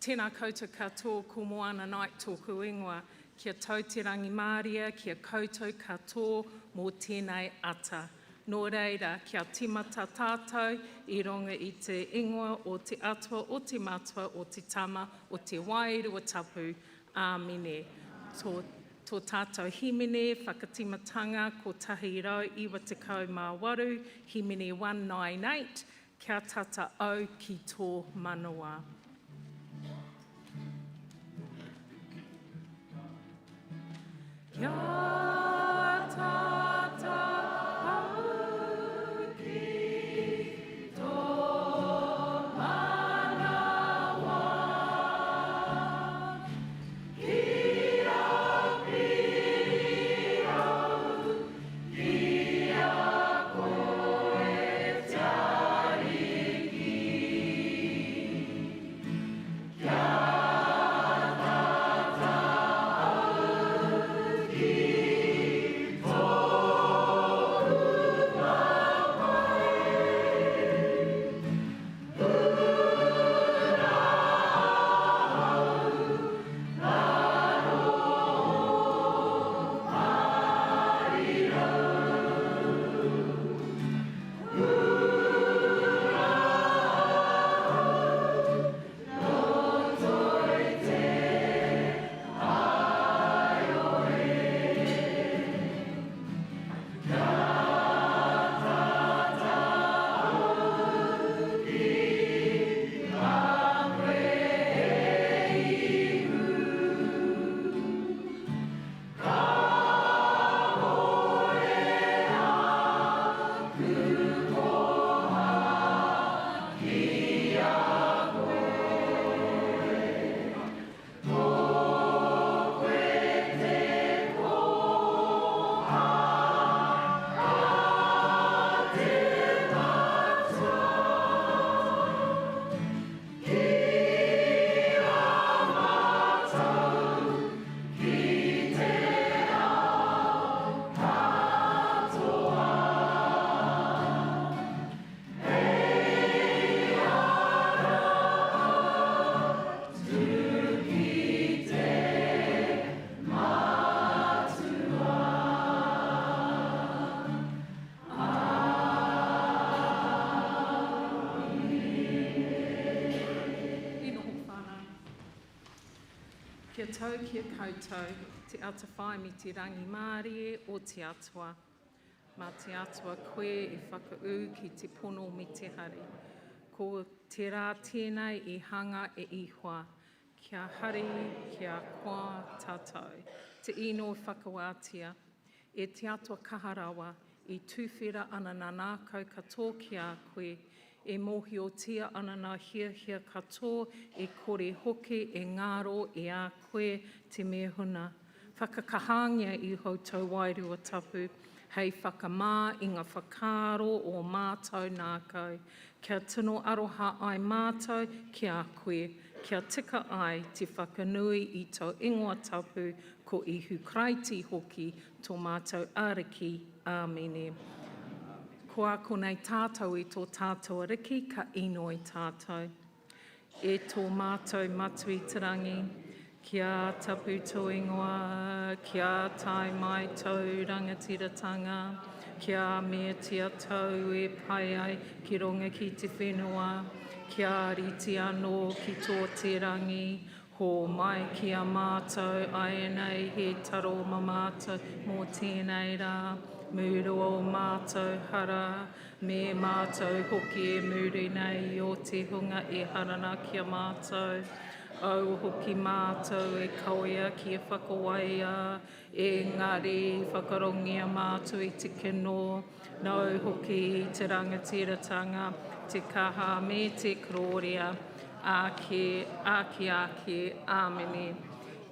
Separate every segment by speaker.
Speaker 1: Tēnā koutou katoa, ko Moana Knight tōku ingoa. Kia tau te rangimārie ki a koutou katoa mō tēnei ata. Nō reira, kia tīmata tātou i runga i te ingoa o te Atua, o te Matua, o te Tama, o te Wairua Tapu. Āmine. Tō, tō tātou hīmene whakatīmatanga 198, hīmene 198, Kia tata au ki tō manawa. Kia tata au ki tō manawa. Ki a piri au Ki a koe te Ariki. Kia tata au ki tōku papai. Hura ahau Ngaro parirau. Hura ahau roto i te aiore. Kia tata au ki a koe e Ihu. Ka kore aku koha ki a koe. Ko koe te koha a te Matua. Ki a mātou, ki te ao katoa. Hei ara atu ki te Matua. Āmine. E noho whānau. Kia tau ki a koutou te atawhai me te rangimārie o te Atua. Mā te Atua koe e whakaū ki te pono me te hari. Ko te rā tēnei i hanga e Ihoa, kia hari, kia koa tātou. Te inoi whakawātea, E te Atua kaha rawa, i tuwhera ana nā ngākau katoa ki a koe, e mōhiotia ana nā hiahia katoa e kore hoki e ngaro i a koe te mea huna. Whakakahāngia iho tō Wairua Tapu hei whakamā i ngā whakaaro o mātou ngākau, kia tino aroha ai mātou ki a koe, kia tika ai te whakanui i tō ingoa tapu, ko Ihu Karaiti hoki tō mātou Ariki. Āmine. Ko ako nei tātou i tō tātou Ariki, ka inoi tātou. E tō mātou Matua i te rangi, kia tapu tō ingoa, kia tae mai tōu rangatiratanga, kia meatia tōu e pai ai ki runga ki te whenua, kia rite anō ki tō te rangi, Hōmai ki a mātou āianei he taro ma mātou mō tēnei rā, murua o mātou hara, me mātou hoki e muri nei i o te hunga e hara ana ki a mātou. Aua hoki mātou e kawea ki a whakawaia, engari whakarongia mātou i te kino, nāu hoki i te rangatiratanga, te kaha me te korōria, āke, āke, āke, āmene.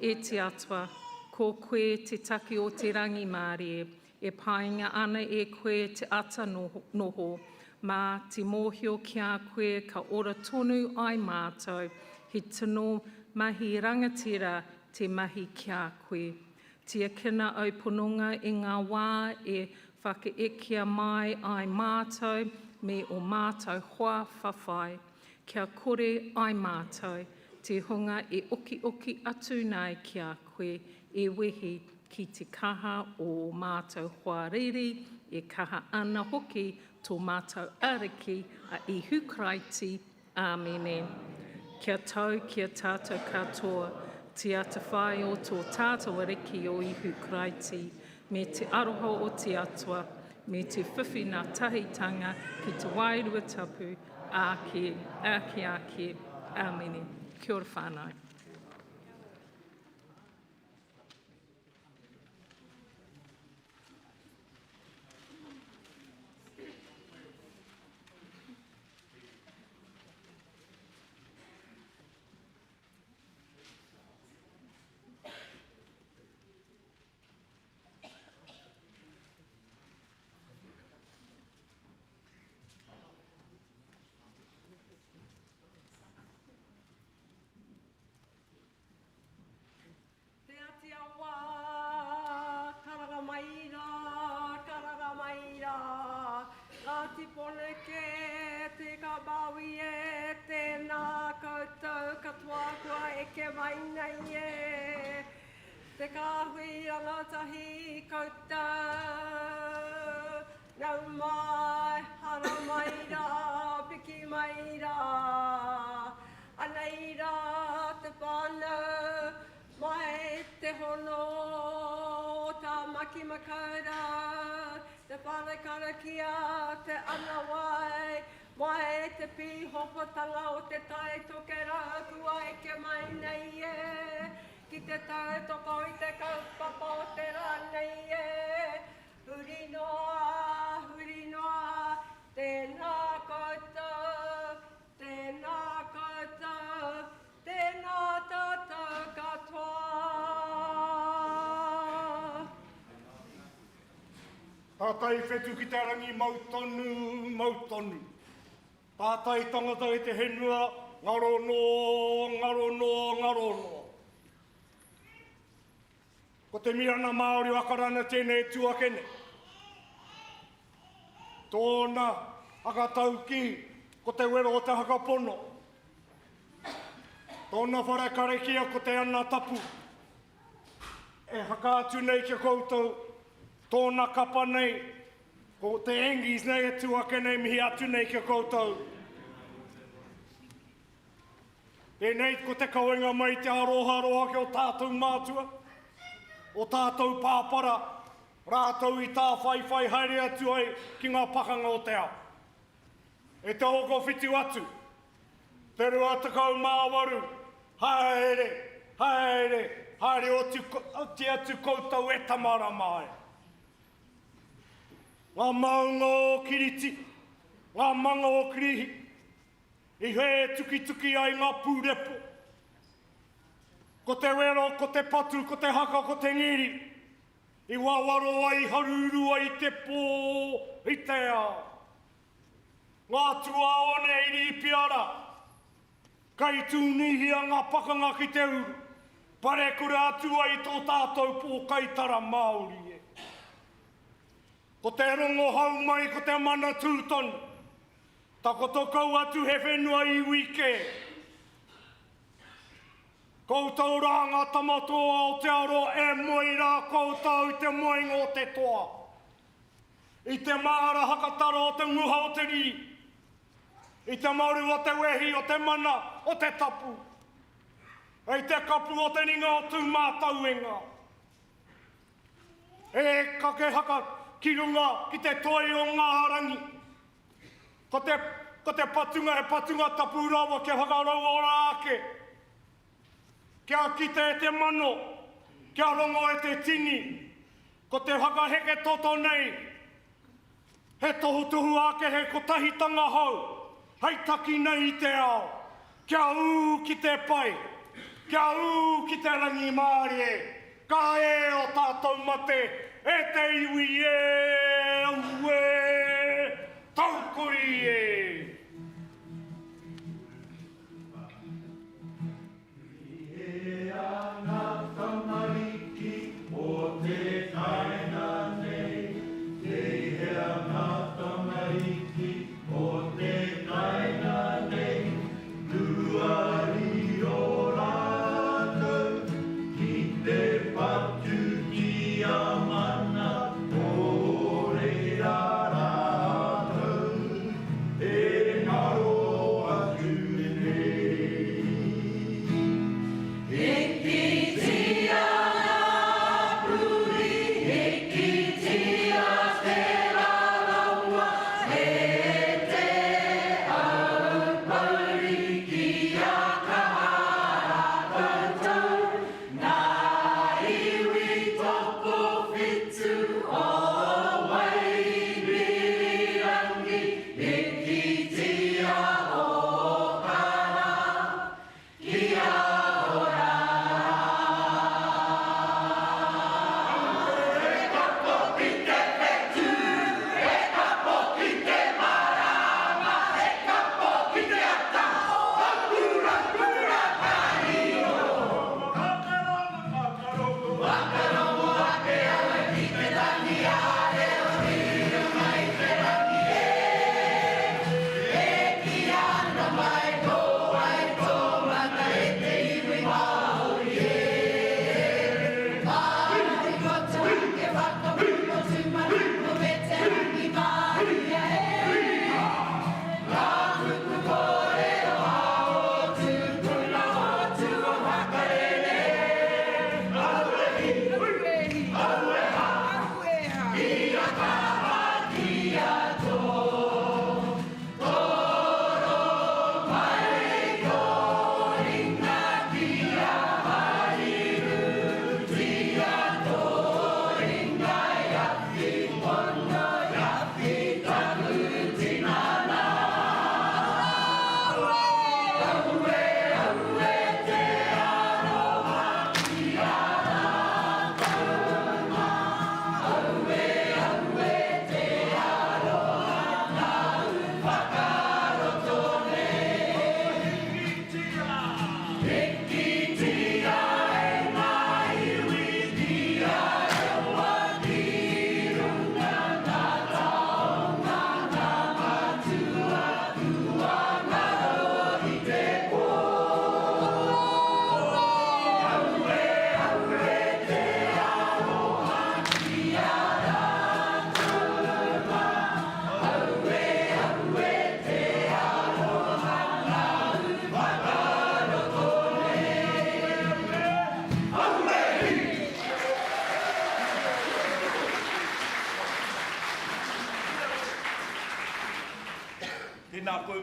Speaker 1: E te Atua, ko koe te take o te rangimārie, e painga ana e koe te ata noho, mā te mōhio ki a koe ka ora tonu ai mātou, he tino mahi rangatira te mahi ki a koe. Tiakina au pononga i ngā wā e whakaekea mai ai mātou me ō mātou hoa whawhai, kia kore ai mātou. te hunga e okioki atu nei ki a koe, e wehi ki te kaha o ō mātou hoariri, e kaha ana hoki tō mātou Ariki a Ihu Karaiti. Āmine. Kia tau ki a tātou katoa te atawhai o tō tātou Ariki o Ihu Karaiti, me te aroha o te Atua, me te whiwhina tahitanga ki te Wairua Tapu, āke, āke, āke. Āmine. Kia ora whānau.
Speaker 2: Te Ati Awa, karanga mai rā, karanga mai rā, Ngāti Poneke, Te Kamaui e, tēnā koutou katoa kua eke mai nei e, Te kāhui rangatahi koutou, nau mai, haramai rā, piki mai rā. Anei rā te whānau mai te hono o Tāmaki Makaurau, te whare karakia, te anawai, mai te pīhopatanga o Te Tai Tokerau kua eke mai nei e, ki te tautoko i te kaupapa o te rā nei e. Huri noa, huri noa, tēnā koutou, Tēnā koutou, tēnā tātou katoa.
Speaker 3: Tātai whetu ki te rangi mau tonu, mau tonu. Tātai tangata i te henua, ngaro noa, ngaro noa, ngaro noa. Ko te Mirana Māori o Akarana tēnei e tū ake nei. Tōna hakataukī ko te wero o te whakapono. Tōna whare karakia ko te ana tapu. E whakaatu nei ki a koutou tōna kapa nei, ko te Angies nei e tū ake nei, mihi atu nei ki a koutou. Tēnei ko te kawenga mai te aroharoha ki o tātou mātua, o tātou pāpara, rātou i tāwhaiwhai haere atu ai ki ngā pakanga o te ao. E te hokowhitu atu, te 28, haere, haere, haere oti, oti atu koutou e tama rama ai. Ngā maunga o Kiriti, ngā manga o Kirihi, I hē tukituki ai ngā pūrepo. Ko te wero, ko te patu, ko te haka, ko te ngiri. I wawaro ai, i haruru ai i te pō, i te ao. Ngā tuaone i Rīpia rā. Kei Tūnīhia ngā pakanga ki te uru. Parekura atu ai i tō tātou pōkaitara Māori e. Ko te rongohau mai ko te mana tū tonu. Takoto kau atu he whenua iwi kē. Koutou rā ngā tama toa o Aotearoa e moe rā koutou i te moenga o te toa. I te māra hakatara o te nguha o te riri. I te maru o te wehi, o te mana, o te tapu. I te kapu o te ringa o Tūmātauenga. E kake haka ki runga ki te toi o ngā rangi. Ko te, ko te patunga he patunga tapu rawa kia whakarauora ake, kia kite e te mano, kia rongo e te tini, ko te whakaheke toto nei, he tohutohu ake he kotahitanga hou, hei taki nei i te ao, kia ū ki te pai, kia ū ki te rangimārie, Ka ē o tātou mate, e te iwi e, auē, taukori e!
Speaker 4: I hea ngā tamariki o te kāinga nei? Kei hea ngā tamariki o te kāinga nei? Rua riro.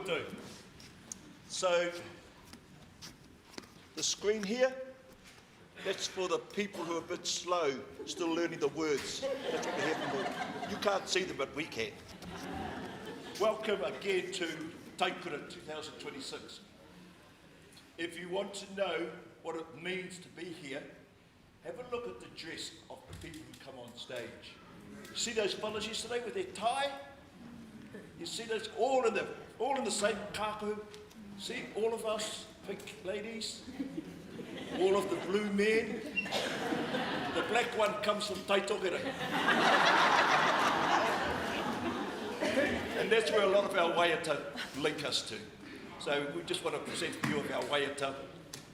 Speaker 5: koutou. So, the screen here, that's for the people who are a bit slow, still learning the words. That's what we're here for. You can't see them, but we can. Welcome again to Taikura 2026. If you want to know what it means to be here, have a look at the dress of the people who come on stage. You see those fellas yesterday with their tie? You see those all in the all in the same kākahu? See all of us pink ladies, all of the blue men. The black one comes from Taitokerau. And that's where a lot of our waiata link us to. So we just want to present a few of our waiata.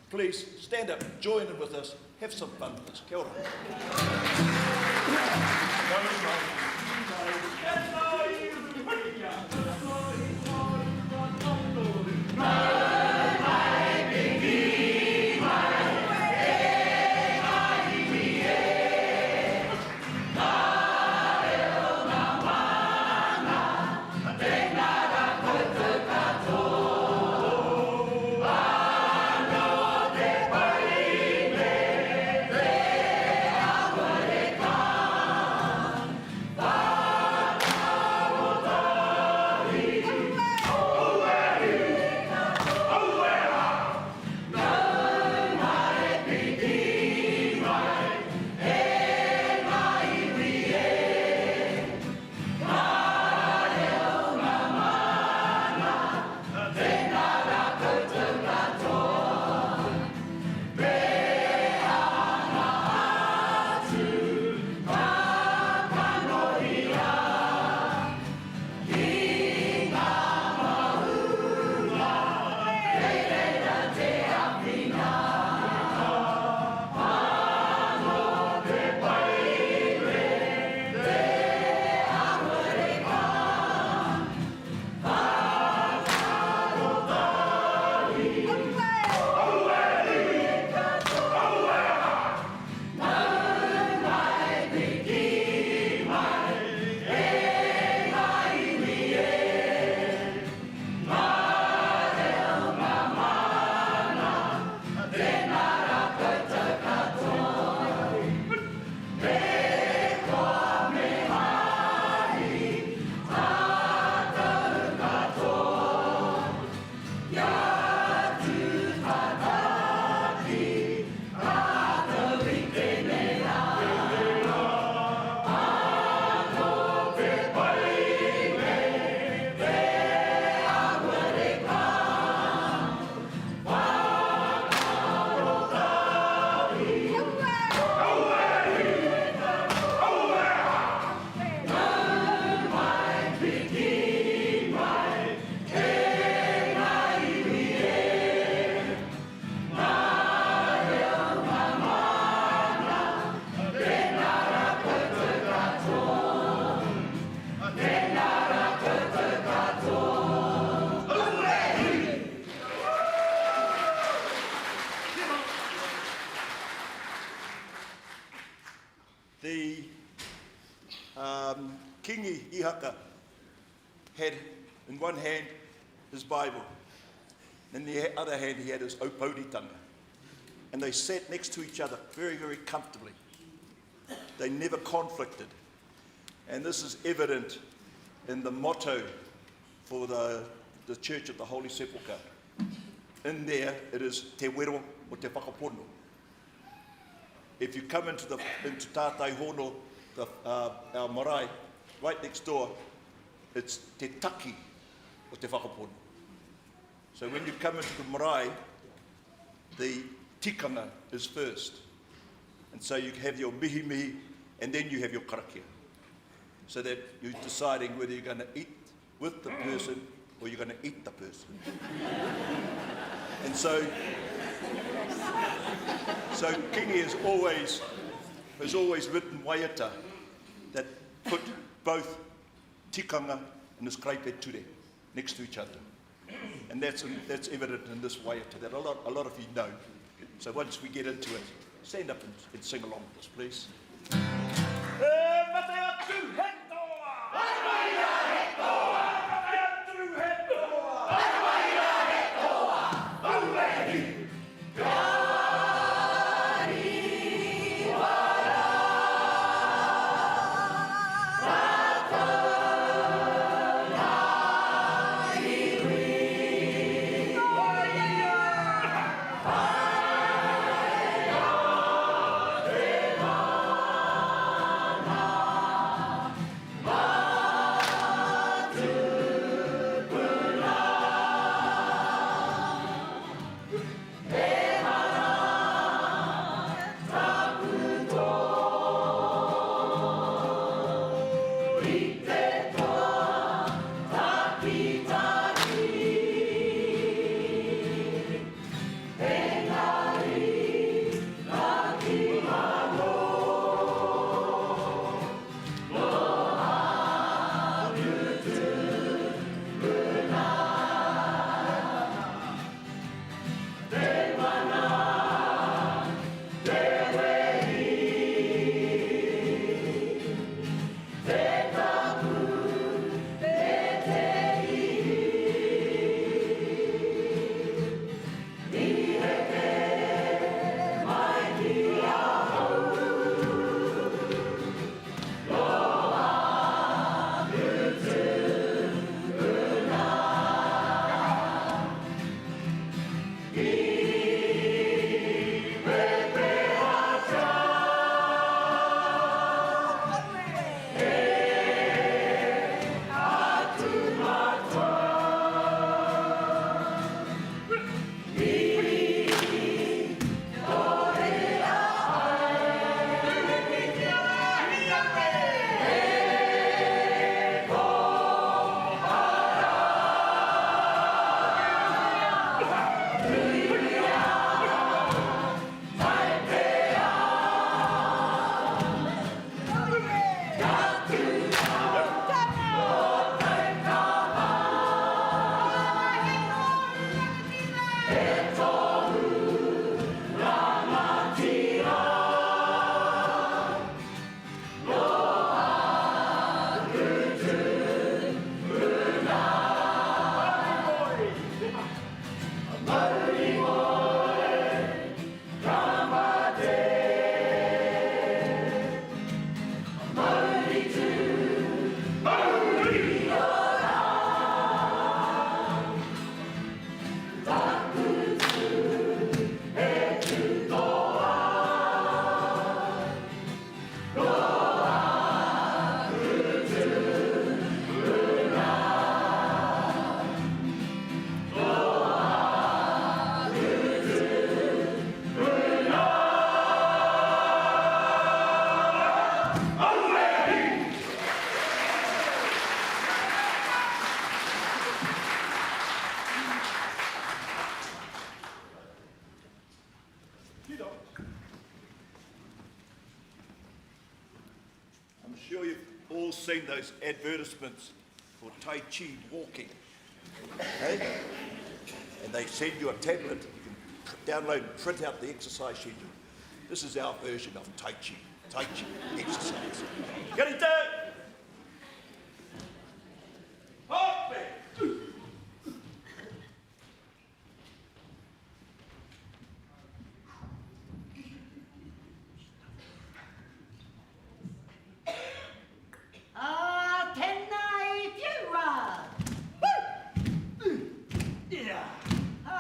Speaker 5: Please stand up, join in with us, have some fun with us. Kia ora. The um, Kingi Ihaka had in one hand his Bible, in the other hand he had his oporitanga. And they sat next to each other very, very comfortably. They never conflicted. And this is evident in the motto for the, the Church of the Holy Sepulchre. In there, it is Te Wero o Te Whakapono. If you come into, the, into Tātai Hono, the, uh, our marae, right next door, it's Te Taki o Te Whakapono. So when you come into the marae, the tikanga is first. And so you have your mihi mihi, and then you have your karakia. So that you're deciding whether you're going to eat with the person or you're going to eat the person. and so, so Kingi has always, has always written waiata that put both tikanga and his karaipe ture next to each other. And that's, that's evident in this waiata that a lot, a lot of you know. So once we get into it, stand up and, and sing along with us, please. E mate atu he toa! He toa! Mate atu he toa! sure you've all seen those advertisements for Tai Chi walking. Hey? And they send you a tablet, you can download and print out the exercise schedule. This is our version of Tai Chi, Tai Chi exercise. Get it down! Hope!
Speaker 6: Ā, tēnā i whiua! Ā,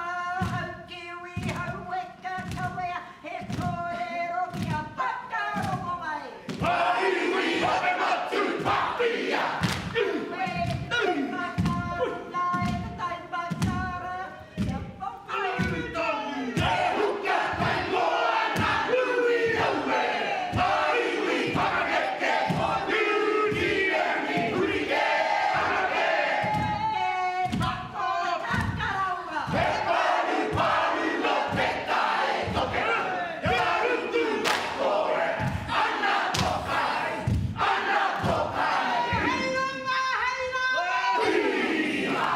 Speaker 6: hau kiwi, hau weka, kawea he kōrero kia whakarongo mai.
Speaker 4: Ngā iwi o te motu papia!
Speaker 6: Koe te whakaarunga e te tai whakaara kia whakauru
Speaker 4: tonu. Te huka kai moana nui aue! Ngā iwi whakakeke o Niu Tīreni huri kē anake!
Speaker 6: Ke tako takaraua!
Speaker 4: He paruparu no te tae tokerau, kia rutu kore, ana to kai, ana to kai.
Speaker 6: Hei runga, hei raro!
Speaker 4: Hī-ha!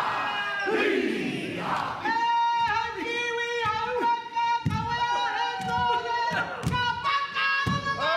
Speaker 4: Hī-ha!
Speaker 6: E hau kiwi, hau waka, kawea he kore, ka whakarongo mai!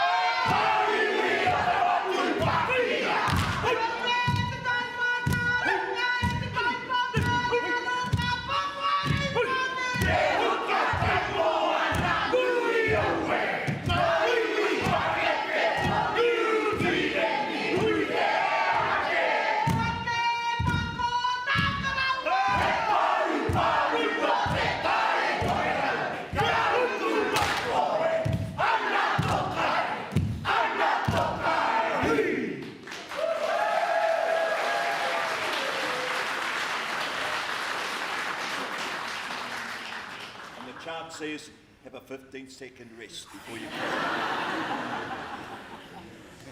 Speaker 5: And the chart says, have a 15 second rest before you go.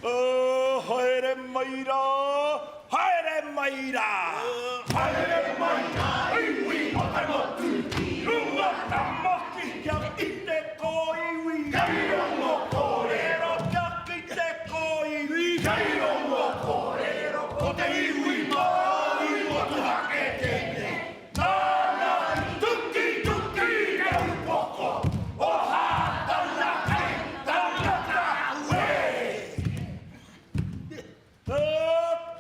Speaker 5: Oh, haere mai rā, haere mai rā.
Speaker 4: Haere mai ngā iwi o te motu ki runga
Speaker 5: Tamaki kia kite ko iwi.
Speaker 4: Kei rongo kōrero.
Speaker 5: Kia kite ko iwi.
Speaker 4: Kei rongo kōrero. Ko te iwi Māori motuhake tēnei. Nāna i tukituki te upoko o Hātana kei tangata uē.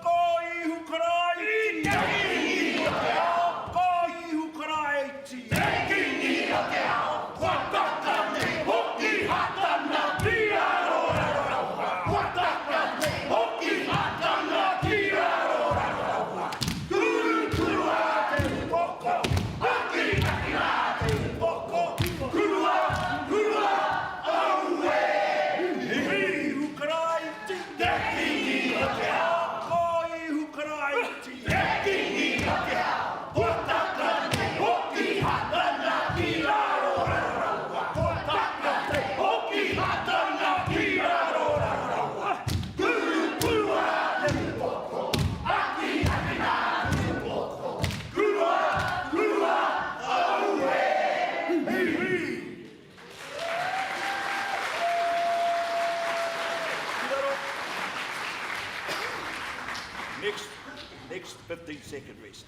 Speaker 5: Ko Ihu Karaiti.
Speaker 4: Te Kingi o te ao.
Speaker 5: Ko Ihu Karaiti.
Speaker 4: Te Kingi o te ao. Kua taka nei hoki Hātana ki raro raro rawa. Kua taka nei hoki Hātana ki raro raro rawa. Turuturua te upoko. Akiaki rā te upoko. Kurua, kurua, auē.
Speaker 5: Ihu Karaiti.
Speaker 4: Te Kingi o te ao.
Speaker 5: Ko Ihu Karaiti.
Speaker 4: Te Kingi o te ao. Kua taka nei hoki Hātana ki raro raro rawa. Kua taka nei hoki Hātana ki raro raro rawa. Turuturua te upoko. Akiaki rā te upoko. Kurua, kurua, auē.
Speaker 5: Next, next 15 second rest.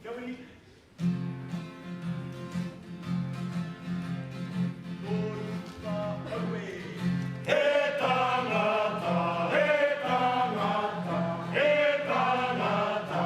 Speaker 5: Kia mihi.
Speaker 4: He tangata, he tangata, he tangata.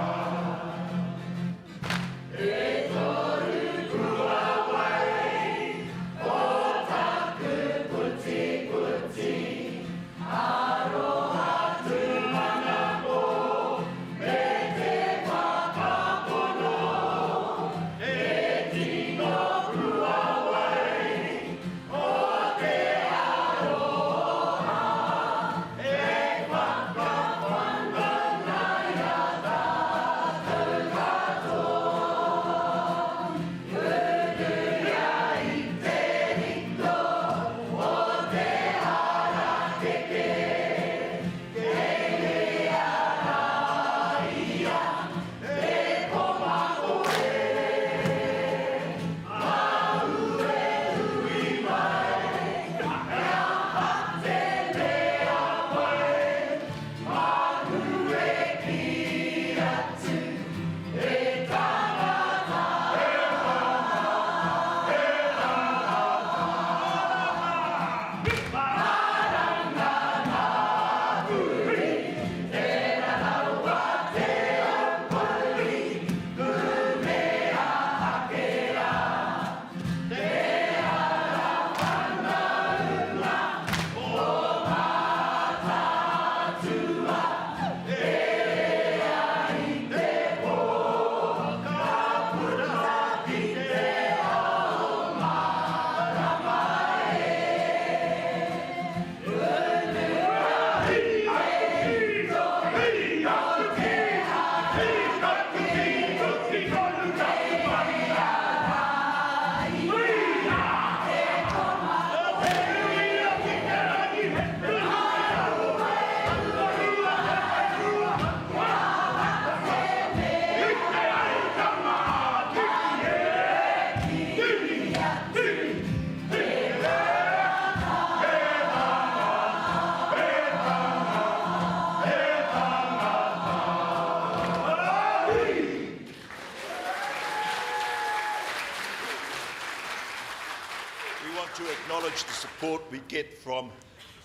Speaker 5: acknowledge the support we get from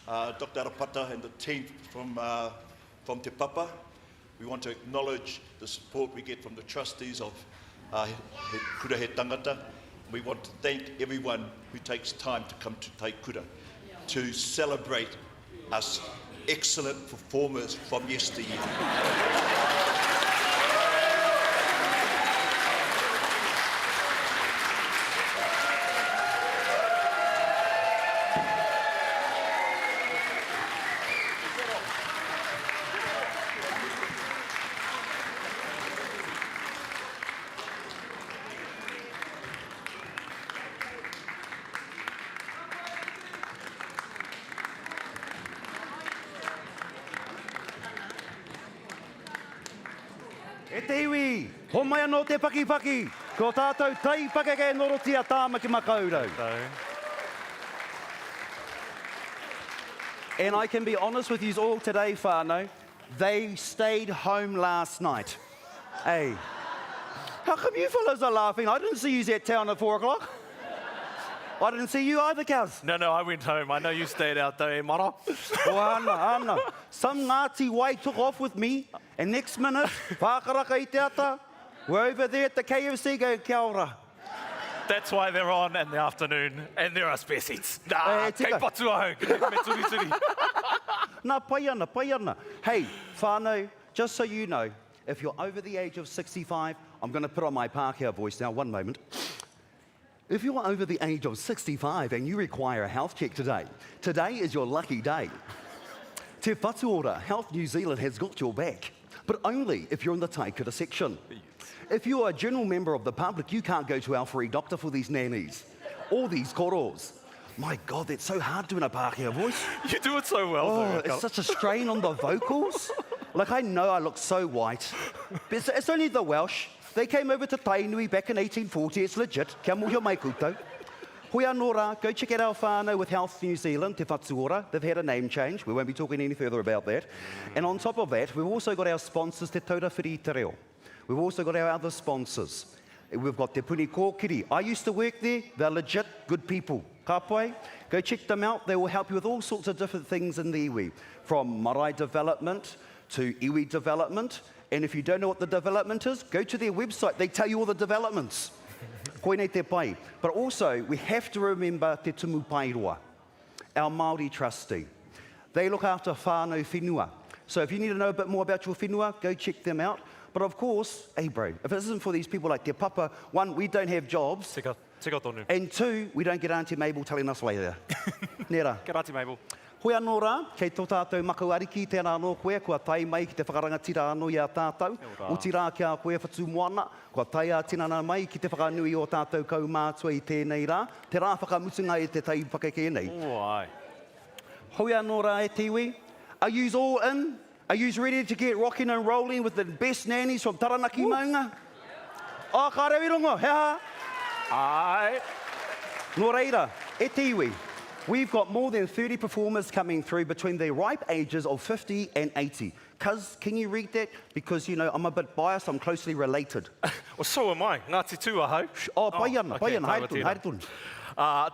Speaker 5: uh, Dr. Arapata and the team from, uh, from Te Papa. We want to acknowledge the support we get from the trustees of uh, He Kura He Tangata. We want to thank everyone who takes time to come to Taikura to celebrate us excellent performers from yesteryear.
Speaker 4: E te iwi, homai anō te pakipaki, ko tātou tai pakeke noroti a Tāmaki Makaurau. And I can be honest with you all today, whānau, they stayed home last night. Hey. How come you fellas are laughing? I didn't see you at town at four o'clock. I didn't see you either, Kaz.
Speaker 7: No, no, I went home. I know you stayed out though, eh, Mara?
Speaker 4: Oh, ana, ana. Some Ngāti Wai took off with me, and next minute, whākaraka i te ata, we're over there at the KFC going, kia ora.
Speaker 7: That's why they're on in the afternoon and there are spare seats. Nah,
Speaker 4: Eh, tika.
Speaker 7: kei patu ahau, me turituri.
Speaker 4: Nā, pai ana, pai ana. Hey, whānau, just so you know, if you're over the age of 65, I'm going to put on my Pākehā voice now, one moment. If you're over the age of 65 and you require a health check today, today is your lucky day. Te Whatu Ora, Health New Zealand has got your back, but only if you're in the Taikura section. If you are a general member of the public, you can't go to our free doctor for these nannies or these koros. My God, that's so hard doing a Pākehā voice.
Speaker 7: You do it so well,
Speaker 4: Oh,
Speaker 7: though.
Speaker 4: it's such a strain on the vocals. Like, I know I look so white. But it's, it's only the Welsh. They came over to Tainui back in 1840. It's legit. Kia mōhio mai koutou. Hoi anō rā, go check out our whānau with Health New Zealand, Te Whatu Ora. They've had a name change. We won't be talking any further about that. And on top of that, we've also got our sponsors, Te Taura Whiri i Te Reo. We've also got our other sponsors. We've got Te Puni Kōkiri. I used to work there. They're legit good people. Ka pai? Go check them out. They will help you with all sorts of different things in the iwi, from marae development to iwi development. And if you don't know what the development is, go to their website. They tell you all the developments. Koinei te pai. But also, we have to remember Te Tumu Paeroa, our Māori trustee. They look after whānau whenua. So if you need to know a bit more about your whenua, go check them out. But of course, hey bro, if it isn't for these people like Te Papa, one, we don't have jobs.
Speaker 7: Tika, tika tonu.
Speaker 4: And two, we don't get Auntie Mabel telling us later. Nē rā?
Speaker 7: Kia ora, Auntie Mabel.
Speaker 4: Hoi anō rā, kei tō tātou makau ariki, tēnā anō koe, kua tae mai ki te whakarangatira anō i a tātou. Otirā ki a koe Whatumoana, kua tae ā-tinana mai ki te whakanui i ō tātou kaumātua i tēnei rā, te rā whakamutunga i te tai pakeke nei.
Speaker 7: Oh, āe.
Speaker 4: Hoi anō rā e te iwi, are yous all in? Are yous ready to get rocking and rolling with the best nannies from Taranaki maunga? Oh, ka reo i rongo, he aha?
Speaker 7: Āe.
Speaker 4: Nō reira, e te iwi, we've got more than 30 performers coming through between the ripe ages of 50 and 80. Cuz, can you read that? Because, you know, I'm a bit biased, I'm closely related.
Speaker 7: Well, so am I. Ngāti Tū ahau.
Speaker 4: Oh, pai ana, pai
Speaker 7: okay,
Speaker 4: ana, haere
Speaker 7: tāua
Speaker 4: tonu,
Speaker 7: tēnā.
Speaker 4: haere tonu.
Speaker 7: Uh,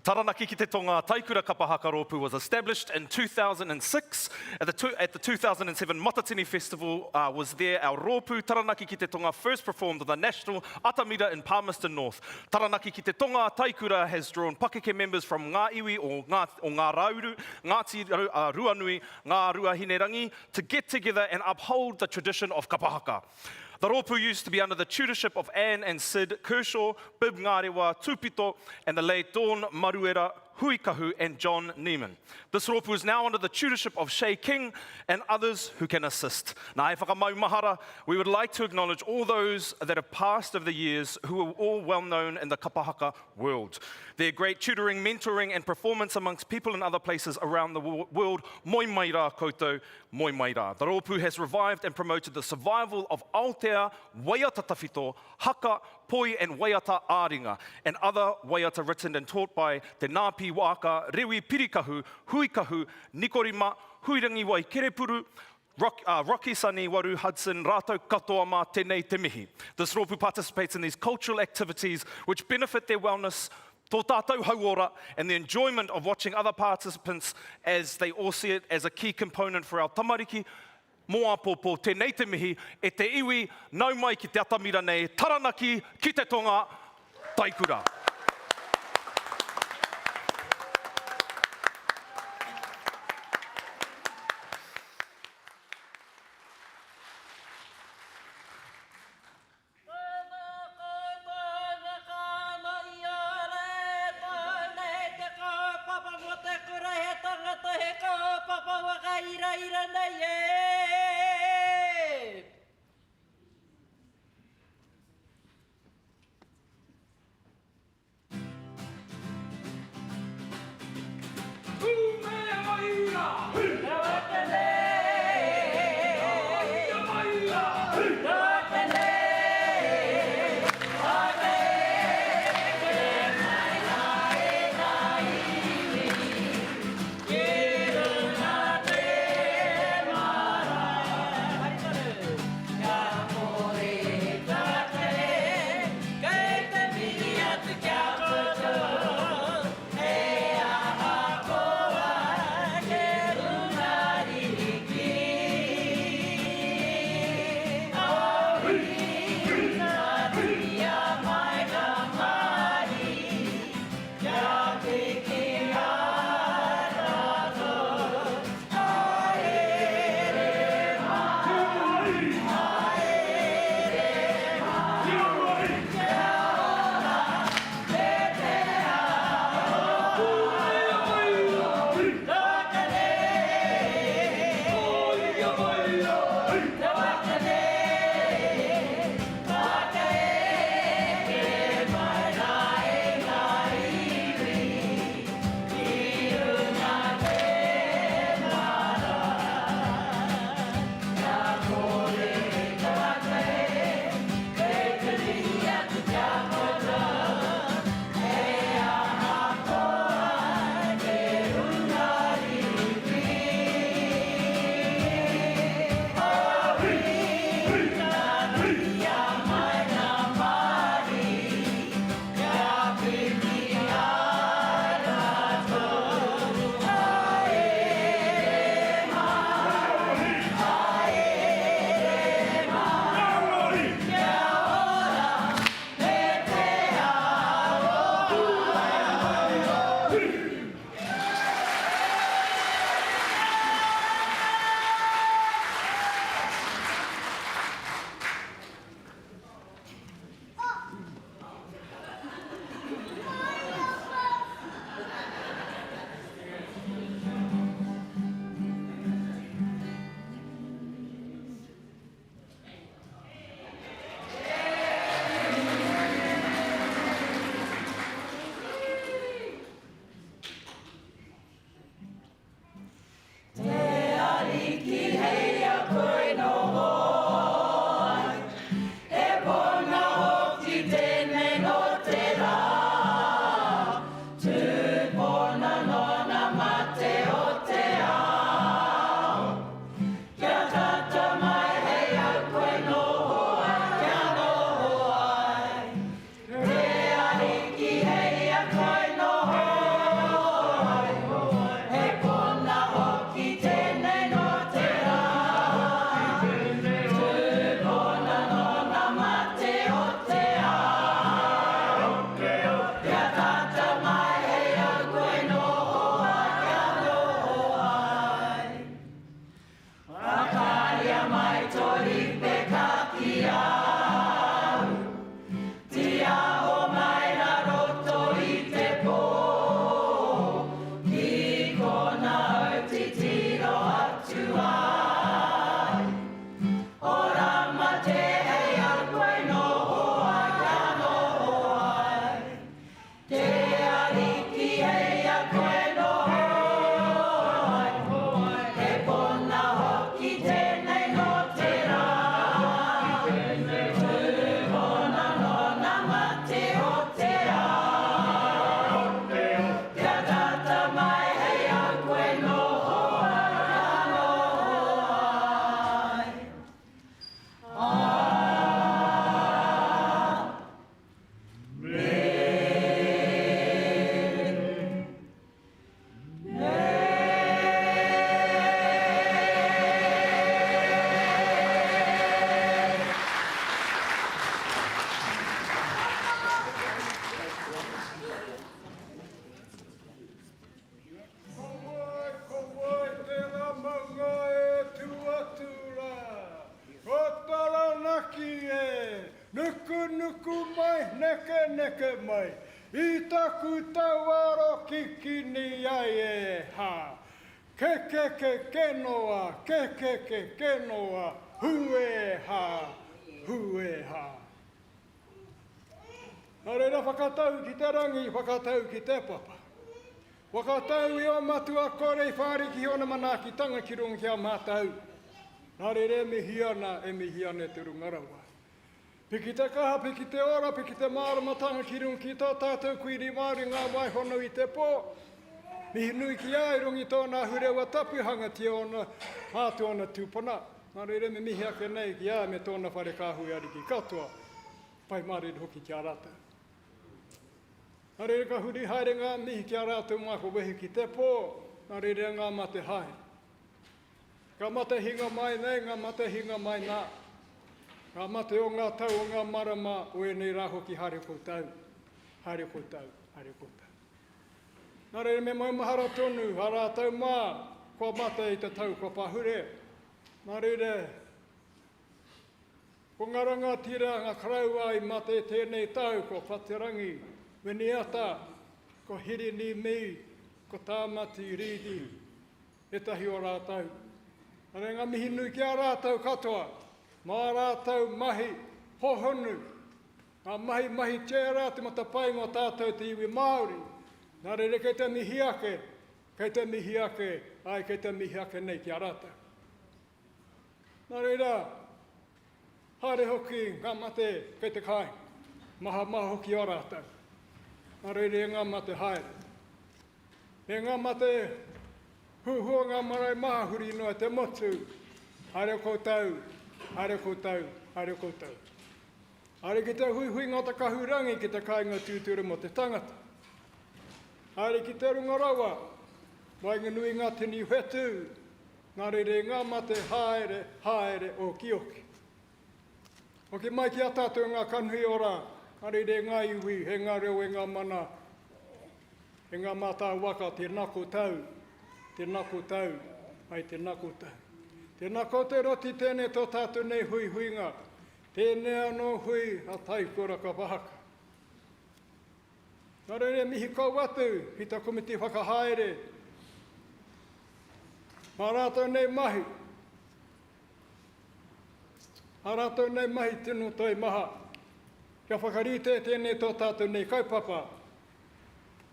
Speaker 7: Taranaki ki te Tonga Taikura Kapa Haka Rōpū was established in 2006. At the, two, at the 2007 Matatini Festival uh, was there our rōpū Taranaki ki te Tonga first performed on the National Atamira in Palmerston North. Taranaki ki te Tonga Taikura has drawn pakeke members from ngā iwi o Ngā, o Ngā Rauru, Ngāti uh, Ruanui, Ngā Ruahinerangi to get together and uphold the tradition of kapa haka. The rōpū used to be under the tutorship of Anne and Sid Kershaw, Bib Ngārewa, Tūpito, and the late Dawn Maruera Huikahu and John Neiman. This rōpū is now under the tutorship of Shay King and others who can assist. Nā, hei whakamaumahara, we would like to acknowledge all those that have passed over the years who are all well known in the kapa haka world. Their great tutoring, mentoring and performance amongst people in other places around the world, moe mai rā koutou, Moe mai rā. The rōpū has revived and promoted the survival of Aotea waiata tawhito, haka, poi and waiata ā-ringa, and other waiata written and taught by Te Nāpi Waaka, Rewi Pirikahu, Huikahu, Nikorima, Huirangi Waikerepuru, Rock, uh, Rocky Sunny, Waru Hudson, rātou katoa mā tenei te mihi. This rōpū participates in these cultural activities which benefit their wellness. Tō tātou hauora and the enjoyment of watching other participants as they all see it as a key component for our tamariki mō āpōpō, tēnei te mihi e te iwi, nau mai ki te atamira nei, Taranaki ki te tonga, Taikura.
Speaker 6: Tēnā koutou ngā kāna i a rētou nei te kaupapa mō te kura he tangata he kaupapa whakairaira nei e.
Speaker 4: Kumea mai rā! Ia mai rā!
Speaker 6: Kei te mihi atu ki a koutou, he aha koa ke runga.
Speaker 8: Nekeneke mai I taku tauaro kikini ai e ha Kekeke kenoa Kekeke kenoa Hue ha Hue ha. Nā reira whakatau ki te rangi, whakatau ki te papa. Whakatau i ō matua kore i whāriki ōna manaakitanga ki runga ki a mātou. Nā reira e mihi ana, e mihi ana e te runga rawa. Piki te kaha, piki te ora, piki te māramatanga ki runga ki tō tātou Kuini Māori ngā waihono i te pō. Mihi nui ki a i runga i tōna ahurewa tapu hangatia ōna mā tōna tūpuna. Nā reira me mihi ake nei ki a me tōna whare kāhui ariki katoa. Pai mārire hoki ki a rātou. Nā reira ka huri haere ngā mihi ki a rātou mā ko wehi ki te pō, nā reira ngā mate haere. Ka mate hinga mai nei, ngā mate hinga mai nā. Ngā mate o ngā tau, o ngā marama, o ēnei rā hoki haere koutou, haere koutou, haere koutou. Nā reira me maumahara tonu a rātou mā kua mate i te tau kua pahure. Nā reira, ko ngā rangatira, ngā karaua i mate i tēnei tau, ko Whaterangi Winiata, ko Hirini Mee, ko Tāmati Reedy, ētahi o rātou. Arā ngā mihi nui ki a rātou katoa, mā rātou mahi hohonu, ngā mahi mahi tērā te matapae mō tātou te iwi Māori. Nā reira kei te mihi ake, kei te mihi ake, āe kei te mihi ake nei ki a rātou. Nā reira, haere hoki ngā mate kei te kāinga, mahamaha hoki o rātou. Nā reira e ngā mate haere. Me ngā mate huhua ngā marae maha huri noa te motu. Haere koutou, haere koutou, haere koutou. Haere ki te huihuinga o te kahurangi ki te kāinga tūturu mō te tangata. Haere ki te runga rawa, waenganui i ngā tini whetū, ngā rere ngā mate haere, haere, okioki. Hoki mai ki a tātou ngā kanohi ora, ngā rere ngā iwi, he ngā reo e ngā mana, E ngā mātā waka, tēnā koutou, tēnā koutou, ai tēnā koutou. Tēnā koutou roti tēnei tō tātou nei huihuinga, tēnei anō hui a Taikura Kapa Haka. Nā reira e mihi kau atu ki te komiti whakahaere, mā rātou nei mahi, ā rātou nei mahi tino toimaha, kia whakarite tēnei tō tātou nei kaupapa.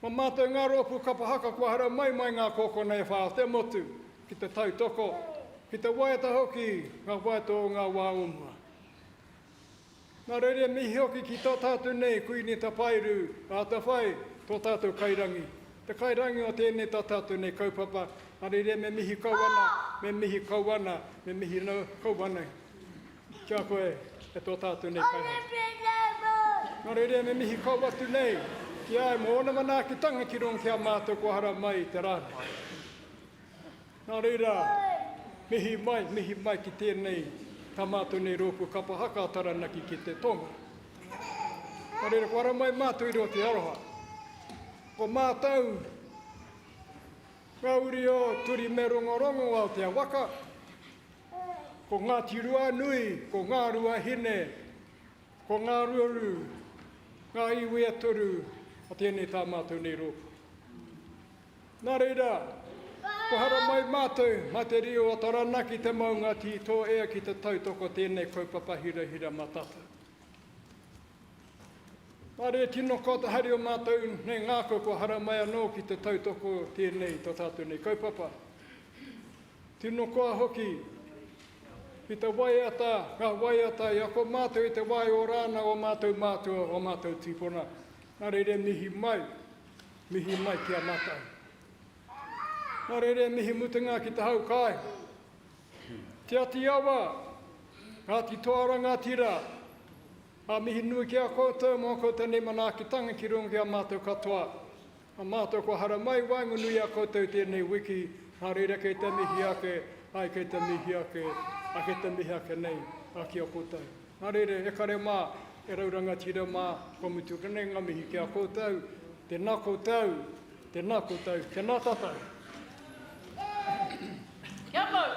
Speaker 8: Mā mātou ngā rōpū kapa haka kua haramai mai ngā kōkona e whā o te motu ki te tautoko, ki te waiata hoki ngā waiata o ngā wā o mua. Nā reira e mihi hoki ki tō tātou nei Kuini Tapairu Atawhai, tō tātou kairangi, te kairangi o tēnei tā tātou nei kaupapa, nā reira me mihi kau ana, me mihi kau ana, me mihi kau ana. Ki a koe e tō tātou nei kaihaere. Nō reira me mihi kau atu nei ki a ia mō ōna manaakitanga ki runga ki a mātou kua hara mai i te rā nei. Nā reira, mihi mai, mihi mai ki tēnei tā mātou nei rōpū kapa haka a Taranaki ki te tonga. Nā reira, kua hara mai mātou i roto i aroha. Ko mātou ngā uri o Turi me Rongorongo o Aotea waka, Ko Ngāti Ruanui, ko Ngāruahine, ko Ngāruaru ngā iwi e toru o tēnei tā mātou nei rōpū. Nā reira, kua haramai mātou mā te reo o Taranaki te maunga tītō ea ki te tautoko tēnei kaupapa hirahira mā tātou. Nā reira, tino koa te hari o mātou nei ngākau kua haramai anō ki te tautoko tēnei tō tātou nei kaupapa. Tino koa hoki ki te waiata, ngā waiata i ako mātou i te wā e ora ana ō mātou mātua, ō mātou tīpuna. Nā reira e mihi mai, mihi mai ki a mātou. Nā reira e mihi mutunga ki te hau kāinga. Te Ati Awa, Ngāti Toa Rangatira, ā mihi nui ki a koutou mō koutou nei manaakitanga ki runga ki a mātou katoa. A mātou kua haramai waenganui i a koutou tēnei wiki, nā reira kei te mihi ake, āe kei te mihi ake, ā kei te mihi ake nei, ā ki a koutou. Nā reira, e kare mā, e rau rangatira mā, kua mutu nei ngā mihi ki a koutou, tēnā koutou, tēnā koutou, tēnā tātou.
Speaker 1: Kia mau!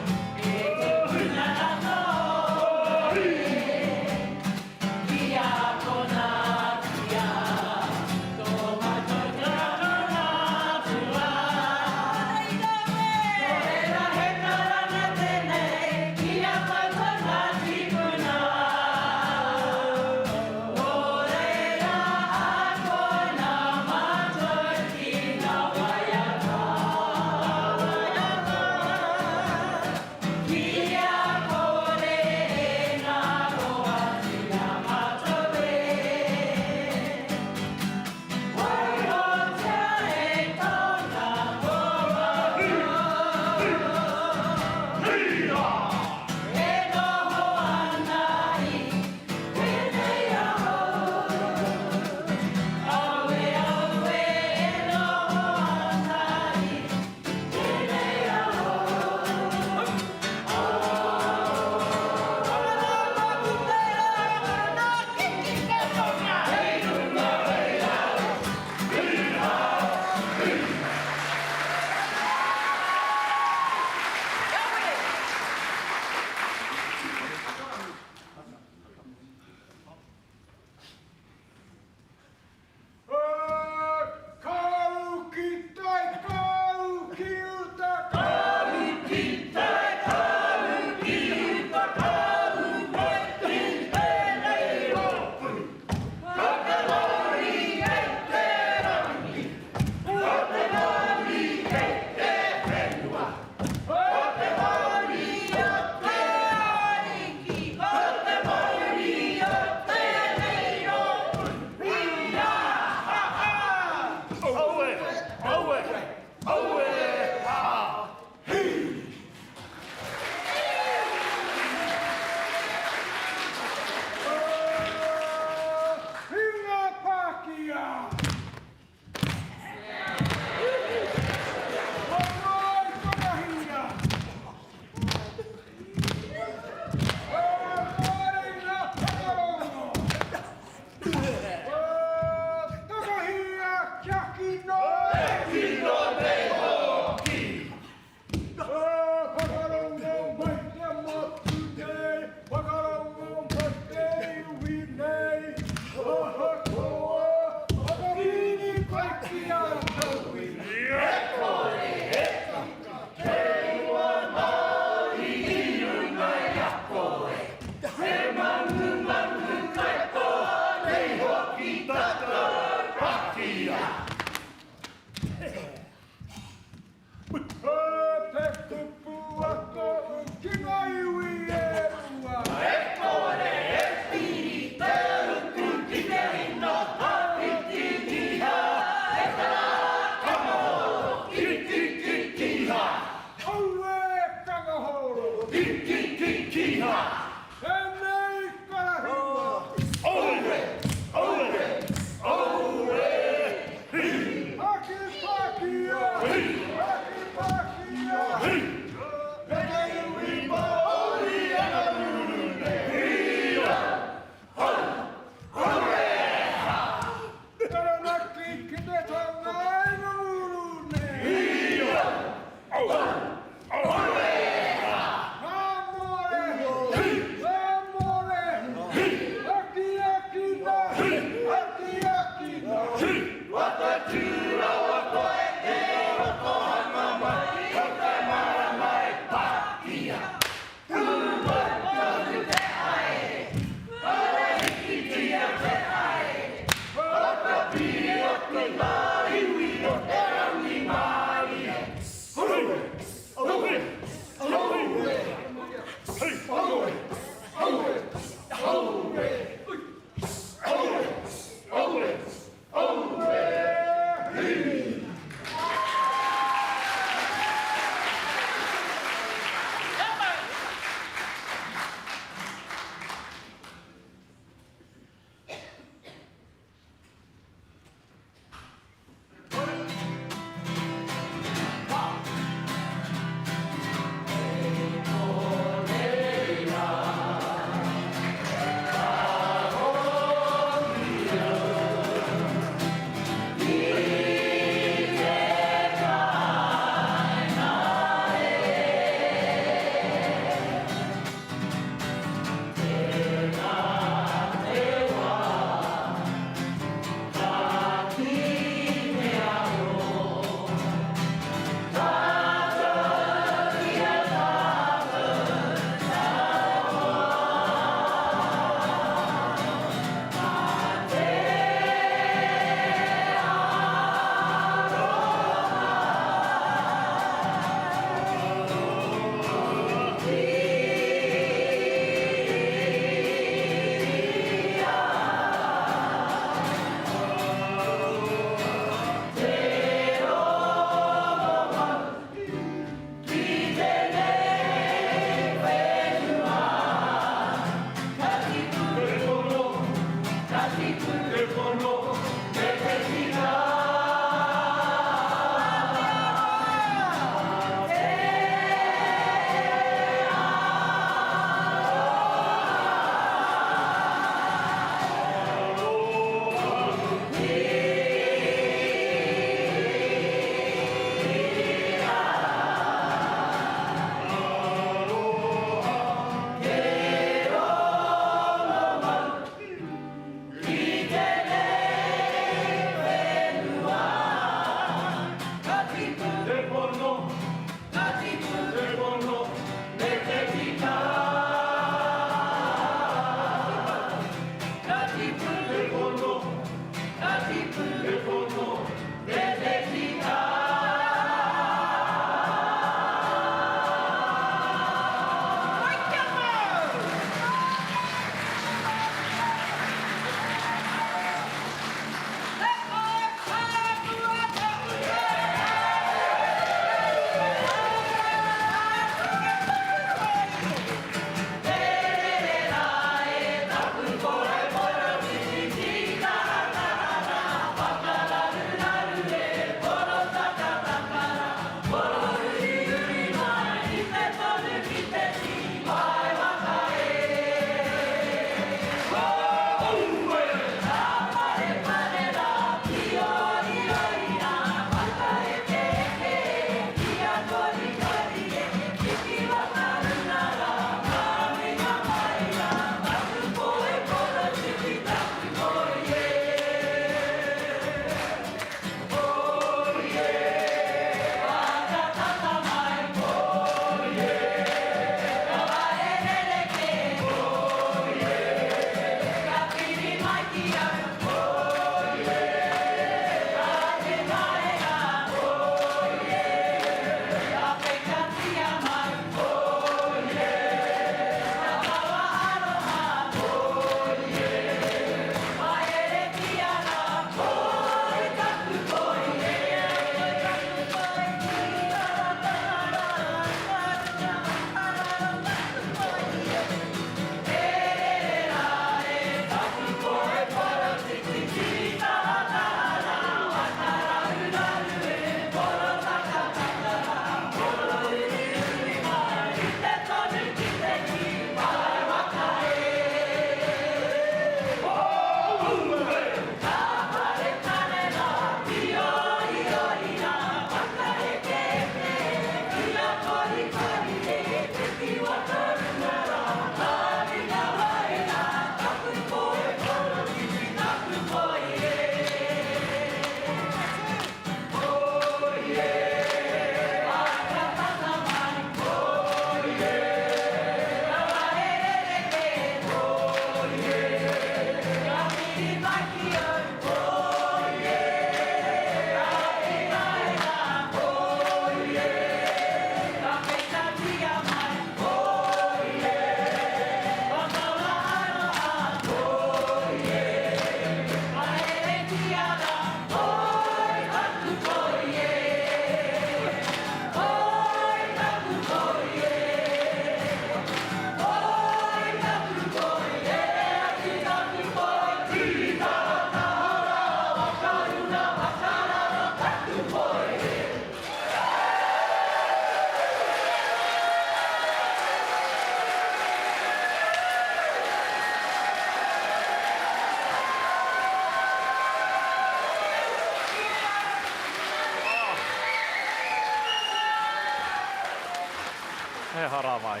Speaker 7: He haramai.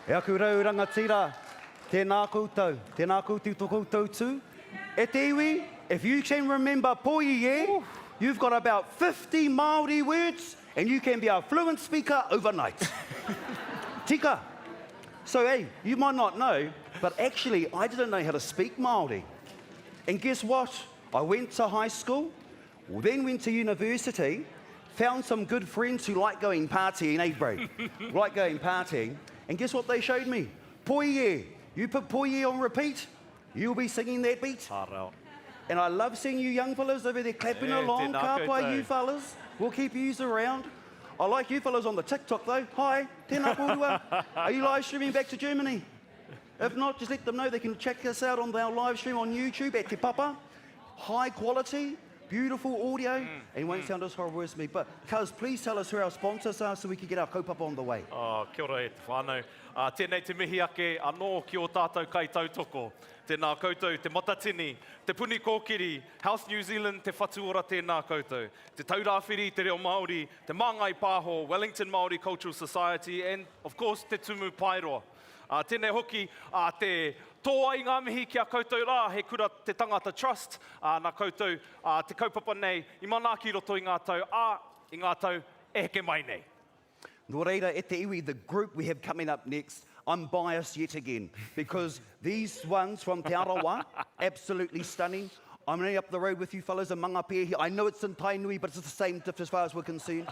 Speaker 9: E aku rau rangatira, tēnā koutou, tēnā koutou to koutou tū. E te iwi, if you can remember poi e, you've got about 50 Māori words and you can be a fluent speaker overnight. Tika. So hey, you might not know, but actually I didn't know how to speak Māori. And guess what? I went to high school, then went to university, found some good friends who like going partying, eh, bro? like going partying. And guess what they showed me? Poi You put poi on repeat, you'll be singing that beat. And I love seeing you young fellas over there clapping
Speaker 7: Yeah,
Speaker 9: along.
Speaker 7: tēnā
Speaker 9: Ka pai
Speaker 7: koutou.
Speaker 9: you fellas. We'll keep yous around. I like you fellas on the TikTok though. Hi, tēnā kōrua. Are you live streaming back to Germany? If not, just let them know they can check us out on our live stream on YouTube at Te Papa. High quality, beautiful audio, and it won't sound as horrible as me. But, cuz, please tell us who our sponsors are so we can get our kaupapa on the way.
Speaker 7: Oh, kia ora e te whānau. Uh, tēnei te mihi ake anō ki ō tātou kaitautoko. Tēnā koutou, Te Matatini, Te Puni Kōkiri, Health New Zealand, Te Whatu Ora tēnā koutou. Te Taurāwhiri, Te Reo Māori, Te Māngai Pāho, Wellington Māori Cultural Society and, of course, Te Tumu Paeroa. Ā, tēnei hoki, ā, te tōai ngā mihi ki a koutou rā, he kura te tangata trust, ā, nā koutou, ā, te kaupapa nei i manaaki i roto i ngā tau, ā, i ngā tau e heke mai nei.
Speaker 9: Nō reira, e te iwi, the group we have coming up next, I'm biased yet again, because these ones from Te Arawa, absolutely stunning. I'm only up the road with you fellas in Mangapehi. I know it's in Tainui, but it's the same diff as far as we're concerned.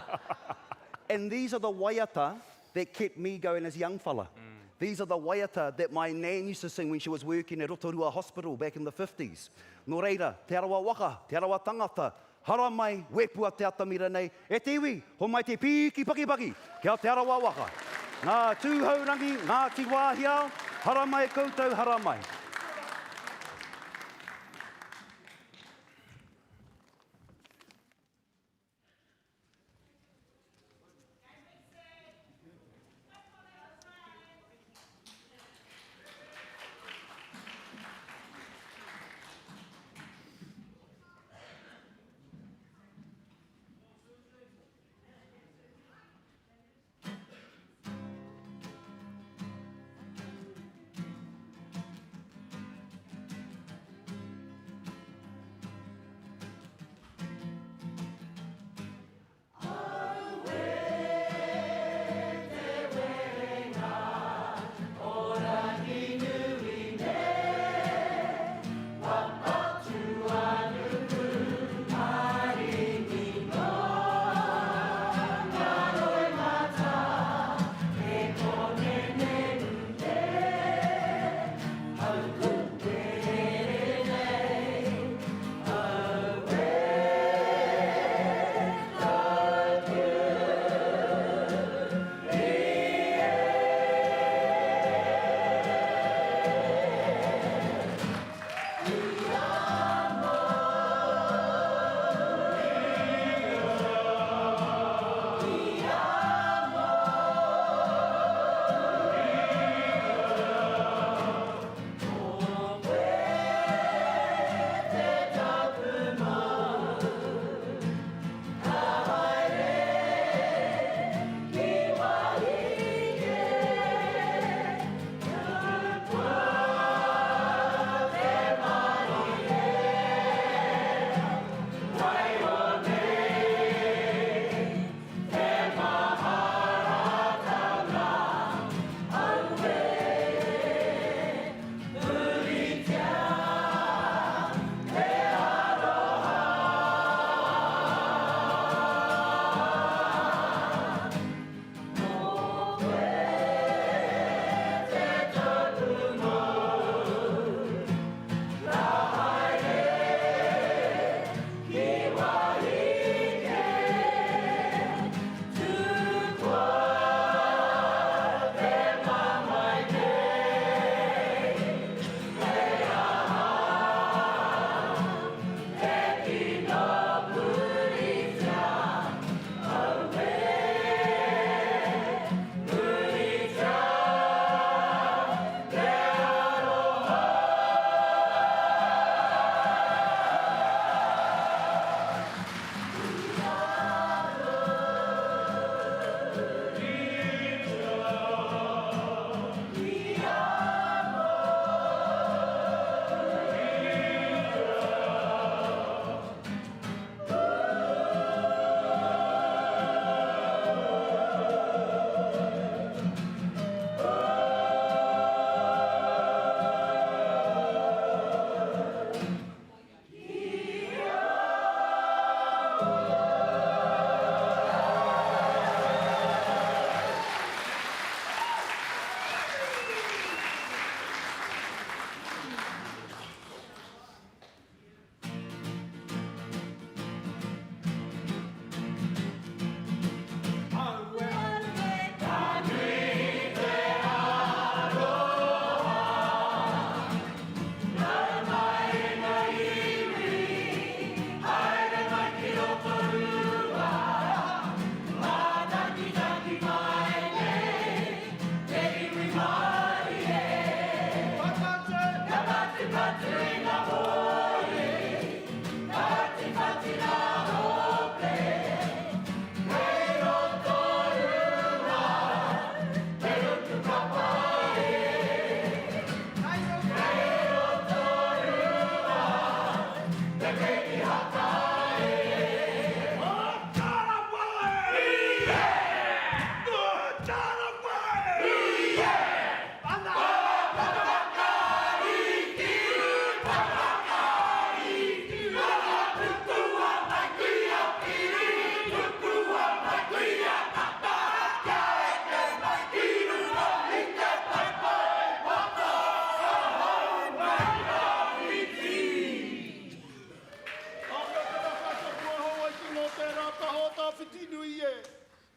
Speaker 9: And these are the waiata that kept me going as a young fella. Mm. These are the waiata that my nan used to sing when she was working at Rotorua Hospital back in the 50s. Nō reira, Te Arawa waka, Te Arawa tangata, hara mai, wepua te atamira nei, e te iwi, homai te pīki pakipaki, kia Te Arawa waka. Ngā Tūhourangi, Ngāti Wāhiao, hara mai koutou, hara mai.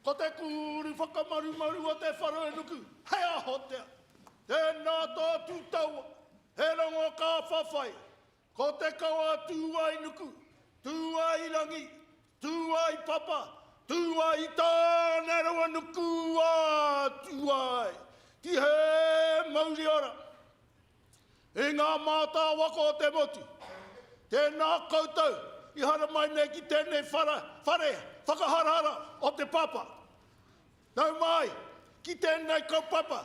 Speaker 5: Ko te kūru whakamarumaru o te wharenuku, hei ahotea. Tēnā tō tūtaua, he rongo ka whawhai. Ko te kawa tū-ai-nuku, tū-ai-rangi, tū-ai-papa, tū-ai-tāne rawa nuku ā tū ai. Tihē mauri ora! I ngā mātāwaka o te motu, tēnā koutou i haramai nei ki tēnei whara, whare whakaharahara o te papa. Nau mai ki tēnei kaupapa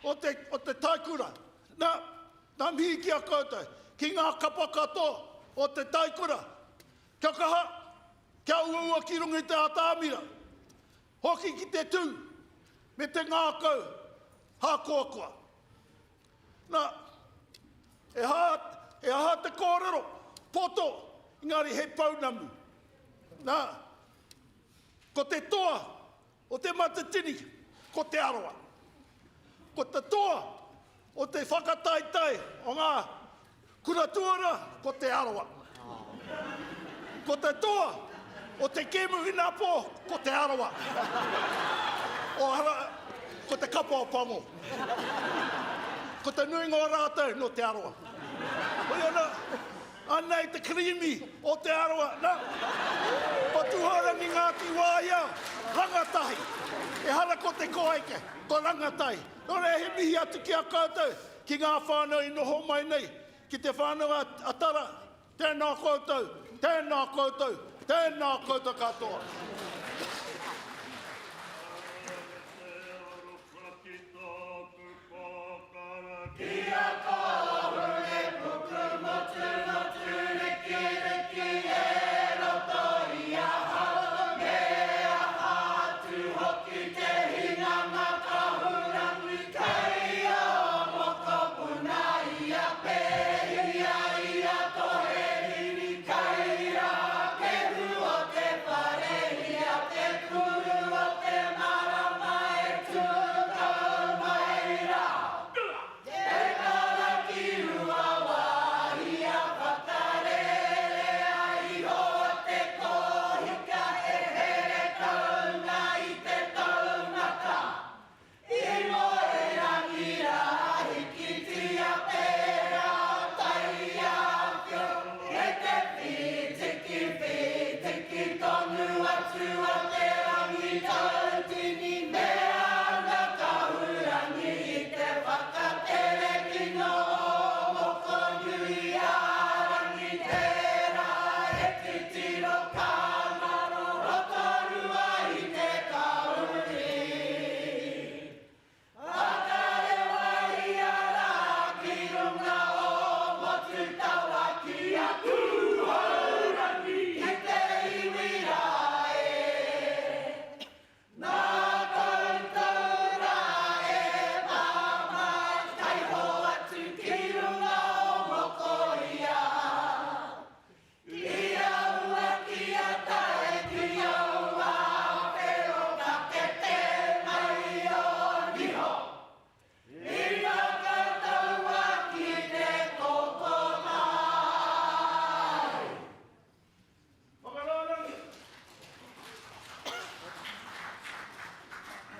Speaker 5: o te, o te taikura. Nā, nā mihi ki a koutou, ki ngā kapa katoa o te taikura. Kia kaha, kia uaua ki runga i te atamira. Hoki ki te tū me te ngākau hākoakoa. Nā, e aha, e aha te kōrero poto, engari he pounamu. Nā, ko te toa o Te Matatini, ko Te Arawa. Ko te toa o te whakataetae o ngā kura tuara, ko Te Arawa. Ko te toa o te kēmu inapō, ko Te Arawa. O hara, ko te kapa o Pango. Ko te nuinga o rātou nō Te Arawa. Hoi ana, anei te kirīmi o Te Arawa, nā, ko Tūhourangi Ngāti Waia, rangatahi. Ehara ko te koeke, ko rangatahi. Nō reira, he mihi atu ki a koutou, ki ngā whānau i noho mai nei, ki te whānau a Tara, tēnā koutou, tēnā koutou, tēnā koutou katoa.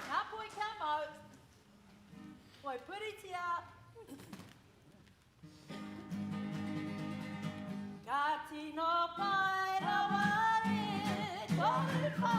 Speaker 2: Ngā poi kia mau. Poi puritia. Ka tino pai rawa e toru whā.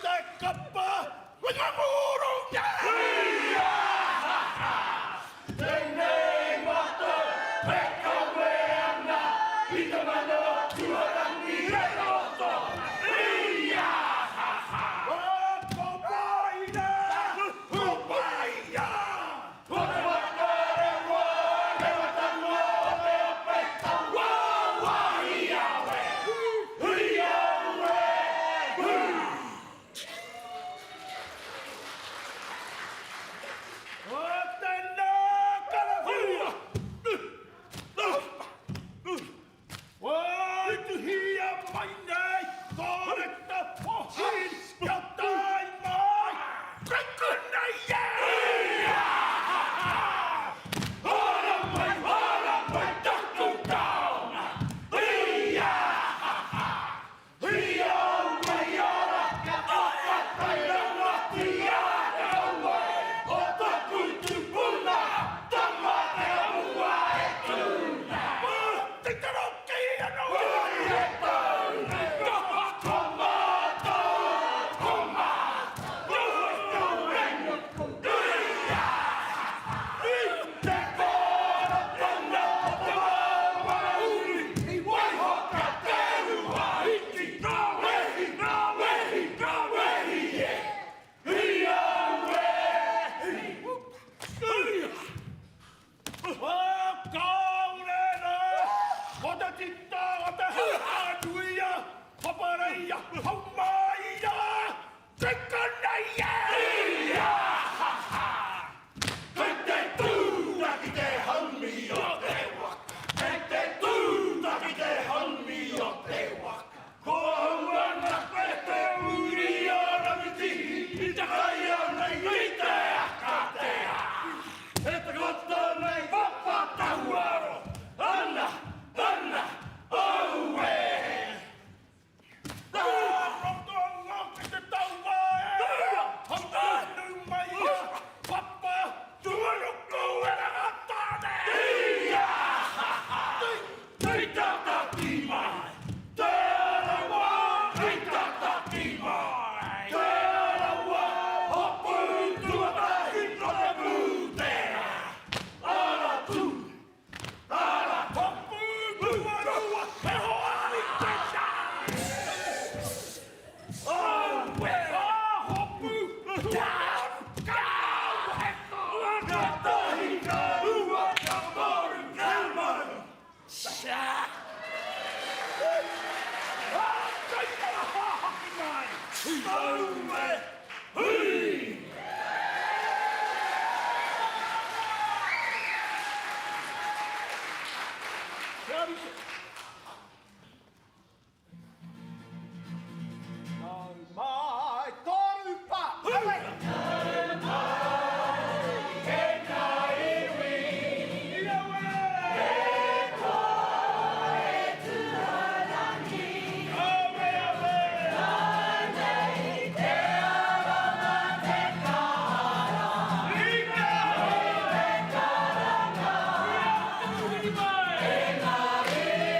Speaker 4: te kapa Whakanguru nei! Tēnei mātou e kawe ana i te mana tuarangi e roto i a Ko Paia! Ko Paia! Ko te whakarewa, rewatanga o te ope taua wāhi awe! Hui aue! Hui! O tēnā karawhiua! Waituhia mai nei tō reta hohi kia tae mai kei konei e! Hora mai, hora mai taku taonga! Waiho ka te ua iti, ngā wehi, ngā wehi, ngā wehi e! Hi au e! Hi! Kāore rā, ko te tita o te hānuia, papareia, haumaia, tika nei e! Kei te tū ki te haumi o te waka. Kei te tū ki te haumi o te waka. Ko au anake te uri o Rangitihi i te kai nei i te akatea. E takoto nei papa tauaro, ana, ana, aue! Ka roto anō ki te taua e Hautanu mai a Papa Tuanuku e Rangatāne! Kei tataki mai Te Arawa! Kei tataki mai Te Arawa! Hapū tuatahi ko te pūtea! Ara tū! Ara hopu tuarua he hoari tena! Aue! A hopu tuaru ka weko! Ka tahi ka rua ka maru ka maru! Sha! A kai a hahaki mai! Aue! Hui!
Speaker 10: Nau mai toru pa! Nau mai e nga iwi E kore tuarangi Awe awe Anei te aranga te kahara I te karanga E nga iwi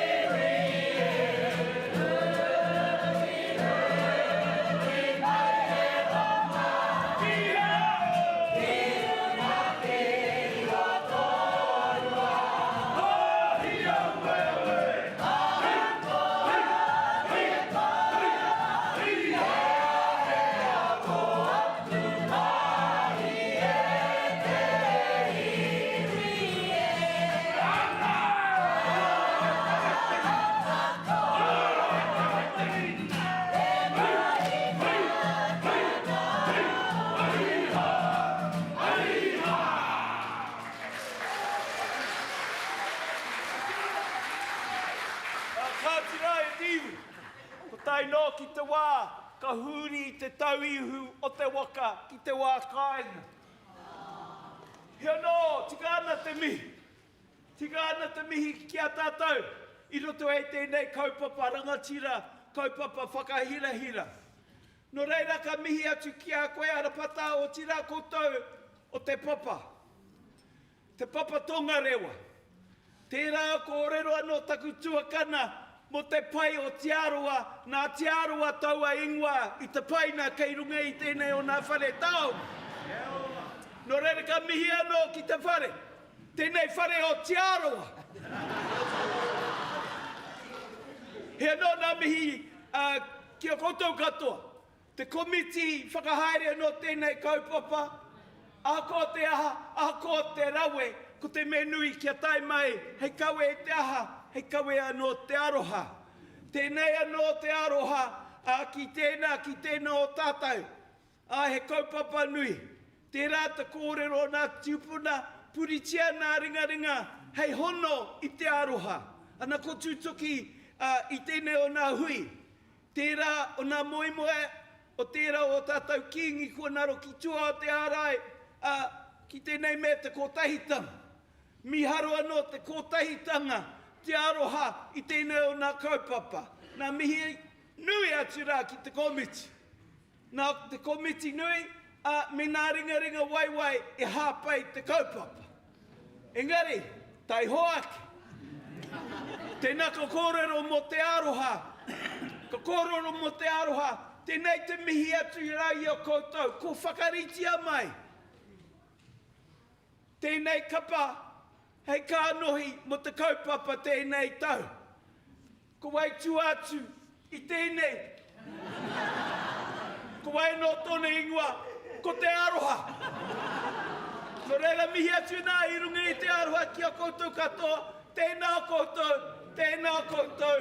Speaker 5: Kāti rā e te iwi, ko tae noa ki te wā ka huri te tauihu o te waka ki te wā kāinga. He anō, tika ana te mihi. Tika ana te mihi ki a tātou i roto i tēnei kaupapa rangatira, kaupapa whakahirahira. Nō reira ka mihi atu ki a koe Arapata otirā koutou o Te Papa. Te Papa Tongarewa. Tērā kōrero anō taku tuakana.
Speaker 11: Mō te pai o Te Arawa, nā Te Arawa taua ingoa i tapaina kei runga i tēnei o nā whare taonga. Nō reira ka mihi anō ki te whare, tēnei whare o Te Arawa. He anō nā mihi ki a koutou katoa. Te komiti whakahaere anō tēnei kaupapa, ahakoa te aha, ahakoa te rawe, ko te mea nui kia tae mai hei kawe i te aha, hei kawe anō te aroha. Tēnei anō te aroha ki tēnā, ki tēnā o tātou. Ā, he kaupapa nui. Tērā te kōrero nā tūpuna, puritia nā ringaringa hei hono i te aroha. Ana ko tutuki i tēnei o nā hui. Tērā o nā moemoe o tērā o ō tātou kīngi kua ngaro ki tua o te ārai, ā, ki tēnei mea te kotahitanga. Mīharo anō te kotahitanga, te aroha i tēnei o nā kaupapa. Nā mihi nui atu rā ki te komiti. Nā te komiti nui, ā, me nā ringaringa waiwai e hāpai te kaupapa. Engari, taihoa ake. Tēnā ka kōrero mō te aroha, ka kōrero mō te aroha, tēnei te mihi atu rā i a koutou, ko whakaritea mai tēnei kapa hei kānohi mō te kaupapa tēnei tau. Ko wai tua atu i tēnei? Ko wai anō tōna ingoa? Ko Te Aroha. Nō reira mihi atu nā i runga i te aroha ki a koutou katoa, tēnā koutou, tēnā koutou,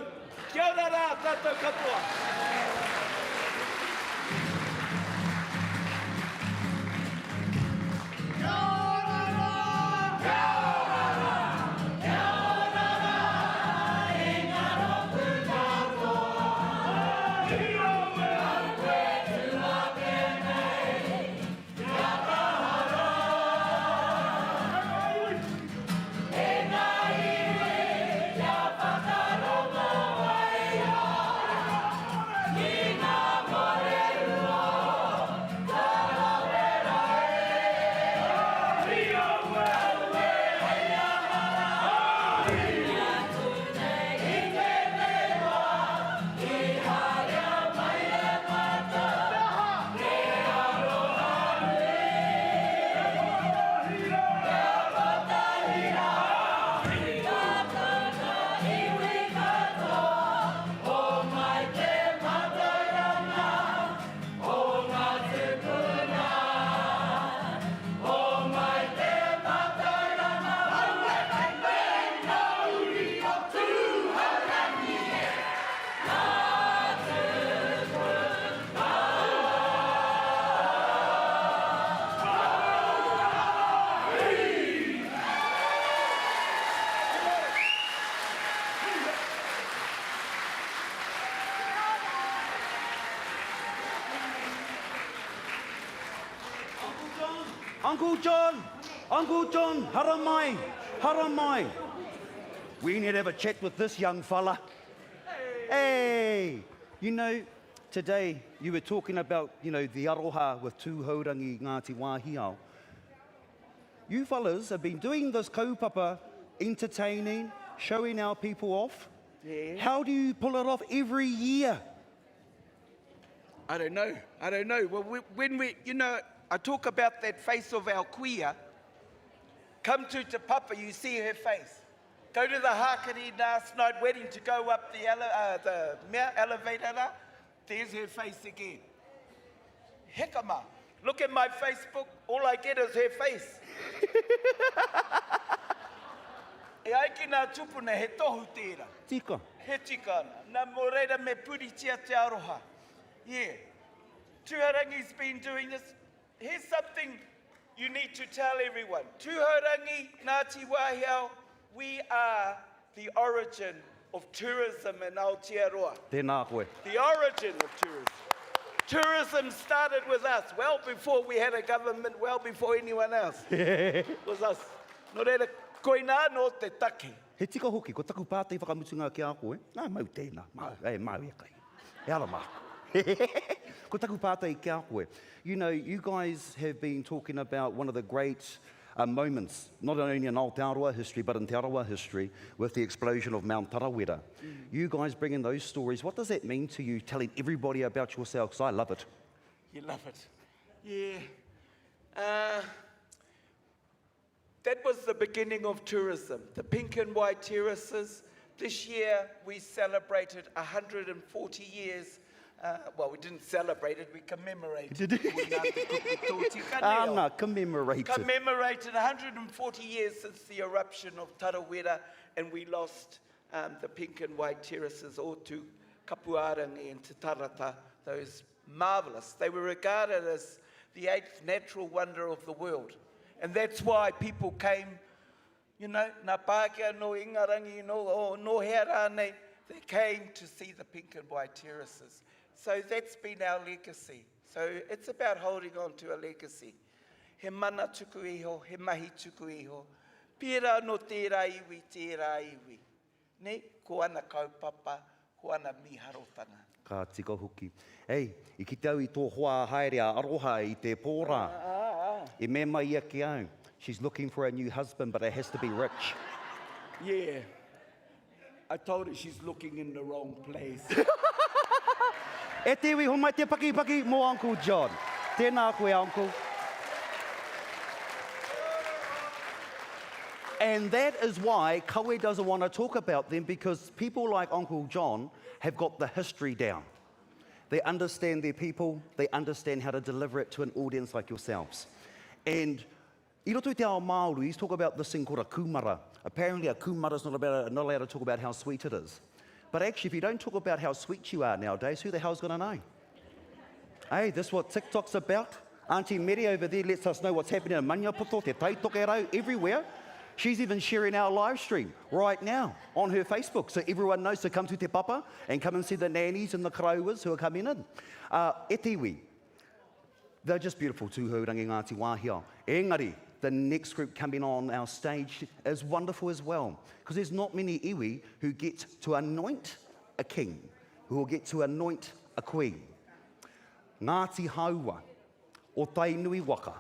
Speaker 11: kia ora rā tātou katoa.
Speaker 10: Kia ora rā! Kia ora rā! Kia ora rā e ngā rōpū katoa. Aue tū ake nei, kia kaha rā. E ngā iwi kia whakarongo ai rā. Ki ngā mōrehu o Tarawera e. Aue hei aha rā. Kia tū nei i tēnei wā, i haria mai e mātou te aroha nui. Kia kotahi rā, tātou ngā iwi katoa, homai te mātauranga o ngā tūpuna. Homai te mātauranga aue me ngā uri o Tūhourangi e. Ngā tūpuna.
Speaker 9: Uncle John! Uncle John, haramai! Haramai! We need to have a chat with this young fella. Hey! You know, today you were talking about, you know, the aroha with Tūhourangi Ngāti Wāhiao. You fellas have been doing this kaupapa, entertaining, showing our people off.
Speaker 11: Yeah.
Speaker 9: How do you pull it off every year?
Speaker 11: I don't know. I don't know. Well, we, when we, you know, I talk about that face of our kuia. Come to Te Papa, you see her face. Go to the Hakari last night waiting to go up the, ele uh, the mea elevator. There's her face again. Hekama. Look at my Facebook, all I get is her face. e ai ki ngā tupuna, he tohu tērā.
Speaker 9: Tika.
Speaker 11: He tika ana. Nā, mō reira me puritia te aroha. Yeah. Tūhourangi's been doing this. Here's something you need to tell everyone. Tūhourangi, Ngāti Wāhiao, we are the origin of tourism in Aotearoa.
Speaker 9: Tēnā koe.
Speaker 11: The origin of tourism. Tourism started with us well before we had a government, well before anyone else. It was us. Nō reira, koinā anō te take.
Speaker 9: He tika hoki, ko taku pātai whakamutunga ki a koe, nā, mau tēnā, mau, e, mau e kai. E ara māku. Ko taku pātai ki a koe, you know, you guys have been talking about one of the great. moments, not only in Aotearoa history, but in Te Arawa history, with the explosion of Mount Tarawera. Mm. You guys bringing those stories, what does that mean to you, telling everybody about yourself? Because I love it.
Speaker 11: You love it. Yeah. Uh, that was the beginning of tourism. The pink and white terraces. This year we celebrated 140 years. Uh, well, we didn't celebrate it, we commemorated.
Speaker 9: Ana, commemorated.
Speaker 11: Commemorated 140 years since the eruption of Tarawera, and we lost um, the pink and white terraces, Otu, Kapuarangi, and Te Tarata, those marvelous. They were regarded as the eighth natural wonder of the world. And that's why people came, you know, nā Pākehā, no Ingarangi, no, oh, no hea rānei, they came to see the pink and white terraces. So that's been our legacy. So it's about holding on to a legacy. He mana tuku iho, he mahi tuku iho. Pērā no tērā iwi, tērā iwi. Ne, ko ana kaupapa, ko ana mīharotanga.
Speaker 9: Ka tika hoki. Ei, i kite au i tō hoa haere a Aroha i te pō rā. I mea mai ia ki au, she's looking for a new husband but it has to be rich.
Speaker 11: Yeah. I told her she's looking in the wrong place.
Speaker 9: E te iwi, homai te pakipaki mō Uncle John. Tēnā koe, Uncle. And that is why Kawe doesn't want to talk about them because people like Uncle John have got the history down. They understand their people, they understand how to deliver it to an audience like yourselves. And i roto i te ao Māori, we talk about this thing called a kūmara. Apparently a kūmara is not, about, not allowed to talk about how sweet it is. But actually, if you don't talk about how sweet you are nowadays, who the hell's going to know? Hey, this is what TikTok's about. Auntie Mary over there lets us know what's happening in Maniapoto, Te Tai Tokerau, everywhere. She's even sharing our live stream right now on her Facebook. So everyone knows to come to Te Papa and come and see the nannies and the karauas who are coming in. Uh, e te iwi, they're just beautiful, Tūhourangi Ngāti Wāhiao. Engari, the next group coming on our stage is wonderful as well. Because there's not many iwi who get to anoint a king, who will get to anoint a queen. Ngāti Hāua, o Tainui waka.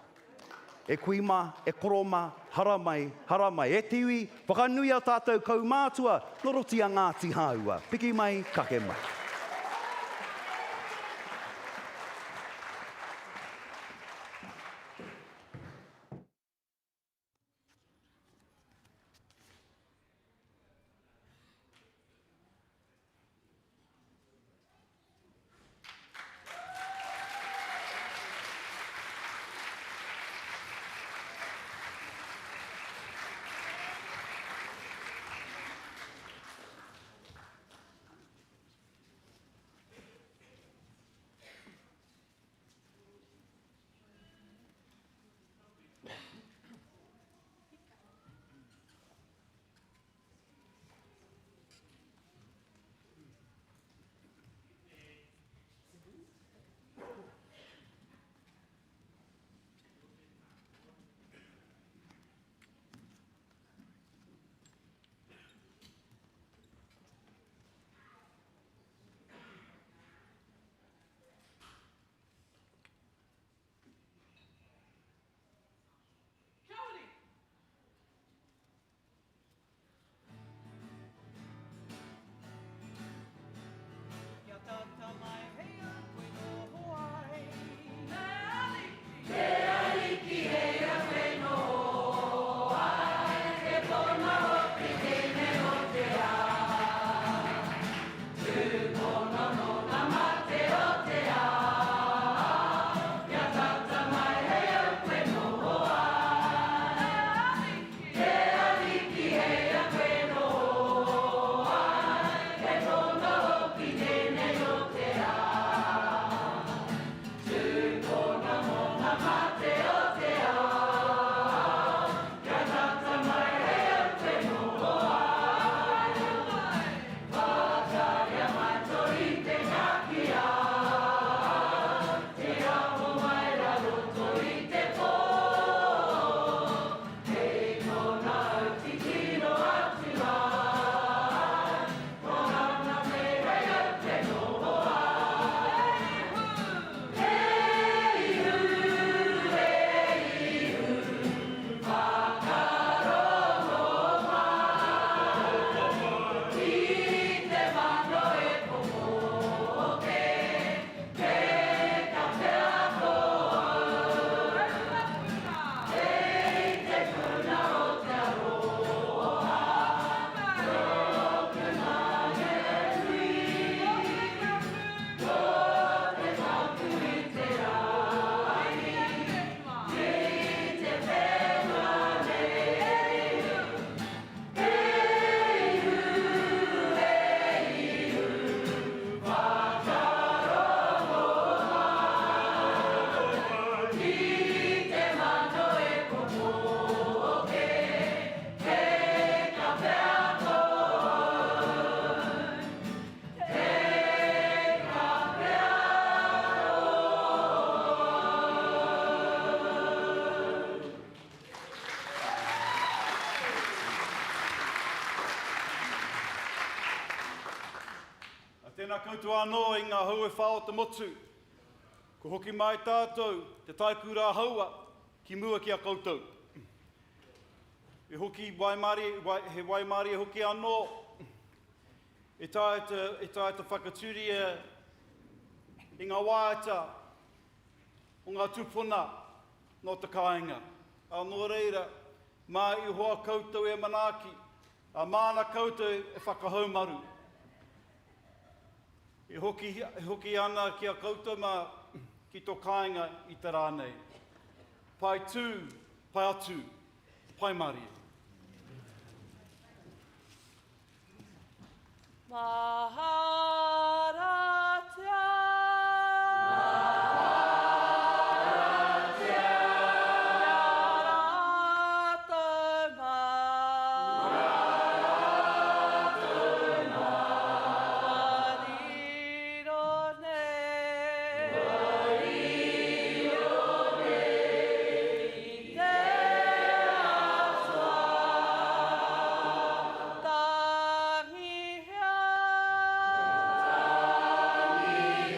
Speaker 9: E kui mā, e koro mā, haramai, haramai. E te iwi, whakanuia tātou kaumātua, nō roto i a Ngāti Hāua. Piki mai, kake mai.
Speaker 12: koutou anō i ngā hau e whā o te motu. Kua hoki mai tātou, te taikura haua, ki mua ki a koutou. E hoki waimarie, he waimarie hoki anō e taea te, e taea te whakatūria i ngā waiata o ngā tūpuna nō te kāinga. Ā, nō reira, mā Ihowa koutou e manaaki, ā, māna koutou e whakahaumaru. E hoki, e hoki ana ki a koutou mā, ki tō kāinga i te rā nei. Pai tū, pai atu, pai marie.
Speaker 2: Maharatia. Maharatia. Kia rātou mā. Kia rātou mā. Kua riro nei. Kua riro nei. I te Atua. Tangihia. Tangihia.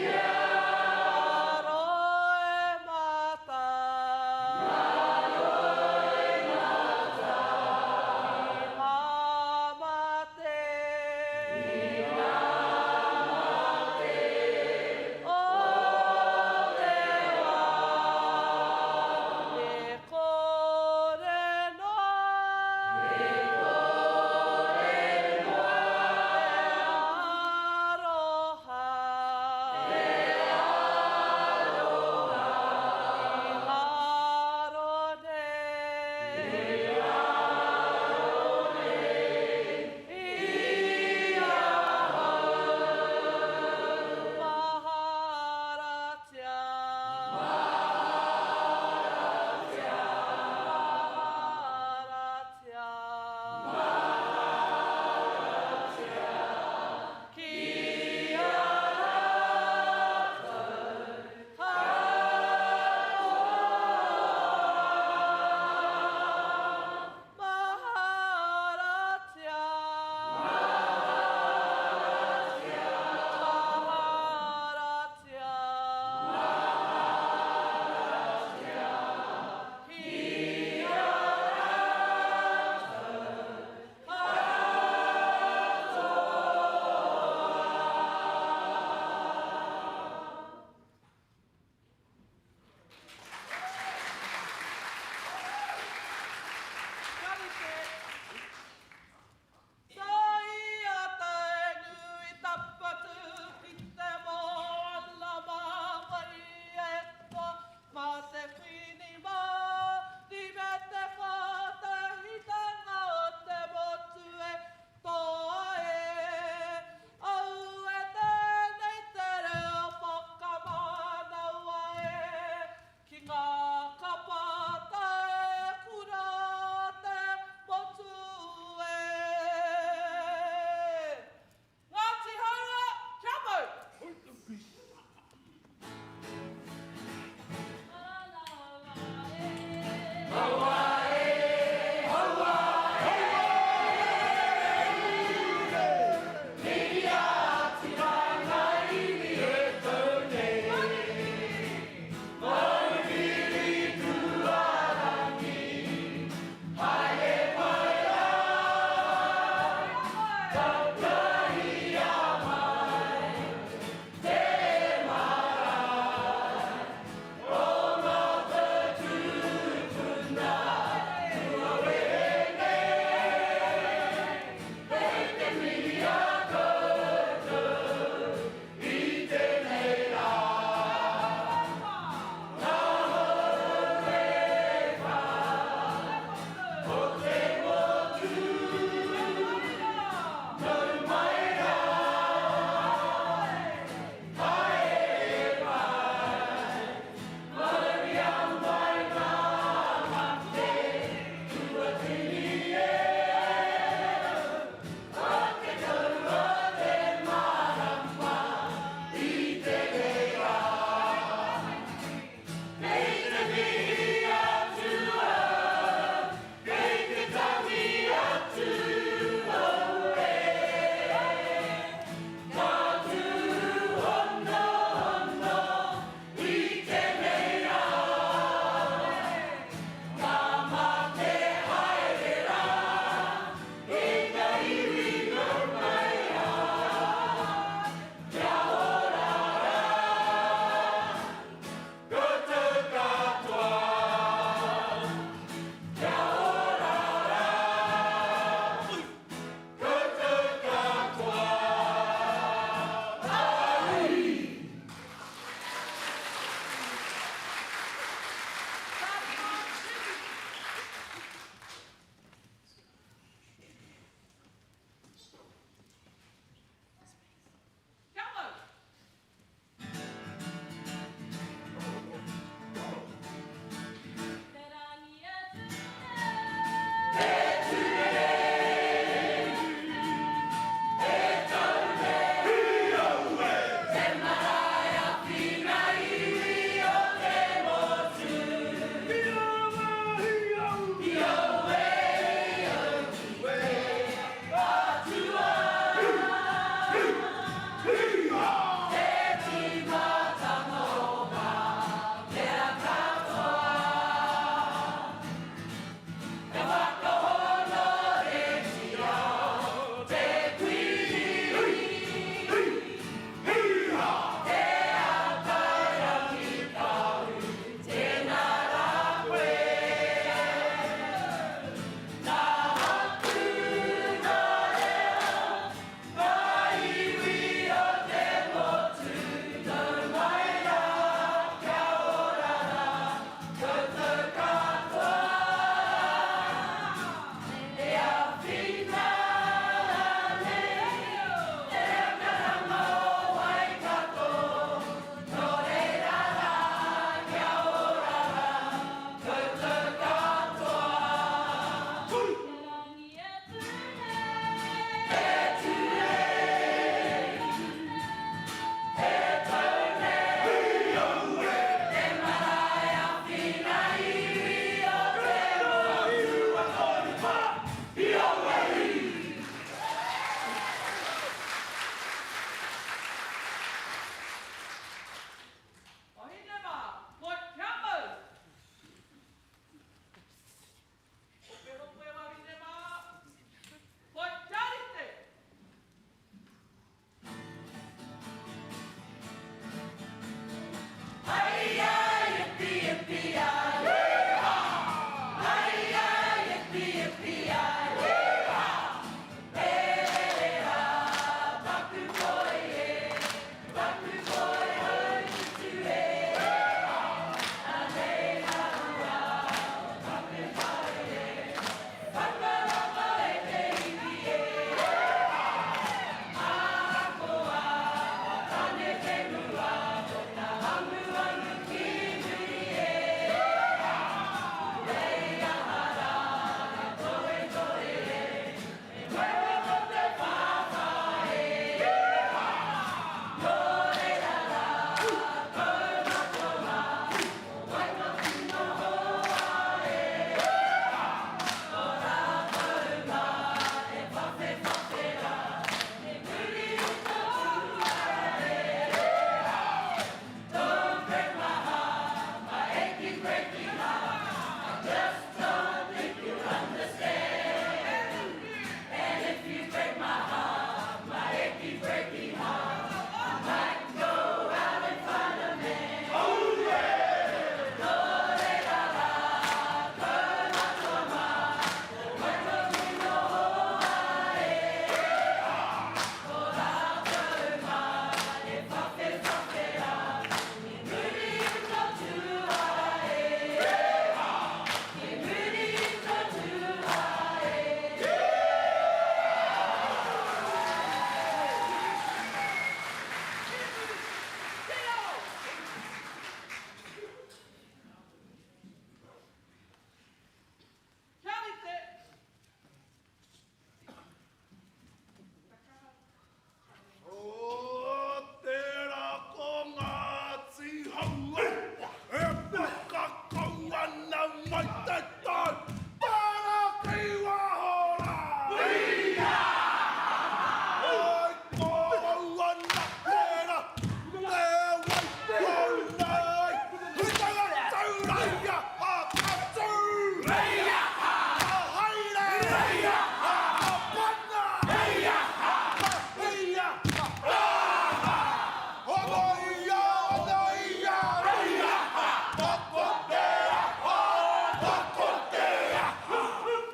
Speaker 4: aha, ko te aha.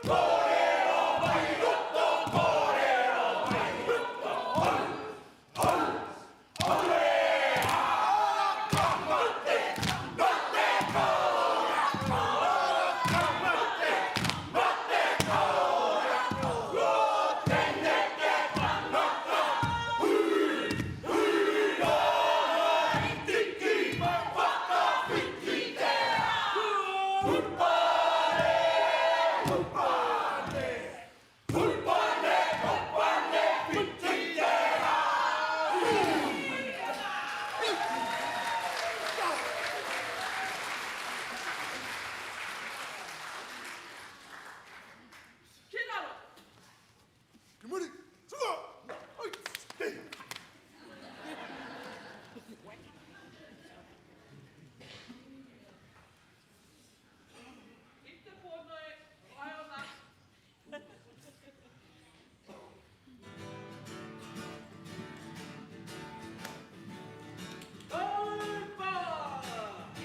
Speaker 4: Kōrero mai roto, kōrero mai roto. Au, au, auē, ara ka mate, mate kōra. Ara ka mate, mate kōra. Ko te neke tangata, huri, huri noa i tiki, whakawhiti te ao. Pupane, pupane, pupane, pupane, whiti te ao.
Speaker 11: Ki raro!
Speaker 4: Ki muri! Tua! Oi! Te!
Speaker 1: I te pō nei, raiona.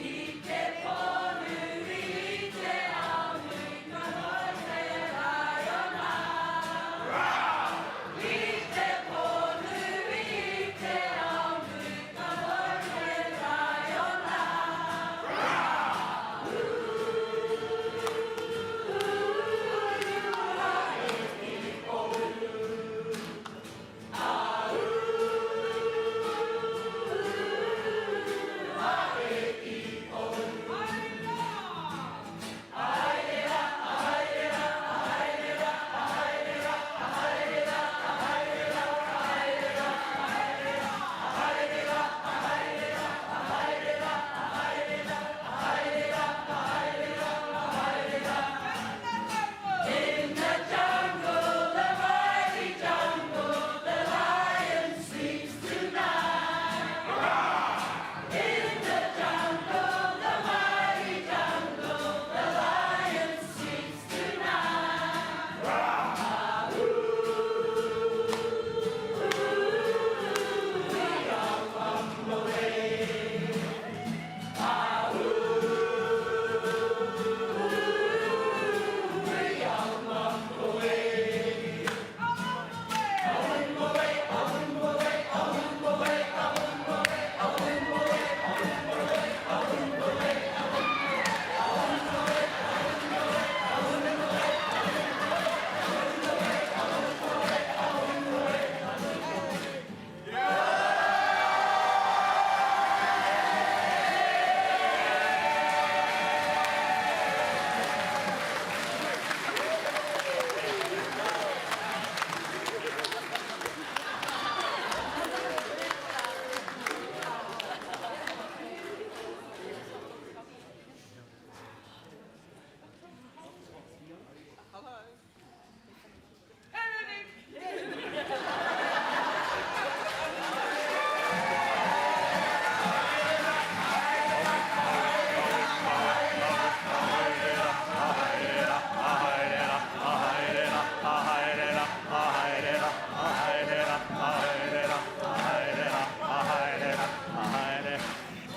Speaker 10: I te pōnui i te ao nui ka moe te raiona. I te pōnui i te ao nui ka moe te raiona. In the jungle, the mighty jungle, the lion sleeps tonight. In the jungle, the mighty jungle, the lion sleeps tonight. We are on the way. We are on the way.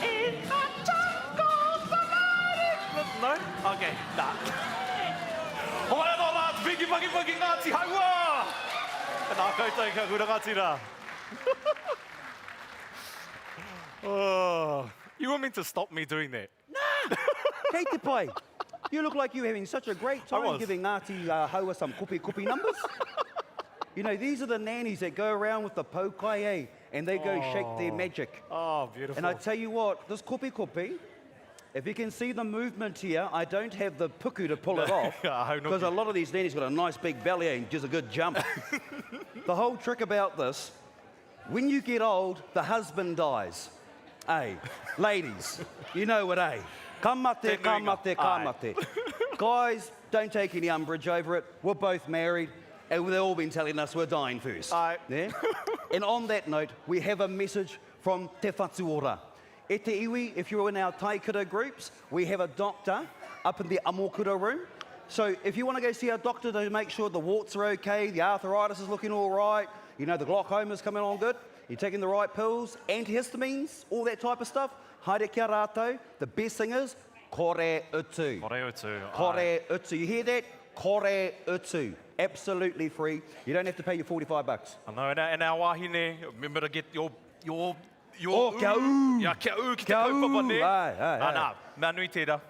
Speaker 7: In the jungle, the mighty... No? Okay, nah. Homai anō rā, piki paki paki Ngāti Hauā! Nā koutou kia kura rangatira. oh, you were meant to stop me doing that.
Speaker 9: Nah! Kei te pai. You look like you were having such a great time giving Ngāti uh, Haua some kupi kupi numbers. You know, these are the nannies that go around with the poukai, eh? And they go oh. shake their magic.
Speaker 7: Oh, beautiful.
Speaker 9: And I tell you what, this kupi kupi, if you can see the movement here, I don't have the puku to pull it off. Because a lot of these nannies got a nice big belly and just a good jump. the whole trick about this, when you get old, the husband dies. Hey, ladies, you know what, eh? Ka mate, ka mate, ka mate. Guys, don't take any umbrage over it. We're both married, and they've all been telling us we're dying first.
Speaker 7: Aye.
Speaker 9: Yeah? and on that note, we have a message from Te Whatu Ora. E te iwi, if you're in our taikura groups, we have a doctor up in the amokura room. So if you want to go see our doctor to make sure the warts are okay, the arthritis is looking all right, you know, the glaucoma's coming on good, you're taking the right pills, antihistamines, all that type of stuff, haere kia rātou. The best thing is, Kore utu.
Speaker 7: Kore utu, aye.
Speaker 9: Kore utu. You hear that? Kore utu. Absolutely free. You don't have to pay your 45 bucks.
Speaker 7: I know, and our, and our wahine, remember to get your, your, your
Speaker 9: Oh, kia ū.
Speaker 7: Yeah, kia ū ki te
Speaker 9: Kia
Speaker 7: kaupapa,
Speaker 9: ū.
Speaker 7: nē?
Speaker 9: Aye, aye,
Speaker 7: Ah,
Speaker 9: aye.
Speaker 7: nā, mea nui tērā.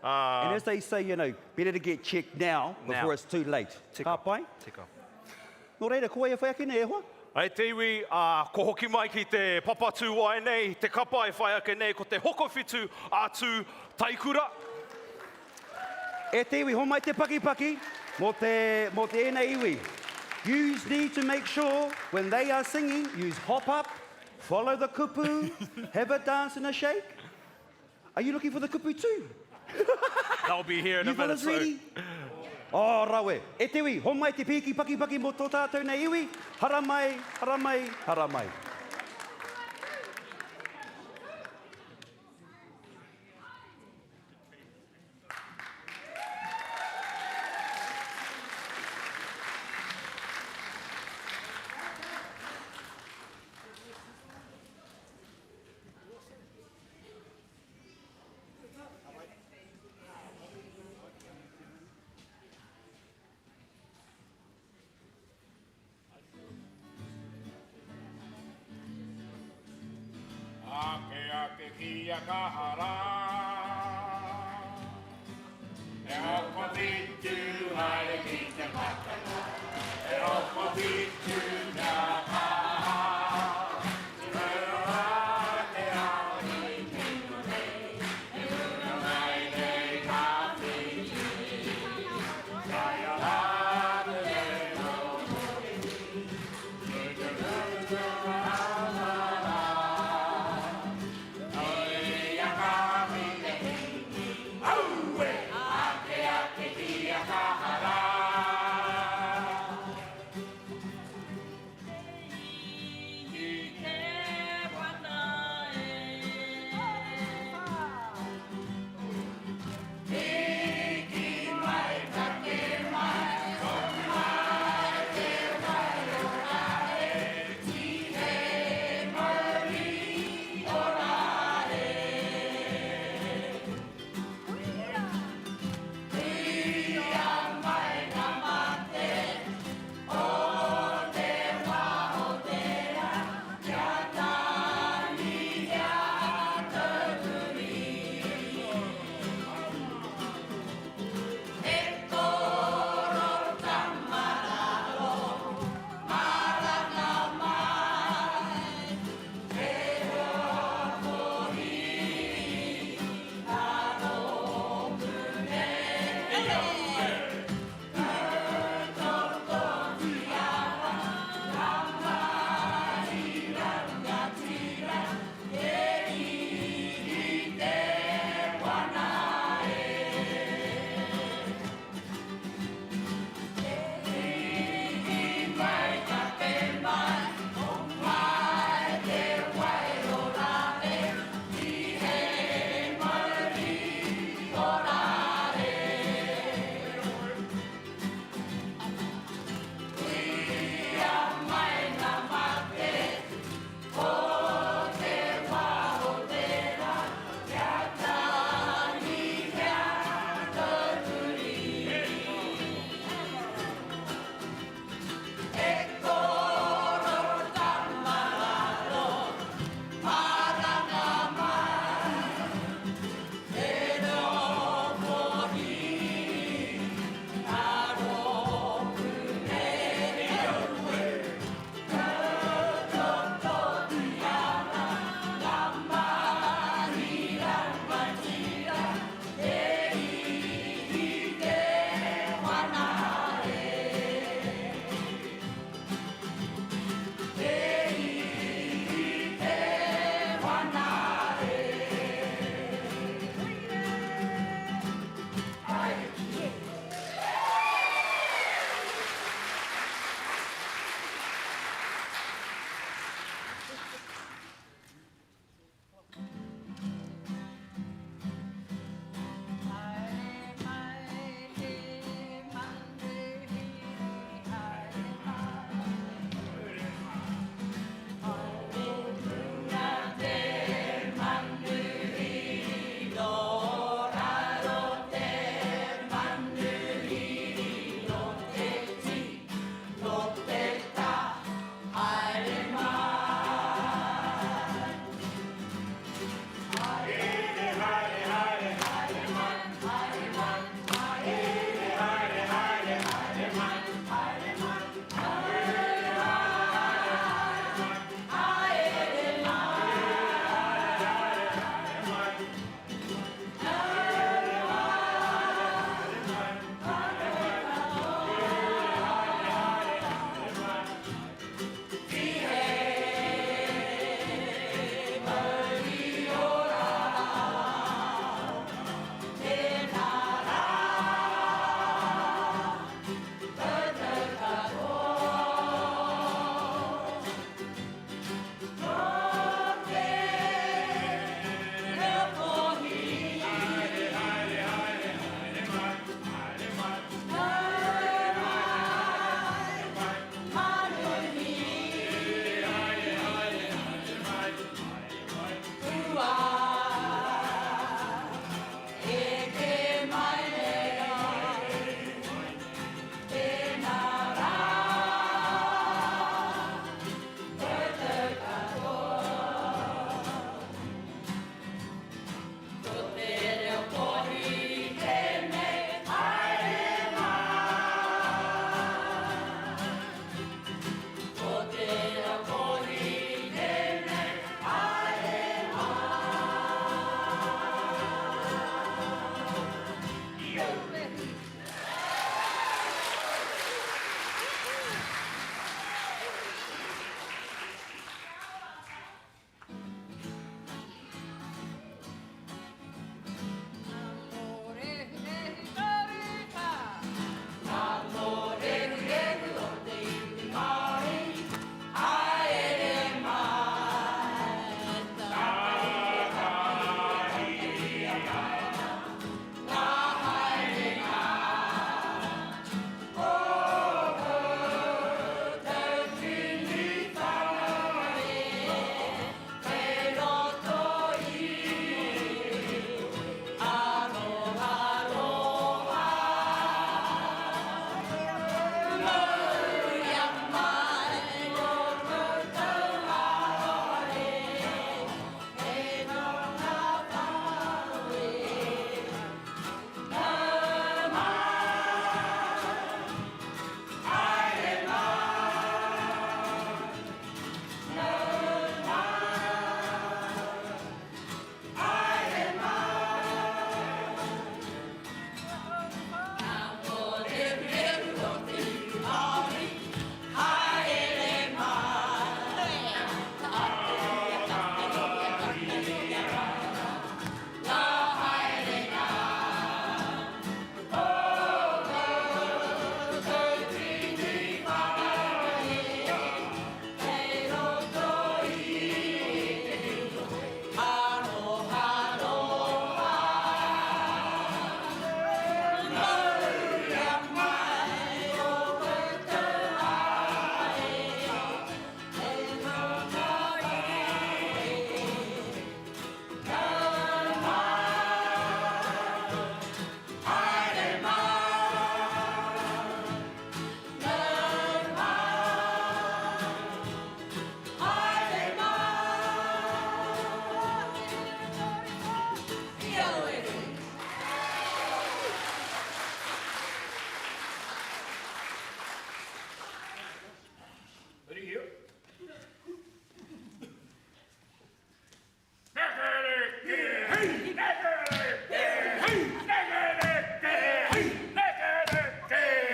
Speaker 7: Ah.
Speaker 9: And as they say, you know, better to get checked now before
Speaker 7: Now.
Speaker 9: it's too late.
Speaker 7: Tika.
Speaker 9: Ka pai?
Speaker 7: Tika.
Speaker 9: Nō reira, ko wai e whai ake nei, e hoa?
Speaker 7: Hei te iwi, ā, ko hoki mai ki te Papatūwae nei, te kapa e whai ake nei, ko te Hokowhitu a Tū Taikura.
Speaker 9: E te iwi, homai te pakipaki mō te, mō te ēnei iwi. Yous need to make sure when they are singing, yous hop up, follow the kupu, have a dance and a shake. Are you looking for the kupu too?
Speaker 7: They'll be here in a
Speaker 9: You
Speaker 7: minute,
Speaker 9: fellas
Speaker 7: so.
Speaker 9: ready? Oh, rawe. E te iwi, homai te pīki pakipaki mō tō tātou nei iwi. Haramai, haramai, haramai.
Speaker 4: Ake ake kia kaha rā E oko whitu haere ki te pakanga E oko whitu kia kaha Te rā te ao i tino nei E ura mai nei ka whitu Kai a rā te reo mori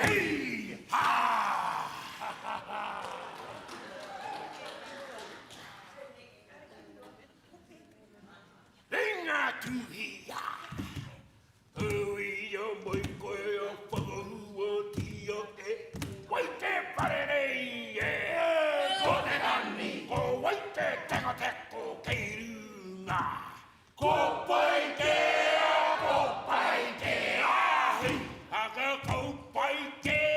Speaker 4: Hī! Hā! Ringa tuhia! Uia mai koe a whakahuatia e wai te whare nei e Ko te rangi, ko wai te tekoteko kei runga Ko Paikea, ko Paikea, hei haka kau Paikea.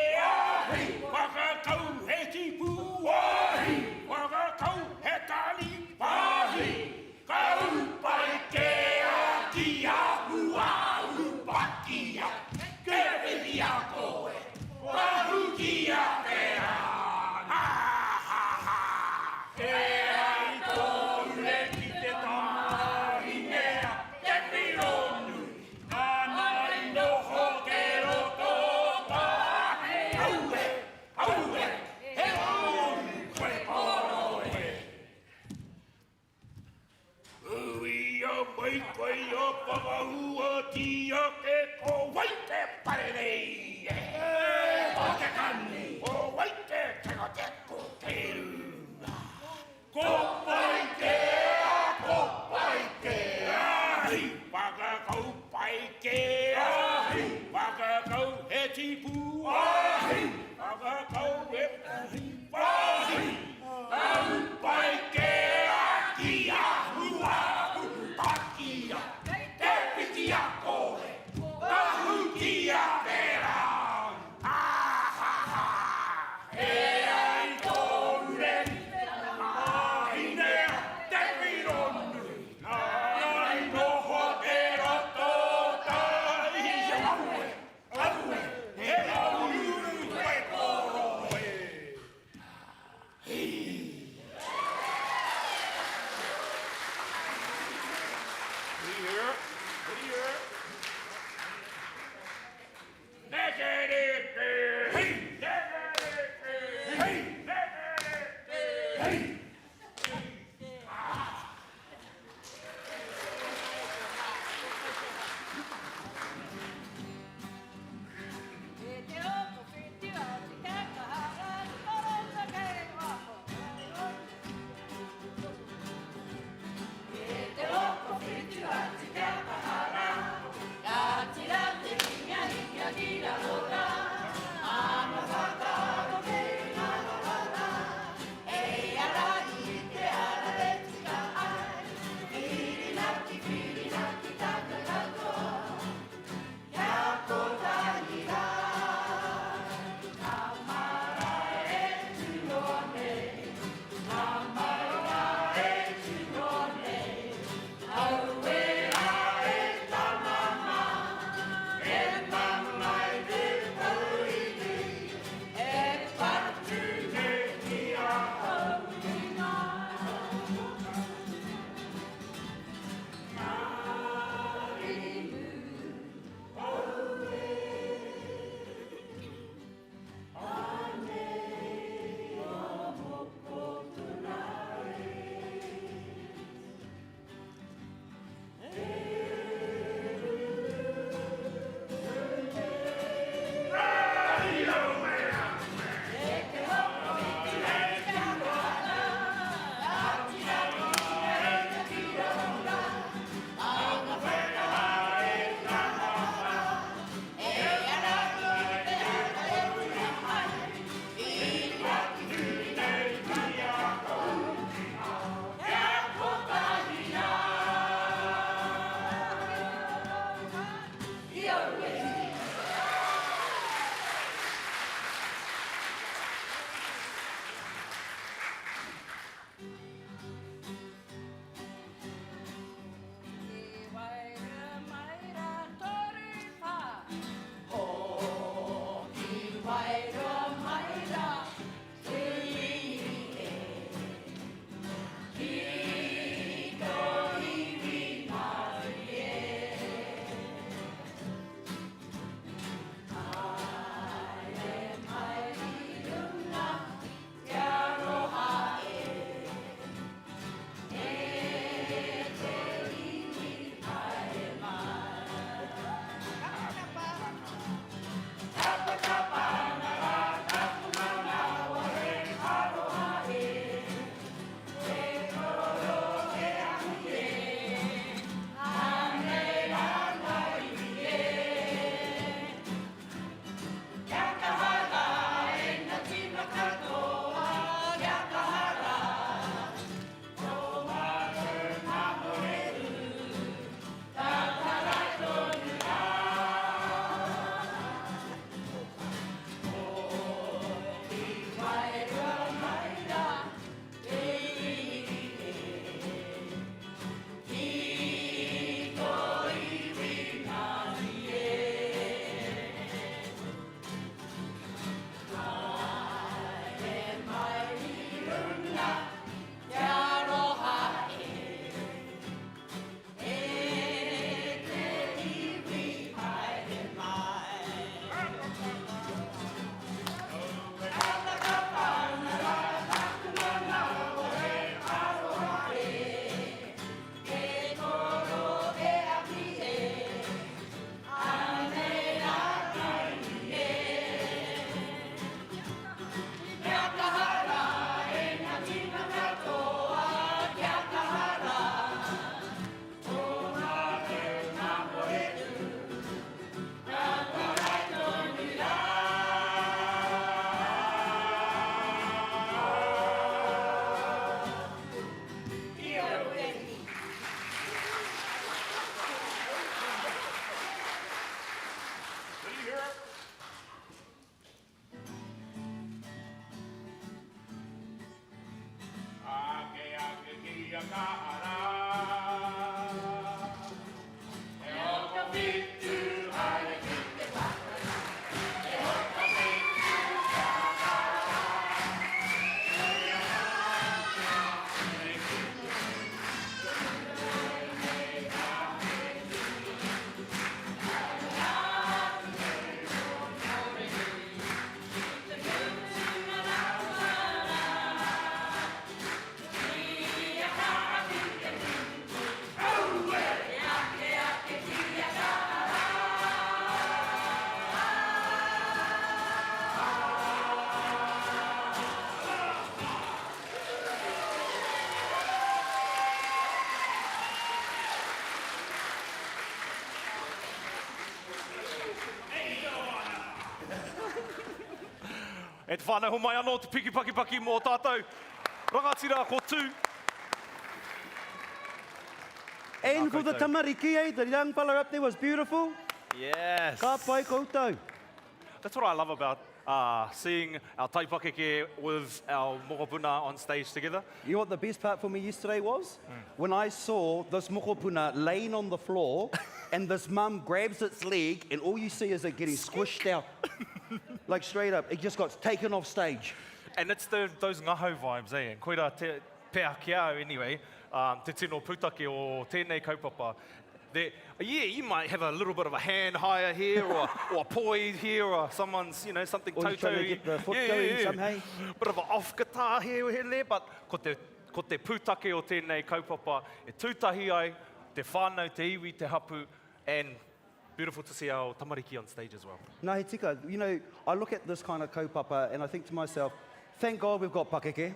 Speaker 7: E te whānau, homai anō te piki pakipaki mō tātou rangatira ko Tū.
Speaker 9: And for the tamariki, eh, the young fella up there was beautiful.
Speaker 7: Yes.
Speaker 9: Ka pai koutou.
Speaker 7: That's what I love about uh, seeing our taipakeke with our mokopuna on stage together.
Speaker 9: You know what the best part for me yesterday was? Mm. When I saw this mokopuna laying on the floor and this mum grabs its leg and all you see is it getting squished out. like straight up, it just got taken off stage.
Speaker 7: And it's the, those ngahau vibes, eh? And koira te, pea ki au, anyway, um, te tino pūtake o tēnei kaupapa. The, yeah, you might have a little bit of a hand higher here or, or a poi here or someone's, you know, something
Speaker 9: Or you're trying to get the foot going somehow.
Speaker 7: Bit of an off guitar here, here there, but ko te, ko te pūtake o tēnei kaupapa e tūtahi ai te whānau, te iwi, te hapu, and beautiful to see our tamariki on stage as well.
Speaker 9: No, he tika, you know, I look at this kind of kaupapa and I think to myself, thank God we've got pakeke,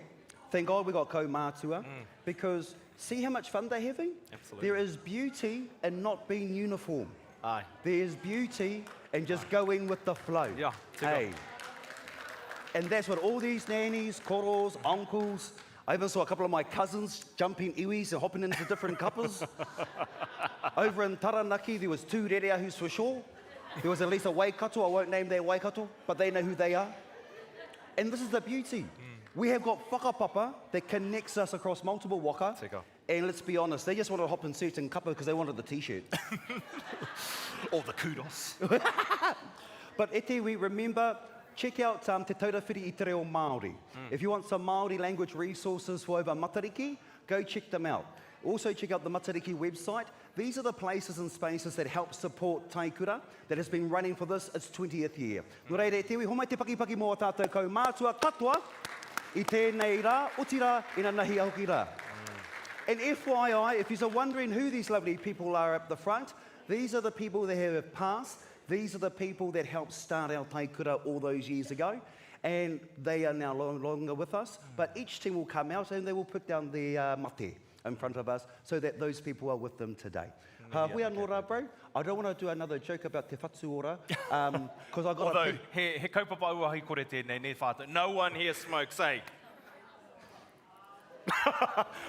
Speaker 9: thank God we've got kaumātua, mm. because see how much fun they're having?
Speaker 7: Absolutely.
Speaker 9: There is beauty in not being uniform.
Speaker 7: Aye.
Speaker 9: There is beauty in just Aye. going with the flow.
Speaker 7: Yeah.
Speaker 9: Hey. And that's what all these nannies, koros, uncles, I even saw a couple of my cousins jumping iwis and hopping into different kapas. Over in Taranaki, there was two rereahus for sure. There was at least a Waikato. I won't name their Waikato, but they know who they are. And this is the beauty. Mm. We have got whakapapa that connects us across multiple waka.
Speaker 7: Tika.
Speaker 9: And let's be honest, they just want to hop in certain kapa because they wanted the t-shirt.
Speaker 7: or the kudos.
Speaker 9: but ete, we remember, check out um, Te Taura Whiri i Te Reo Māori. Mm. If you want some Māori language resources for over Matariki, go check them out. Also check out the Matariki website. These are the places and spaces that help support Taikura that has been running for this its 20th year. Nō reira, e te iwi, homai te pakipaki mō ā tātou kaumātua katoa i tēnei rā, otirā, inanahi hoki rā. And FYI, if you're wondering who these lovely people are up the front, these are the people that have passed. These are the people that helped start our Taikura all those years ago. And they are now no longer with us. But each team will come out and they will put down the uh, mate in front of us so that those people are with them today. Ha, hui anō rā, bro. I don't want to do another joke about Te Whatu Ora, um, cause I got
Speaker 7: Although, he, he kaupapa auahi kore tēnei, nē whātou. No one here smokes, eh?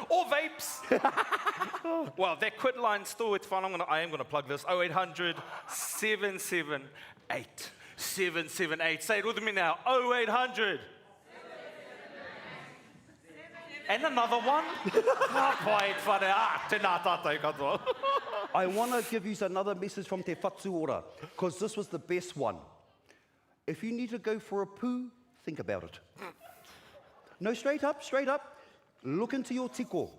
Speaker 7: or vapes. well, that quit line still, it's fine. I'm gonna, I am going to plug this. 0800 778 778. Say it with me now. 0800. And another one. Ka pai, whare. Ah, tēnā tātou katoa.
Speaker 9: I want to give you another message from Te Whatu Ora, because this was the best one. If you need to go for a poo, think about it. No, straight up, straight up. Look into your tiko.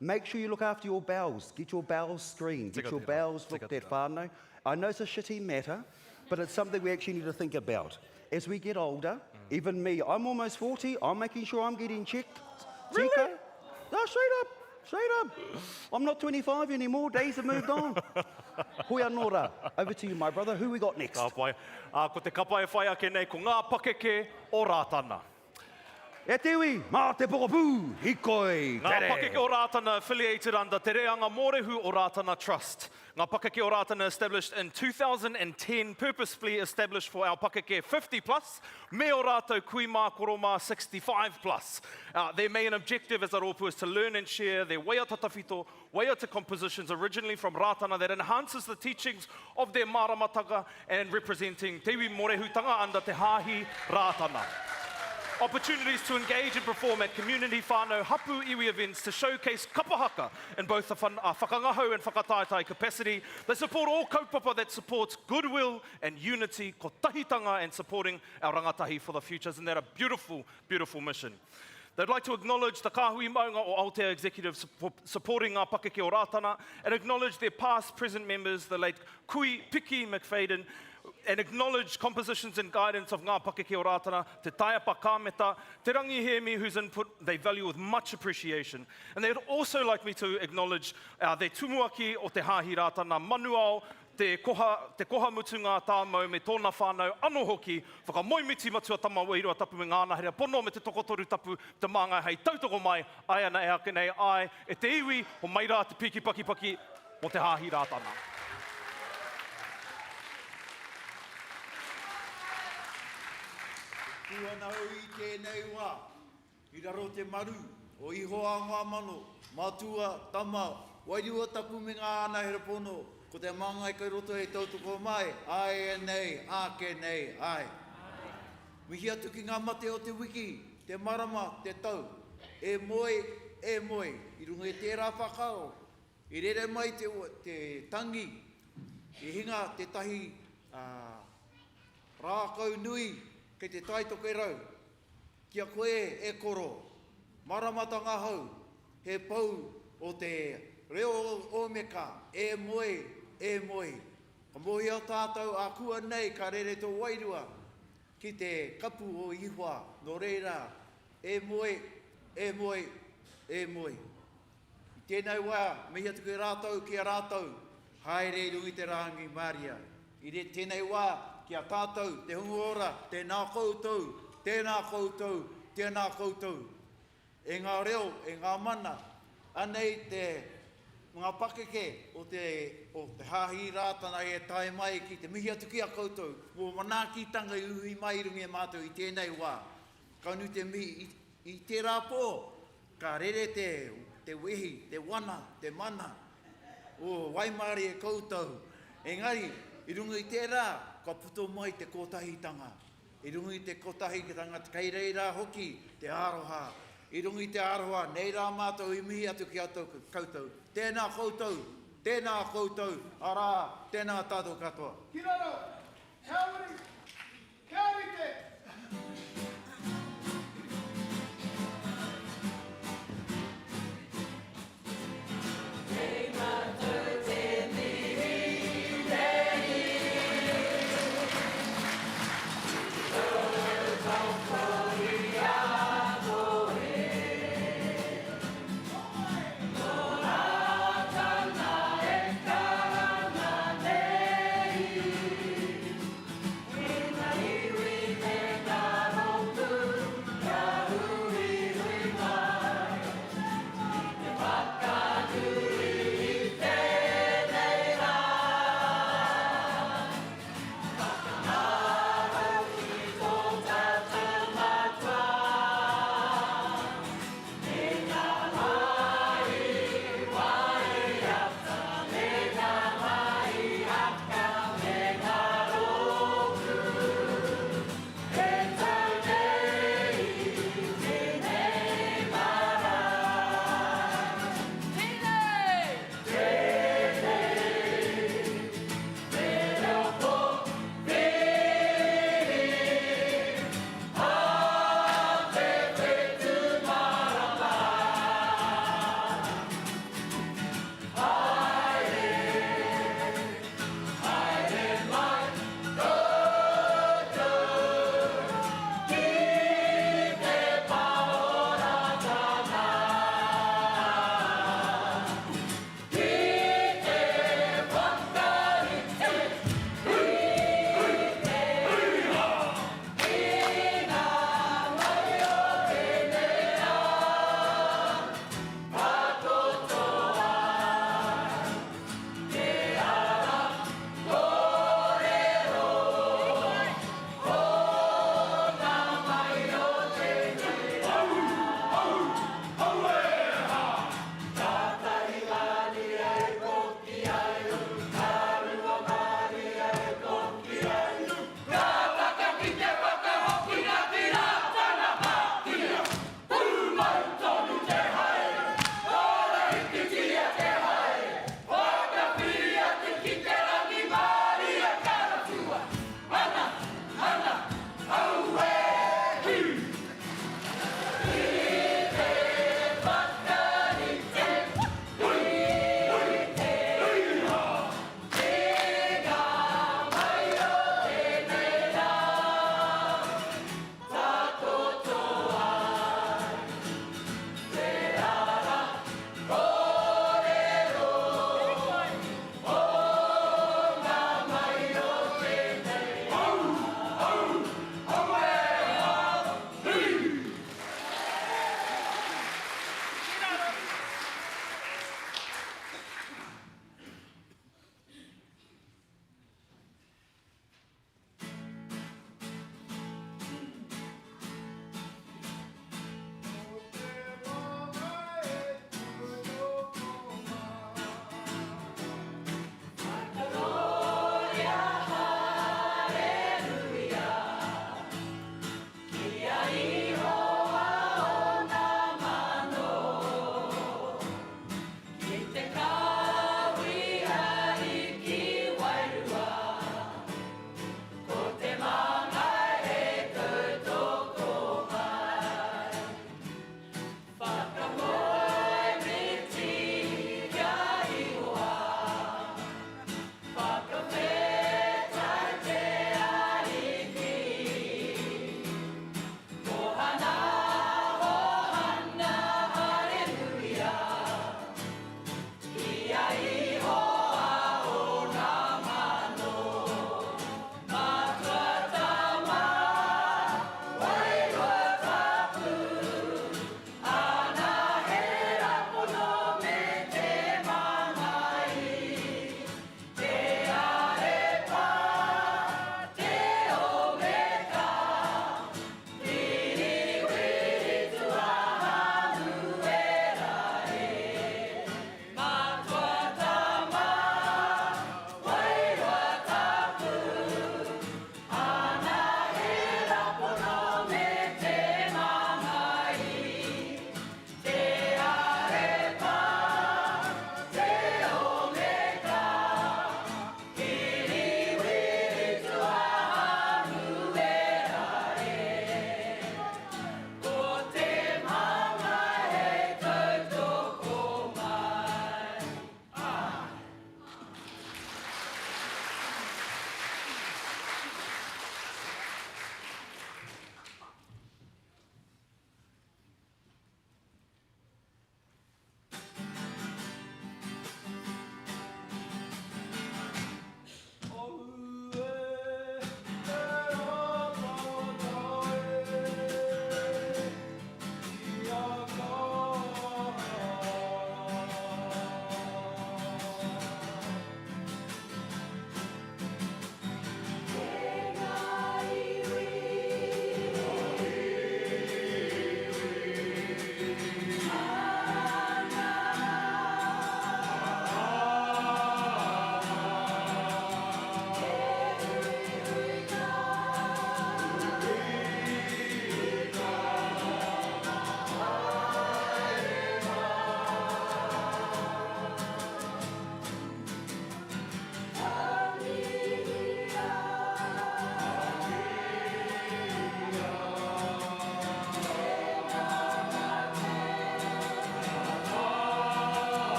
Speaker 9: Make sure you look after your bowels. Get your bowels screened. Get your bowels looked at, whānau. I know it's a shitty matter, but it's something we actually need to think about. As we get older, mm. even me, I'm almost 40, I'm making sure I'm getting checked.
Speaker 7: Really?
Speaker 9: Tika. No, straight up. Straight up. I'm not 25 anymore. Days have moved on. Hoi anō rā. Over to you, my brother. Who we got next?
Speaker 7: Ka pai. Uh, ko te kapa e whai ake nei, ko ngā pakeke o Rātana.
Speaker 9: E te iwi, mā te pokapū, hikoi,
Speaker 7: tere. Ngā Pakeke o Rātana affiliated under Te Reanga Mōrehu o Rātana Trust. Ngā Pakeke o Rātana established in 2010, purposefully established for our pakeke 50 plus, me o rātou kui mā koro mā 65 plus. Uh, their main objective as a rōpū is to learn and share their waiata tawhito, waiata compositions originally from Rātana that enhances the teachings of their māramatanga and representing Te Iwi Mōrehutanga under Te Hāhi Rātana. Opportunities to engage and perform at community whānau hapu iwi events to showcase kapa haka in both the uh, whakangahau and whakataetae capacity. They support all kaupapa that supports goodwill and unity, kotahitanga and supporting our rangatahi for the future. Isn't that a beautiful, beautiful mission? They'd like to acknowledge the Kāhui Maunga o Aotea Executive supporting Ngā Pakeke o Rātana and acknowledge their past present members, the late Kui Piki McFadden, and acknowledge compositions and guidance of Ngā Pakeke o Rātana, Te Taiapa Kāmeta, Te Rangi Hēmi, whose input they value with much appreciation. And they'd also like me to acknowledge uh, their tumuaki o Te Hāhi Rātana, Manuao, Te koha, te koha mutunga a Tāmau me tōna whānau anō hoki, whakamoemiti Matua Tama Wairua Tapu me ngā anahere pono me te tokotoru tapu te māngai hei tautoko mai, ai ana e ake nei, ai, e te iwi, homai rā te piki pakipaki mō te Hāhi Rātana.
Speaker 13: Tū ana au i tēnei wā, i raro te maru o Ihowa ngā mano, Matua, Tama, Wairua Tapu me ngā ānahera pono, ko te māngai kei roto e tautoko mai, āianei, āke nei, āe. Mihi atu ki ngā mate o te wiki, te marama, te tau. E moe, e moe, i runga i tērā whakaaro, i rere mai te, te tangi, i hinga tētahi rākau nui kei te Tai Tokerau, ki a koe e koro, maramatanga hou, he pou o te reo ōmeka, e moe, e moe. Ka mōhio tātou ākuanei ka rere tō wairua ki te kapu o Ihoa, nō reira, e moe, e moe, e moe. I tēnei wā, mihi atu ki rātou, ki a rātou, haere i runga i te rangimāria. I tēnei wā, ki a tātou, te hunga ora, tēnā koutou, tēnā koutou, tēnā koutou. E ngā reo, e ngā mana, anei te, ngā pakeke o te, o te Hāhi Rātana e tae mai ki te mihi atu ki a koutou mō manaakitanga i uhi mai i runga i a mātou i tēnei wā. Ka nui te mihi i, i tērā pō, ka rere te, te wehi, te wana, te mana o waimarie koutou. Engari, i runga i tērā, kua puta mai te kotahitanga. I runga i te kotahitanga kei reira hoki te aroha. I runga i te aroha, nei rā mātou i mihi atu ki a koutou. Tēnā koutou, tēnā koutou, arā, tēnā tātou katoa.
Speaker 11: Ki raro, kia uri, kia rite!
Speaker 10: Kei matou te mihi nei. Tautoko i a koe. Nō Rātana e karanga nei.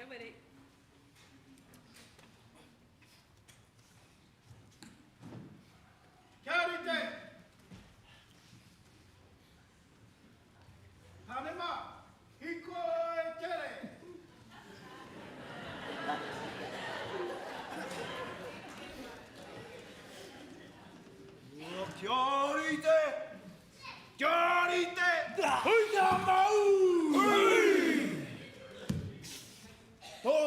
Speaker 2: Kia were.
Speaker 14: Kia rite! Tāne mā, hikoi tere!
Speaker 5: Kia rite! Kia rite!
Speaker 14: Hui te mau!
Speaker 5: Hui!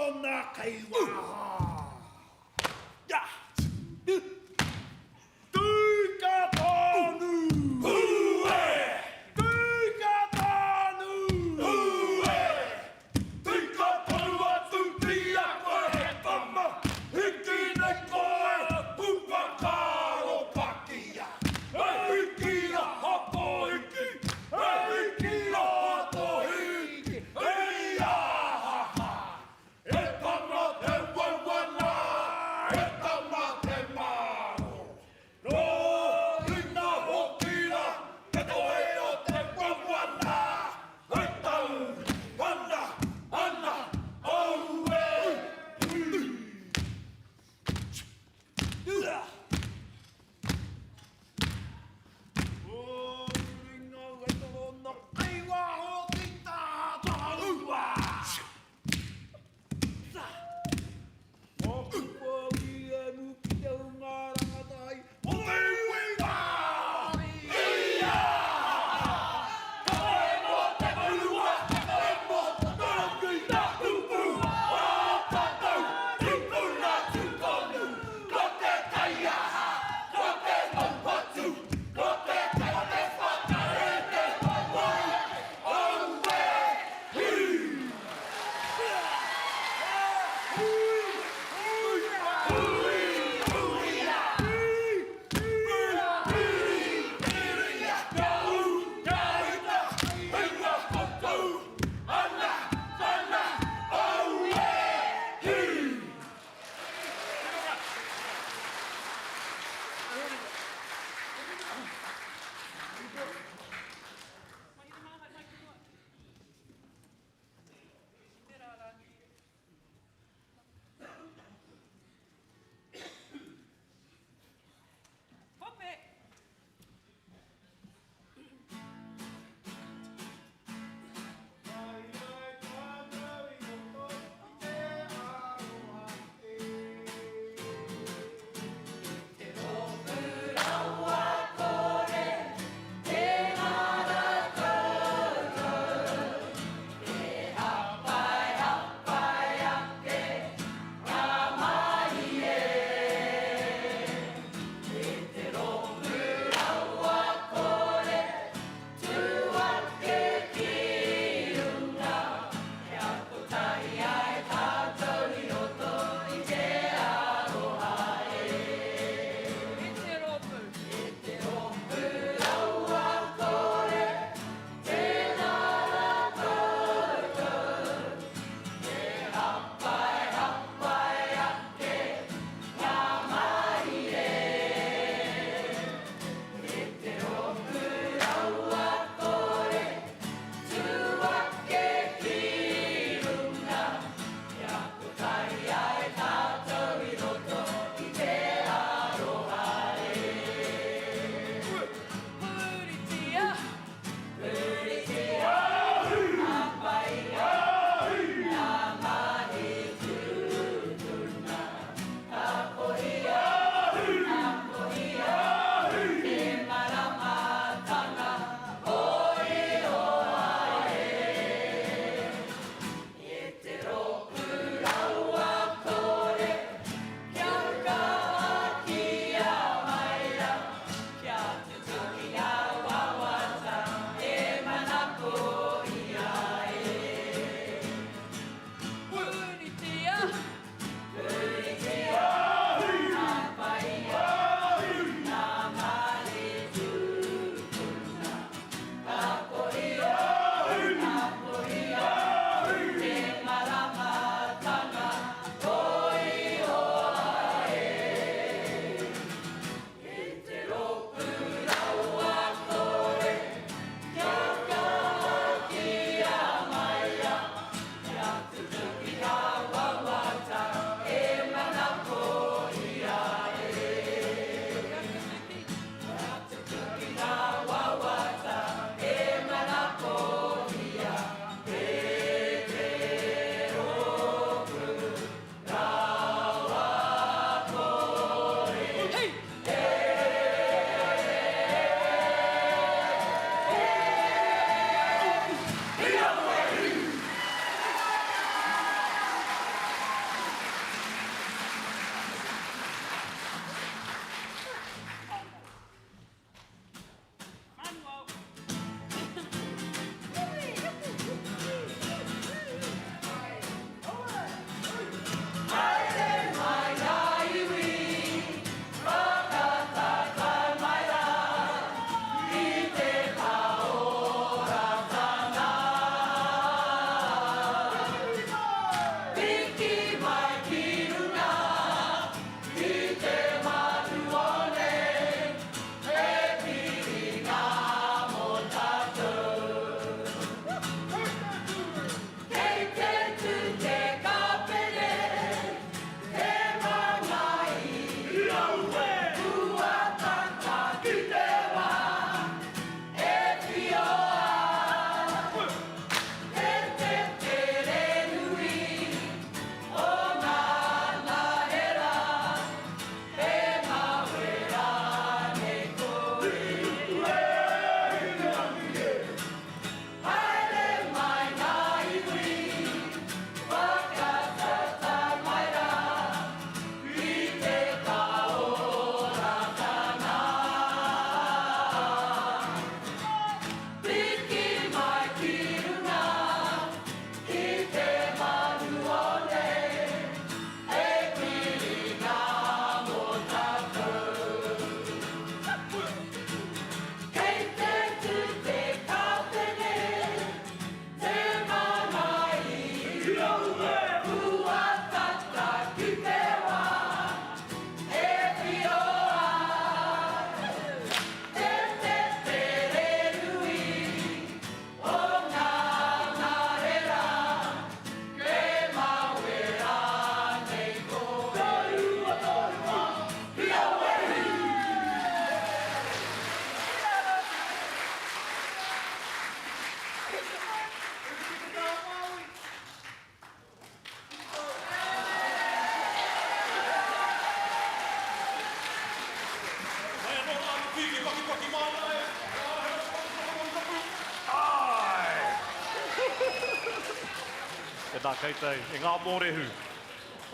Speaker 7: Tēnā koutou, e ngā mōrehu.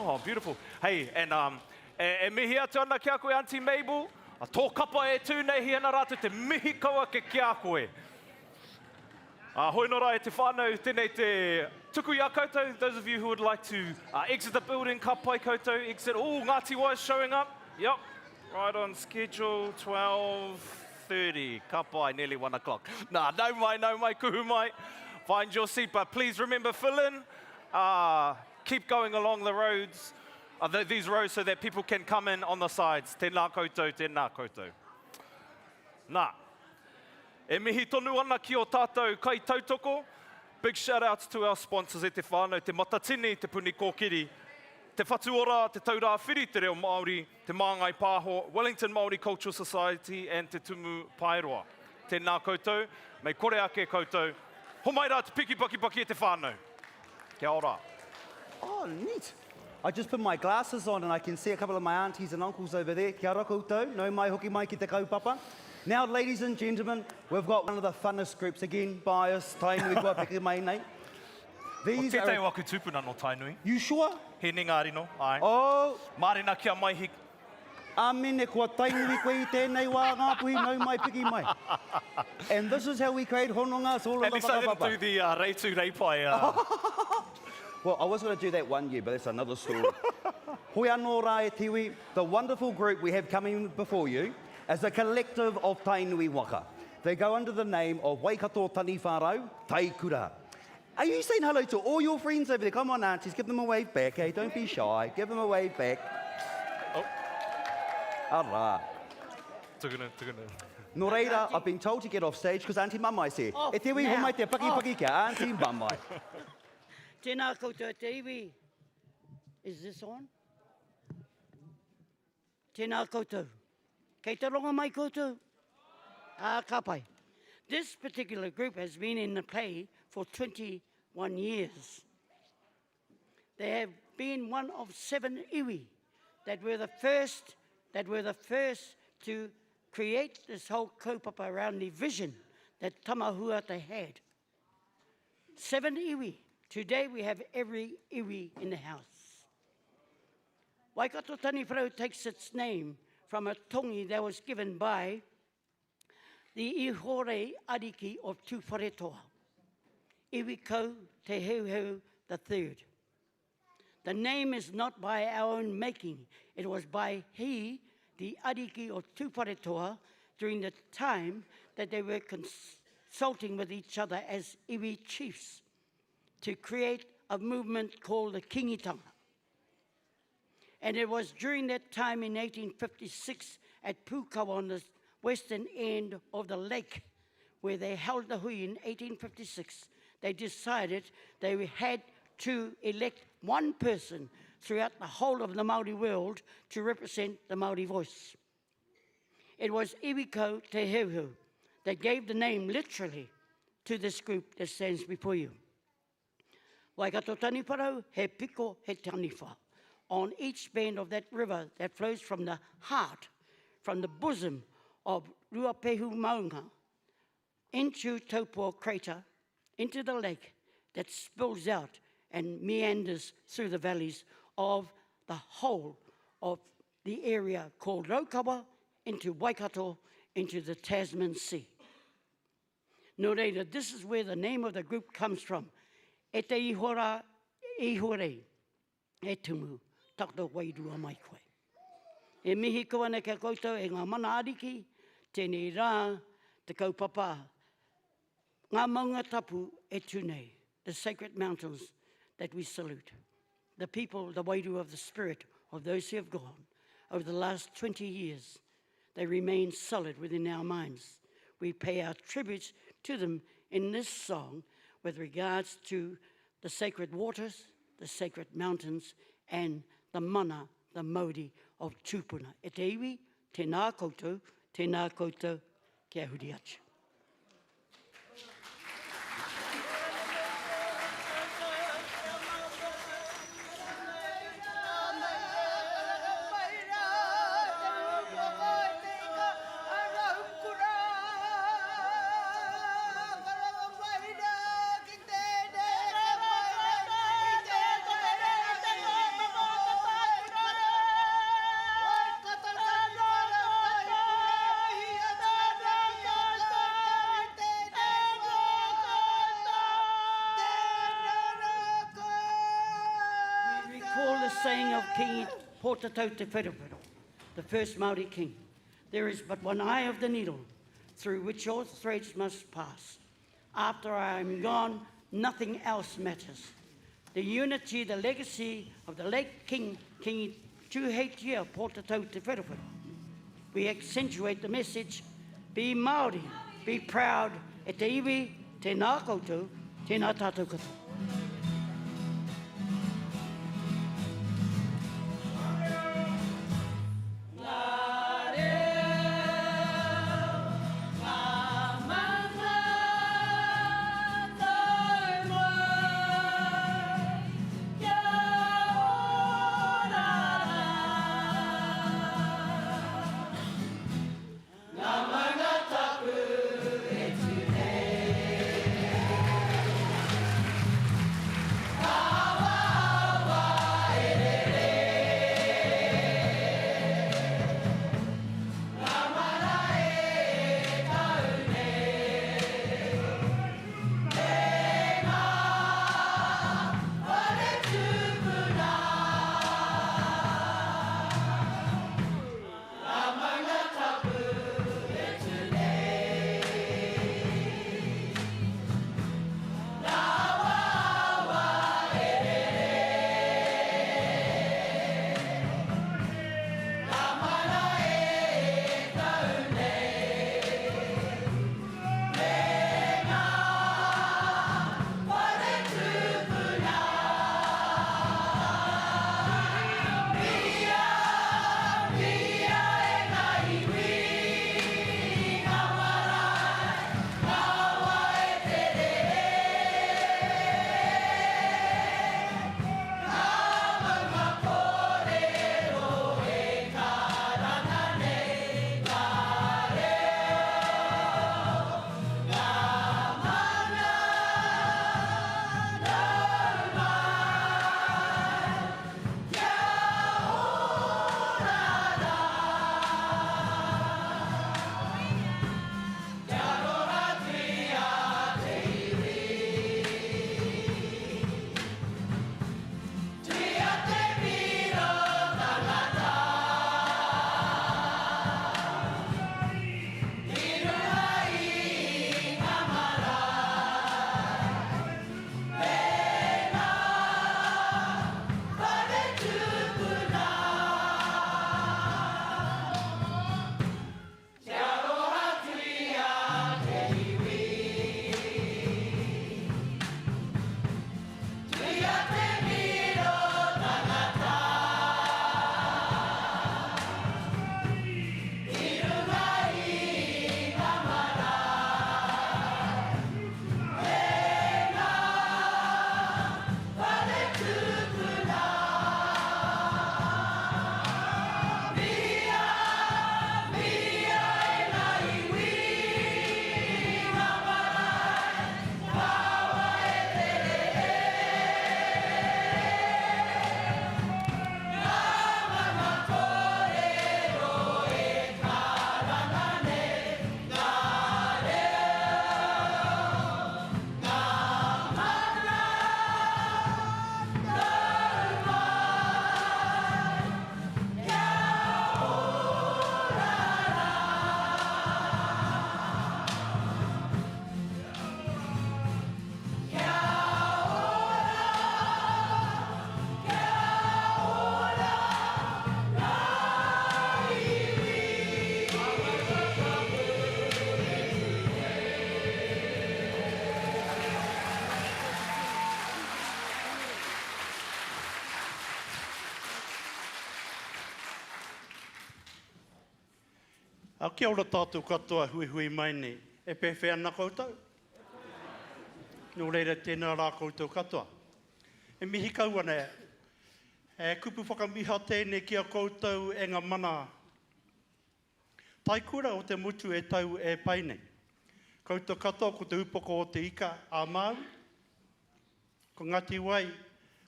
Speaker 7: Oh, beautiful. Hey, and um, e, e mihi atu ana ki a koe, Auntie Mabel. A tō kapa e tū nei hi ana rātou te mihi kau ake ki a koe. A hoi nō rā e te whānau, tēnei te tuku i a koutou. Those of you who would like to uh, exit the building, ka pai koutou, exit. Oh, Ngāti Wai is showing up. Yep, right on schedule, 12.30. Ka pai, nearly 1 o'clock. Nā, nau mai, nau mai, kuhu mai. Find your seat, but please remember, fill in. Uh, keep going along the roads, uh, the, these roads so that people can come in on the sides. Tēnā koutou, tēnā koutou. Nā, E mihi tonu ana ki ō tātou kaitautoko. Big shout outs to our sponsors e te whānau, Te Matatini, Te Puni Kōkiri, Te Whatu Ora, Te Taura Whiri, Te Reo Māori, Te Māngai Pāho, Wellington Māori Cultural Society and Te Tumu Paeroa. Tēnā koutou, mei kore ake koutou. Homai rā te piki pakipaki e te whānau. Kia ora.
Speaker 9: Oh, neat. I just put my glasses on and I can see a couple of my aunties and uncles over there. Kia ora koutou, nau mai hoki mai ki te kaupapa. Now, ladies and gentlemen, we've got one of the funnest groups again, bias, Tainui kua piki mai nei.
Speaker 7: These Ko tētahi o aku tūpuna nō Tainui.
Speaker 9: You sure?
Speaker 7: He Ningārino, āe.
Speaker 9: Oh!
Speaker 7: Mārena ki a Maihi.
Speaker 9: Amine, kua Tainui koe i tēnei wā, Ngāpuhi, nau mai, piki mai. And this is how we create hononga, it's all in
Speaker 7: At
Speaker 9: the
Speaker 7: least I didn't
Speaker 9: whakapapa.
Speaker 7: do the uh, Reitu Reipai. Uh...
Speaker 9: Well, I was going to do that one year, but that's another story. Hoi anō rā e te iwi, the wonderful group we have coming before you is a collective of Tainui waka. They go under the name of Waikato Taniwharau Taikura. Are you saying hello to all your friends over there? Come on, aunties, give them a wave back, eh? Don't be shy. Give them a wave back.
Speaker 7: Oh.
Speaker 9: Arā.
Speaker 7: Tukuna, tukuna.
Speaker 9: Nō reira, I've been told to get off stage because Auntie Mamai's here.
Speaker 15: Off
Speaker 9: E te iwi,
Speaker 15: now.
Speaker 9: homai te pakipaki kia Auntie Mamai.
Speaker 15: Tēnā koutou e te iwi. Is this on? Tēnā koutou. Kei te rongo mai koutou? Ah, ka pai. This particular group has been in the play for 21 years. They have been one of seven iwi that were the first that were the first to create this whole kaupapa around the vision that Tamahuata had. Seven iwi. Today we have every iwi in the house. Waikato Taniwharau takes its name from a tongi that was given by the Ihorei Ariki of Tūwharetoa, Iwikau Te Heuheu the Third. The name is not by our own making. It was by he, the Ariki of Tūwharetoa, during the time that they were consulting with each other as iwi chiefs to create a movement called the Kingitanga. And it was during that time in 1856 at Pukawa on the western end of the lake where they held the hui in 1856, they decided they had to elect one person throughout the whole of the Māori world to represent the Māori voice. It was Iwikau Te Heuheu that gave the name literally to this group that stands before you. Waikato Taniwharau, he piko, he taniwha. On each bend of that river that flows from the heart, from the bosom of Ruapehu Maunga, into Taupo Crater, into the lake that spills out and meanders through the valleys of the whole of the area called Raukawa into Waikato, into the Tasman Sea. Nō reira, this is where the name of the group comes from. E te ihora, ihorei, e tumu, takoto wairua mai koe. E mihi kau ana ki a koutou e ngā mana ariki, tēnei rā, te kaupapa, ngā maunga tapu e tū nei, the sacred mountains that we salute. The people, the wairua of the spirit of those who have gone over the last 20 years, they remain solid within our minds. We pay our tributes to them in this song with regards to the sacred waters, the sacred mountains, and the mana, the mauri of tūpuna. E te iwi, tēnā koutou, tēnā koutou, kia huri atu. saying of King Pōtatau Te Wherowhero, the first Māori king, there is but one eye of the needle through which all threads must pass. After I am gone, nothing else matters. The unity, the legacy of the late King, King Tūheitia Pōtatau Te Wherowhero. We accentuate the message, be Māori, be proud, e te iwi, tēnā koutou, tēnā tātou katoa.
Speaker 12: Kia ora tātou katoa huihui mai nei. E pēwhea ana koutou? Nō reira, tēnā rā koutou katoa. E mihi kau ana, he kupu whakamiha tēnei ki a koutou e ngā mana Taikura o te motu e tau e pai nei. Koutou katoa ko te upoko o te ika a Māui, ko Ngati Wai,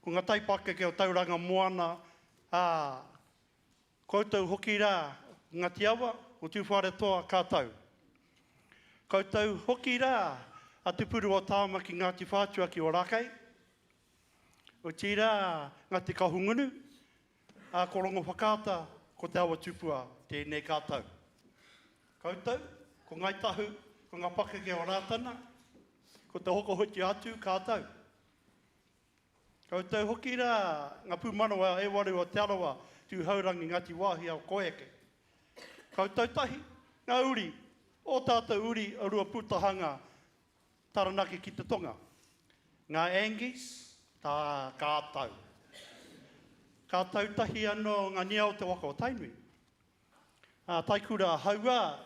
Speaker 12: ko nga taipakeke o Tauranga Moana, a, koutou hoki ra, Ngati Awa, o Tuwharetoa ka tau. Koutou hoki ra a Te Puru o Tama ki Ngati Whatua ki Orakei, Otirā, Ngati Kahungunu, Ā, ko Rongowhakaata, ko Te Awa Tupua tēnei ka tau. Koutou, ko Ngāi Tahu, ko ngā pakeke o Rātana, ko Te Hokowhitu Atu ka tau. Koutou hoki rā ngā pūmanawa e waru o Te Arawa, Tūhourangi, Ngāti Wāhiao, Koeke. Koutou tahi, ngā uri, ō tātou uri o Ruapūtahanga, Taranaki ki te tonga. Ngā Angies, tā, ka tau. Ka tau tahi anō ngā nia o te waka o Tainui. Ā, Taikura hauā,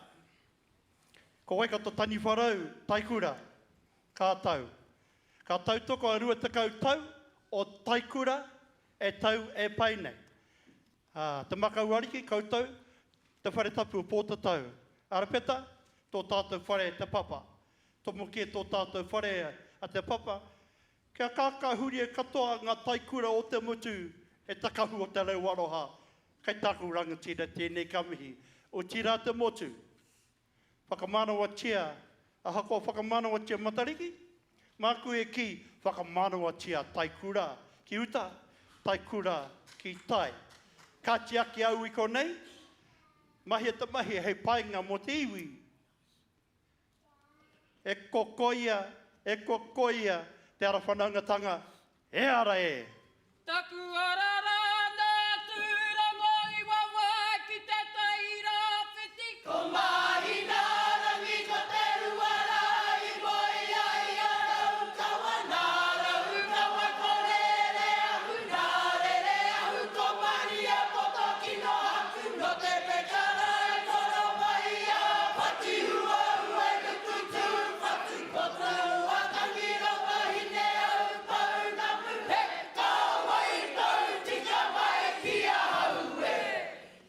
Speaker 12: ko Waikato Taniwharau, Taikura, ka tau. Ka tautoko a 20 tau o Taikura e tau e pai nei. Ā, Te Makau Ariki, koutou, te whare tapu o Pōtatau. Arapeta, tō tātou whare Te Papa. Tomokia tō tātou whare a Te Papa, kia kākāhuria katoa ngā taikura o te motu e te kahu o te reo aroha. Kei tāku rangatira tēnei ka mihi. Otirā te motu. Whakamanawatia, ahakoa whakamanawatia Matariki, māku e kī, whakamanawatia Taikura ki uta, Taikura ki tai. Ka tiaki au i konei, mahia te mahi hei painga mō te iwi. E kokoia, e kokoia te ara whanaungatanga, e ara e!
Speaker 16: Taku ara rā nā Tūrongo i wawae ki te tai rāwhiti. Ko Māhinārangi ko te rua rā i moe ai a Raukawa. Nā Raukawa ko Rereahu, nā Rereahu ko Maniapoto ki Nohaku. Nō te peka rā i koro mai a Whatihuahua i nuku tū whatu. Ko Tūātangi rawa hine au pounamu he kāwai tau tika mai ki ahau e.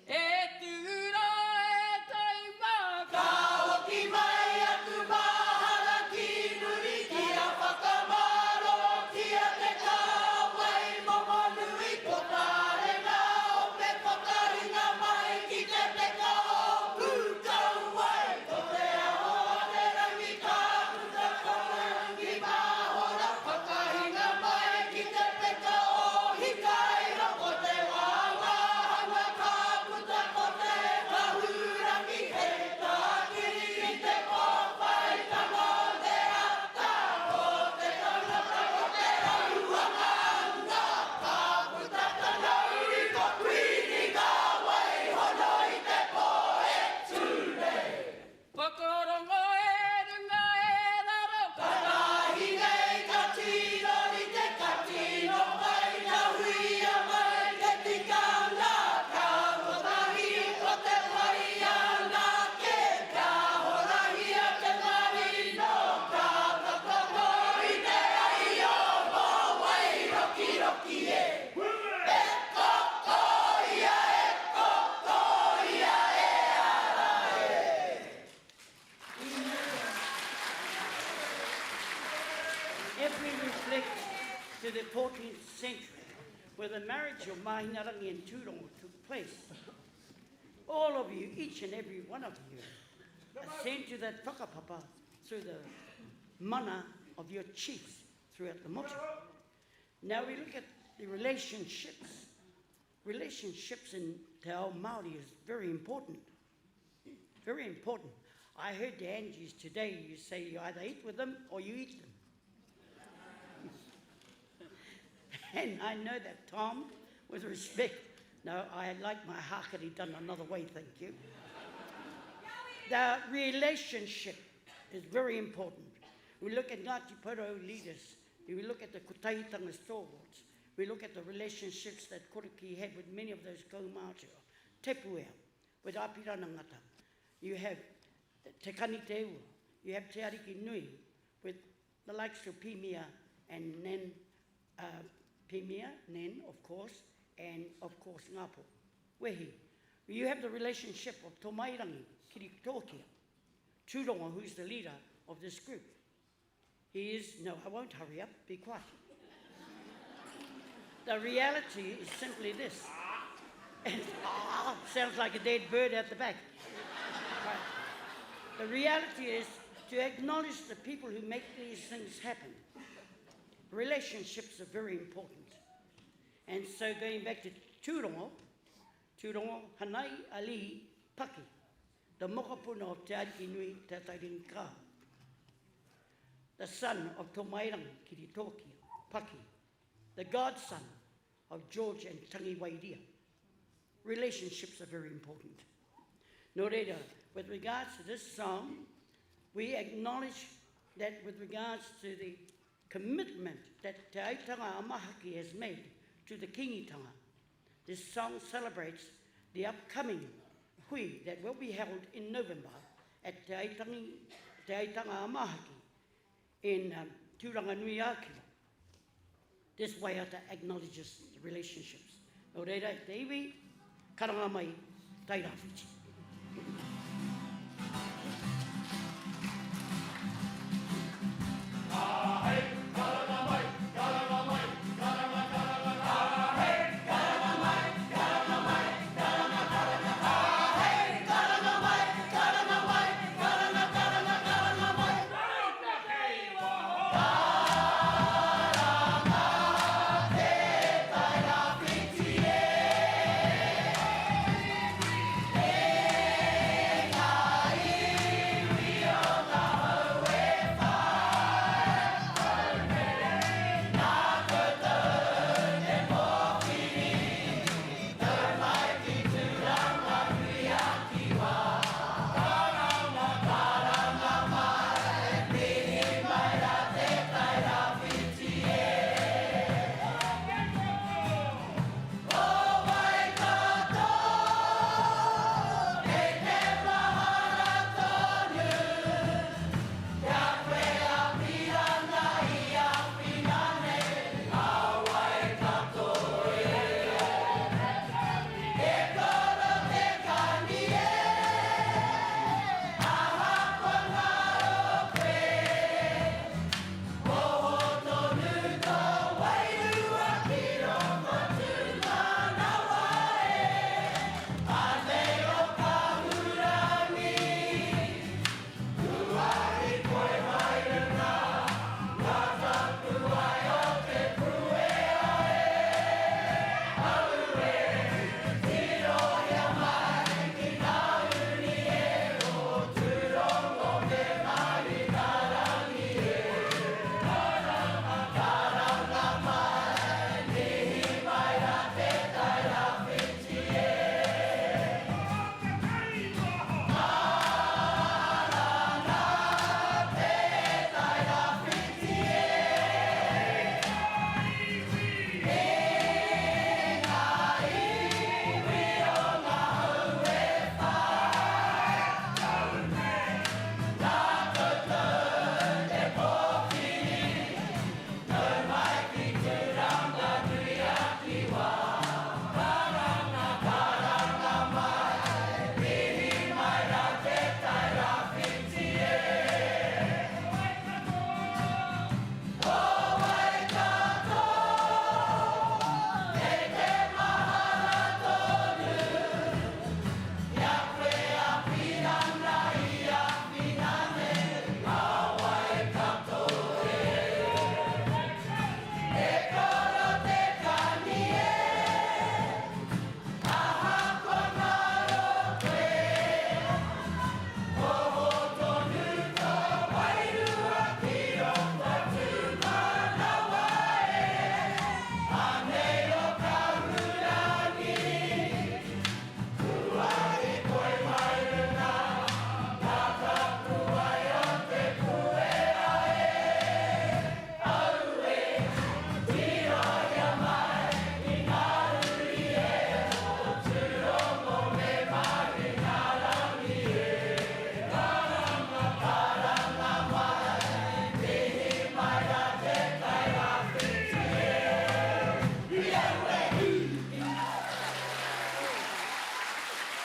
Speaker 16: E tū rā e tai mā. Ka hoki mai aku mahara ki muri kia whakamārotia te kāwai momonui ko Tārenga ope whakaringa mai ki te peka o Pūkauwai. Ko te aho a te rangi ka puta ko te rangi māhora whakahinga mai ki te peka o Hikairo ko te wāwāhanga ka puta ko te kahurangi hei tākiri i te kōwhaitanga o te ata ko te tangata ko te rauangaunga ka puta tana uri ko Kuini ka waihono i te pō e tū nei. Whakarongo e runga e raro. Ka rahi nei ka tino rite ka tino pai ka huia mai te tikanga ka kotahi ko te pai anake ka horahia te marino ka takoto i te aio mō Wairokiroki e. E ko ia e ko ia e ara e.
Speaker 15: If we reflect to the 14th century, where the marriage of Mahinarangi and Tūrongo took place, all of you, each and every one of you, ascend to that whakapapa through the mana of your chiefs throughout the motu. Now we look at the relationships. Relationships in Te Ao Māori is very important. Very important. I heard the Angies today, you say you either eat with them or you eat them. and I know that, Tom, with respect, no, I like my hakari done another way, thank you. The relationship is very important. We look at Ngāti Porou leaders, we look at the Kotahitanga stalwarts, we look at the relationships that Koriki had with many of those kaumātua, Te Puea, with Apirana Ngata. You have Te Kani Te Ua, you have Te Ariki Nui, with the likes of Pimia and Nen, uh, Pimia, Nen, of course, and of course Ngāpo. Wehi. You have the relationship of Tomairangi, Kiritokia, Tūrongo, who's the leader of this group. He is, no, I won't hurry up, be quiet. The reality is simply this. And, ah, sounds like a dead bird at the back. Right. The reality is to acknowledge the people who make these things happen. Relationships are very important. And so going back to Tūrongo, Tūrongo Hanai Ali Paki, the mokopuna of Te Arikinui Te Atairangi the son of Tomairangi Kiritokia Paki, the godson of George and Tangi Wairia. Relationships are very important. Nō reira, with regards to this song, we acknowledge that with regards to the commitment that Te Aitanga a Mahaki has made to the Kingitanga, this song celebrates the upcoming hui that will be held in November at Te Aitangi, Te Aitanga a Mahaki in um, Tūranganui-a-Kiwa. This waiata acknowledges the relationships. Nō reira, e te iwi, karanga mai, Tairāwhiti.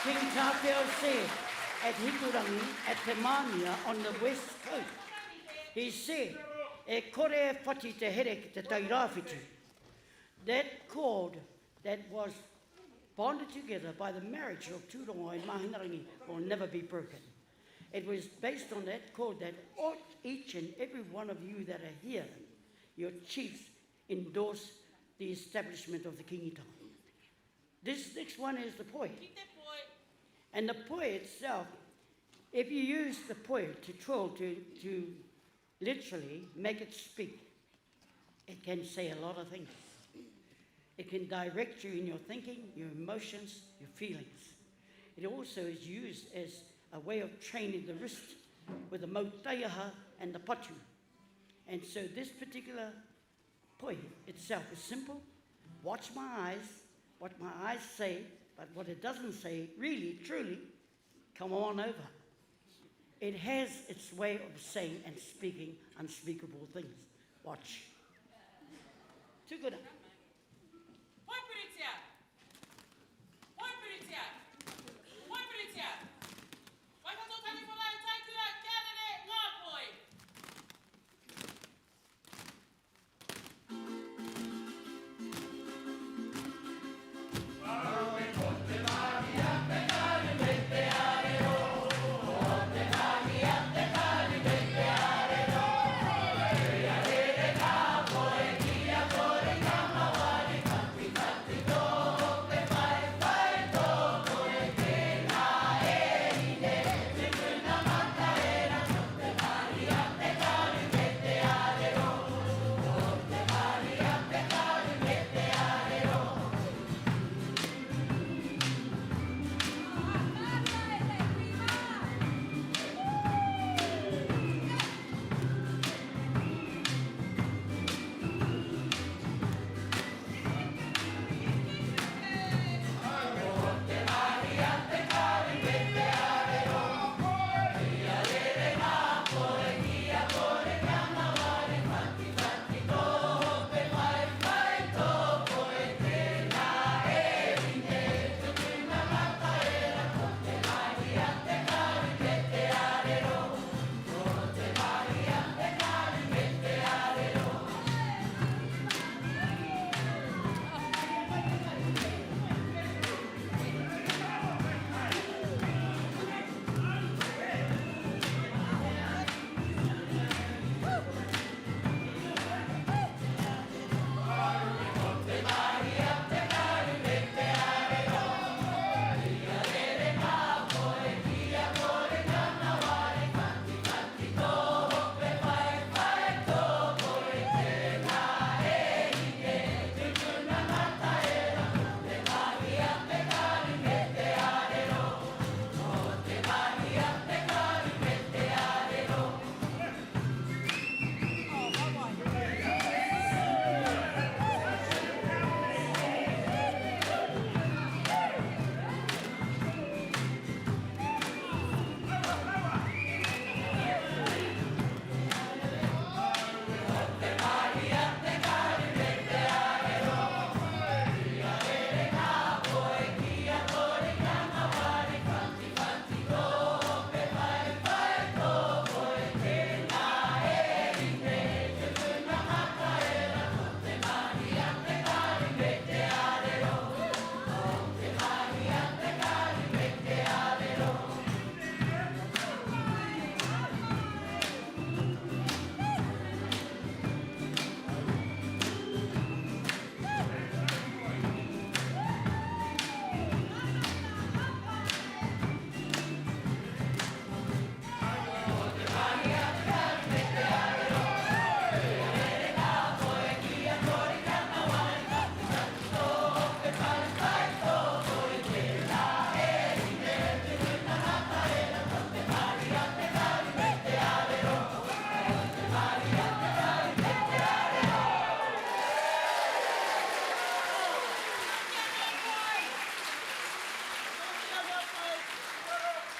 Speaker 15: King Tāwhiao said at Hikurangi at Te Mānia on the west coast, he said, E kore e whati te here ki te Tairāwhiti. That cord that was bonded together by the marriage of Tūrongo and Mahinarangi will never be broken. It was based on that cord that ought each and every one of you that are here, your chiefs, endorse the establishment of the Kingitanga. This next one is the poi. And the poi itself, if you use the poi to twirl, to, to literally make it speak, it can say a lot of things. It can direct you in your thinking, your emotions, your feelings. It also is used as a way of training the wrist with the mautaiaha and the patu. And so this particular poi itself is simple. Watch my eyes, what my eyes say, but what it doesn't say, really, truly, come on over. It has its way of saying and speaking unspeakable things. Watch. Tukuna.
Speaker 17: Poi puritia! Poi puritia! Poi puritia! Waikato Taniwharau Taikura kia rere ngā poi!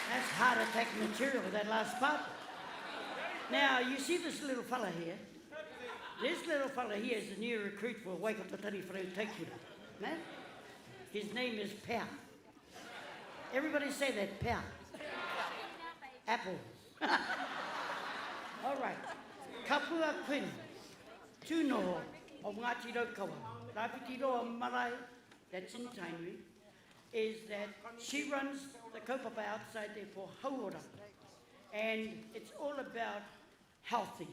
Speaker 15: That's heart attack material, that last part. Now, you see this little fella here? This little fella here is a new recruit for Waikato Taniwharau Taikura. Man? His name is Pea. Everybody say that, Pea. Apple. All right. Kapua Quinn, Tūnoho of Ngāti Raukawa, Rāwhitiroa Marae, that's in Tainui, is that she runs the kaupapa outside there for hauora. And it's all about healthy.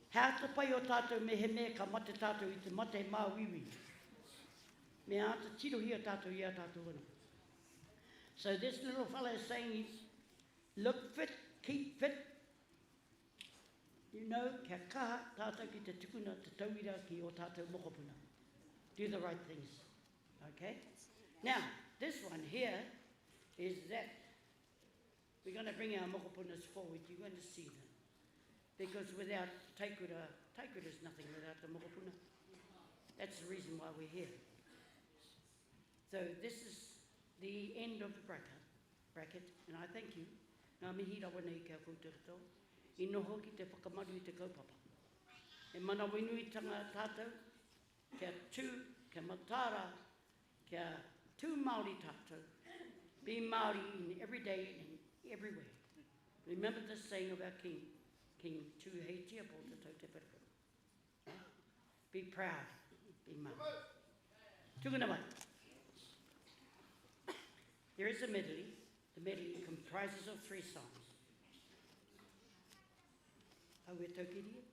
Speaker 15: Hea te pai o tātou mehemea ka mate tātou i te mate māuiui. Me āta tirohia tātou i a tātou anō. So this little fella is saying he's look fit, keep fit. You know, kia kaha tātou ki te tukuna te tauira ki ō tātou mokopuna. Do the right things. Okay? Now, this one here is that we're going to bring our mokopunas forward. You're going to see them. Because without Taikura, Taikura is nothing without the mokopuna. That's the reason why we're here. So this is the end of the bracket, bracket and I thank you. Ngā mihi rawa nei ki a koutou katoa. I noho ki te whakamaru i te kaupapa. E manawanuitanga tātou, kia tū, kia mataara, kia tū Māori tātou. Be Māori in every day and in everywhere. Remember the saying of our king, King Tūheitia Pōtatau Te Wherowhero. Be proud, be Māori. Tukuna mai. There is a medley. The medley comprises of three songs. Aue taukiria.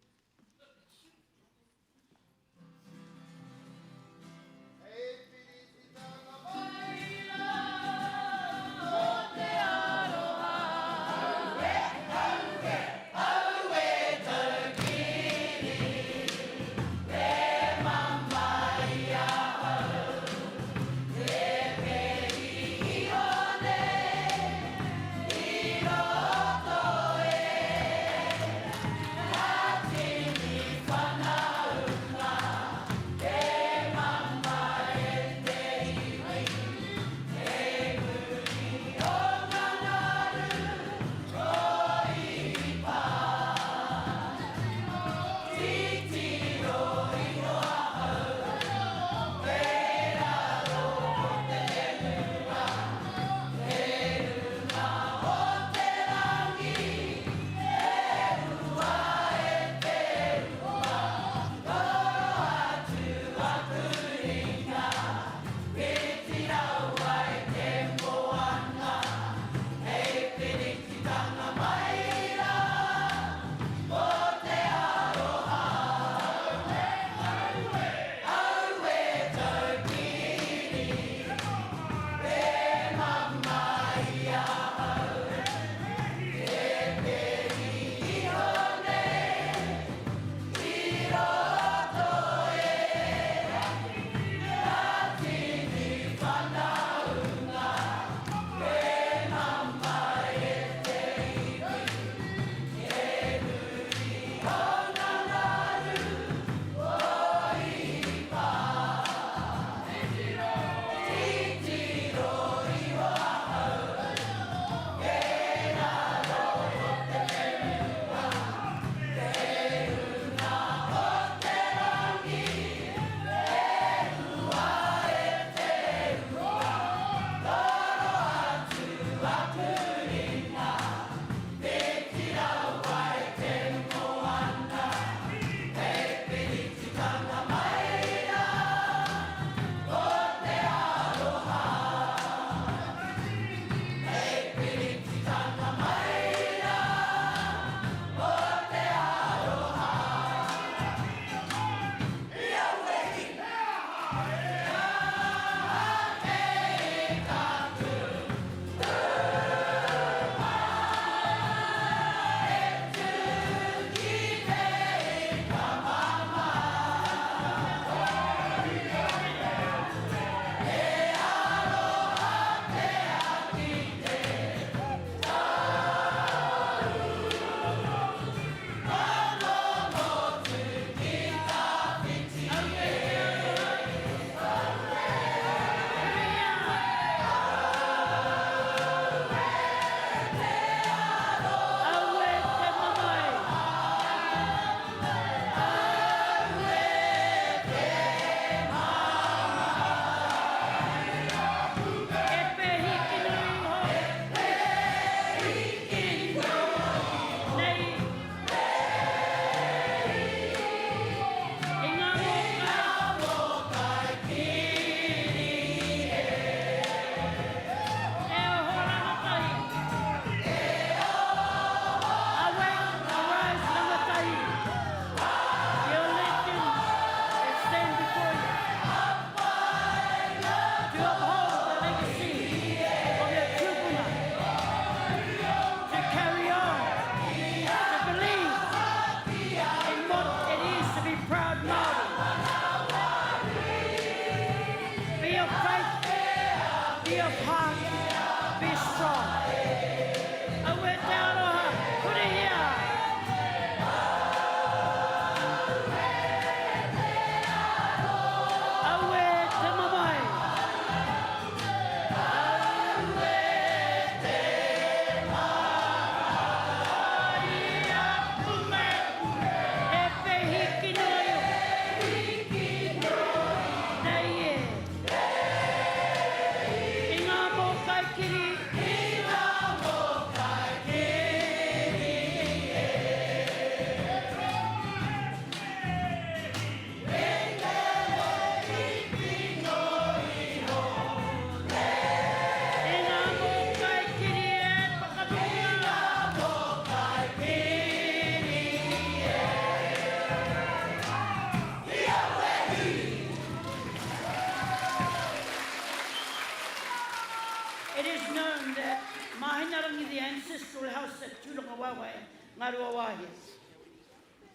Speaker 15: Ngāruawāhia.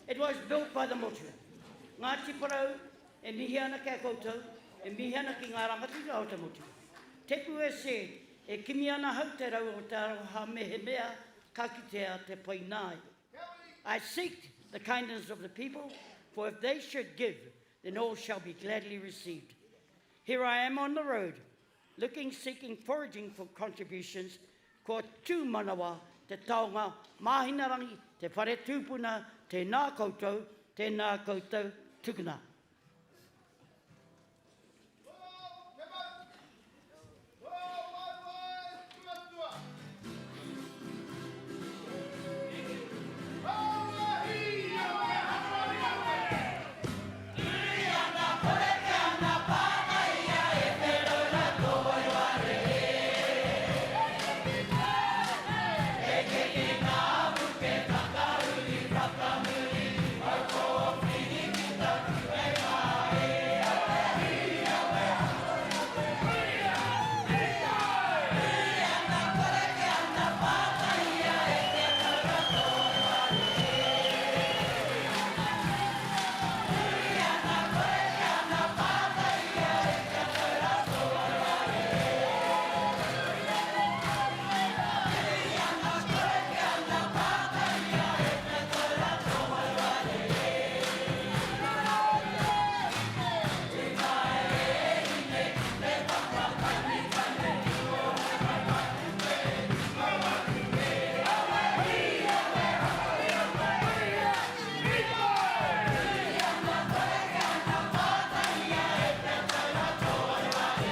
Speaker 15: It was built by the motu. Ngāti Porou, e mihi ana ki a koutou, e mihi ana ki ngā rangatira o te motu. Te Pue said, E kimi ana hau te rau o te aroha mehemea ka kitea te pai nāi. I seek the kindness of the people, for if they should give, then all shall be gladly received. Here I am on the road, looking, seeking, foraging for contributions, kua tū manawa te taonga Māhinarangi, te whare tūpuna, tēnā koutou, tēnā koutou, tukuna.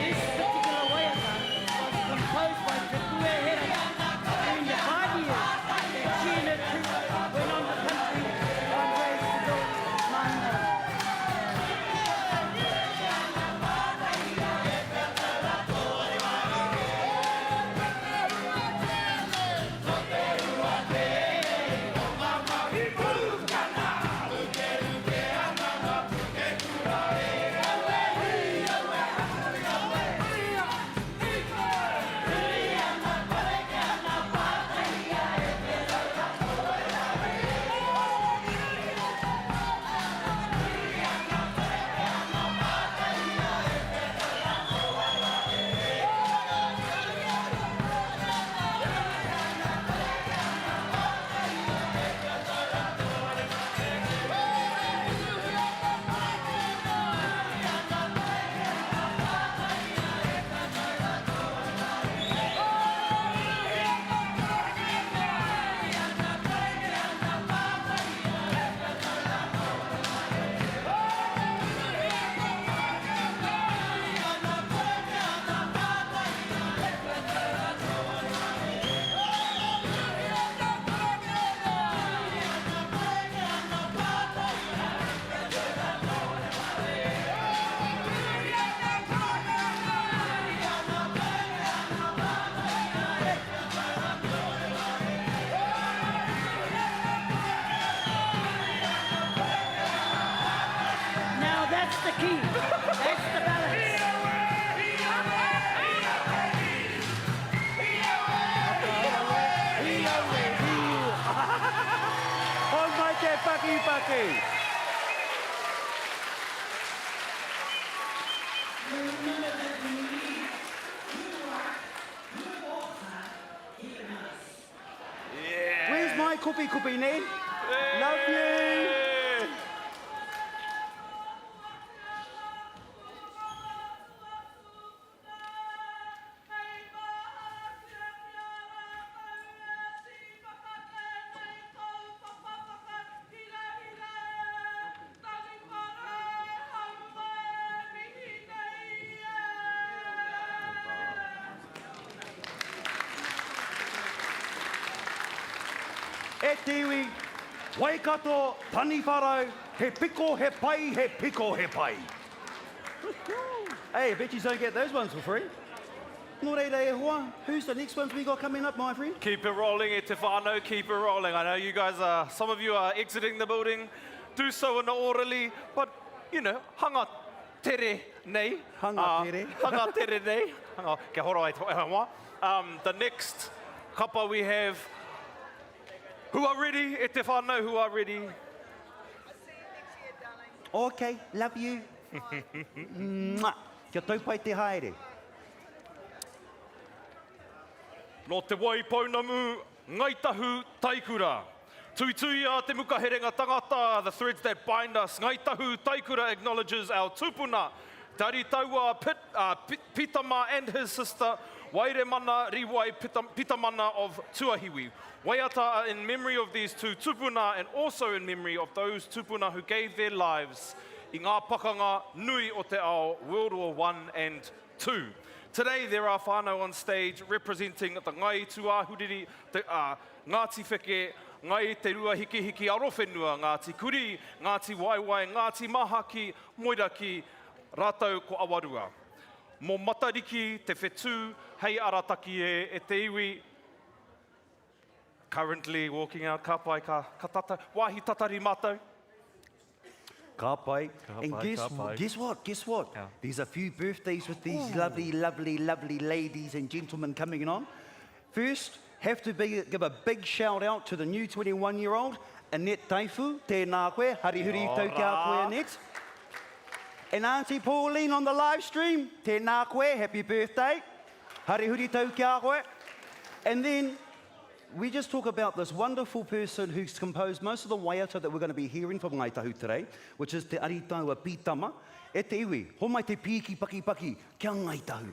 Speaker 15: This particular waiata was composed by Te Pue Herana during the five years that she and her troupe went on the country on raised to build Māhinarangi. Now that's the key. That's the balance.
Speaker 9: Hou mai te pakipaki! Where's my kupi kupi, Ned? Love you! E te iwi, Waikato, Taniwharau, he piko he pai, he piko he pai. Hey, I bet you don't get those ones for free. Nō reira e hoa, who's the next ones we got coming up, my friend?
Speaker 7: Keep it rolling, e te whānau, keep it rolling. I know you guys are, some of you are exiting the building. Do so in orderly, but, you know, hanga tere nei.
Speaker 9: Hanga uh, tere.
Speaker 7: hanga tere nei. Hanga, kia horo ai te hoa. Um, the next kapa we have... Who are ready? E te whānau, who are ready?
Speaker 9: Okay, love you. Mwah. Kia tau pai te haere.
Speaker 7: Nō Te Waipounamu, Ngāi Tahu, Taikura. Tuituia te muka herenga tangata, the threads that bind us. Ngāi Tahu, Taikura acknowledges our tupuna, Te Aritaua Pit, uh, Pitama and his sister, Wairemana Riwai Pitamana of Tuahiwi. Waiata are in memory of these two tupuna and also in memory of those tupuna who gave their lives i ngā pakanga nui o te ao, World War One and Two. Today there are whānau on stage representing the Ngai Tūāhuriri, te, uh, Ngāti Wheke, Ngai Te Ruahikihiki Arowhenua, Ngāti Kurī, Ngāti Waewae, Ngāti Mahaki, Moeraki, rātou ko Awarua. Mō Matariki te whetū hei arataki e, e te iwi, Currently walking out, ka pai, ka, ka tata, wāhi tatari mātou.
Speaker 9: Ka pai.
Speaker 18: Ka
Speaker 9: And
Speaker 18: pai,
Speaker 9: guess,
Speaker 18: ka pai.
Speaker 9: guess what? Guess what?
Speaker 18: Yeah.
Speaker 9: There's a few birthdays with these
Speaker 18: Ooh.
Speaker 9: lovely, lovely, lovely ladies and gentlemen coming on. First, have to be, give a big shout out to the new 21-year-old, Annette Taifu. Tēnā koe. Hari huri tau kia koe, Annette. And Auntie Pauline on the live stream. Tēnā koe. Happy birthday. Hari huri tau kia koe. And then we just talk about this wonderful person who's composed most of the waiata that we're going to be hearing from Ngāi Tahu today, which is Te Aritaua Pītama. E te iwi, homai te pīki pakipaki kia Ngāi Tahu.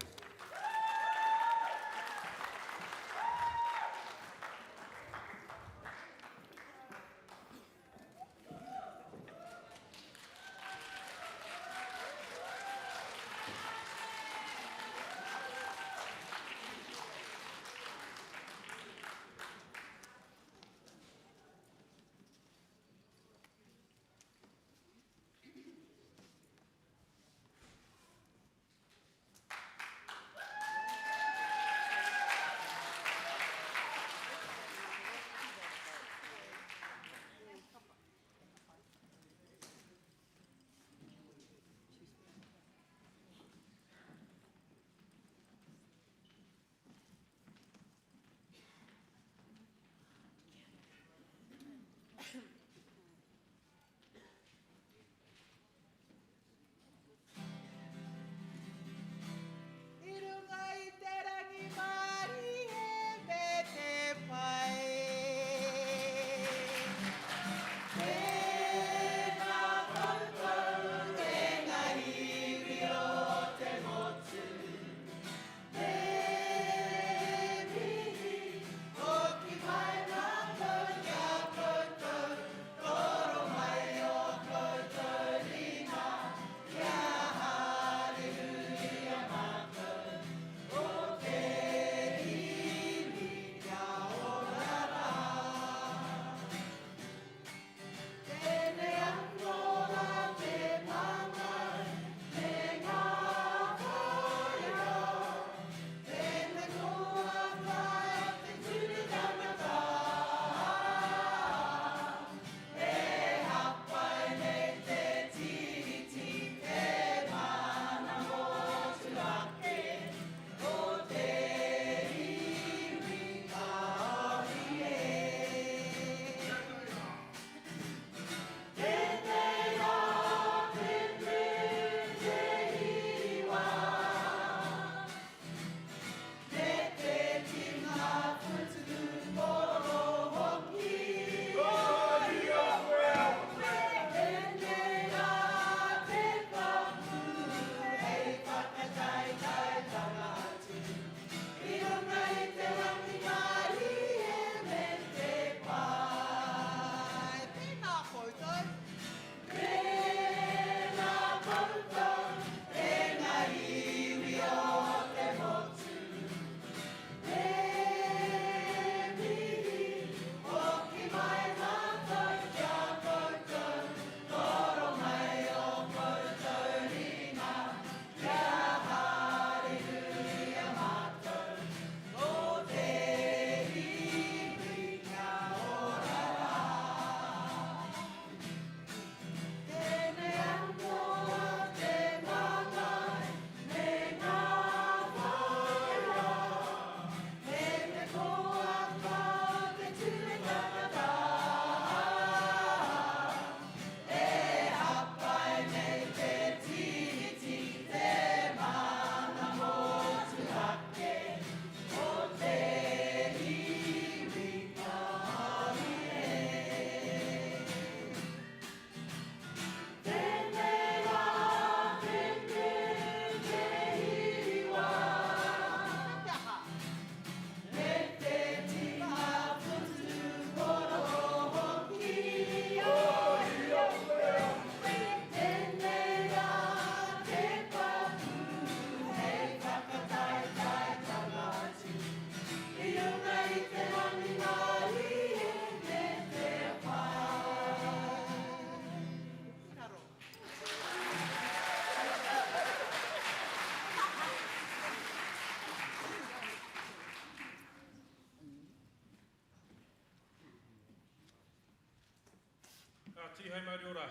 Speaker 18: Tihei Mauriora,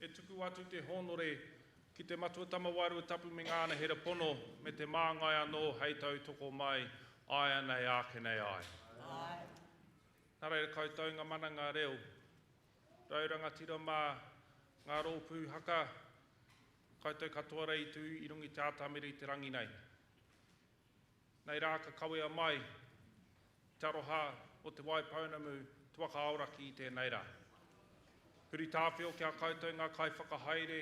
Speaker 18: e tuku atu te hōnore ki te Matua Tama Wairua Tapu me ngā anahera pono me te māngai anō hei tautoko mai āianei āke nei āe. Nā reira koutou ngā mana ngā reo, rau rangatira mā, ngā rōpū haka, koutou katoa rei tū i runga i te atamira i te rangi nei. Nei rā ka kawea mai te aroha o Te Waipounamu, Te Waka Aoraki i tēnei rā. Huri tāwhio ki a koutou ngā kaiwhakahaere,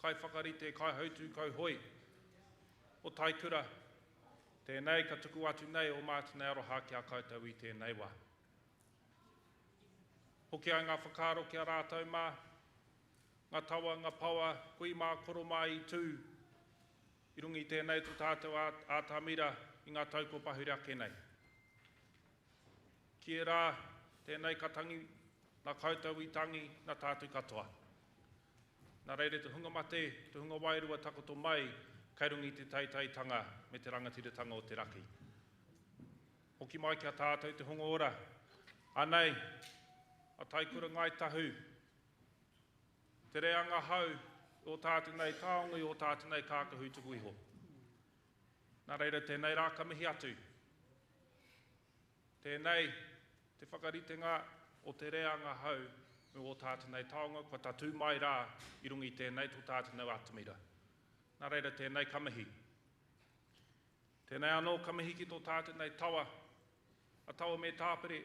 Speaker 18: kaiwhakarite, kaihautū kauhoe o Taikura, tēnei ka tuku atu nei o mātou nei aroha ki a koutou i tēnei wā. Hoki ai ngā whakaaro ki a rātou mā, ngā tawa, ngā pawa, kui mā, koro mā i tū, I runga i tēnei tō tātou ātamira i ngā tau kua pahure ake nei. Ki ērā, tēnei ka tangi, nā koutou i tangi, nā tātou katoa. Nā reira te hunga mate, te hunga wairua takoto mai, kei runga i te teiteitanga me te rangatiratanga o te raki. Hoki mai ki a tātou te hunga ora. Anei, a Taikura Ngāi Tahu, Te reanga hau i ō tātou nei taonga, i ō tātou nei kākahu tuku iho. Nā reira tēnei rā ka mihi atu. Tēnei te whakaritenga o te reanga hau me ō tātou nei taonga kua tatū mai rā i runga i tēnei tō tātou nei atamira. Nā reira tēnei ka mihi. Tēnei anō ka mihi ki tō tātou nei tawa, a Tawa me Tāpere.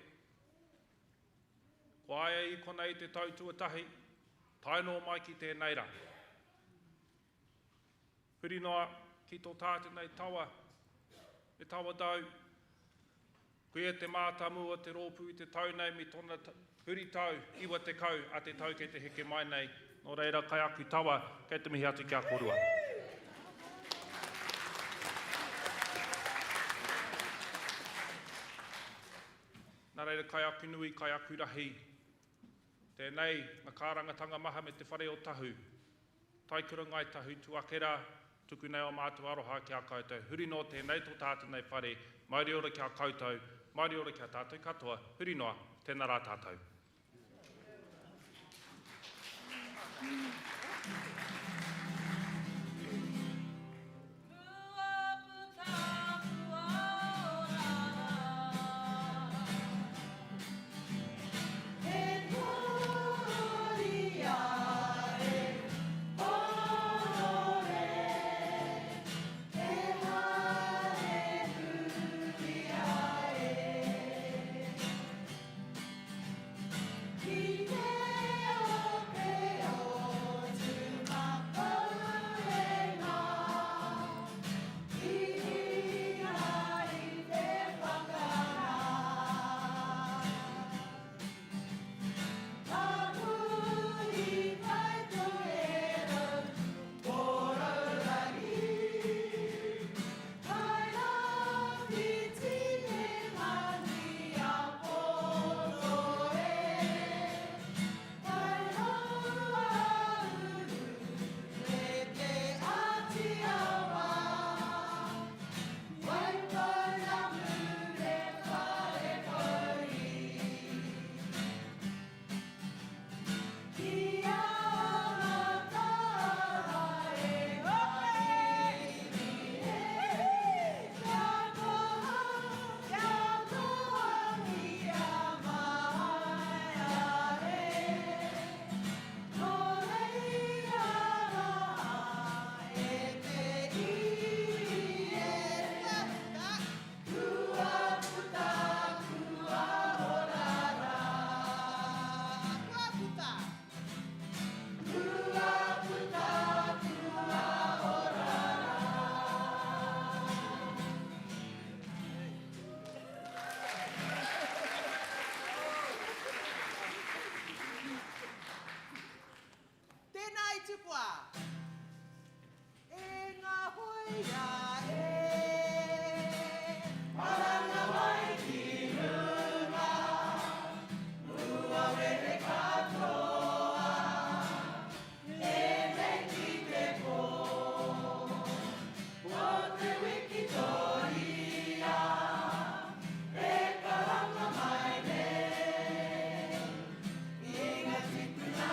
Speaker 18: Ko aia i konei te tau tuatahi, tae noa mai ki tēnei rā. Huri noa ki tō tātou nei tawa, e Tawa Dau, koia te mātāmua o te rōpū i te tau nei me tōna huri tau 90 a te tau kei te heke mai nei, nō reira kai aku tawa, kei te mihi atu ki a kōrua. Nā reira kai aku nui, kai aku rahi, tēnei nga kārangatanga maha me te whare o Tahu, Taikura Ngai Tahu tuake rā, tuku nei o mātou aroha ki a koutou, huri noa tēnei tō tātou nei whare, mauri ora ki a koutou, mauri ora ki a tātou katoa, huri noa, tēnā rā tātou.
Speaker 19: Tēnā i tukua e ngā hōia e. Maranga mai ki runga, mua wehe katoa, ēnei ki te pō, o te wikitoria, e karanga mai nei, i ngā tipuna.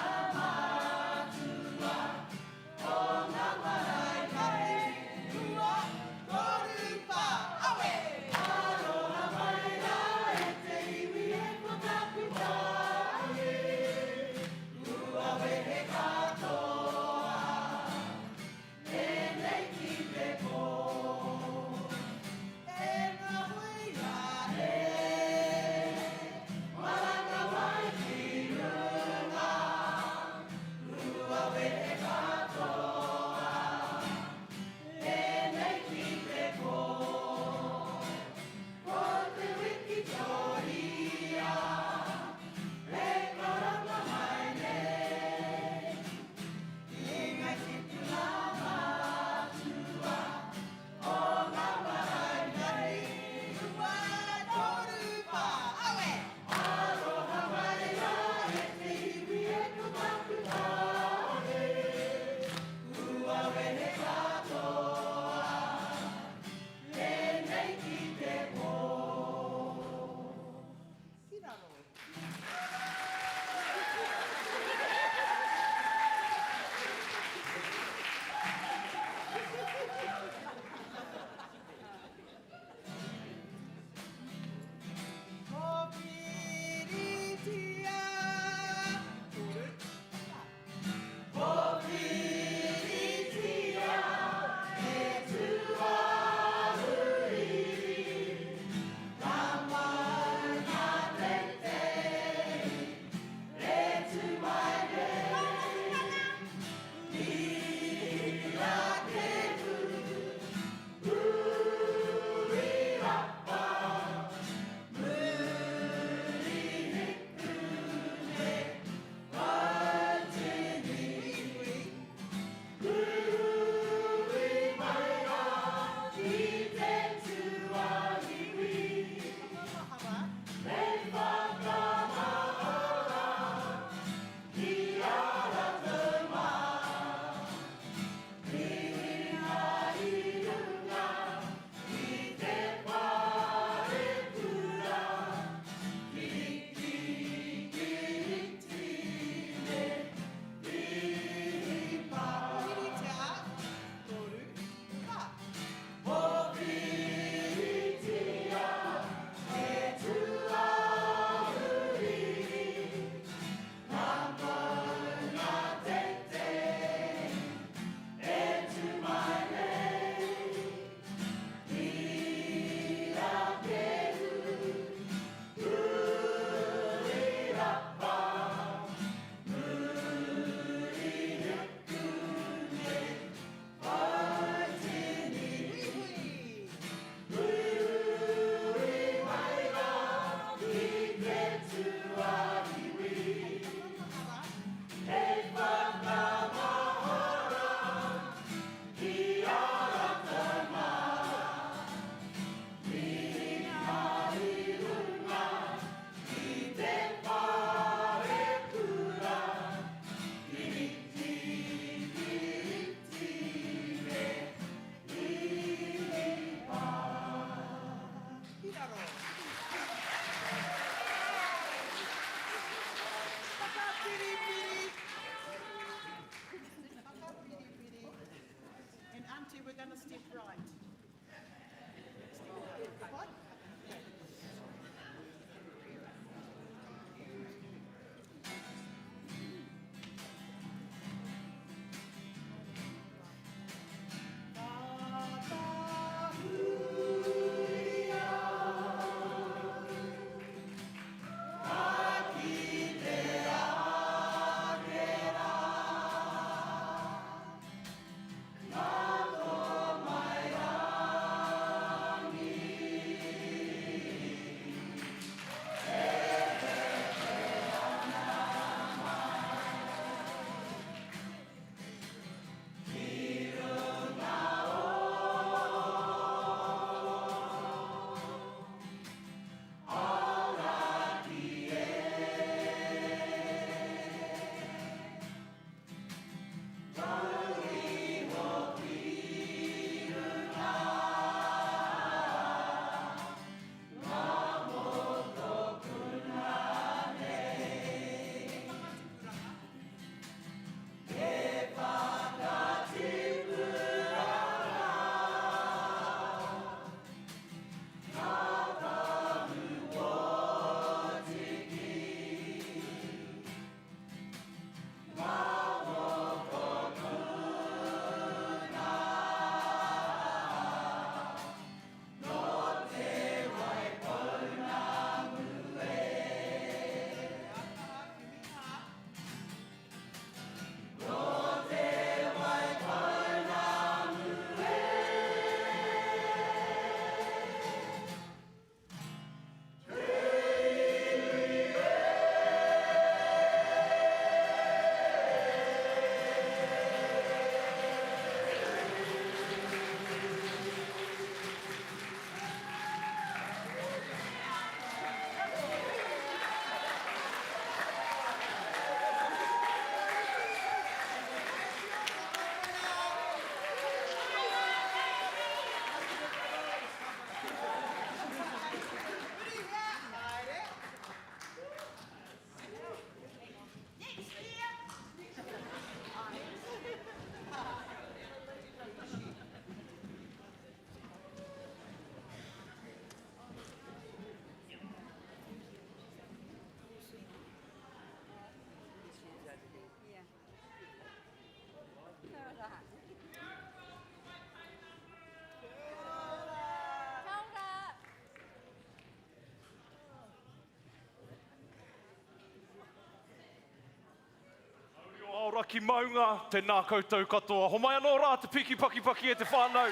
Speaker 7: Aoraki maunga, tēnā koutou katoa. Homai anō rā te piki pakipaki e te whānau.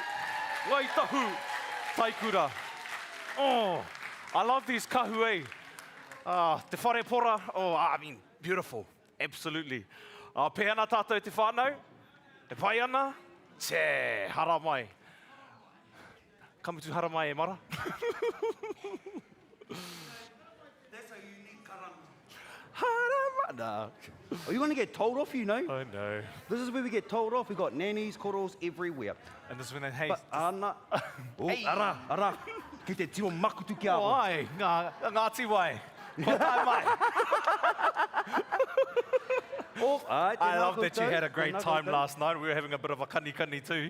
Speaker 7: Ngai Tahu, Taikura. Oh, I love these kahu, eh? Ah, te whare pora, oh, I mean, beautiful. Absolutely. Ah, pēhea ana tātou te whānau? E pai ana? Tē, haramai. Ka mutu haramai e mara.
Speaker 9: That's a unique karanga. Haramai. Nah. Are you going to get told off, you know?
Speaker 7: I know.
Speaker 9: This is where we get told off. We've got nannies, koros everywhere.
Speaker 7: And this is when they, hey.
Speaker 9: But ana, oh,
Speaker 7: hey.
Speaker 9: ara, ara, ki te tiro makutu ki a
Speaker 7: Oh, ai, ngā, Ngāti Wai. Kua tae mai.
Speaker 9: Oh, ai,
Speaker 7: I
Speaker 9: tēnā
Speaker 7: love that you
Speaker 9: koutou,
Speaker 7: had a great
Speaker 9: tēnā
Speaker 7: time
Speaker 9: koutou.
Speaker 7: last night. We were having a bit of a kani kani too.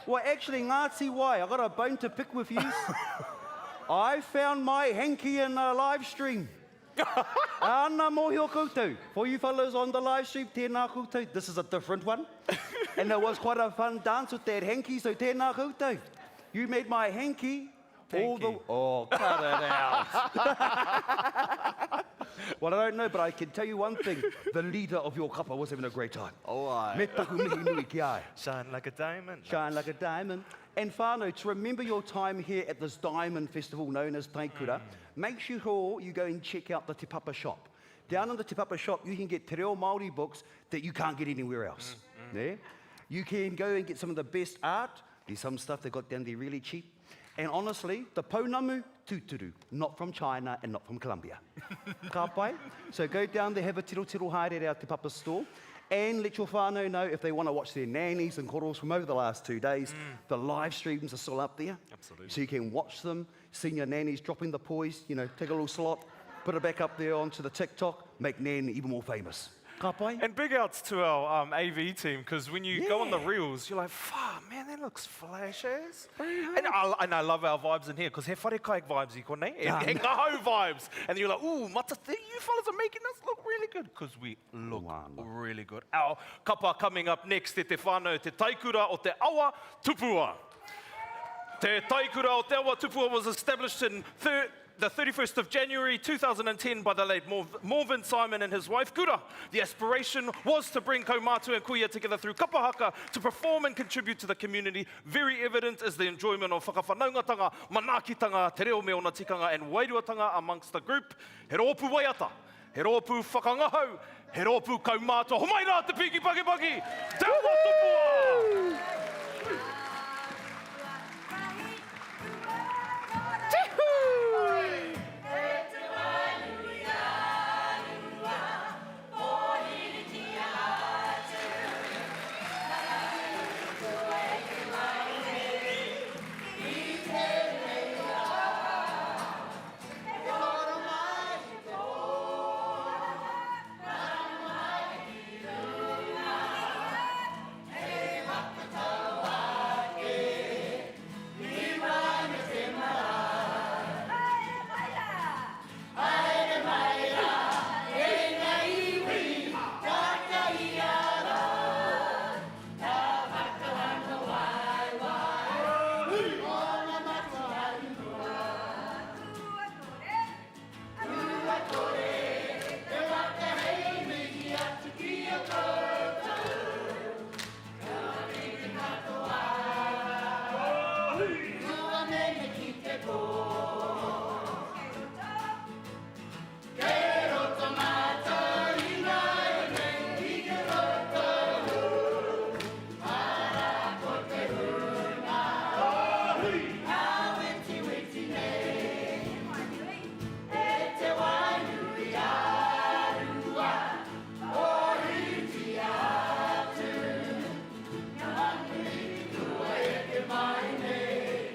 Speaker 9: Well, actually, Ngāti Wai, I got a bone to pick with you. I found my hanky in a live stream. Ana mōhio koutou. For you fellows on the live stream, tēnā koutou. This is a different one. And it was quite a fun dance with that hanky, so tēnā koutou. You made my hanky all the... Oh, cut it out. Well, I don't know, but I can tell you one thing. The leader of your kapa was having a great time.
Speaker 7: Oh, ai.
Speaker 9: Me taku mihi nui ki ai.
Speaker 7: Shine like a diamond.
Speaker 9: Shine like a diamond. And whānau, to remember your time here at this diamond festival known as Taikura, make sure you go and check out the Te Papa shop. Down in the Te Papa shop, you can get Te Reo Māori books that you can't get anywhere else. Yeah? You can go and get some of the best art. There's some stuff they got down there really cheap. And honestly, the pounamu, tūturu, not from China and not from Colombia. Ka pai? So go down there, have a tiro tiro haere at our Te Papa store, and let your whānau know if they want to watch their nannies and koros from over the last 2 days. The live streams are still up there.
Speaker 7: Absolutely.
Speaker 9: So you can watch them, see your nannies dropping the poise, take a little slot, put it back up there onto the TikTok, make Nan even more famous. Ka pai?
Speaker 7: And big outs to our AV team, because when you go on the
Speaker 9: Yeah.
Speaker 7: reels, you're like, fuck, man, that looks flash as. And I love our vibes in here, because he wharekai vibes i konei, he ngahau vibes. And you're like, ooh, mata te, you fellas are making us look really good, because we look really good. Our kapa coming up next, te te whānau, te taikura o te awa tupua. Te Taikura o Te Awa Tupua was established in the 31st of January 2010 by the late Morvin Simon and his wife Kura. The aspiration was to bring kaumātua and kuia together through kapahaka to perform and contribute to the community. Very evident is the enjoyment of whakawhanaungatanga, manaakitanga, te reo me ona tikanga and wairuatanga amongst the group. He rōpū waiata, he rōpū whakangahau, he rōpū kaumātua. Homai rā te piki paki paki, Te Awa Tupua!
Speaker 10: Kua mene ki te pō. Kei roto mātou ināianei i te koutou. Arā ko te hunga ka wetiweti nei. E te wainui a Rua, pōhiritia atu. Ngā nui kua eke mai nei.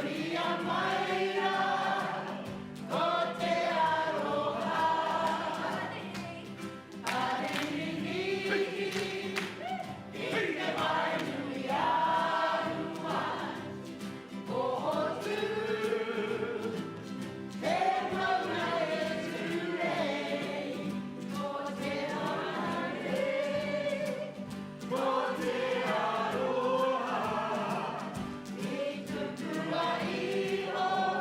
Speaker 10: Mauria mai rā, ko te aroha. Paririri i te wainui a rua. Kohotū, te maunga e tū nei. Ko te aroha, ko te aroha. I tukua iho.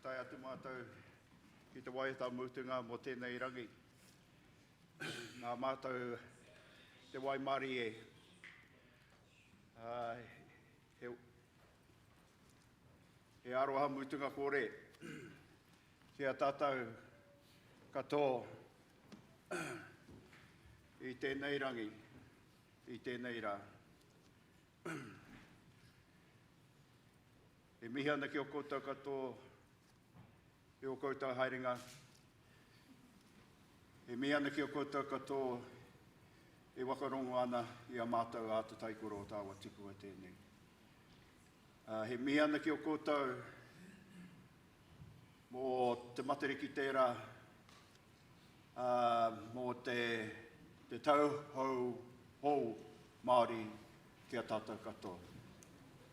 Speaker 14: Tae atu mātou ki te waiata mutunga mō tēnei rangi. Nā mātou te waimarie, he, he aroha mutunga kore ki a tātou katoa i tēnei rangi, i tēnei rā. E mihi ana ki o koutou katoa i o koutou haerenga. E mihi ana ki o koutou katoa e wakarongo ana i a mātou a Te Taikoro o Tāwa Tipua tēnei. Uh, he mihi ana ki o koutou mō te Matariki tērā, uh, mō te, te tau hou, hou Māori ki a tātou katoa.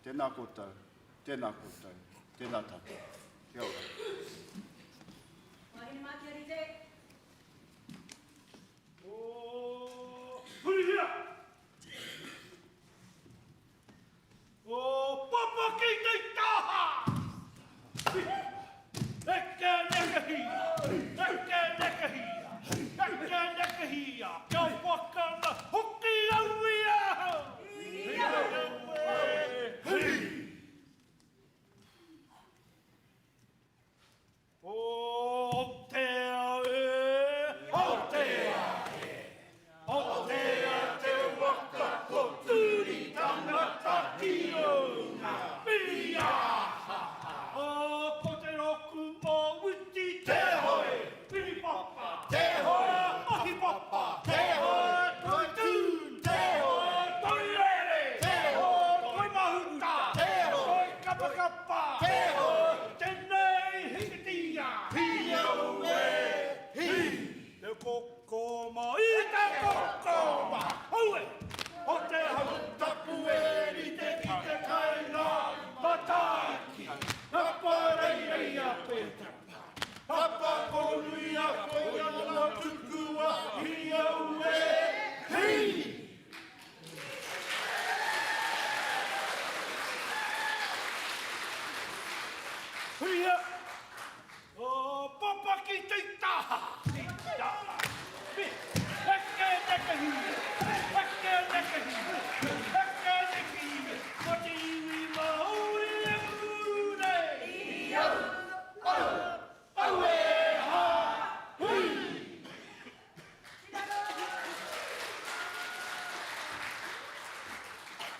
Speaker 14: Tēnā koutou, tēnā koutou, tēnā tātou. Kia ora.
Speaker 2: Wahine mā kia rite.
Speaker 3: O, hurihia! O, papa ki te taha! Eke nekehia! Eke nekehia! Eke nekehia! Kia wakana hoki au i ahau! I au e hi! Aotea e, Aotea e, Aotea te waka ko turi tangata ki runga. Whiriahaha, ko te roku o Witi te hoe, Whiripapa te hoe, Mahipapa te hoe, Toi tū te hoe, Toi rere te hoe, Toi mahuta te hoe, Toi kapakapa te hoe, Tenei hikitia! Hi aue! Hi! Te kokoma i te kokoma! Aue! O te hau tapu e rite ki te kai nā Matariki! Papareireia koe tapa! Papa konuia koe ana tukua! Hi aue! Hi! Huia! O Papaki te taha! Te taha! Heke neke hia! Heke neke hia! Heke neke hia! Ko te iwi Māori e ū nei!
Speaker 10: I au, au, au e hā, hui!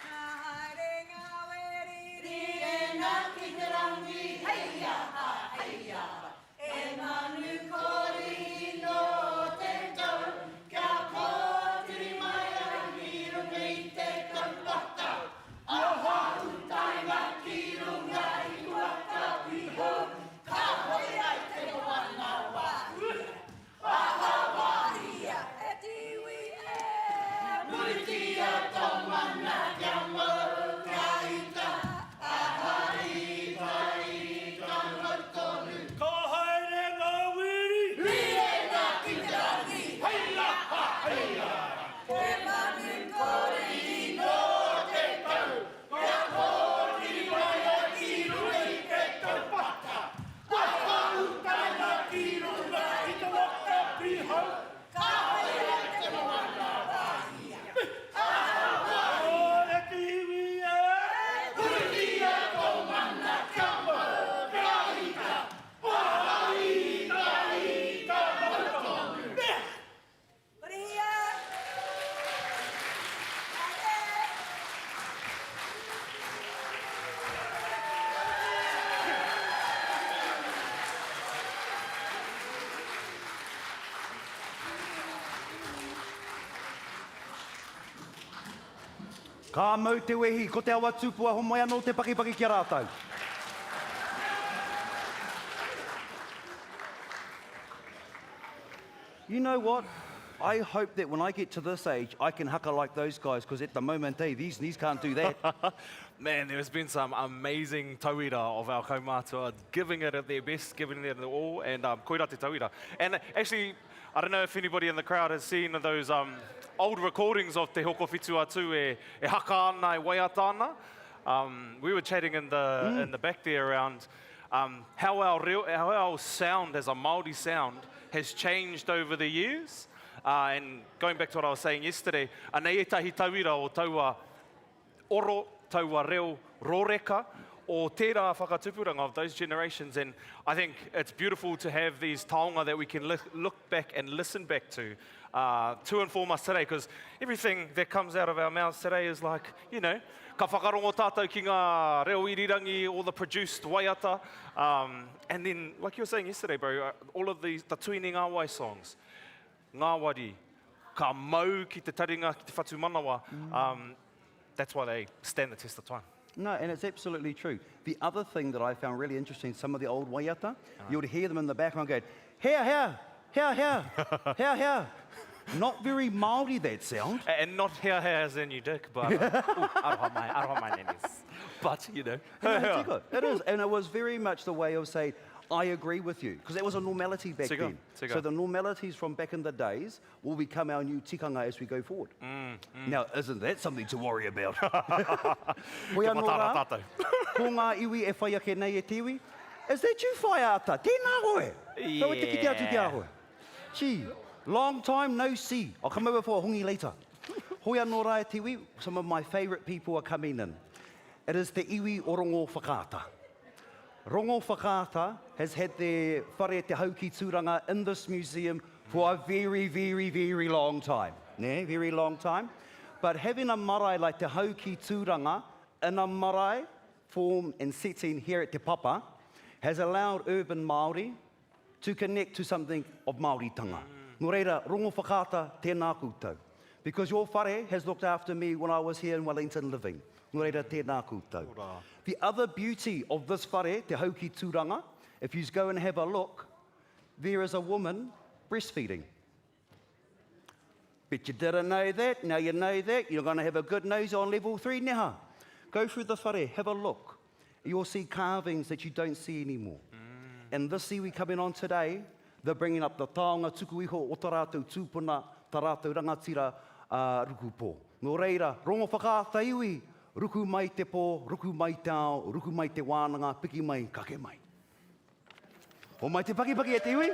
Speaker 2: Ka haere ngā weri
Speaker 10: Rīrena ki te rangi, hei aha, hei aha. E manu korihi nō te tau, kia kōtiri mai ai ki runga i te taupata. Aha utaina ki runga i te waka pihou, ka hoe ai te moana wāhia. Aha wāhia
Speaker 2: e te iwi e.
Speaker 10: Puritia tō mana kia mau kia ita, aha ita ita mau tonu.
Speaker 3: Ka haere ngā wiri.
Speaker 10: Rīrena ki te rangi.
Speaker 3: Hei aha, hei aha.
Speaker 2: He manu korihi
Speaker 10: nō te tau. Kia kōkiri mai ai ki runga i te taupata.
Speaker 3: Whakautaina ki runga i te waka pihau.
Speaker 10: Ka hoe ai te moana wāhia.
Speaker 3: Aha e te iwi e.
Speaker 10: Puritia tō mana kia mau, kia ita.
Speaker 3: Ita, ita, mau tonu.
Speaker 2: Purihia! Haere!
Speaker 9: Ka mau te wehi, ko te awa tupua homai anō te pakipaki ki a rātou. You know what? I hope that when I get to this age, I can haka like those guys, because at the moment, eh, these knees can't do that.
Speaker 7: Man, there's been some amazing tauira of our kaumātua giving it at their best, giving it their all, and um, koira te tauira. And actually, I don't know if anybody in the crowd has seen those um, old recordings of Te Hokowhitu a Tū e, e haka ana, e waiata ana. Um, we were chatting in the, mm. in the back there around... um, how our, reo, how our sound as a Māori sound has changed over the years. Uh, and going back to what I was saying yesterday, anei ētahi tauira o taua oro, taua reo rōreka o tērā whakatupuranga of those generations. And I think it's beautiful to have these taonga that we can look back and listen back to uh, to inform us today, because everything that comes out of our mouths today is like, you know, ka whakarongo tātou ki ngā reo irirangi, all the produced waiata, um, and then, like you were saying yesterday, bro, uh, all of these, the Tuini Ngāwai songs, ngāwari, ka mau ki te taringa, ki te whatumanawa, mm. um, that's why they stand the test of time.
Speaker 9: No, and it's absolutely true. The other thing that I found really interesting, some of the old waiata, uh-huh. you would hear them in the background going, here, here, here, here, here, here. Not very Māori, that sound.
Speaker 7: And not here, here as in you dick, but... Uh, ooh, aroha mai, aroha mai nannies. But, you know.
Speaker 9: No, it is, and it was very much the way of saying, I agree with you, because that was a normality back
Speaker 7: Tika,
Speaker 9: then.
Speaker 7: tika.
Speaker 9: So the normalities from back in the days will become our new tikanga as we go forward.
Speaker 7: Mm, mm.
Speaker 9: Now, isn't that something to worry about? Hoi
Speaker 7: Kia
Speaker 9: anō
Speaker 7: mataara
Speaker 9: rā,
Speaker 7: tātou.
Speaker 9: ko ngā iwi e whai ake nei e te iwi, Is that you, Whaea Ata? Tēnā koe! Rawe te kite atu ki a koe. Gee, long time no see. I'll come over for a hongi later. Hoi anō rā e te iwi, some of my favourite people are coming in. It is te iwi o Rongowhakaata. Rongowhakaata has had their whare Te Hau Ki Tūranga in this museum for a very, very, very long time. Nē, very long time. But having a marae like Te Hau Ki Tūranga in a marae form and setting here at Te Papa has allowed urban Māori to connect to something of Māoritanga. Mm. Nō reira, Rongowhakaata, tēnā koutou. Because your whare has looked after me when I was here in Wellington living. Nō reira, tēnā koutou. The other beauty of this whare, Te Hau Ki Tūranga, if you go and have a look, there is a woman breastfeeding. Bet you didn't know that, now you know that, you're going to have a good nose on level 3 neha. Go through the whare, have a look. You'll see carvings that you don't see anymore. Mm. And this iwi coming on today, they're bringing up the taonga tuku iho o ta rātou tūpuna, ta rātou rangatira uh, rukupō. Nō reira, rongo whakaata iwi, ruku mai te pō, ruku mai te ao, ruku mai te wānanga, piki mai, kake mai. Homai te pakipaki e te iwi.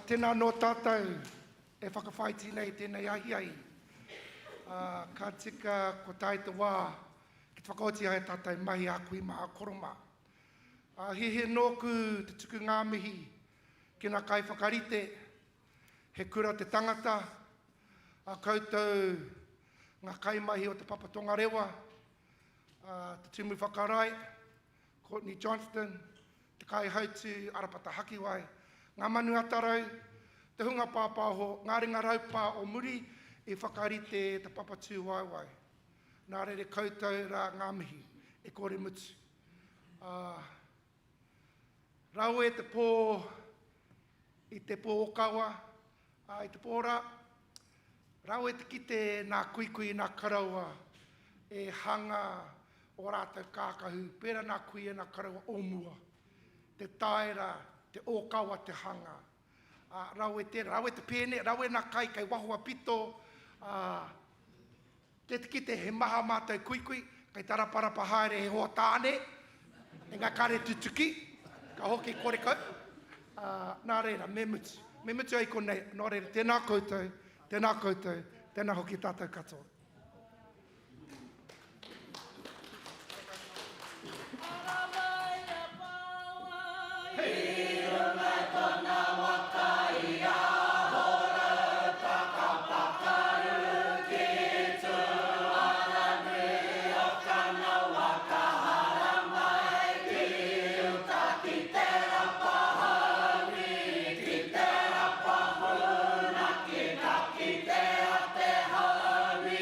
Speaker 20: tēnā anō tātou e whakawhāiti nei i tēnei ahiahi. Ā, ka tika kua tae te wā ki te whakaoti ai a tātou mahi a kui mā, a koro mā. Ā, hiahia nōku te tuku ngā mihi ki ngā kaiwhakarite, he kura te tangata, a koutou ngā kaimahi o Te Papa Tongarewa, ā, te Tumu Whakarae, Courtney Johnston, te kaihautū Arapata Hakiwai, ngā manu atarau, te hunga pāpāho, ngā ringa raupā o muri i whakarite te papa tūwaewae. Nā reira koutou rā ngā mihi e kore mutu. Ā, rawe te pō i te pō okawa, ā, i te pō rā, rawe te kite nā kuikui nā karaua e hanga ō rātou kākahu pērā nā kuia nā karaua o mua. Te taera, te ōkawa te hanga. Ā, rawe tērā, rawe te pēne, rawe nā kai kei waho a pito, ā, Kei te kite he maha mātou kuikui, kei te raparapa haere he hoa tāne, engari kāre tutuki, ka hoki korekau. Ā, nā reira, me mutu. Me mutu ai konei, nō reira, tēnā koutou, tēnā koutou, tēnā hoki tātou katoa.
Speaker 10: I runga i tona waka i Ahorauta ka pakaru ki Tuaranui o Kanawa ka haramai ki uta ki te rapa haumi ki te rapa hūnaki ka kitea te haumi.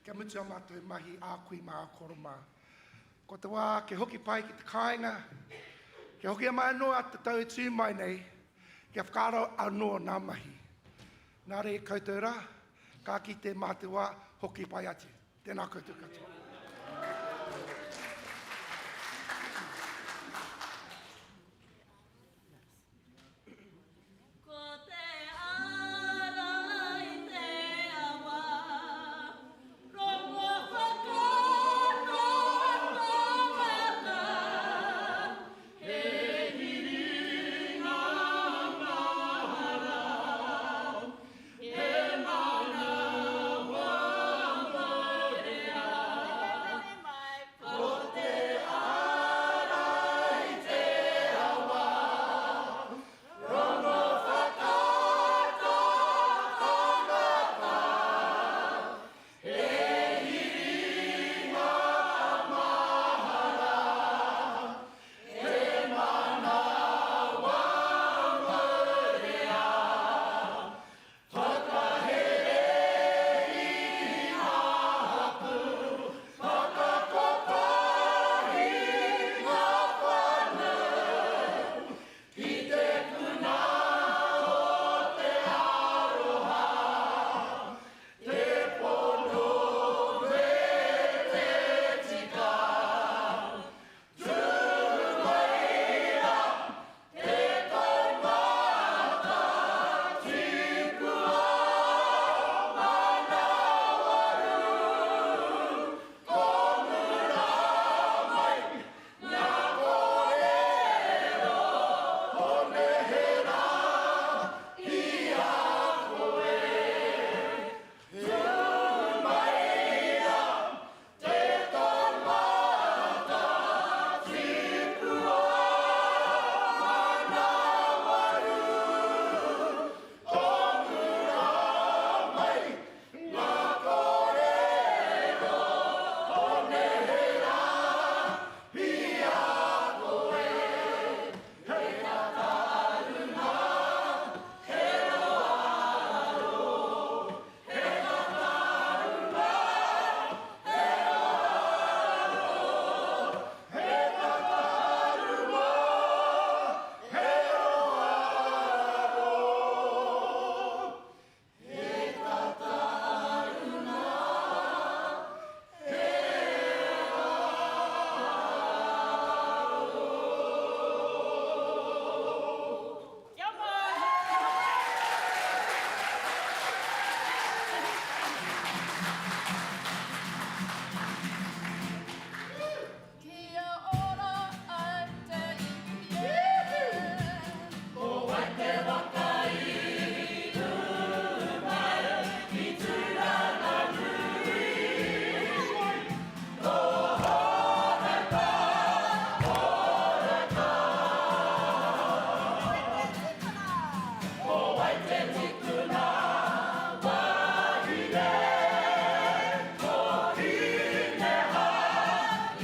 Speaker 20: Kia mutu a mātou mahi a kui mā, a koro mā. Ko te wā kia hoki pai ki te kāinga, kia hoki mai anō a te tau e tū mai nei, kia whakaaro anō nā mahi. Nā reira koutou rā, ka kite mā te wā, hoki pai atu. Tēnā koutou katoa.
Speaker 16: Ko te ara i te awa, rongo whakaata tangata, he hiringa mahara, he manawa maurea. Ko te ara i te awa, Rongo whakaata tangata, he hiringa mahara, he manawa maurea, whakahere i ngā hapū, whakakotahi ngā whānau. Ki te puna o te aroha, te pono me te tika, tū mai rā te taumata tipua manawaru, ko mura mai Ngā kōrero o neherā i a koe. Tū mai rā te taumata tipua manawaru. Ko mura mai ngā kōrero o neherā I a koe, he tatarunga, he roaro. He tatarunga, he roaro. He tatarunga, he roaro. He tatarunga, he
Speaker 17: Kia mau!
Speaker 16: Kia ora ai te iwi e.
Speaker 10: Ko wai te waka i ū mai ki Tūranganui? Ko Horouta, Horouta. Ko wai te tipuna wahine? Ko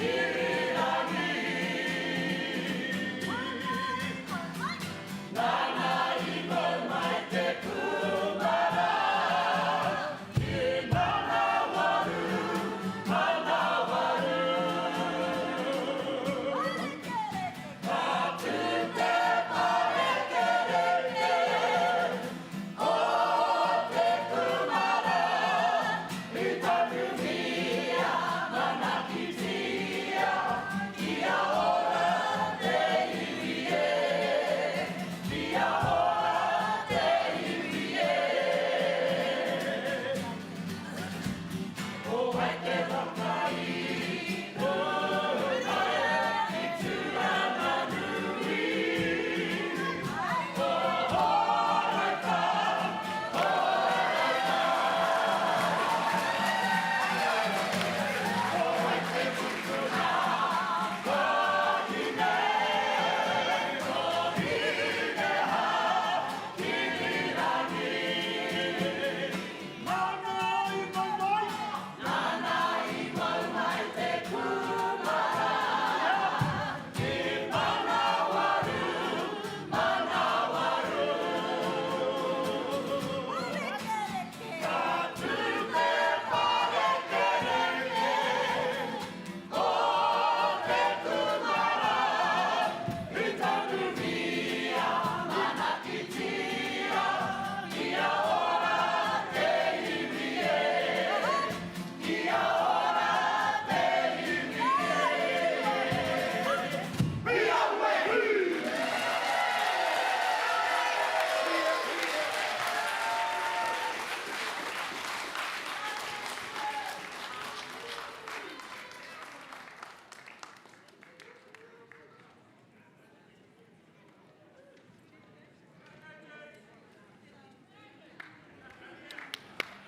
Speaker 10: Hineha-irirangi. Nāna i mau mai te kūmara ki Manawaru, Manawaru. Ka tū te parekereke o te kūmara i tanumia, manakitia, kia ora te iwi e. Kia ora te iwi e. Ko wai te waka i runga i Tūranganui? Ko Horouta, Horouta. Ko wai te tipuna wahine? Ko Hineha-irirangi. Nāna i mau mai. Nāna i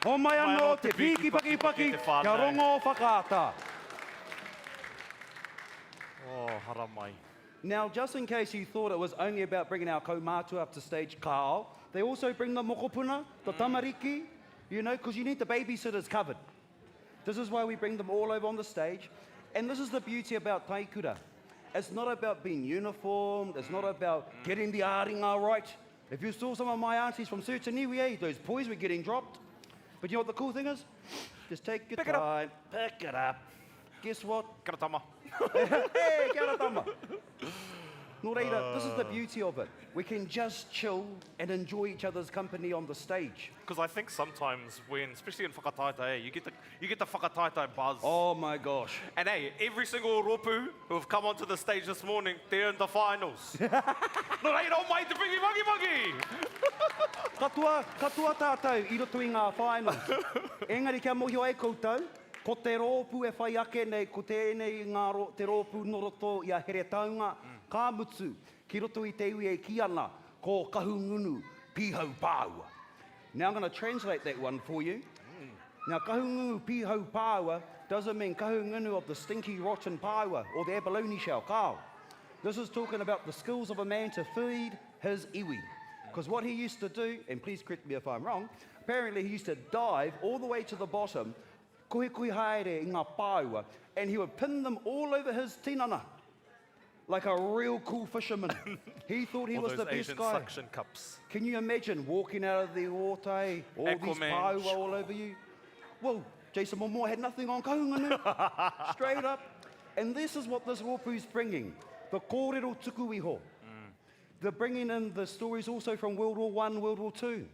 Speaker 9: Homai anō te pīki pakipaki kia rongo whakaata.
Speaker 7: Oh, haramai.
Speaker 9: Now, just in case you thought it was only about bringing our kaumātua up to stage, kāo, they also bring the mokopuna, the tamariki, you know, because you need the babysitters covered. This is why we bring them all over on the stage. And this is the beauty about Taikura. It's not about being uniformed. It's not about getting the āringa right. If you saw some of my aunties from certain iwi, eh, those poi were getting dropped. But you know what the cool thing is? Just take your pick time, it pick it up. Guess what?
Speaker 7: Kia ora tama.
Speaker 9: hey, kia ora tama. Nō reira, this is the beauty of it. We can just chill and enjoy each other's company on the stage.
Speaker 7: Because I think sometimes when, especially in whakataetae, eh, you get the, you get the whakataetae buzz.
Speaker 9: Oh my gosh.
Speaker 7: And hey, every single rōpū who have come onto the stage this morning, they're in the finals. Nō reira, o mai te piki mangimagi!
Speaker 9: Katoa, katoa tātou i roto i ngā finals. Engari kia mōhio ai koutou, ko te rōpū e whai ake nei, ko tēnei ngā rō, te rōpū nō roto i a Heretaunga, ka mutu, ki roto i te iwi e kī ana, ko Kahungunu Pīhau Pāua. Now I'm going to translate that one for you. Now Kahungunu Pīhau Pāua doesn't mean Kahungunu of the stinky rotten pāua or the abalone shell, kāo. This is talking about the skills of a man to feed his iwi. Because what he used to do, and please correct me if I'm wrong, apparently he used to dive all the way to the bottom, kohikohi haere i ngā pāua, and he would pin them all over his tinana. Like a real cool fisherman. He thought he
Speaker 7: All
Speaker 9: was
Speaker 7: those
Speaker 9: the best
Speaker 7: Asian
Speaker 9: guy.
Speaker 7: suction cups.
Speaker 9: Can you imagine walking out of the water, eh? all these
Speaker 7: Aquaman.
Speaker 9: pāua all over you? Well, Jason Momoa had nothing on Kahungunu. Straight up. And this is what this rōpū's bringing. The kōrero tuku iho. They're bringing in the stories also from World War I, World War II.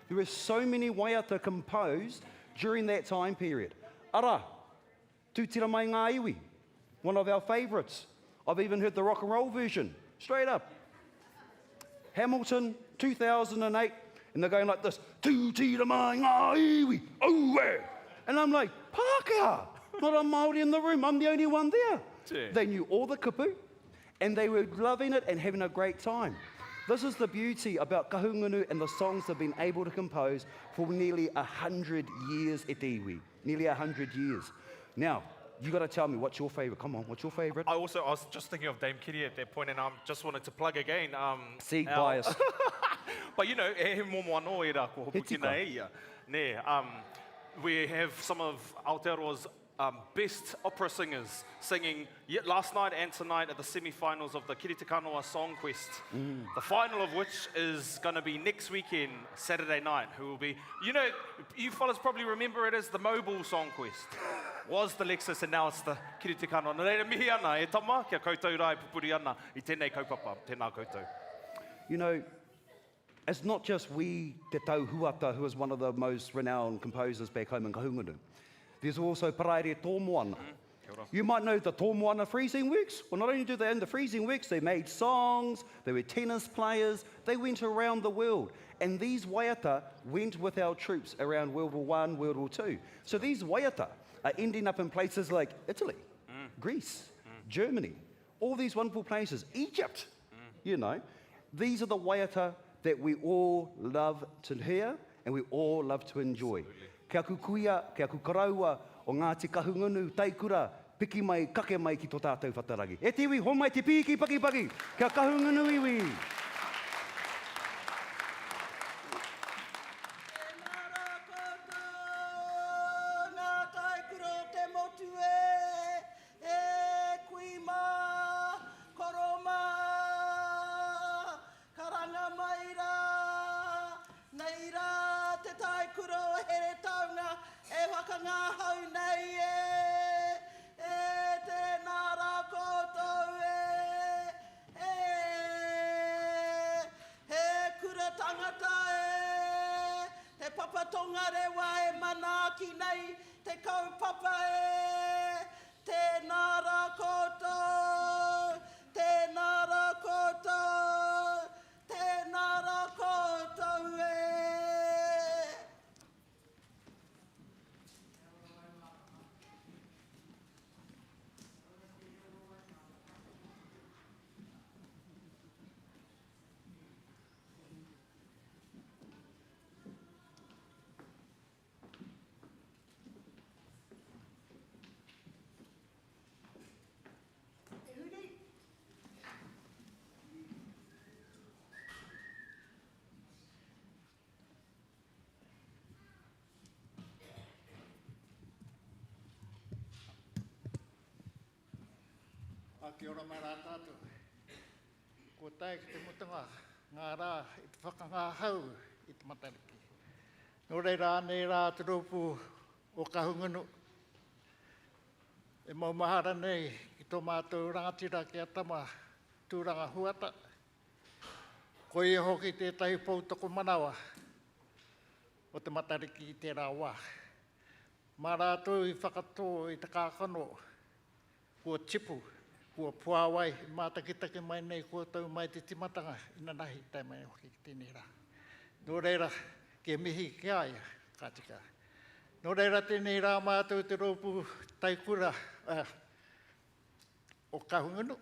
Speaker 9: There were so many waiata composed during that time period. Ara, Tūtira mai ngā iwi, one of our favourites. I've even heard the rock and roll version, straight up. Hamilton, 2008, and they're going like this, Tūtira mai ngā iwi, aue! And I'm like, Pākehā, not a Māori in the room, I'm the only one there.
Speaker 7: Gee.
Speaker 9: They knew all the kupu, and they were loving it and having a great time. This is the beauty about Kahungunu and the songs they've been able to compose for nearly 100 years at iwi. Nearly 100 years. Now, you got to tell me, what's your favourite? Come on, what's your favourite?
Speaker 7: I also, I was just thinking of Dame Kitty at that point, and I just wanted to plug again. Um,
Speaker 9: See,
Speaker 7: our-
Speaker 9: bias.
Speaker 7: but you know, e he momo anō e rā, ko
Speaker 9: He
Speaker 7: hopu
Speaker 9: tika.
Speaker 7: kina e ia. Nē, um, we have some of Aotearoa's um, best opera singers singing yet last night and tonight at the semi-finals of the Kiri Te Kanawa Song Quest.
Speaker 9: Mm.
Speaker 7: The final of which is going to be next weekend, Saturday night, who will be, you know, you fellas probably remember it as the Mobile Song Quest. Was the Lexus and now it's the Kiri Te Kanawa. Nō reira mihi ana, e tama, kia koutou rā e pupuri ana i tēnei kaupapa. Tēnā koutou.
Speaker 9: You know, it's not just we, Te Tau Huata, who is one of the most renowned composers back home in Kahungunu. There's also Paraire Tōmoana.
Speaker 7: Mm,
Speaker 9: you might know the Tōmoana Freezing Works. Well, not only do they own the Freezing Works, they made songs, they were tennis players, they went around the world. And these waiata went with our troops around World War I, World War II. So these waiata are ending up in places like Italy, mm. Greece, mm. Germany, all these wonderful places, Egypt, you know. These are the waiata that we all love to hear and we all love to enjoy. Absolutely. Kia aku kuia, kia aku koroua o Ngāti Kahungunu, Taikura, piki mai, kake mai ki tō tātou whatarangi. E te iwi, homai te pīki pakipaki, kia Kahungunu iwi!
Speaker 19: Tēnā rā koutou, ngā taikura o te motu e, e kui mā, koro mā, Karanga mai rā, nei rā te taikura o Heretaunga e whakangahau nei e, e tēnā rā koutou e, e, he kura tangata e, te Papa Tongarewa e manaaki nei te kaupapa e, tēnā rā koutou, Tēnā rā koutou, tēnā rā koutou e.
Speaker 21: A kia ora mai rā tātou. Kua tae ki te mutunga ngā rā i te whakangahau i te Matariki. Nō reira anei rā te rōpū o Kahungunu e maumahara nei ki tō mātou rangatira ki a Tama Tūranga Huata. Ko ia hoki tētahi pou tokomanawa o te Matariki i tērā wā. Mā rātou i whakatō i te kākano Kua tipu, kua puāwai, i mātakitaki mai nei koutou mai te timatanga inanahi tae mai hoki ki tēnei rā. Nō reira, kia mihi ki a ia, ka tika. Nō reira tēnei rā mātou te rōpū taikura uh, o Kahungunu,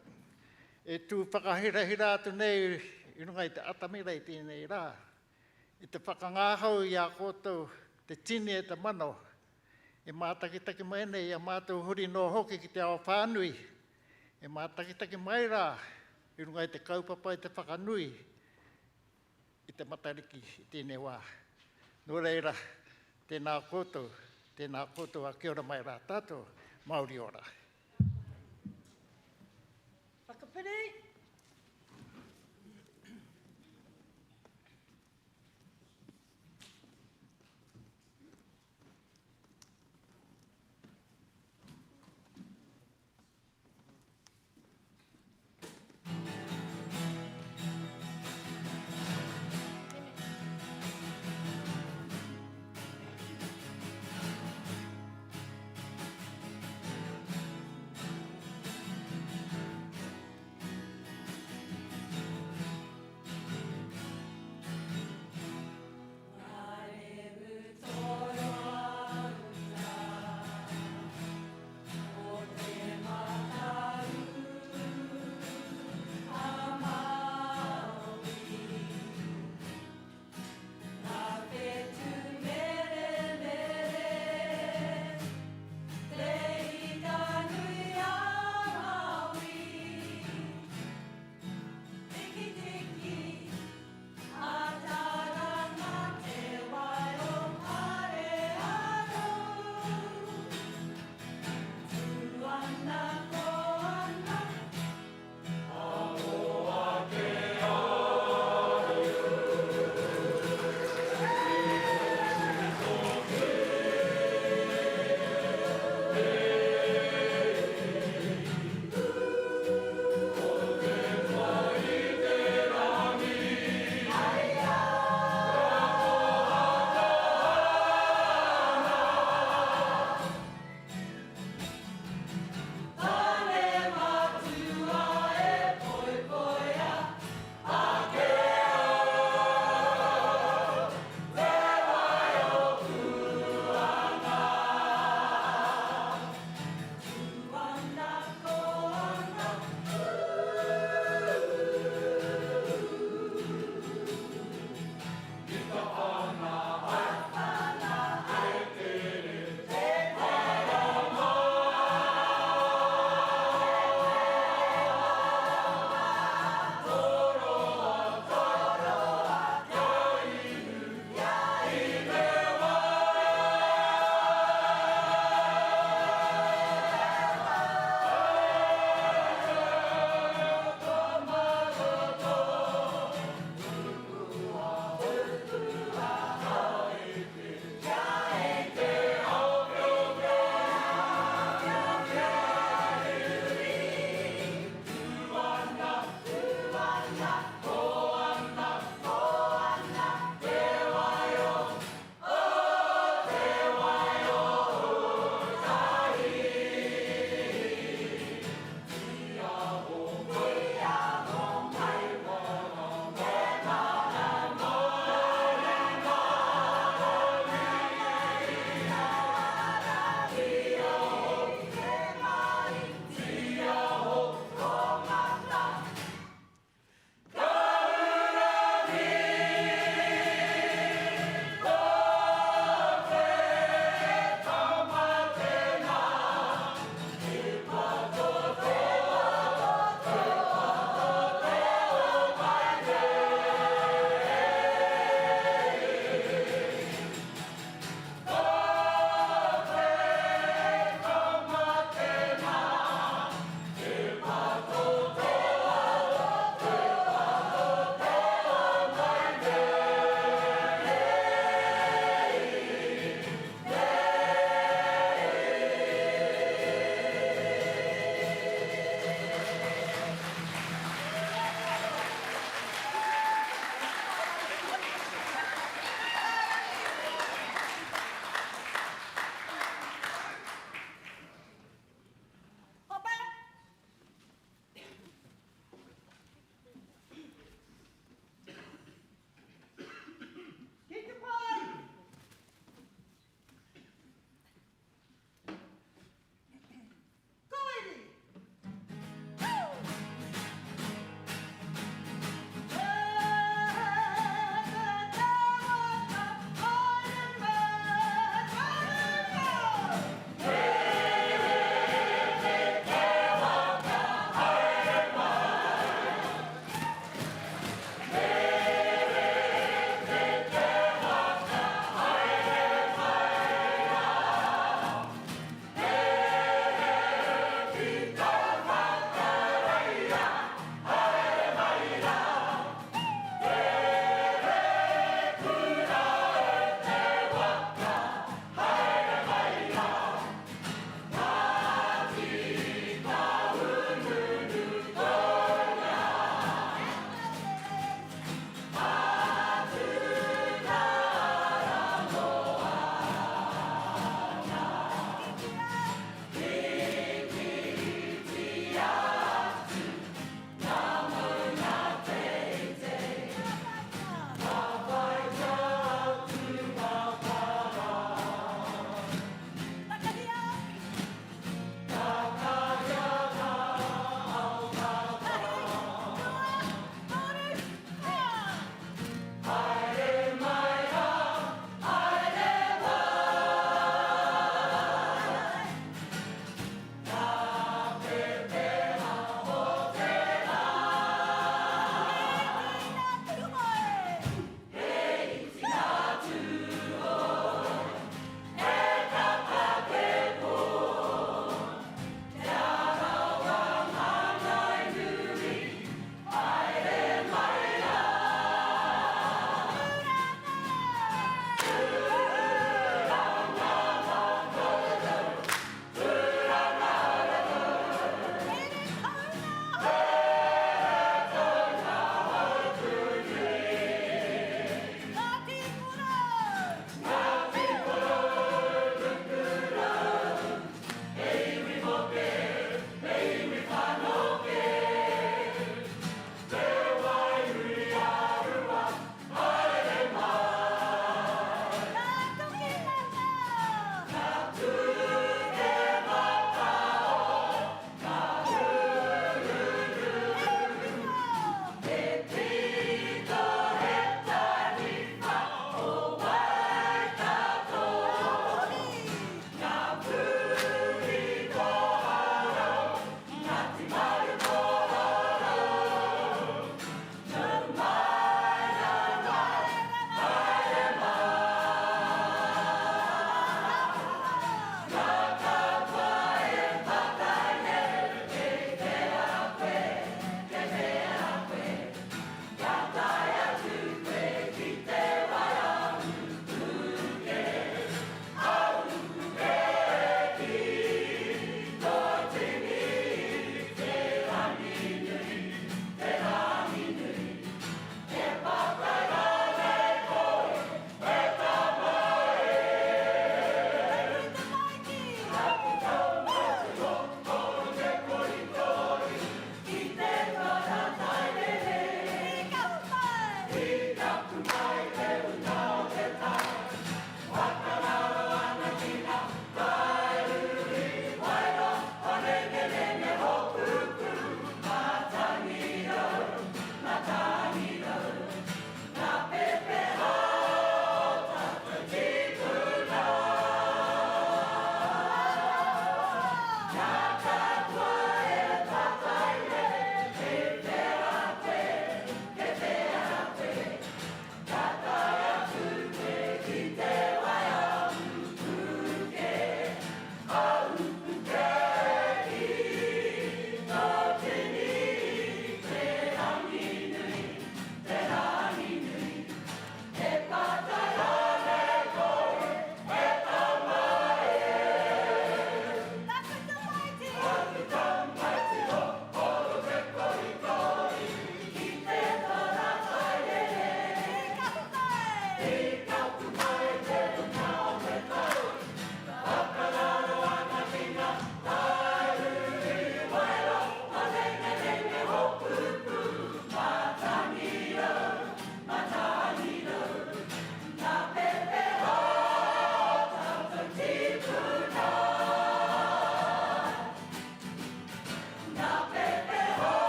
Speaker 21: e tū whakahirahira atu nei i runga i te atamira i tēnei rā, i te whakangāhau i a koutou te tini e te mano E mātakitaki mai nei i a mātou huri noa hoki ki te ao whānui, e mātakitaki mai rā i runga i te kaupapa i te whakanui i te Matariki i tēnei wā. Nō reira, tēnā koutou, tēnā koutou a kia ora mai rā tātou, Mauri ora.
Speaker 2: Whakapiri!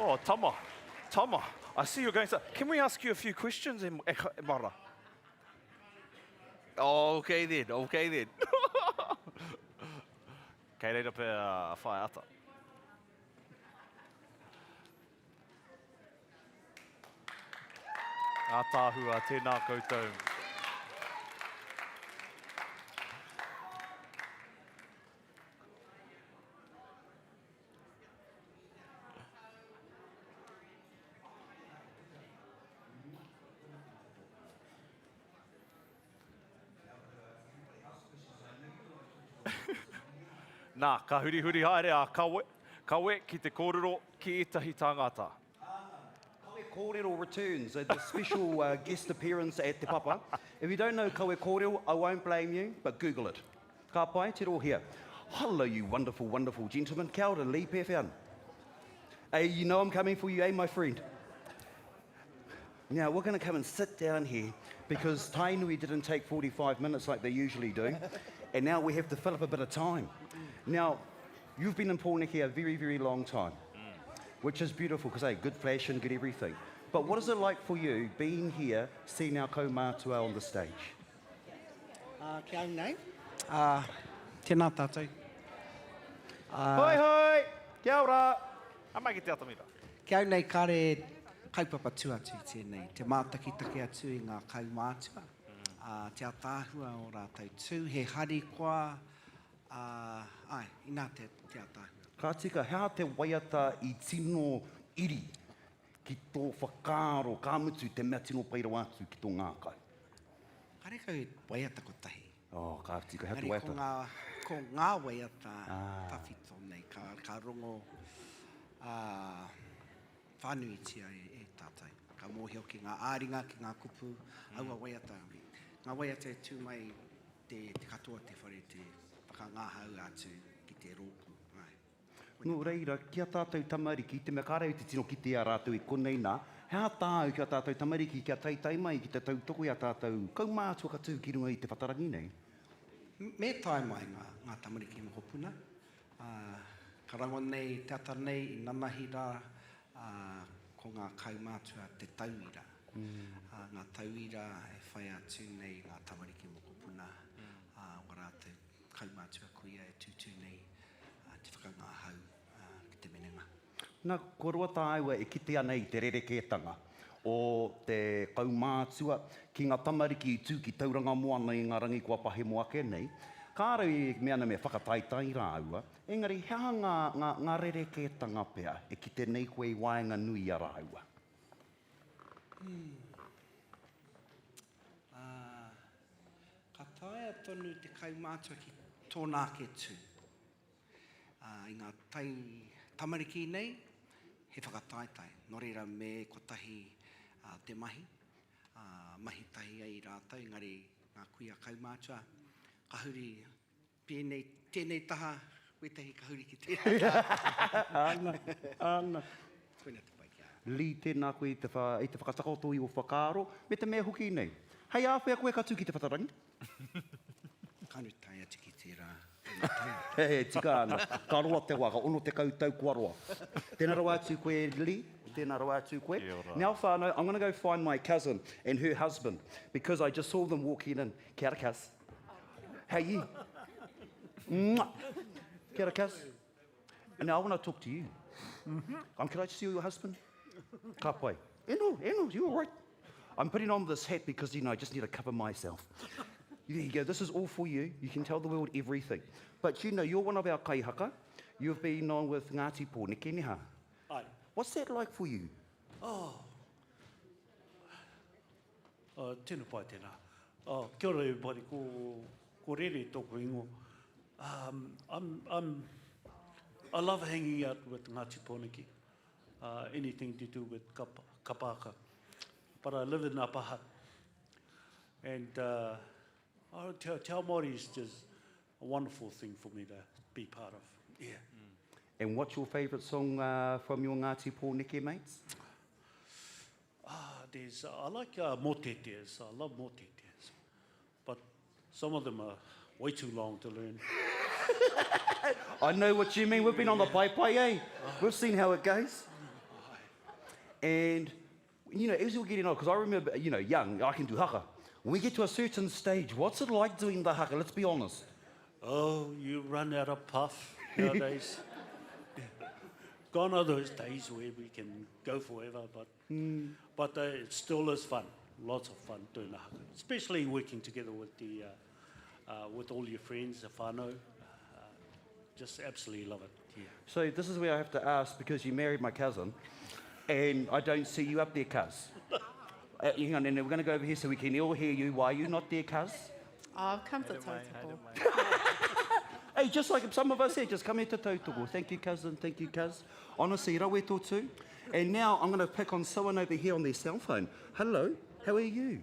Speaker 7: Oh, Tama, Tama, I see you're going to... Can we ask you a few questions, e, e, e Mara? Oh, okay then, okay then. Kei reira pea a Whaea Ata. Ātaahua, tēnā koutou. Nā, ka hurihuri haere a Kawe, Kawe ki te kōrero ki ētahi tāngata.
Speaker 9: Kawe Kōrero returns at the special uh, guest appearance at Te Papa. If you don't know Kawe Kōrero, I won't blame you, but Google it. Ka pai, te rohea. Hello, you wonderful, wonderful gentlemen. Kia ora, Lee Pewhean. Hey, you know I'm coming for you, eh, my friend? Now, we're going to come and sit down here because Tainui didn't take 45 minutes like they usually do, and now we have to fill up a bit of time. Now, you've been in Pōneke a very, very long time, which is beautiful because, hey, good fashion, good everything. But what is it like for you being here, seeing our kaumātua on the stage?
Speaker 6: Uh, ki au nei. Uh, tēnā tātou.
Speaker 9: Uh, hoi hoi! Kia ora!
Speaker 7: A mai ki te atamira.
Speaker 6: Ki au nei kare kaupapa tu atu i tēnei. Te mātakitaki atu i ngā kaumātua. Uh, te ataahua o rātou tū, he harikoa, uh, ai, inā te, te ataahua.
Speaker 9: Ka tika, he aha te waiata i tino iri ki tō whakaaro, ka mutu te mea tino pai rawa atu ki tō ngākau?
Speaker 6: Karekau he waiata kotahi.
Speaker 9: Oh, ka tika, he
Speaker 6: waiata. Engari ko ngā, ko ngā waiata ah. tawhito nei, ka, ka rongo uh, whānuitia e, e tātou. Ka mōhio ki ngā āringa, ki ngā kupu, mm. aua waiata. Ngā waiata e tū mai te, te katoa te whare te whakangāhau atu ki te rōpū. Ai.
Speaker 9: Nō reira, ki a tātou tamariki, te mea kāre au te tino kite i a rātou i konei nā, he aha tāu ki a tātou tamariki kia teitei mai ki te tautoko i a tātou kaumātua ka tū ki runga i te whatarangi nei?
Speaker 6: Me tae mai ngā, ngā tamariki mokopuna, ā, ka rangona nei te ata nei i nanahi rā, ā, ko ngā kaumātua te tauira, ā, ngā tauira e whai atu nei ngā tamariki mokopuna, ā, wā rātou kaumātua kuia e tūtū nei te whakangahau ki te minenga.
Speaker 9: Na, kua roa tāua e kite ana i te rerekētanga o te kaumātua ki ngā tamariki i tū ki Tauranga Moana i ngā rangi kua pahemo ake nei. Kāre i mea ana me whakataetae rāua, engari he aha ngā, ngā, ngā rerekētanga pea e kite nei koe i waenganui i a rāua?
Speaker 6: Hmm. Ā, Ka taea tonu te kaumātua ki tōna ake tū. Ā, i ngā tai tamariki nei, he whakataetae. Nō reira me kotahi te mahi, ā, mahi tahi ai rātou, engari ngā kuia kaumātua, ka huri pēnei, tēnei taha, wētahi ka huri ki tērā taha.
Speaker 9: Āna, āna.
Speaker 6: Koina te pai ki a au.
Speaker 9: Lee, tēnā koe i te, i te whakatakoto i ō whakaaro, me te mea hoki nei. Hei āwhea koe ka tū ki te whatarangi?
Speaker 6: Ka nui tae atu ki tērā o ngā tau.
Speaker 9: E tika ana. Ka roa te wā, ka 60 tau kua roa. Tēnā rawa atu koe, Lee. Tēnā rawa atu koe.
Speaker 7: Kia ora.
Speaker 9: Now whānau, I'm gonna go find my cousin and her husband because I just saw them walking in. Kia ora, cuz. How you? Mwah. Kia ora, cuz. Now I want to talk to you. Mm -hmm. Um, can I see your husband? Ka pai. Eno, eno, you all right? I'm putting on this hat because, you know, I just need to cover myself. There you go. This is all for you. You can tell the world everything. But you know, you're one of our kaihaka. You've been on with Ngāti Pōneke, neha?
Speaker 22: Ai.
Speaker 9: What's that like for you?
Speaker 22: Oh, uh, tino pai tēnā. Oh, kia ora everybody, ko, ko Rere tōku ingoa. Um, I'm, I'm, I love hanging out with Ngāti Pōneke, uh, anything to do with kapa, kapaka. But I live in Upper Hutt. And uh, oh, te, te ao Māori is just a wonderful thing for me to be part of. Yeah.
Speaker 9: And what's your favourite song uh, from your Ngāti Pōneke mates?
Speaker 22: Ah, there's, I like uh, mōteteas. I love mōteteas. But some of them are Way too long to learn.
Speaker 9: I know what you mean. We've been on the paepae, eh? We've seen how it goes. And, you know, as we're getting old, because I remember, you know, young, I can do haka. When we get to a certain stage, what's it like doing the haka? Let's be honest.
Speaker 22: Oh, you run out of puff nowadays. Gone are those days where we can go forever, but, mm. but uh, it still is fun. Lots of fun doing the haka, especially working together with the, uh, uh, with all your friends, the whānau. Uh, just absolutely love it. Yeah.
Speaker 9: So this is where I have to ask because you married my cousin, and I don't see you up there, cuz. Uh, hang on, and we're going to go over here so we can all hear you. Why are you not there, cuz?
Speaker 1: Oh, I've come to tautoko.
Speaker 9: Hey, just like some of us here, just come here to tautoko. Thank you, cousin. Thank you, cuz. Honestly, rawe tō tū. And now I'm going to pick on someone over here on their cell phone. Hello, how are you?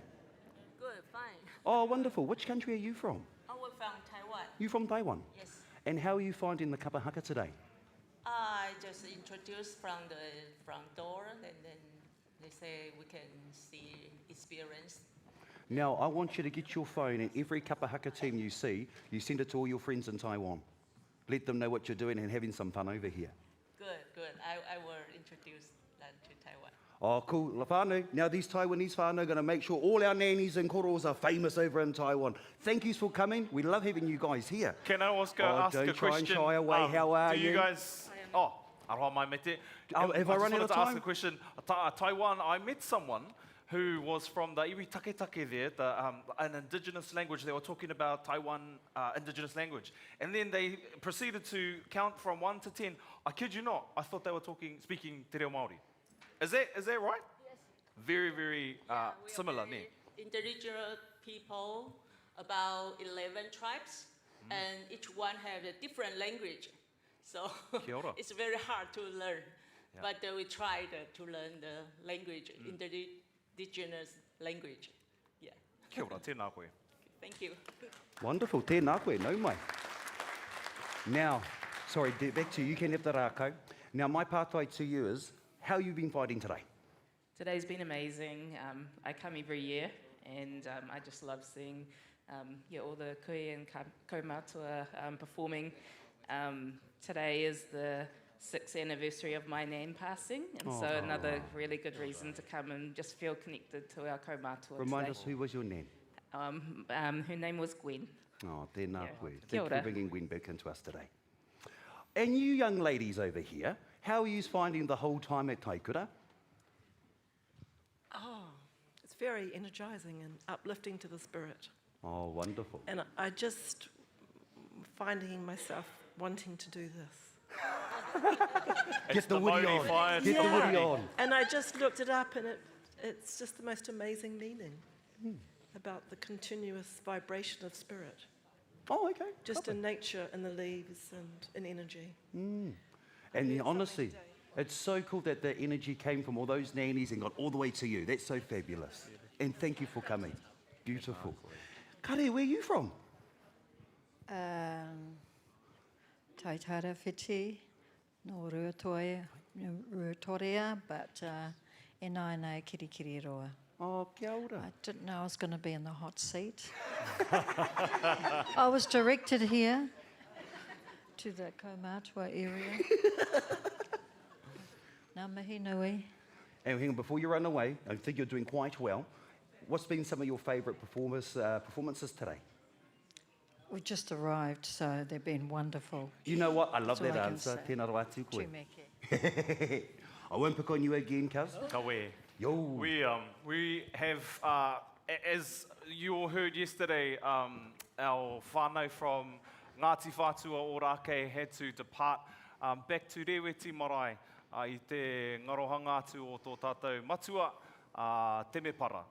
Speaker 8: Good, fine.
Speaker 9: Oh, wonderful. Which country are you from?
Speaker 8: Oh, we're from Taiwan.
Speaker 9: You from Taiwan?
Speaker 8: Yes.
Speaker 9: And how are you finding the kapa haka today?
Speaker 8: I just introduced from the front door, and then they say we can see experience.
Speaker 9: Now, I want you to get your phone and every kapa haka team you see, you send it to all your friends in Taiwan. Let them know what you're doing and having some fun over here.
Speaker 8: Good, good. I, I will introduce that to Taiwan.
Speaker 9: Oh, cool. Whānau. Now, these Taiwanese whānau are going to make sure all our nannies and koros are famous over in Taiwan. Thank yous for coming. We love having you guys here.
Speaker 7: Can I ask a,
Speaker 9: oh,
Speaker 7: ask
Speaker 9: don't
Speaker 7: a
Speaker 9: try
Speaker 7: question?
Speaker 9: and shy away.
Speaker 7: Um,
Speaker 9: How are
Speaker 7: do you?
Speaker 9: you
Speaker 7: guys... Oh, aroha mai mate.
Speaker 9: Oh, have I,
Speaker 7: I
Speaker 9: run
Speaker 7: just
Speaker 9: out
Speaker 7: wanted
Speaker 9: of
Speaker 7: to ask
Speaker 9: time?
Speaker 7: a question. Ta- Taiwan, I met someone who was from the iwi taketake there, the, um, an indigenous language. They were talking about Taiwan uh, indigenous language. And then they proceeded to count from 1 to 10. I kid you not, I thought they were talking, speaking Te Reo Māori. Is that, is that right?
Speaker 8: Yes.
Speaker 7: Very, very uh,
Speaker 8: We are
Speaker 7: similar,
Speaker 8: very
Speaker 7: ne?
Speaker 8: Indigenous people, about 11 tribes,
Speaker 7: Mm.
Speaker 8: and each one have a different language. So
Speaker 7: Kia ora.
Speaker 8: it's very hard to learn.
Speaker 7: Yeah.
Speaker 8: But uh, we tried uh, to learn the language,
Speaker 7: Mm.
Speaker 8: indigenous language. Yeah.
Speaker 7: Kia ora, tēnā koe.
Speaker 8: Thank you.
Speaker 9: Wonderful. Tēnā koe, nau mai. Now, sorry, back to you. You can have the rākau. Now, my pātai to you is, how you been fighting today?
Speaker 23: Today's been amazing. Um, I come every year and um, I just love seeing um, yeah, all the kui and kaumatua um, performing. Um, today is the sixth anniversary of my nan passing, and so
Speaker 9: Oh.
Speaker 23: another really good reason to come and just feel connected to our kaumatua
Speaker 9: Remind
Speaker 23: today.
Speaker 9: us, who was your nan?
Speaker 23: Um, um, her name was Gwen.
Speaker 9: Oh, tēnā
Speaker 23: Yeah.
Speaker 9: koe.
Speaker 23: Kia
Speaker 9: Thank you for
Speaker 23: ora.
Speaker 9: bringing Gwen back into us today. And you young ladies over here, how are you finding the whole time at Taikura?
Speaker 2: Oh, it's very energizing and uplifting to the spirit.
Speaker 9: Oh, wonderful.
Speaker 2: And I just finding myself wanting to do this.
Speaker 9: Get the, woody on. Get the woody on.
Speaker 2: And I just looked it up, and it, it's just the most amazing meaning
Speaker 9: Hmm.
Speaker 2: about the continuous vibration of spirit.
Speaker 9: Oh, okay.
Speaker 2: Just in nature and the leaves and in energy.
Speaker 9: Mm. And honestly, it's so cool that the energy came from all those nannies and got all the way to you. That's so fabulous. And thank you for coming. Beautiful. Kare, where are you from?
Speaker 24: Um, Taitarawhiti, no Ruatoria, Ruatoria, but uh, e nāinei Kirikiriroa.
Speaker 9: Oh, kia ora.
Speaker 24: I didn't know I was going to be in the hot seat. I was directed here to the Kaumatua area. Ngā mihi nui.
Speaker 9: And hang on, before you run away, I think you're doing quite well. What's been some of your favourite performers, uh, performances today?
Speaker 24: We've just arrived, so they've been wonderful.
Speaker 9: You know what? I love
Speaker 24: That's all
Speaker 9: that
Speaker 24: I can
Speaker 9: answer.
Speaker 24: say.
Speaker 9: Tēnā rawa atu koe.
Speaker 24: Tūmeke.
Speaker 9: I won't pick on you again, cuz.
Speaker 7: Ka we.
Speaker 9: Yo.
Speaker 7: We, um, we have, uh, as you all heard yesterday, um, our whānau from Ngāti Whātua Ōrākei had to depart um, back to Reweti Marae uh, i te ngarohanga atu o tō tātou matua, uh, Temepara.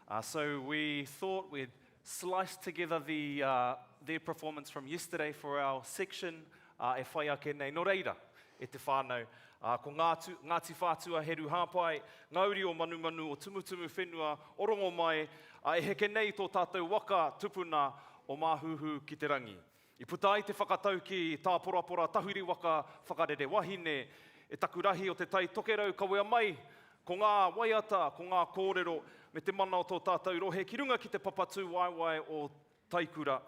Speaker 7: Uh, so we thought we'd slice together the, uh, their performance from yesterday for our section uh, e whai ake nei. Nō reira, e te whānau, uh, ko Ngātu, Ngāti Whātua Heru Hāpai, ngā uri o Manumanu, o Tumutumu Whenua, o Rongomai, uh, e heke nei tō tātou waka tupuna o Māhuhu ki te rangi. I puta ai te whakataukī tāporapora tahuri waka whakarere wahine, e taku rahi o te Tai Tokerau kawea mai ko ngā waiata, ko ngā kōrero me te mana o tō tātou rohe ki runga ki te papatūwaewae o Taikura.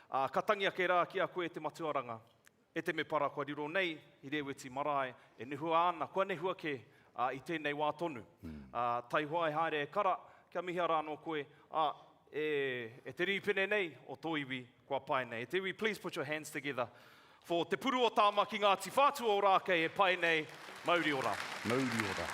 Speaker 7: Ā, ka tangi ake rā ki a koe te Matua Ranga, e te Mepara kua riro nei i Rēweti marae, e nehua ana, kua nehua kē, ā, i tēnei wā tonu. Ā, taihoa e haere e kara, kia mihia rā anō koe, ā, e, e te rīpene nei o tō iwi kua pae nei. E te iwi, please put your hands together for Te Puru o Tama ki Ngāti Whātua Ōrākei e pae nei, mauri ora.
Speaker 9: Mauri ora.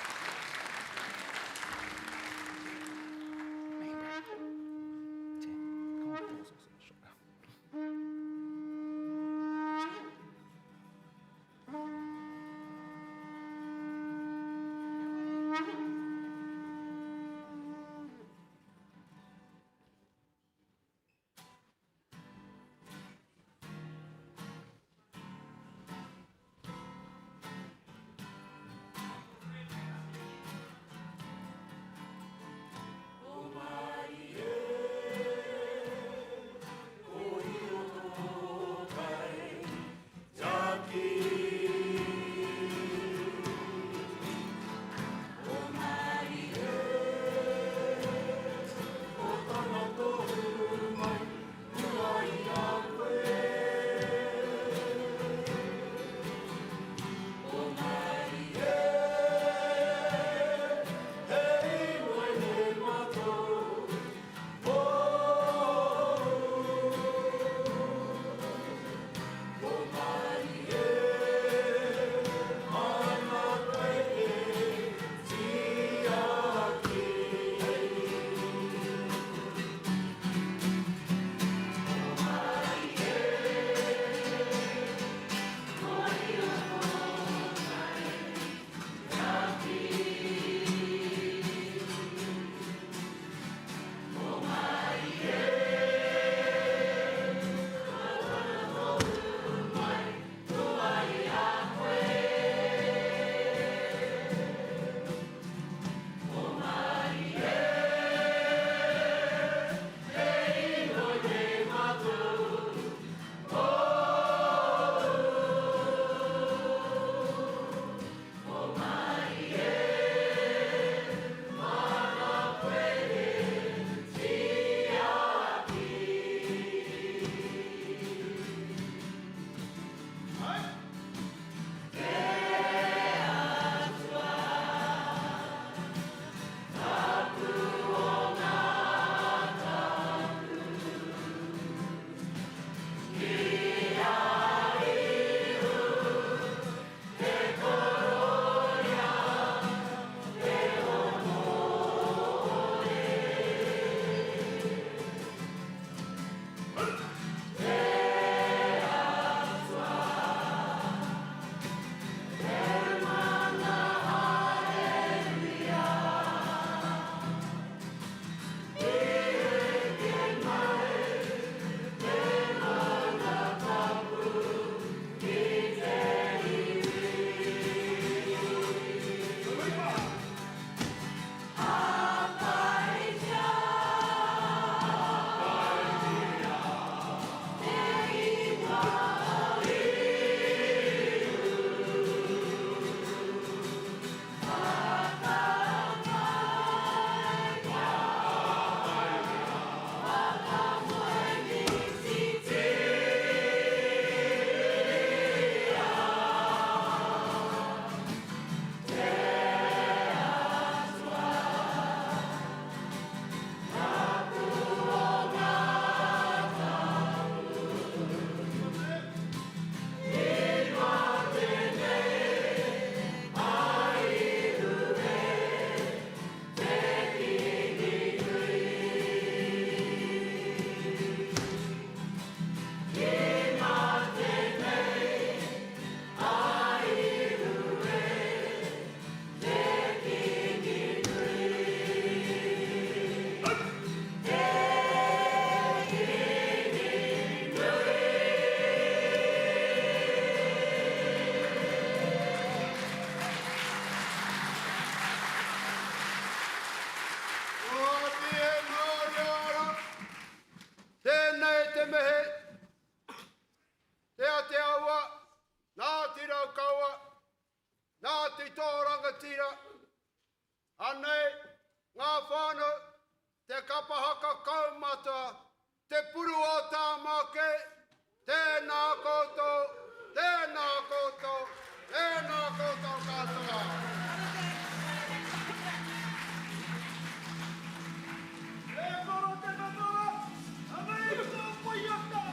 Speaker 14: Tēnei te mihi, Te Atiawa, Ngāti Raukawa, Ngāti Toa Rangatira, anei ngā whānau, te kapa haka kaumata. Te Puru o Tāmake, tēnā koutou, tēnā koutou, tēnā koutou katoa.
Speaker 3: E koro te katoa, anei tō waiata!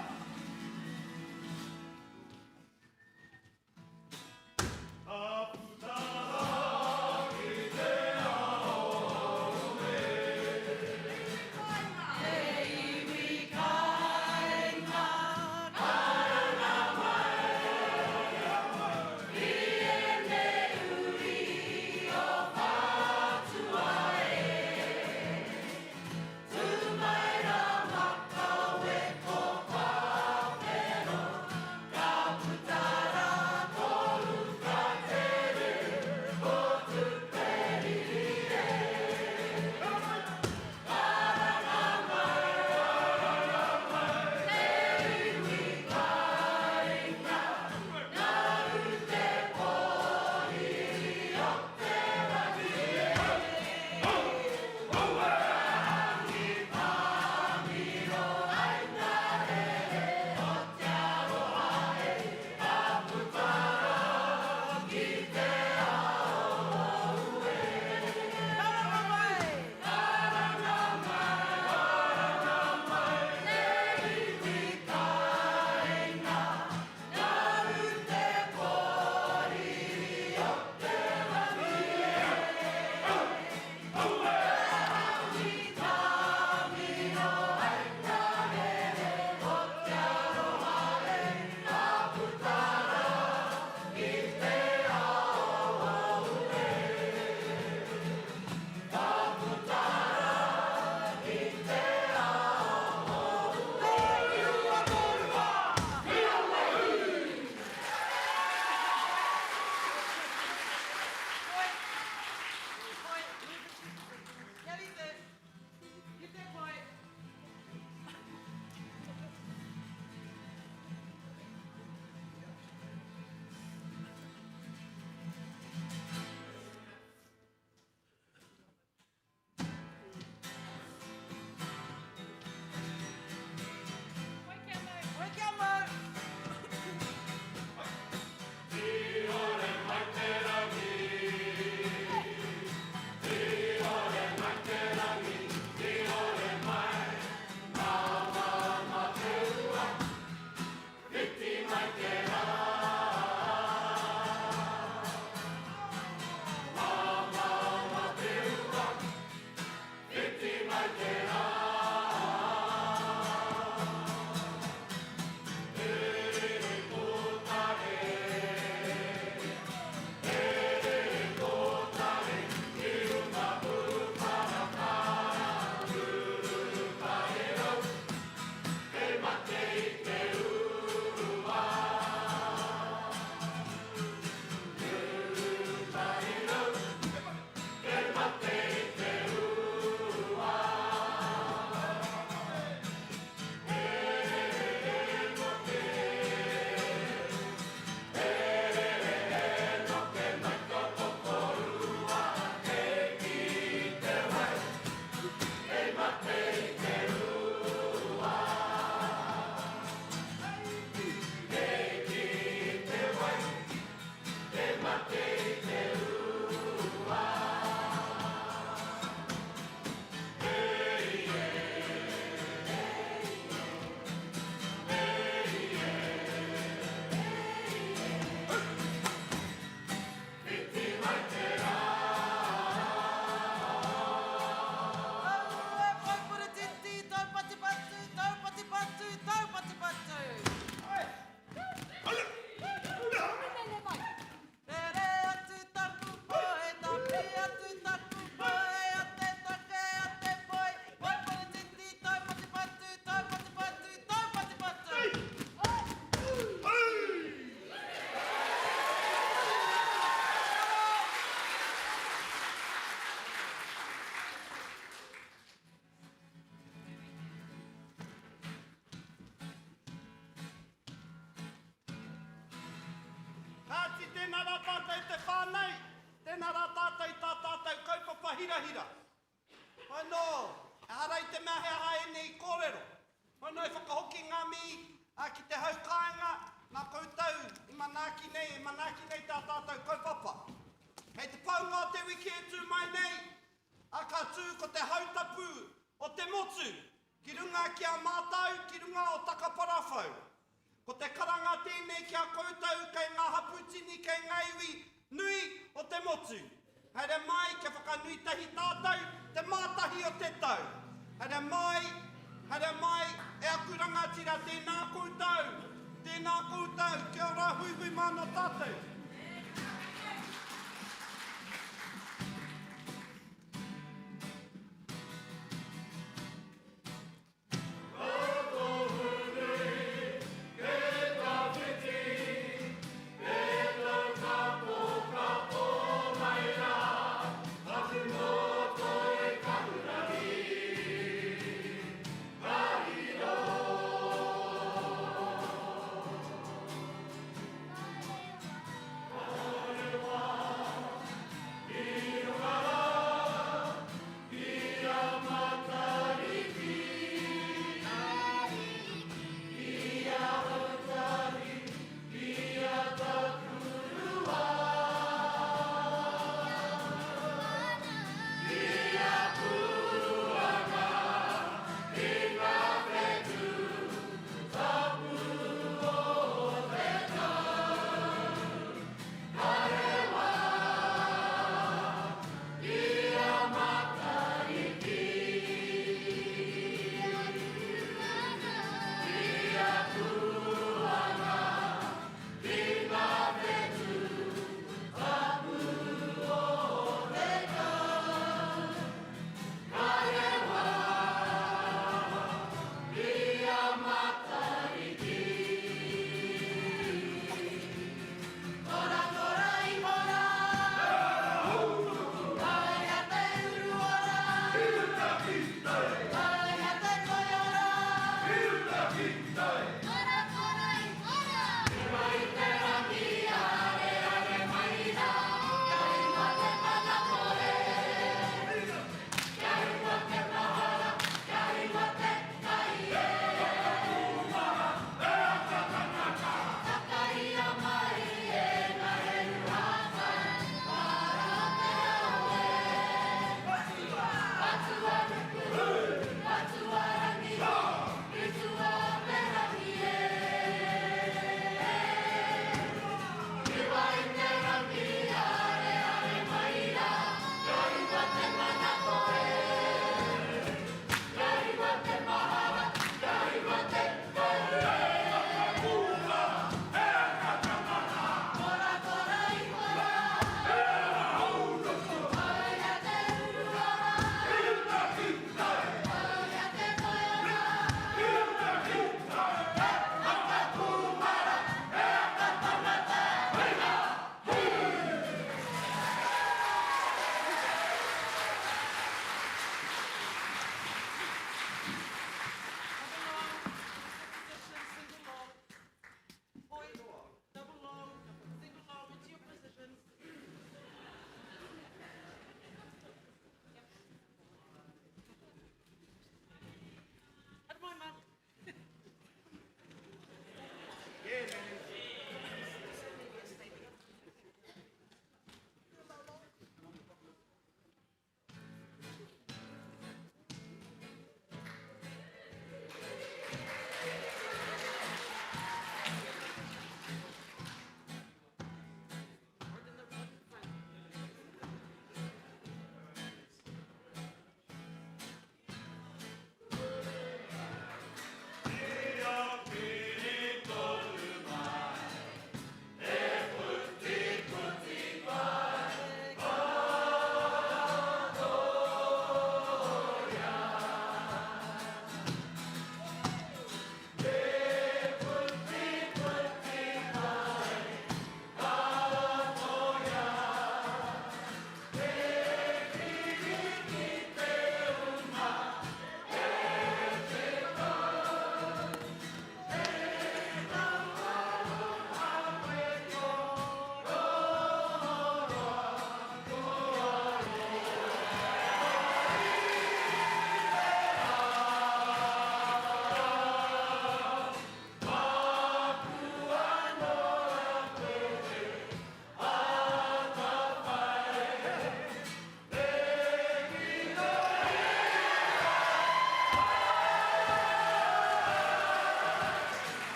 Speaker 3: Kāti, tēnā rā tātou te whānau, tēnā rā tātou i tā tātou kaupapa hirahira. Anō, ehara i te mea he aha ēnei kōrero.
Speaker 19: Whanau whakahoki ngā mihi ki te hau kāinga nā koutou i manaaki nei, e manaaki nei tā tātou kaupapa. Hei te paunga o te wiki e tū mai nei, a ka tū ko te hautapu o te motu ki runga ki a mātou, ki runga o Takaparawhau. Ko te karanga tēnei ki a koutou kei ngā hapū tini, kei ngā iwi nui o te motu. Haere mai kia whakanui tahi tātou te mātahi o te tau. Haere mai, haere mai e aku rangatira tēnā koutou, tēnā koutou, kia ora huihui mana tātou.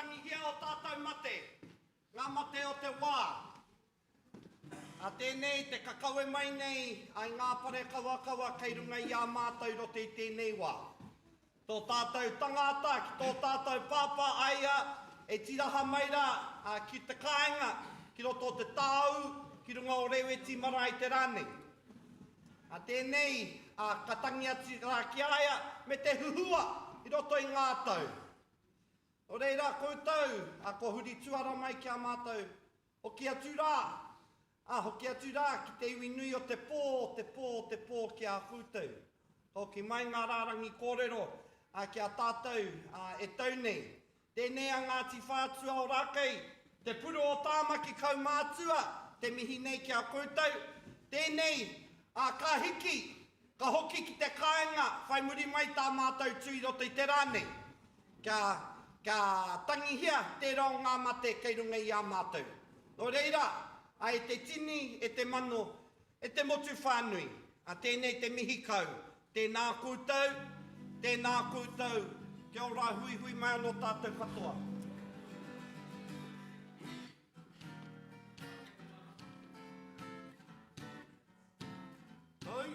Speaker 19: tangihia o tātou mate, ngā mate o te wā. Ā tēnei te kakawe mai nei ai ngā pare kawakawa kei runga i a mātou i roto i tēnei wā. Tō tātou tangata ki tō tātou pāpā a ia e tiraha mai rā ki te kāinga, ki roto o te tāu, ki runga o Reweti marae i te rā nei. Ā tēnei, ā, ka tangi atu rā ki a ia me te huhua i roto i ngā tau. Nō reira koutou, ā, kua huri tuara mai ki a mātou, hoki atu rā, ā, hoki atu rā ki te iwi nui o te pō, o te pō, o te pō ki a koutou. Ka hoki mai ngā rārangi kōrero, ā, ki a tātou, ā, e tau nei. Tēnei a Ngāti Whātua o Rākei, te puru o Tāmaki kaumātua, te mihi nei ki a koutou. Tēnei, ā, ka hiki, ka hoki ki te kāinga whai muri mai tā mātou tū i roto i te rā nei. Kia, kia tangihia tērā o ngā mate kei runga i a mātou. Nō reira, ā, e te tini, e te mano, E te motu whānui, a tēnei te mihi kau, tēnā koutou, tēnā koutou, kia ora huihui mai anō tātou katoa.
Speaker 14: Tai,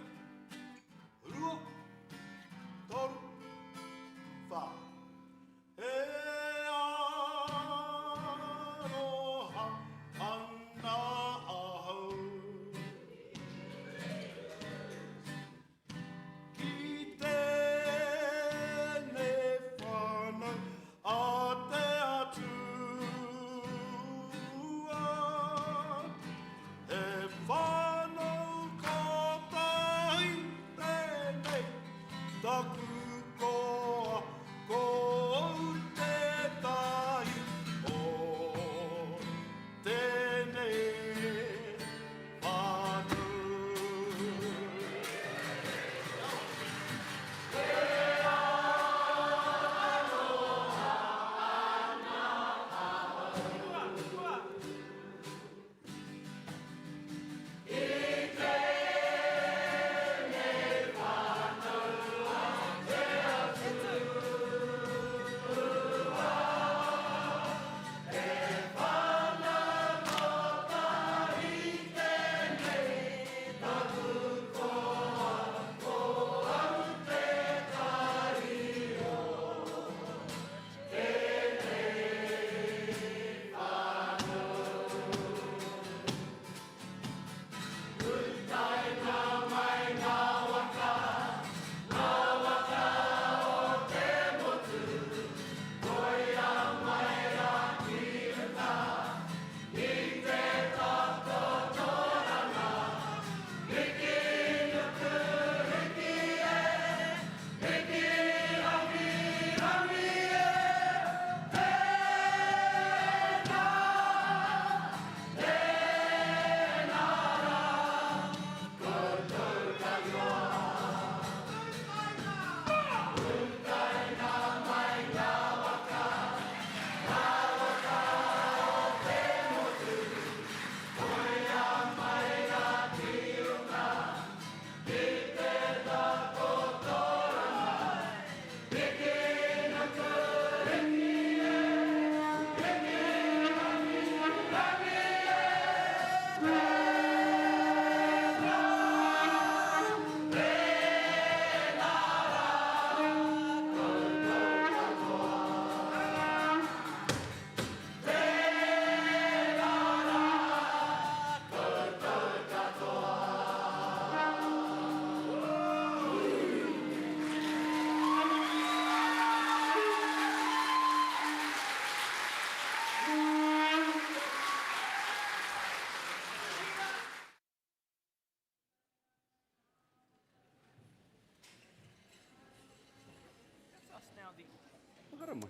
Speaker 14: rua, toru, wha. E aroha ana ahau ki tēnei whānau a te Atua. He whānau kotahi tēnei taku koa. Ko au tētahi o tēnei whānau.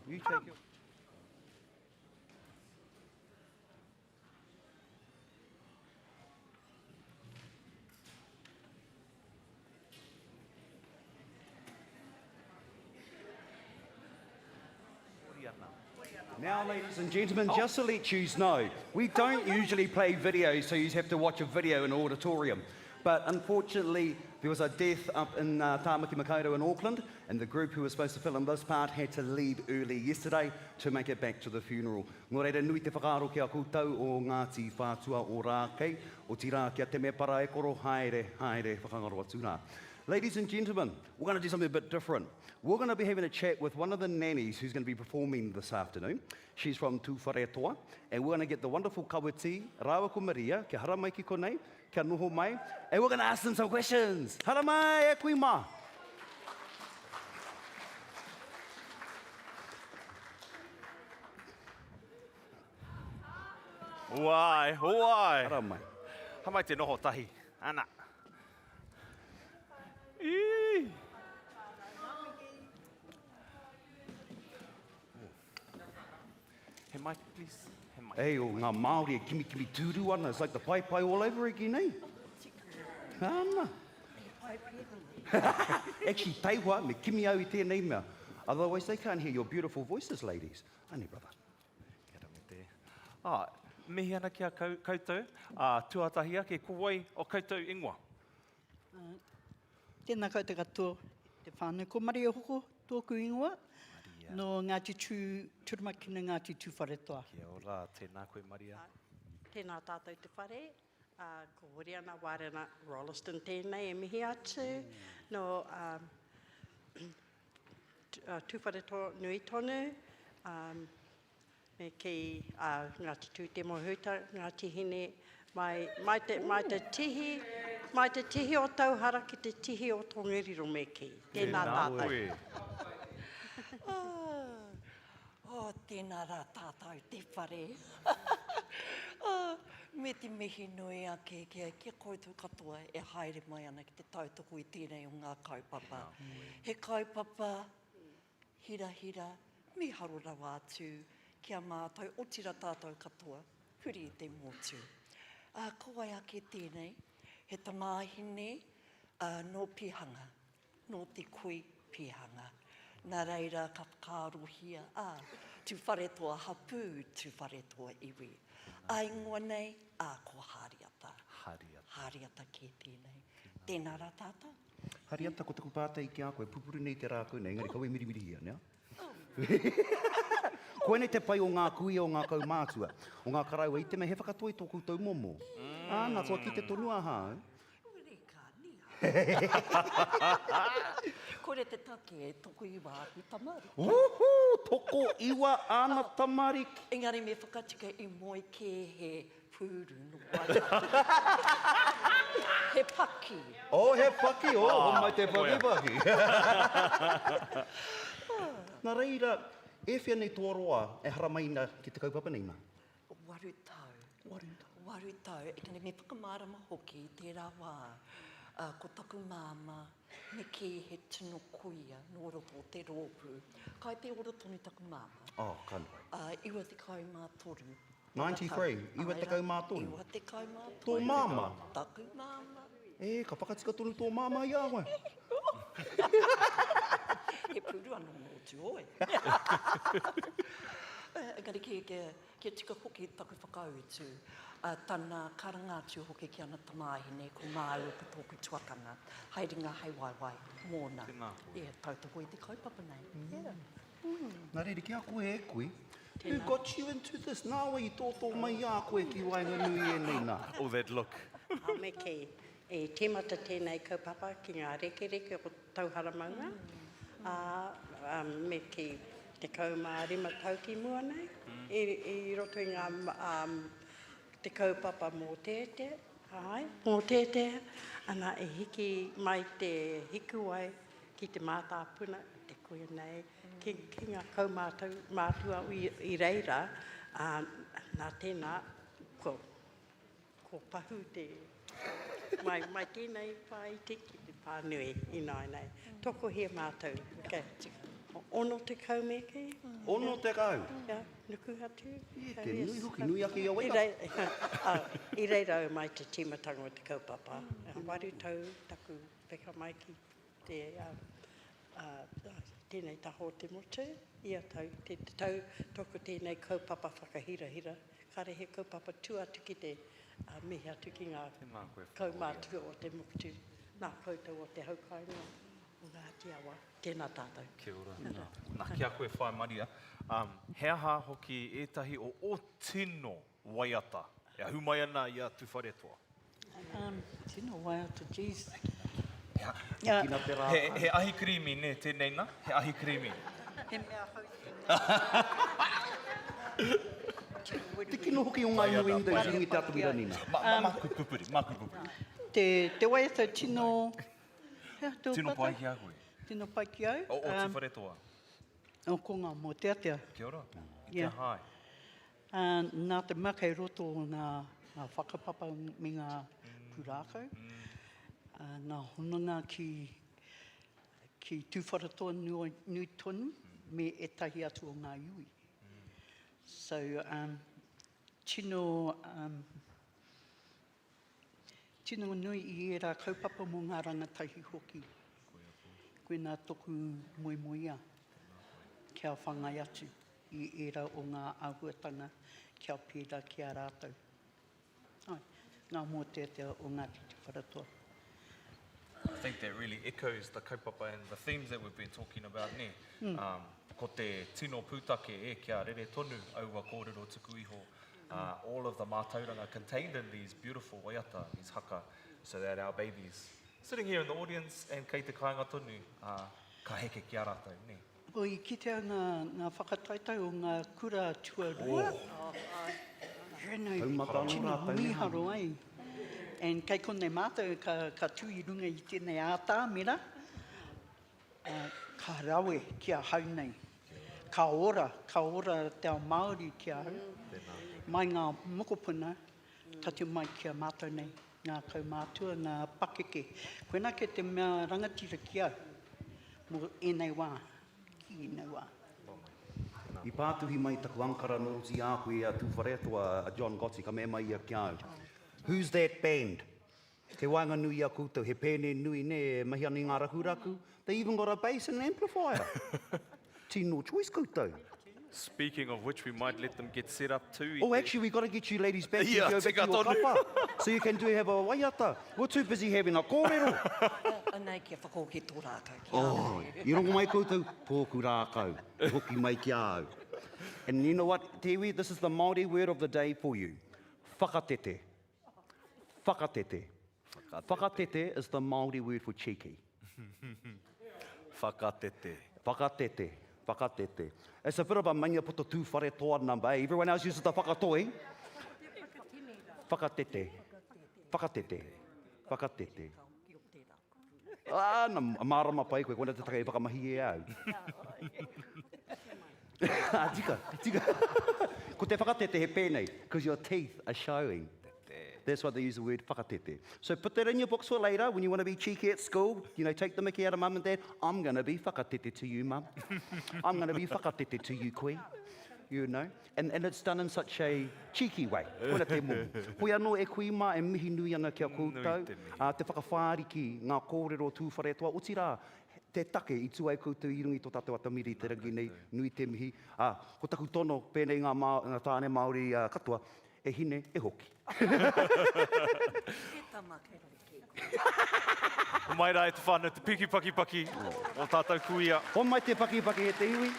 Speaker 9: You take your... Now, ladies and gentlemen, just to let you know, we don't usually play videos, so you have to watch a video in an auditorium. But unfortunately, There was a death up in uh, Tāmaki Makaurau in Auckland, and the group who was supposed to fill in this part had to leave early yesterday to make it back to the funeral. Nō reira, nui te whakaaro ki a koutou o Ngāti Whātua Ōrākei, otirā ki a Te Mepara e koro haere, haere, whakangaro atu rā. Ladies and gentlemen, we're going to do something a bit different. We're going to be having a chat with one of the nannies who's going to be performing this afternoon. She's from Tūwharetoa, and we're going to get the wonderful Kawiti rāua ko Maria kia haramai ki konei, kia noho mai, and we're going to ask them some questions. Haramai e kui mā!
Speaker 7: Wai, wai.
Speaker 9: Haramai.
Speaker 7: Hamai te noho tahi. Ana. Ī. He mic, please. He mic.
Speaker 9: Hey, o ngā Māori e kimikimi tūru ana. It's like the paepae all over again, eh? Ana. Actually, taihoa, me kimi au i tēnei mea. Otherwise, they can't hear your beautiful voices, ladies. Ane, brother.
Speaker 7: Kia ora me te. Ah, mihi ana ki a koutou. Ah, tuatahi ake, ko wai o koutou ingoa?
Speaker 4: Tēnā koutou katoa, te whānau. Ko Maria Hoko tōku ingoa, Maria. nō Ngāti Tū, Turumakina Ngāti Tūwharetoa.
Speaker 7: Kia ora, tēnā koe Maria.
Speaker 5: Tēnā tātou te whare, ko Horiana Wārena Rolleston tēnei e mihi atu, nō Tūwharetoa nui tonu, Me kī a Ngāti Tūtemohuta, Ngāti Hine, mai, mai te, mai te tihi, mai te tihi o Tauhara ki te tihi o Tongariro me kī. Tēnā tātou.
Speaker 11: Oh, tēnā rā tātou te whare. Oh, me te mihi nui ake ki a, ki a koutou katoa e haere mai ana ki te tautoko i tēnei o ngā kaupapa. He kaupapa Hirahira, mīharo rawa atu ki a mātou, otira tātou katoa, huri i te motu. Ā, ko wai ake tēnei? He tamāhine, ā, nō Pihanga, nō Te Koi Pihanga. Nā reira ka whakaarohia, ā, Tūwharetoa hapū, Tūwharetoa iwi. Ā ingoa nei, ā, ko Hāriata.
Speaker 7: Hāriata.
Speaker 11: Hāriata kē tēnei. Tēnā rā tātou.
Speaker 9: Hariata, ko taku pātai ki a koe, pupuru nei te rākau nei, engari kaua e mirimirihia, nē? Koinei te pai o ngā kuia, o ngā kaumātua, o ngā karaua i te mea he whakatoi tō koutou momo. Āna, kua kite tonu ahau.
Speaker 11: Kore te take e tokoiwa aku tamariki.
Speaker 9: Woohoo! Tokoiwa āna tamariki.
Speaker 11: Engari me whakatika i moe kē he Pūru no Waikato. He paki.
Speaker 9: Oh, he paki, oh, oh mai te paki paki. Nā reira, e whea nei tō roa e haramai ana ki te kaupapa nei nā?
Speaker 11: Waru tau. Waru tau. Waru tau, engari me whakamārama hoki i tērā wā, ko taku māmā, me kī he tino kuia nō roto o te rōpū. Kai te ora tonu taku māmā.
Speaker 9: Oh, ka nui.
Speaker 11: 93.
Speaker 9: 93, 93.
Speaker 11: 93.
Speaker 9: Tō māmā?
Speaker 11: Taku māmā.
Speaker 9: E, ka whakatika tonu tō māmā i a koe.
Speaker 11: He pūru anō nō Tūhoe. Engari kia, kia, kia tika hoki taku whakautu, tana karanga atu hoki ki ana tamāhine, ko māua ko tōku tuakana, hai ringa, hai waewae mōna.
Speaker 7: Tēnā koe.
Speaker 11: Yeah, tautoko i te kaupapa nei. Yeah.
Speaker 9: Nā reira, ki a koe e kui, who got you into this? Nā wai i tōtō mai i a koe ki waenganui i ēnei nā?
Speaker 7: Oh, that look.
Speaker 5: Ā, me kī, i tīmata tēnei kaupapa ki ngā rekereke o Tauhara Maunga, ā, me kī, 15 tau ki mua nei, i, i roto i ngā, ā, te kaupapa mōteatea, āe, mōteatea, ana, i hiki mai te hikuwai ki te mātāpuna, te kuia nei, ki, ki ngā kaumātau, mātua i, i reira, ā, nā tēnā, kua, kua pahū te, mai, mai tēnei whāiti ki te whānui ināianei. Tokohia mātou, okay. 60 me kī.
Speaker 9: 60?
Speaker 5: Ia, nuku atu.
Speaker 9: E, te nui hoki, nui ake i a Waikato.
Speaker 5: I, i reira au mai te tīmatanga o te kaupapa. Waru tau taku peka mai ki te, tēnei taha o te motu, ia tau, te tau toko tēnei kaupapa whakahirahira. Kāre he kaupapa tua atu ki te mihi atu ki ngā kaumātua o te motu. Nā koutou o te hau kāinga o Ngāti Awa, tēnā tātou.
Speaker 7: Kia ora. Nā, ki a koe Whaea Maria, um, he aha hoki ētahi o ō tino waiata e ahu mai ana i a Tuwharetoa?
Speaker 4: Um, tino waiata, jeez.
Speaker 7: He, he, he ahi kirīmi, nē, tēnei nā? He ahi kirīmi.
Speaker 4: He mea hou tēnei.
Speaker 9: Te kino hoki o ngā innuendos i runga i te atamira nina.
Speaker 7: Ma, ma, maku pupuri, maku pupuri.
Speaker 4: Te, te waiata tino... He aha tō
Speaker 7: Tino pai ki a koe.
Speaker 4: Tino pai ki au.
Speaker 7: O, o um, Tuwharetoa.
Speaker 4: O, ko ngā mōteatea.
Speaker 7: Kia ora. I te
Speaker 4: yeah.
Speaker 7: hai.
Speaker 4: Uh, nā te mea kei roto o ngā, ngā whakapapa me ngā mm. pūrākau, mm. uh, ngā hononga ki, ki Tūwharetoa nui, nui tonu mm. me ētahi atu o ngā iwi. Mm. So, um, tino, um, tino nui i ērā kaupapa mō ngā rangatahi hoki. Koinā toku moemoeā kia whangai atu i ērā o ngā āhuatanga kia pērā ki a rātou. Ai, ngā mōteatea o Ngāti Tūwharetoa.
Speaker 7: I think that really echoes the kaupapa and the themes that we've been talking about, nē? Mm. Um, ko te tino pūtake e kia rere tonu aua kōrero tuku iho, uh, all of the mātauranga contained in these beautiful waiata, these haka, so that our babies sitting here in the audience and kei te kāinga tonu, uh, ka heke ki a rātou, nē?
Speaker 4: Ko i kitea ngā, ngā whakataetae o ngā kura tuarua. Oh. Reno,
Speaker 9: Taumata anō
Speaker 4: tino
Speaker 9: rātou, nē?
Speaker 4: mīharo ai. And kei konei mātou ka, ka tū i runga i tēnei ātamira, uh, ka rawe ki ahau nei. Ka ora, ka ora te ao Māori ki ahau. Mai ngā mokopuna, tatū mai ki a mātou nei, ngā kaumātua, ngā pakeke. Koinā kei te mea rangatira ki au mō ēnei wā, ki ēnei wā.
Speaker 9: I pātuhi mai taku ankara nō roto i a koe a Tūwharetoa, a John Gotti, ka mea mai ia ki a au, Who's that band? Kei waenganui i a koutou, he pēne nui nē, e mahi ana i ngā rakuraku, they even got a bass and an amplifier. Tino choice koutou.
Speaker 7: Speaking of which, we might let them get set up too.
Speaker 9: Oh, actually, we got to get you ladies back to
Speaker 7: Yeah,
Speaker 9: go back
Speaker 7: tika
Speaker 9: to your
Speaker 7: tonu.
Speaker 9: kapa. So you can do have a waiata. We're too busy having a kōrero.
Speaker 11: Anei kia whakahoki tō rākau ki a
Speaker 9: Oh,
Speaker 11: au.
Speaker 9: i rongo mai koutou, tōku rākau, e hoki mai ki a au. And you know what, te iwi, this is the Māori word of the day for you. Whakatete. Whakatete. Whakatete is the Māori word for cheeky.
Speaker 7: Whakatete.
Speaker 9: Whakatete. Whakatete. It's a bit of a Maniapoto Tūwharetoa number, eh? Everyone else uses the whakatoi. Whakatete. Whakatete. Whakatete. Ah, na, mārama pai koe, koina te take i whakamahi e au. Ah, tika, tika. Ko te whakatete he pēnei, because your teeth are showing. That's why they use the word whakatete. So put that in your books for later when you want to be cheeky at school. You know, take the mickey out of mum and dad. I'm going to be whakatete to you, mum. I'm going to be whakatete to you, kui. You know? And, and it's done in such a cheeky way. Koina te momo. Hoi anō e kui mā e mihi nui ana ki a koutou,
Speaker 7: Nui te mihi.
Speaker 9: ā, te whakawhāriki, ngā kōrero Tūwharetoa, otirā, te take i tū ai koutou i runga i tō tātou atamira i te rangi nei, nui te mihi. Ā, ko taku tono, pēnei ngā, mā, ngā tāne Māori uh, katoa, e hine, e hoki.
Speaker 11: He tama kei raro kē koe.
Speaker 7: Homai rā e te whānau te piki pakipaki o tātou kuia.
Speaker 9: Homai te pakipaki e te iwi.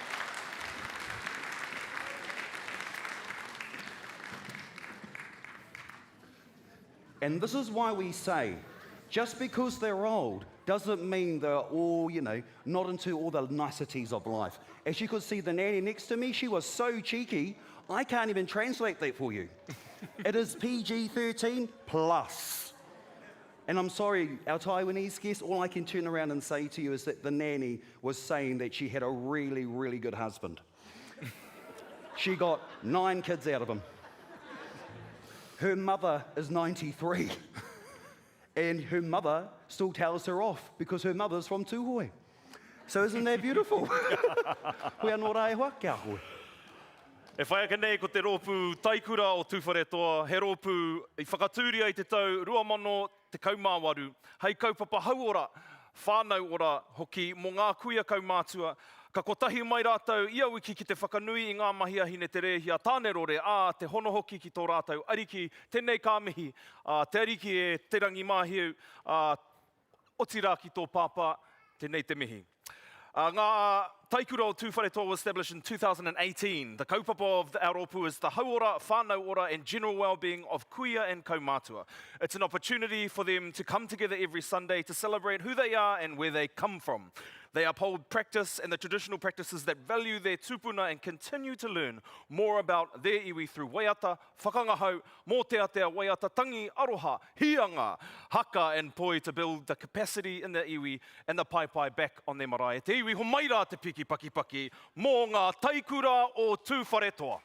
Speaker 9: And this is why we say, just because they're old doesn't mean they're all, you know, not into all the niceties of life. As you could see, the nanny next to me, she was so cheeky, I can't even translate that for you. it is PG 13 plus. And I'm sorry, our Taiwanese guest, all I can turn around and say to you is that the nanny was saying that she had a really, really good husband. she got nine kids out of him. Her mother is 93. and her mother still tells her off because her mother's from Tūhoe. So isn't that beautiful? Hoi anō rā e hoa, kia koe.
Speaker 7: E whai ake nei ko te rōpū Taikura o Tūwharetoa, he rōpū i whakatūria i te tau 2018 hei kaupapa hauora, whānau ora hoki mō ngā kuia kaumātua. Ka kotahi mai rātou ia wiki ki te whakanui i ngā mahi a Hineterēhia Tānerore, ā, te hono hoki ki tō rātou ariki. Tēnei ka mihi, ā, te ariki e Te Rangimāhiu, ā, Otirā ki tō pāpā, tēnei te mihi. Uh, ngā Taikura o Tūwharetoa was established in 2018. The kaupapa of our rōpū is the hauora, whānau ora and general well-being of kuia and kaumātua. It's an opportunity for them to come together every Sunday to celebrate who they are and where they come from. They uphold practice and the traditional practices that value their tupuna and continue to learn more about their iwi through waiata, whakangahau, mōteatea, waiata tangi, aroha, hīanga, haka and poi to build the capacity in the iwi and the paepae back on their marae. E te iwi, homai rā te piki pakipaki mō ngā taikura o Tūwharetoa.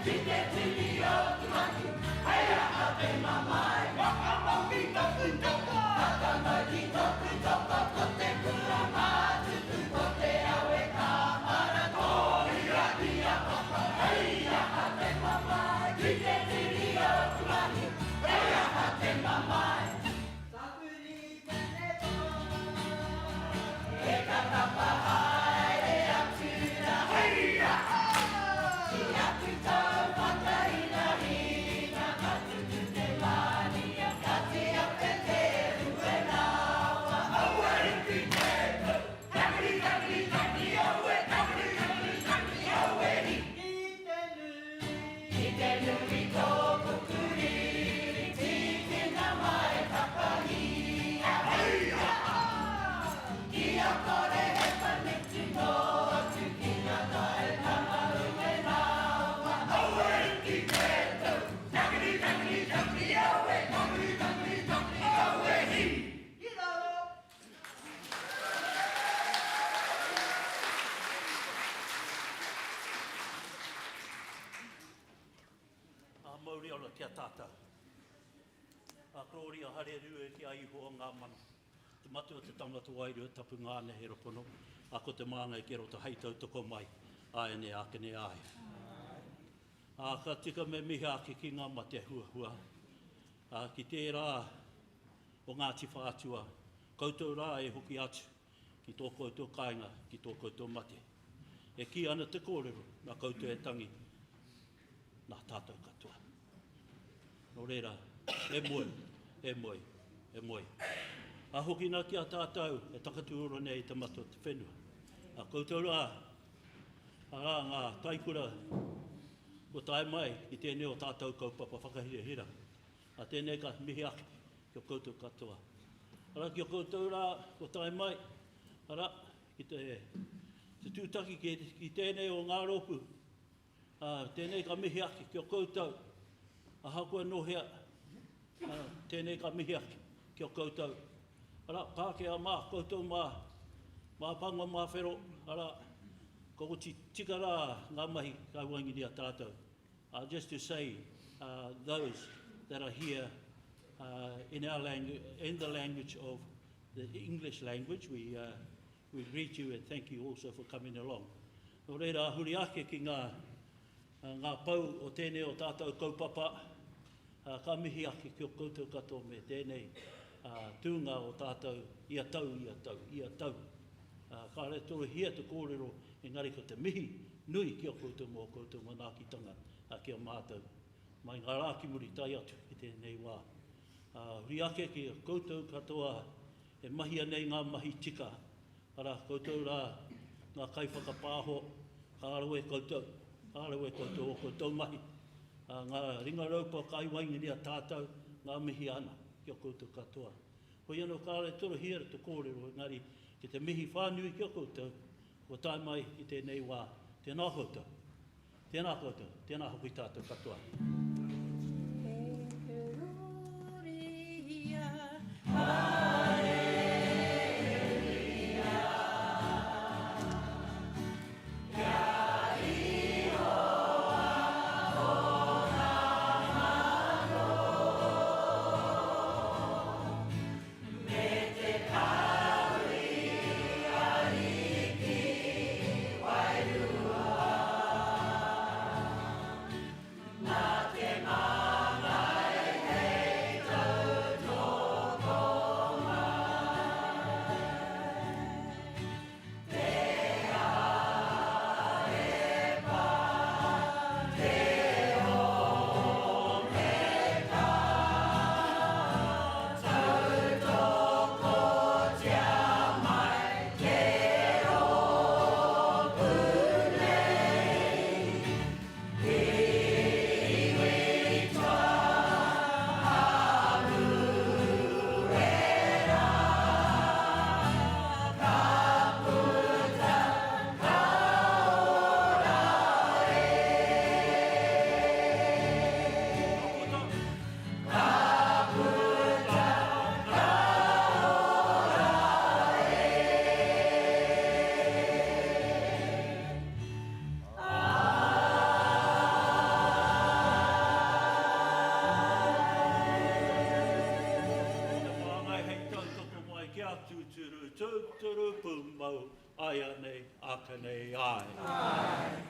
Speaker 10: Ki te tini o te mahi, hei aha te mamae. Whakamau ki toku toko, whakamau ki toku toko, ko te kura mātutu, ko te awe ka ara. Tōia ia papa, hei aha te mamae. Ki te tini o te mahi, hei aha te mamae. Tahuri tene pō, e ka tapa haere atu rā. Hei aha! Ki aku tau whakahirahira, ka tutu te mania, ka tiape te hue rawa. Aue hiki te pou, takiri, takiri, takiri, aue, takiri, takiri, takiri, aue hi. Ki te nui, ki te nui tōku kurī, tīkina mai takahia. Hei aha! Kia kore he paneti motu ki ngā tae tamarume rawa. Aue ki te tau, takiri, takiri, takiri, aue, takiri, takiri, takiri, aue hi. Ki raro.
Speaker 22: Ā, mauri ora ki a tātou. Ā, kororia hareruia ki a Ihowa ngā mano. Te Matua, te Tama, te Wairua Tapu ngā nehe ropono, ā, ko te māngai ki roto hei tautoko mai, āianei, ākene, āe. Ā, ka tika me mihi ake ki ngā mate huahua, ā, ki tērā o Ngāti Whātua, koutou rā e hoki atu ki tō koutou kāinga, ki tō koutou mate. E kī ana te kōrero, nā koutou e tangi, nā tātou katoa. Nō reira, e moe, e moe, e moe. A hoki nā ki a tātou e takatū ora nei i te mata o te whenua. A koutou rā, arā ngā taikura kua tae mai ki tēnei o tātou kaupapa whakahirahira. A tēnei ka mihi ake ki a koutou katoa. Arā ki a koutou rā kua tae mai, arā, ki te, te tūtaki ki, ki tēnei o ngā rōpū. Ā, tēnei ka mihi ake ki a koutou, ahakoa nō hea, ā, tēnei ka mihi ake ki a koutou. Arā, Pākehā mā, koutou mā, mā pango, mā whero, arā, ka oti tika rā ngā mahi ka waingiri a tātou. Uh, just to say, uh, those that are here uh, in, our langu in the language of the English language, we, uh, we greet you and thank you also for coming along. Nō reira, huri ake ki ngā, ngā pau o tēnei o tātou kaupapa, uh, ka mihi ake ki o koutou katoa me tēnei uh, tūnga o tātou ia tau, ia tau, ia tau. Uh, kāre torohia te kōrero, engari ko te mihi nui ki a koutou mō koutou manaakitanga ki a mātou. Mai ngā rā ki muri tae atu ki tēnei wā. Huri ake ki a koutou katoa e mahia nei ngā mahi tika, arā, koutou rā ngā kaiwhakapāho, ka rawe koutou, ka rawe koutou o koutou mahi. Ngā ringa raupa kai waingiri a tātou, ngā mihi ana ki a koutou katoa. Hoi anō kāore torohia te kōrero engari ki te mihi whānui ki a koutou, Kua tae mai i tēnei wā. Tēnā koutou. Tēnā koutou. Tēnā hoki tātou katoa.
Speaker 10: Me te kāhui ariki wairua. Nā te
Speaker 22: tūturu pūmau, āianei, ākanei, āe. Āe.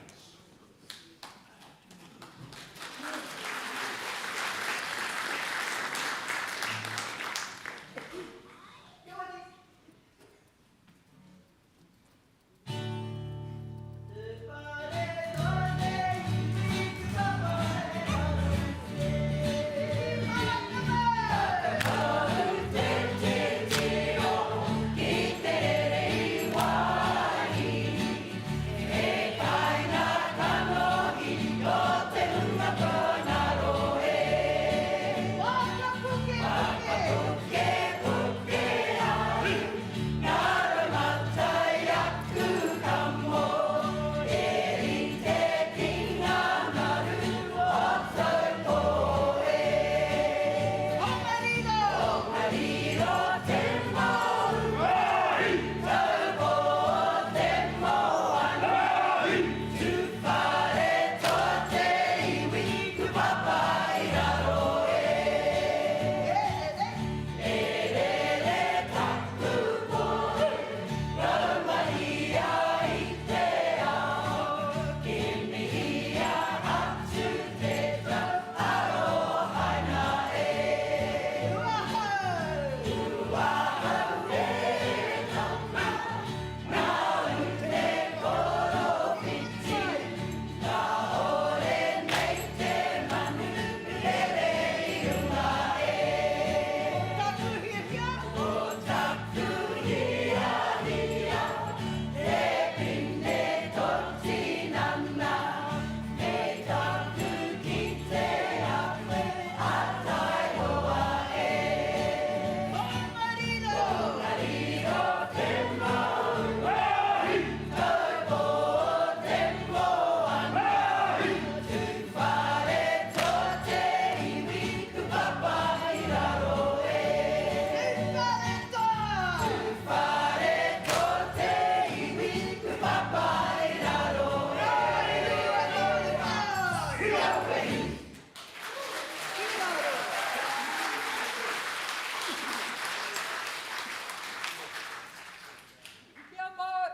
Speaker 2: Kia mau!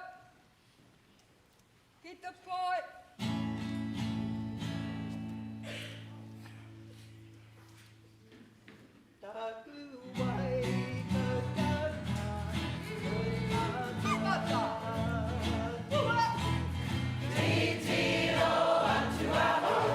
Speaker 2: Ki te pai!
Speaker 4: Taku wai kakana, koe mata. Titiro atu ahau.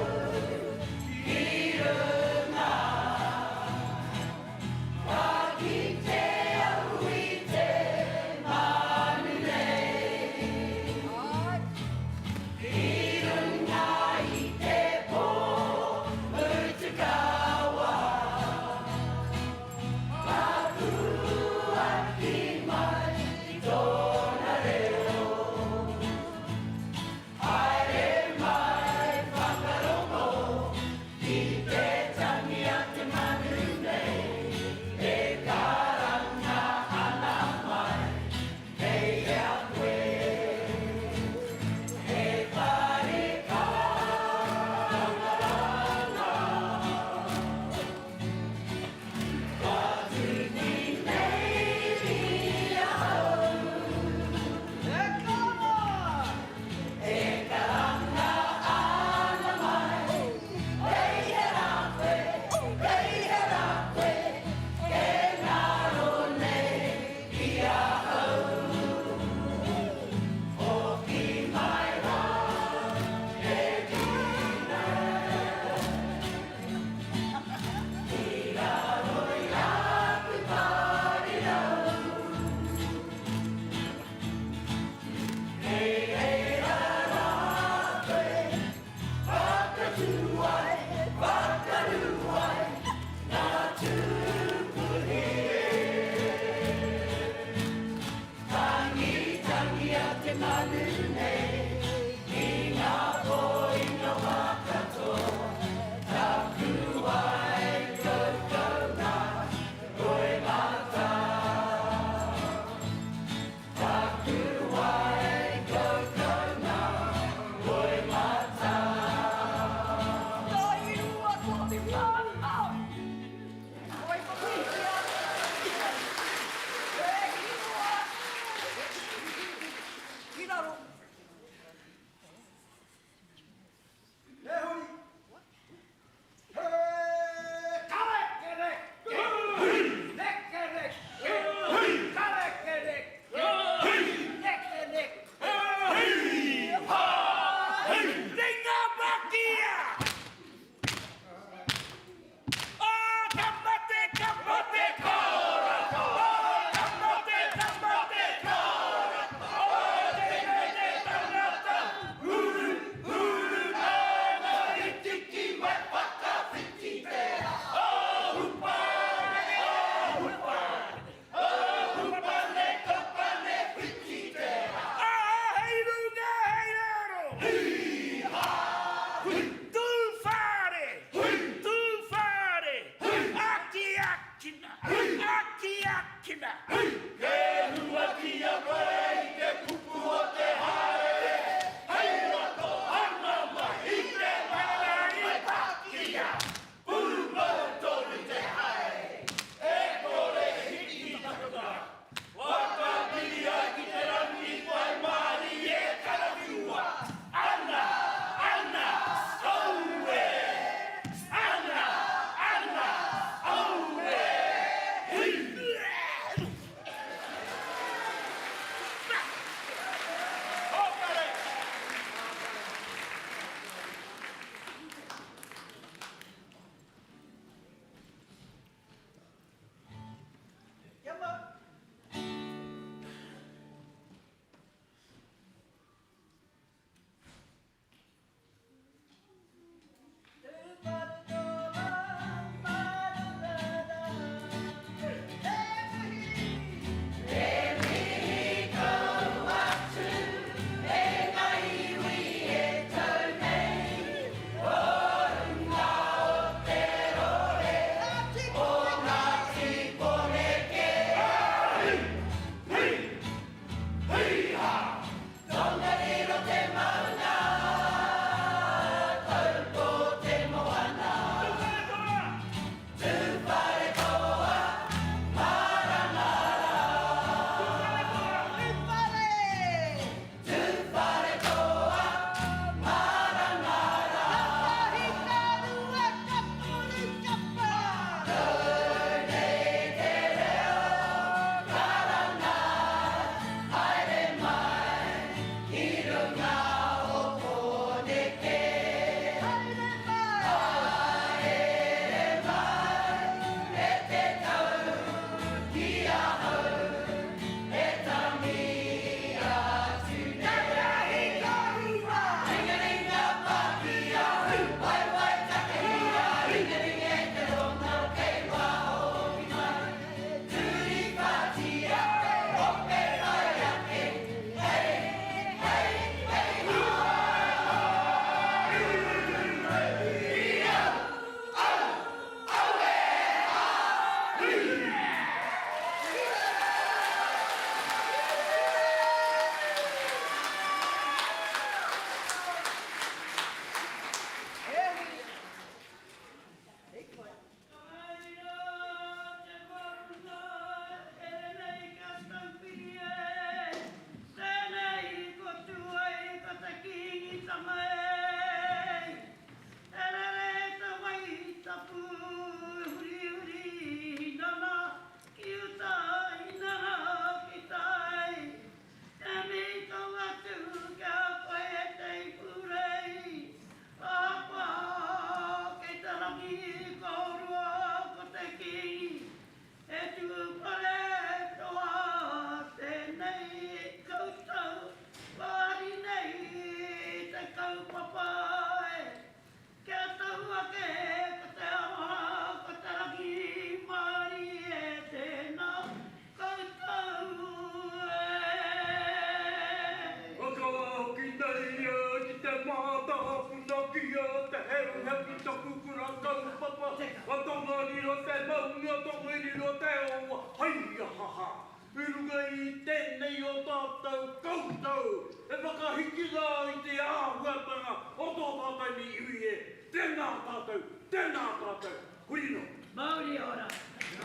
Speaker 22: Tainui iwi e, tēnā tātou, tēnā tātou, huri noa.
Speaker 16: Mauri ora!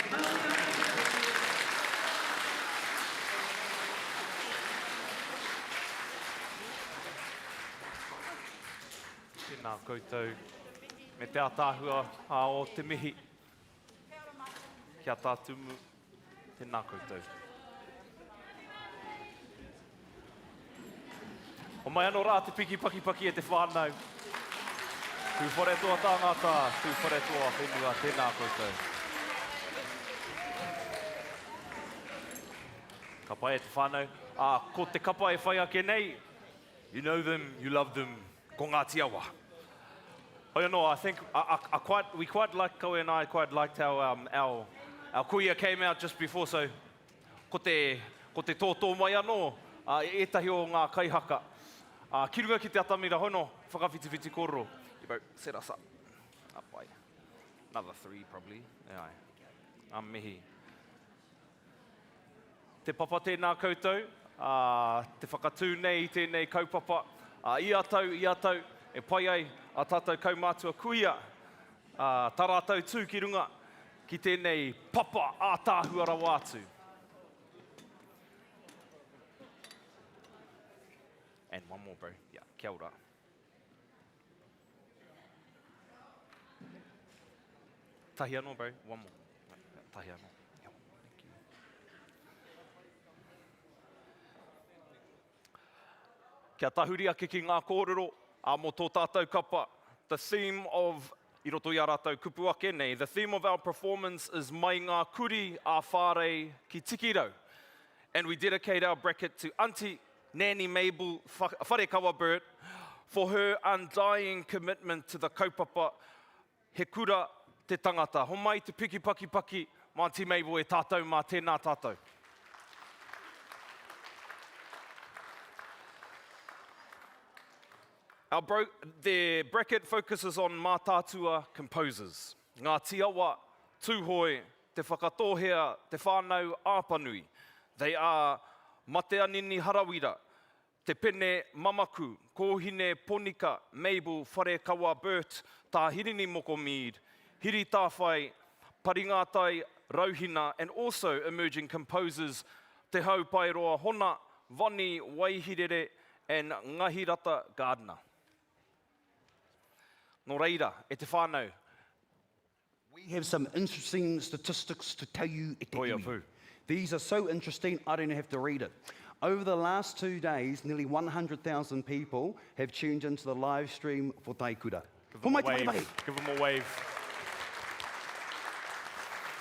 Speaker 16: Mauri ora!
Speaker 7: Tēnā koutou me te ataahua o te mihi ki a Tā Tumu. Tēnā koutou. Homai anō rā te piki pakipaki e te whānau. Tūwharetoa tāngata, Tūwharetoa whenua, tēnā koutou. Ka pai e te whānau. Ā, ko te kapa e whai ake nei, you know them, you love them, ko Ngāti Awa. Hoi anō, I think, I, I, I quite, we quite like, Kawe and I quite liked how um, our, our kuia came out just before, so ko te, ko te tōtō mai anō uh, ētahi o ngā kaihaka. Uh, ki runga ki te atamira hono, whakawhitiwhiti kōrero. You bro, set us up. Up by another three probably. Yeah, ai. Ngā mihi. Te papa tēnā koutou, ā, te whakatū nei i tēnei kaupapa, ā, ia tau, ia tau, e pai ai ā tātou kaumātua kuia, ā, tā rātou tū ki runga ki tēnei papa ātaahua rawa atu. And one more bro, yeah, kia ora. Tahi anō, bro. One more. Tahi anō. Yeah, thank you. Kia tahuri ake ki ngā kōrero a mō tō tātou kapa, the theme of, i roto i a rātou kupu ake nei, the theme of our performance is Mai Ngā Kuri a Whārei ki Tikirau. And we dedicate our bracket to Auntie Nanny Mabel Wharekawa Burt for her undying commitment to the kaupapa He kura te tangata. Homai te piki pakipaki mā Aunty Mabel e tātou mā tēnā tātou. Our bro the bracket focuses on Mātaatua composers. Ngāti Awa, Tūhoe, Te Whakatōhea, Te Whānau Āpanui. They are Mateanini Harawira, Te Pene Mamaku, Kōhine Ponika, Mabel Wharekawa Burt, Tā Hirini Moko Mead, Hiri Tāwhai, Paringātai Rauhina and also emerging composers Te Hau Paeroa Hona, Vonnie Waihirere and Ngahirata Gardiner. Nō reira, e te whānau,
Speaker 9: We have some interesting statistics to tell you e te iwi. These are so interesting, I don't have to read it. Over the last two days, nearly 100,000 people have tuned into the live stream for Taikura.
Speaker 7: Give them a wave. Give them a wave.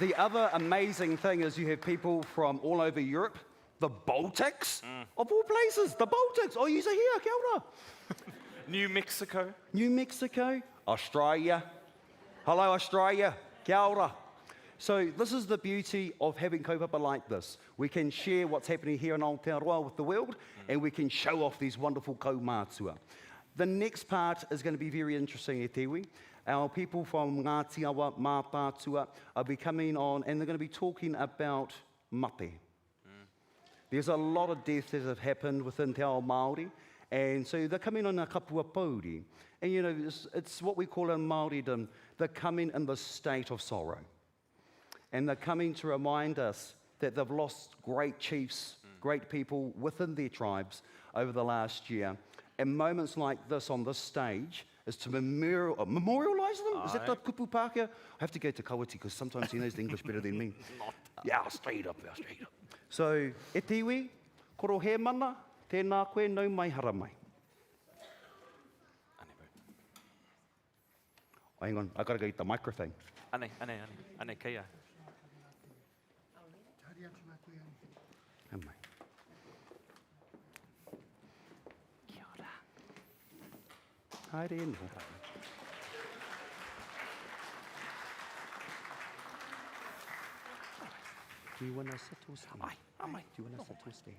Speaker 9: The other amazing thing is you have people from all over Europe, the Baltics, mm. of all places, the Baltics. Oh, you're here, kia ora.
Speaker 7: New Mexico.
Speaker 9: New Mexico, Australia. Hello, Australia. Kia ora. So this is the beauty of having kaupapa like this. We can share what's happening here in Aotearoa with the world, and we can show off these wonderful kaumātua. The next part is going to be very interesting, e te iwi. Our people from Ngāti Awa, Mātaatua, are be coming on and they're going to be talking about mate. There's a lot of deaths that have happened within Te Ao Māori, and so they're coming on a kapua pōuri. And you know, it's, it's what we call in Māoridom, they're coming in the state of sorrow. And they're coming to remind us that they've lost great chiefs, great people within their tribes over the last year. And moments like this on this stage is to memorial, uh, memorialize them? Is that the kupu Pākehā? I have to go to Kawiti because sometimes he knows the English better than me. Yeah, straight up, yeah, straight up. So, e te iwi, koro hēmana, tēnā koe, nau mai, hara mai. Oh, hang on, I gotta go get the microphone.
Speaker 7: Anei, anei, anei, anei, kei a.
Speaker 9: Hau mai.
Speaker 7: Kia ora.
Speaker 9: Haere noho. Do you want to sit or stand?
Speaker 7: Ai, amai.
Speaker 9: Do you want to sit or stand?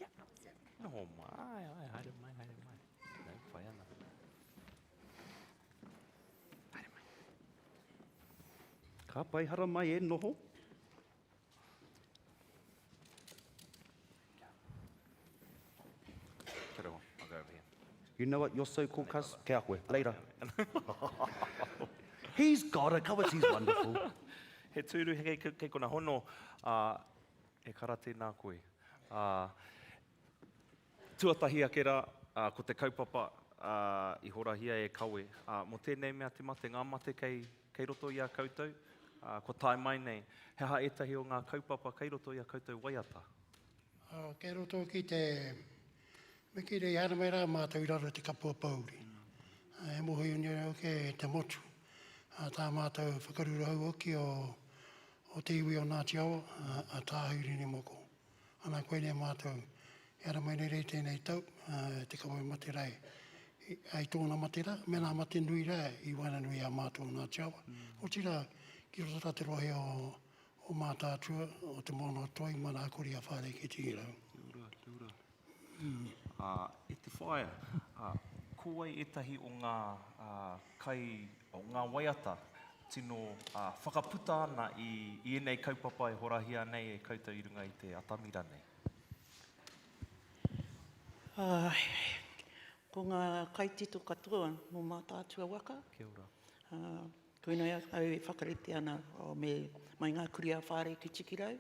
Speaker 7: Yeah. Noho mai, ai, haere mai, haere mai. No, whai ana. Haere mai.
Speaker 9: Ka pai hara mai e noho. You know what, you're so cool, cuz. Kei a koe. Later. He's got it, Kawiti, he's wonderful.
Speaker 7: He tūru kei, kei kona hono, ā, e kara tēnā koe. Ā, tuatahi ake rā, ā, ko te kaupapa, ā, i horahia e Kawe, ā, mō tēnei mea te mate, ngā mate kei, kei roto i a koutou, ā, kua tae mai nei, he aha ētahi o ngā kaupapa kei roto i a koutou waiata?
Speaker 12: Kei roto ki te, me kī rei haere mai rā mātou i raro i te kapua pōuri. E mōhio nei au ke te motu, tā mātou whakarurahau hoki o, o te iwi o Ngāti Awa, a Tā Hirini Moko. Ana koinei mātou e ara mai nei rei tēnei tau, te kawe mate rā i tōna mate rā, me nā mate nui rā i waenganui i a mātou o Ngāti Awa. Otirā, ki roto rā te rohe o, O Mātaatua, o Te Moana o Toi, mana kori a Whārei ki Tirau.
Speaker 7: Kia ora, kia ora. Ā, e te whaea, ā, ko wai ētahi o ngā, ā, kai, o ngā waiata tino, ā, whakaputa ana i, i ēnei kaupapa e horahia nei e koutou i runga i te atamira nei?
Speaker 4: Ā, ko ngā kaitito katoa nō Mātaatua waka.
Speaker 7: Kia ora.
Speaker 4: Ā, Koinei au e whakarite ana me mai ngā kurī ā-whārei ki Tikirau,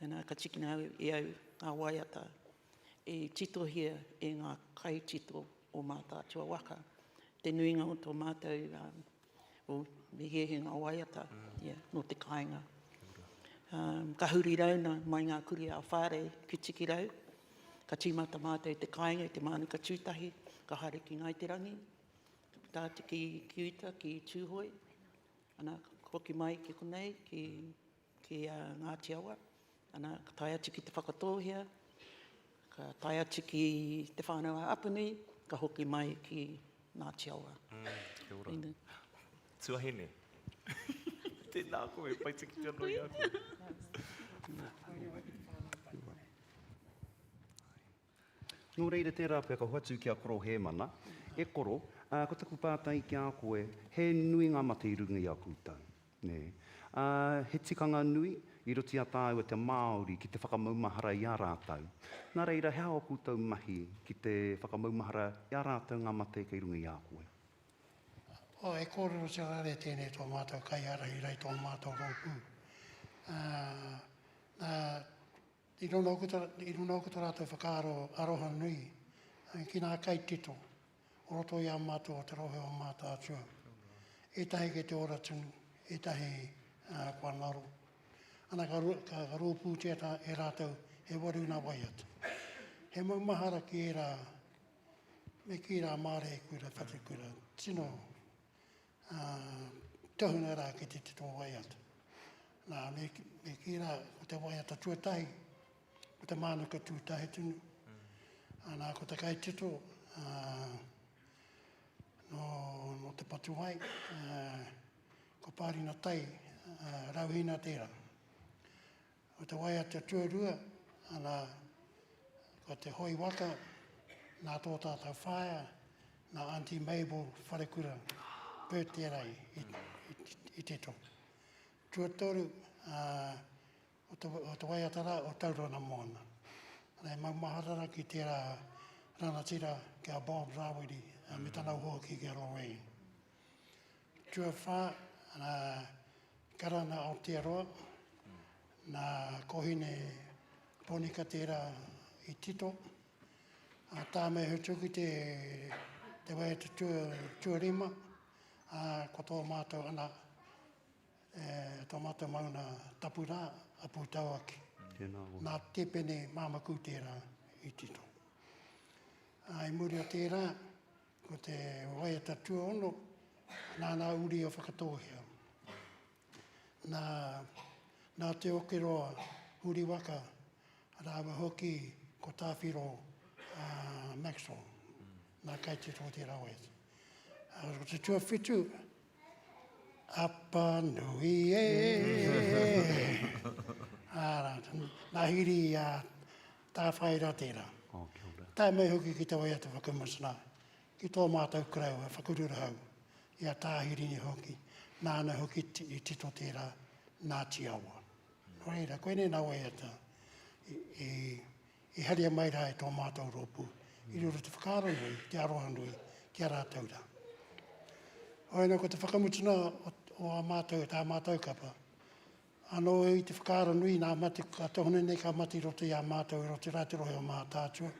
Speaker 4: ana ka tikina au e au ngā waiata i titohia e ngā kaitito o Mātaatua waka. Te nuinga o tō mātou, o me hiahia ngā waiata, yeah, nō te kāinga. Ka huri rauna mai ngā kurī ā-whārei ki Tikirau, ka tīmata mātou i te kāinga, i te Mānuka Tūtahi, ka haere ki Ngāi Te Rangi, Ka puta atu ki, ki uta, ki Tūhoe, ana, ka hoki mai ki konei, ki, ki uh, Ngāti Awa, ana, ka tae atu ki Te Whakatōhea, ka tae atu ki Te Whānau a Apanui, ka hoki mai ki Ngāti Awa.
Speaker 7: Mm, kia ora. Ina. Tuahine. Tēnā koe, pai te kite anō i a koe.
Speaker 9: Nō reira tērā pea ka hoatu ki a Koro Hēmana, E Koro, ā, ko taku pātai ki a koe, he nui ngā mate i runga i a koutou, nē? Ā, he tikanga nui i roto i a tāua te Māori ki te whakamaumahara i a rātou. Nā reira, he aha ō koutou mahi ki te whakamaumahara i a rātou ngā mate kei runga i a koe?
Speaker 12: Oh, e kōrerotia rānei tēnei tō mātou kaiārahi rā i tō mātou rōpū. Ā, nā, I runga hoki i runga hoki to rātou whakaaro aroha nui ki ngā kaitito o roto i a mātou o te rohe o Mātaatua. Ētahi kei te ora tonu, ētahi kua ngaro. Ana ka, ka, ka rōpūtia tā, e rātou he waru nā waiata. He maumahara ki ērā, me kī rā māreikura, whatukura, tino ā, tohunga rā ki te tito waiata. Nā, me, me kī rā, ko te waiata tuatahi, ko te mānuka tūtahi tunu. Mm. Nā, ko te kaitito, ā, nō, nō te Patuwai, ā, ko Pārina Tai, ā, Rauhina tērā. Ko te waiata tuarua, ana, ko te hoi waka, nā tō tātou whaea, nā Aunty Mabel Wharekura Burt tērā i, i, i, i tito. Tuatoru, ā, o te, o te waiata rā, o Tauranga Moana. Ana, e maumahara rā ki tērā ranatira ki a Bob Rāwiri, me tana hoa ki a Lorraine. Tuawhā, nā Karana Aotearoa, nā Kohine Ponika tērā i tito. Ā, Tāmeheutuku te, te waiata tua, tuarima, ā, ko tō mātou ana, e, tō mātou mauna tapu rā, a Pūtauaki.
Speaker 9: Tēnā koe.
Speaker 12: Nā Tipene Māmaku tērā i tito. Ā, i muri o tērā, Ko te waiata tuaono, nā ngā uri o Whakatōhea. Nā, nā Te Okeroa Huriwaka rāua hoki ko Tāwhiro uh, Maxwell, nā kaitito o tērā waiata. Uh, ko te tuawhitu, Apanui e. Āra, nā Hiri a Tāwhaira tērā.
Speaker 9: Oh, kia ora.
Speaker 12: Tae mai hoki ki te waiata whakamutunga, ki tō mātou koroua whakarurahau, i a Tā Hirini hoki, nāna hoki i tito tērā, nā Tiawa. Nō reira, koinei nā waiata i, i, i haria mai rā e tō mātou rōpū I riro te whakaaro nui, te aroha nui ki a rātou rā. Hoi anō ko te whakamutuna o, o a mātou, tā mātou kapa, anō i te whakaaro nui nā mate, ka tohune nei ka mate i roto i a mātou, i roto rā te rohe o Mātaatua,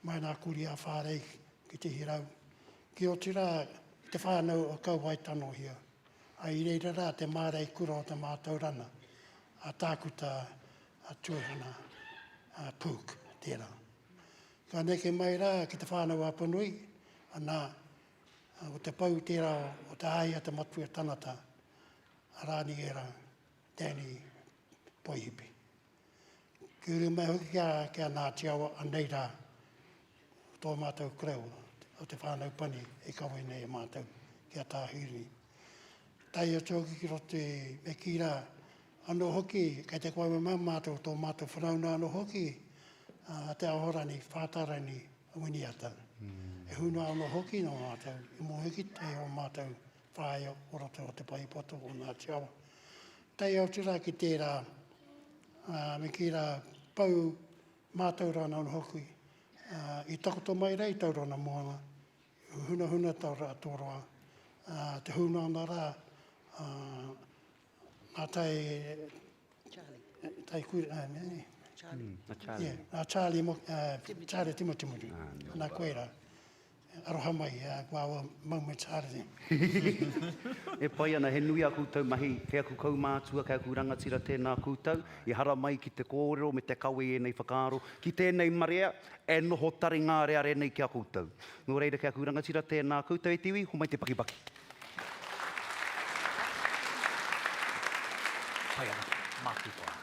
Speaker 12: mai nā kuri a Whārei ki Te Hirau, ki otirā ki te whānau o Kauaetanohia, a i reira rā te māreikura o te mātaurana a Tākuta a Tuehana a Pook tērā. Ka neke mai rā ki te whānau Apanui, anā, o te pou tērā o te āia te matua tangata a Rāniera Danny Poihipi. Ki uru mai hoki ki a, ki a Ngāti Awa, anei rā, tō mātou kereu o te whānau pani e kawe nei e mātou ki a Tāhiri. Tae atu hoki ki roto i, me kī rā, anō hoki, kei te kawe mai mātou tō mātou whanaunga anō hoki, a Te Ahorangi Whātarani Winiata. E huna anō hoki nō mātou, i mōhio ki te o mātou whāia o roto o Te Paepoto o Ngāti Awa. Tae atu rā ki tērā, me kī rā, pou mātauranga anō hoki, i takoto mai rā i Tauranga Moana, i hunahuna tō roa, te huna ana rā, ngā tai, tai kura,
Speaker 9: Charlie. Mm, Charlie.
Speaker 12: Yeah, nā Charlie, Charlie Timutimutu, nā koe rā. Aroha mai, ko our moments are them.
Speaker 9: E pai ana, he nui a koutou mahi, kei aku kaumātua, kei aku rangatira tēnā koutou, i haramai ki te kōrero me te kawe i ēnei whakaaro, ki tēnei marea e noho taringāreare nei ki a koutou. Nō reira, kei aku rangatira tēnā koutou e te iwi, homai te pakipaki.
Speaker 13: Pai ana, māku toa.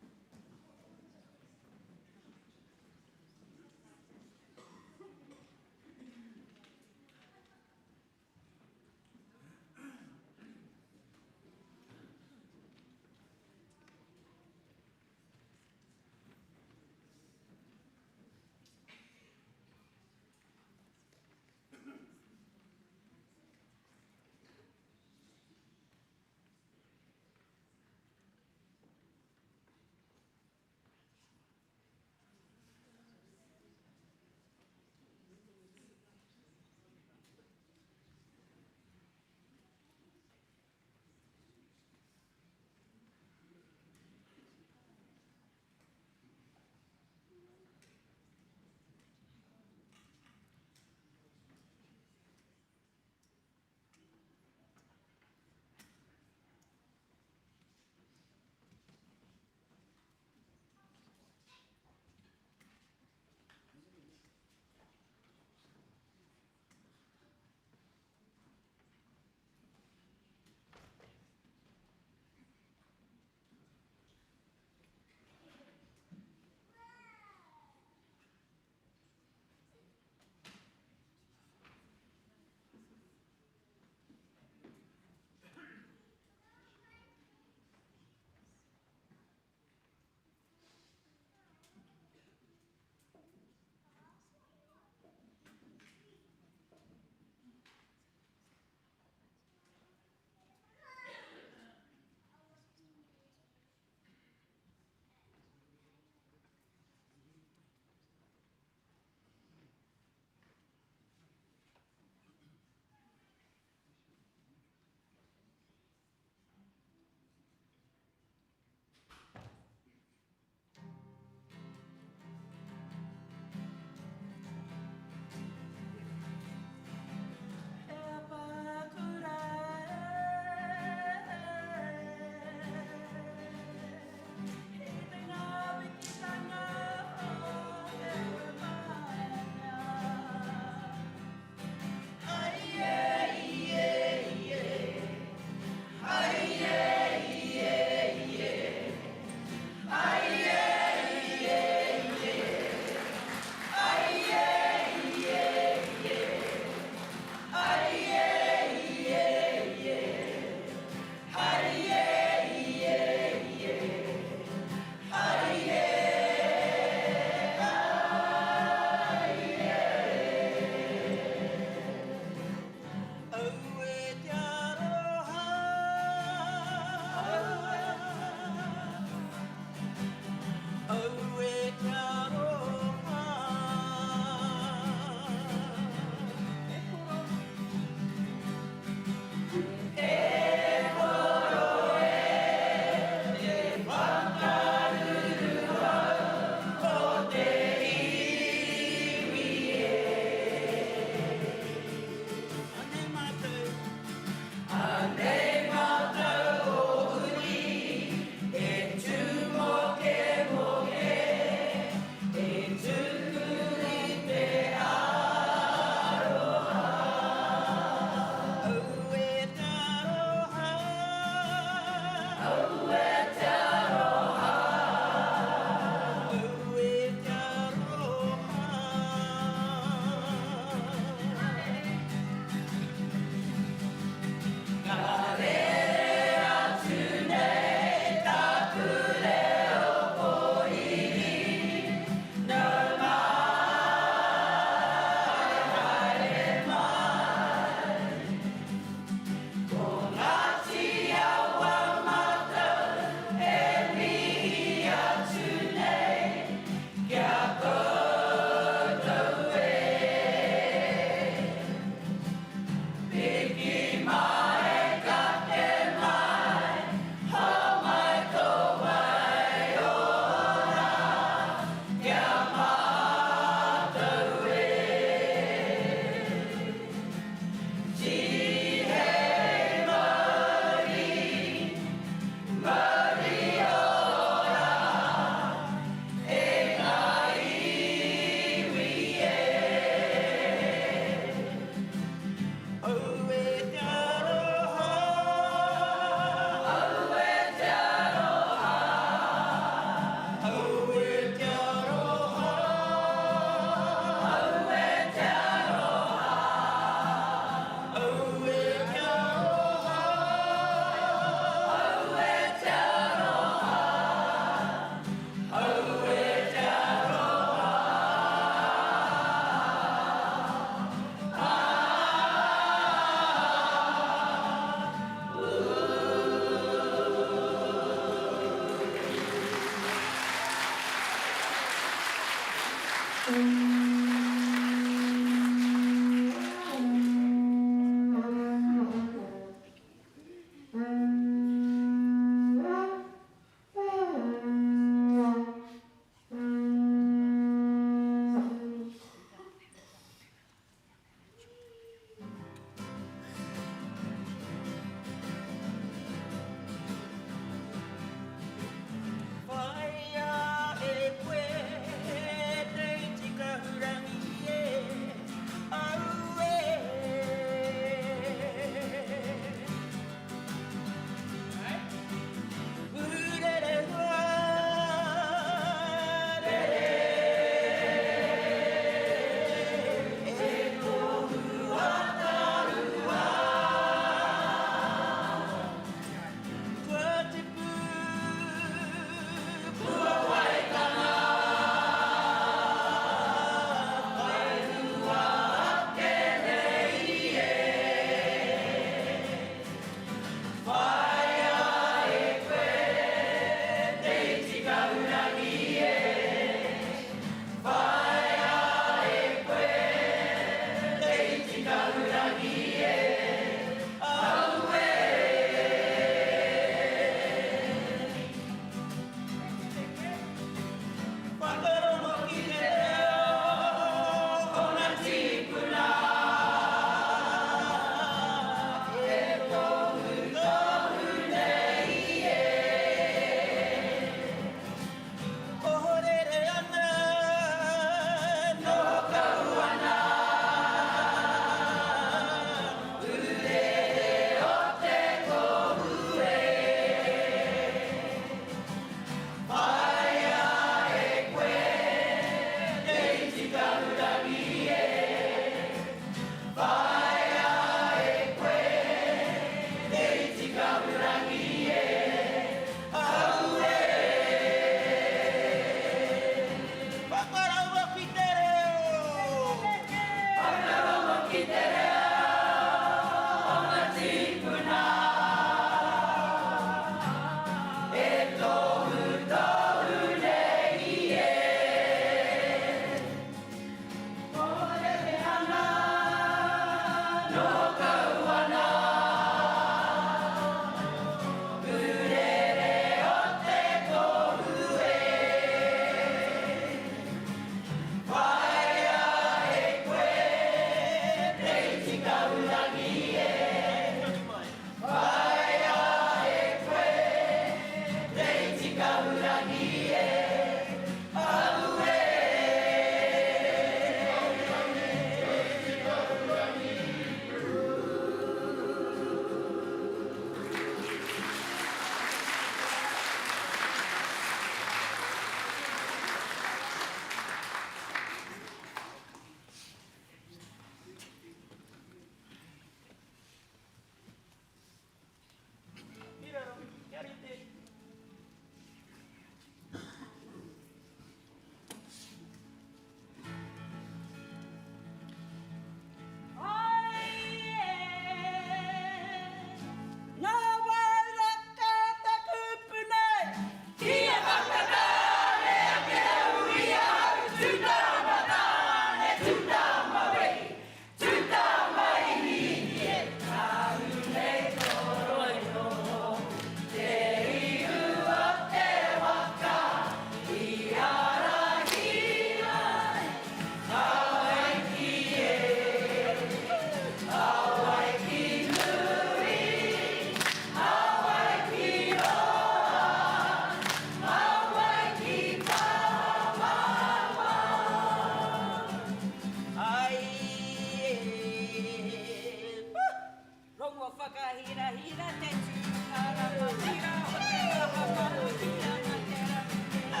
Speaker 16: whakahirahira te tūnga rangatira o te kaha pākia a te rangi e.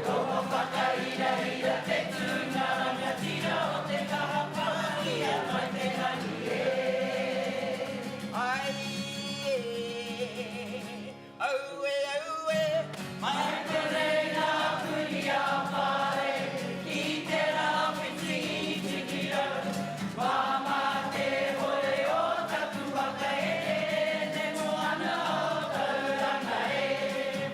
Speaker 16: Rongo whakahirahira te tūnga rangatira o te kaha pākia mai te rangi e. Ai e, aue aue, mai konei ngā puni a Pare ki te rāwhiti i Tikirau. Māmā te hoe o taku waka e te moana o Tauranga e.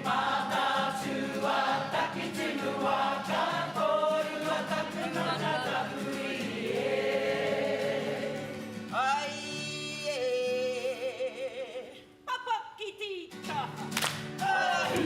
Speaker 16: Mātaatua Takitimu waka kōrua taku mana taku iwi e. Ai e. Papa ki tītaha. Ahi!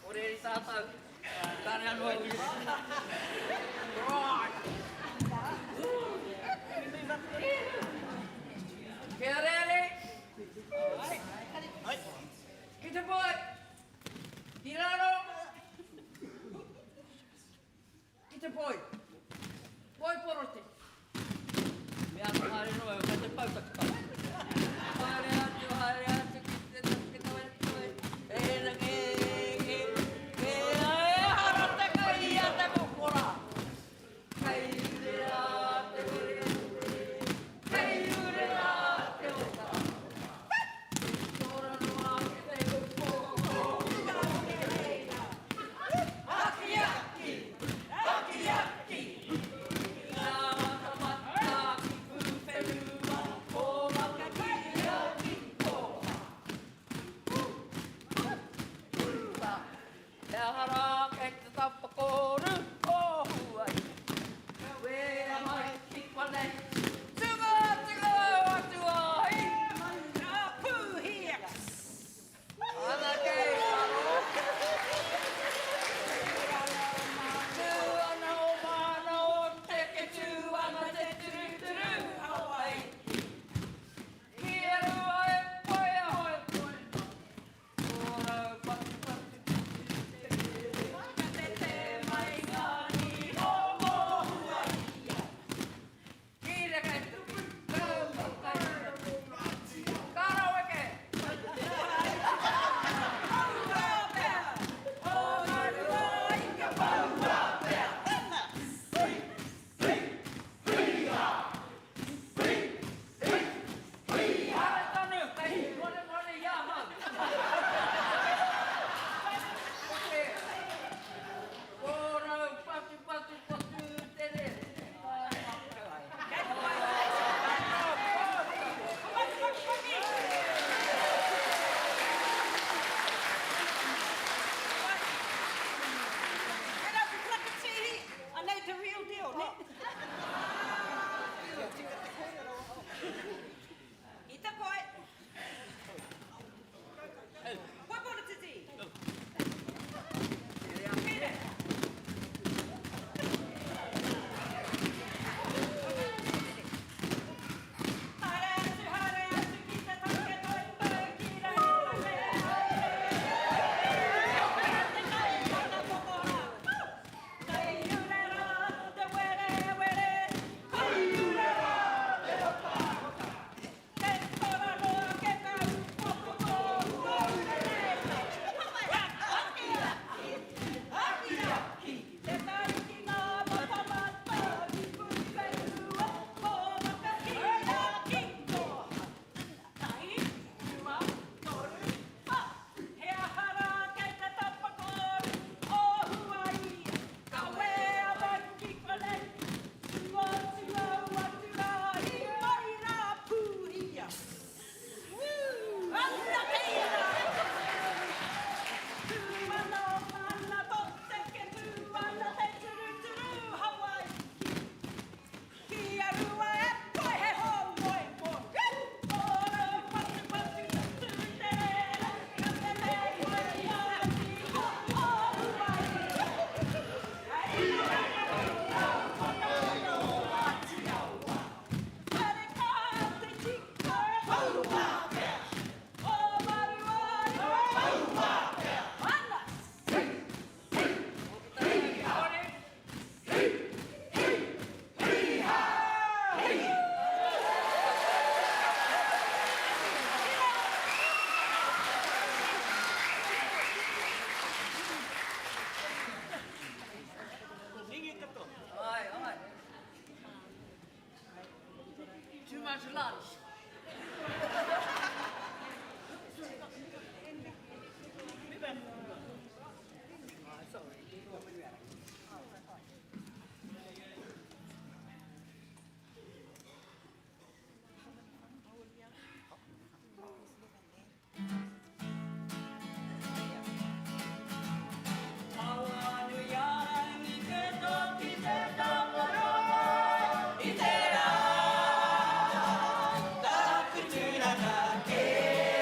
Speaker 16: Orere tātou. Kāre anō e Right. Kia rere. Ki te poe. Ki raro. Ki te poi. Poi poroti. Me ata haere noa au, kei te pau taku tau. Haere atu, haere atu ki te take toi toi. E rangi, e, e, ehara te kai i a te kokora. Kei ure rā te were, kei ure rā te ota. Te ora noa ake te upoko. Akiaki! Akiaki! Ngā matamata ki pūwhenua, o Makakia ki Tōha. Urupa, He aha rā kei te tapakoru o Huai. Kawea mai ki konei, tunga atu atu ai. Ngā pūhia. Ana kei raro. Tū ana o mana o teke, tū ana te turuturu Hawaii. Ki a rua e poe a hoe poe mai. Kōrau patupatu te tere. Ka tete mai ngā niho o Huaia. Too much lunch. I te rā, taku tūranga kē.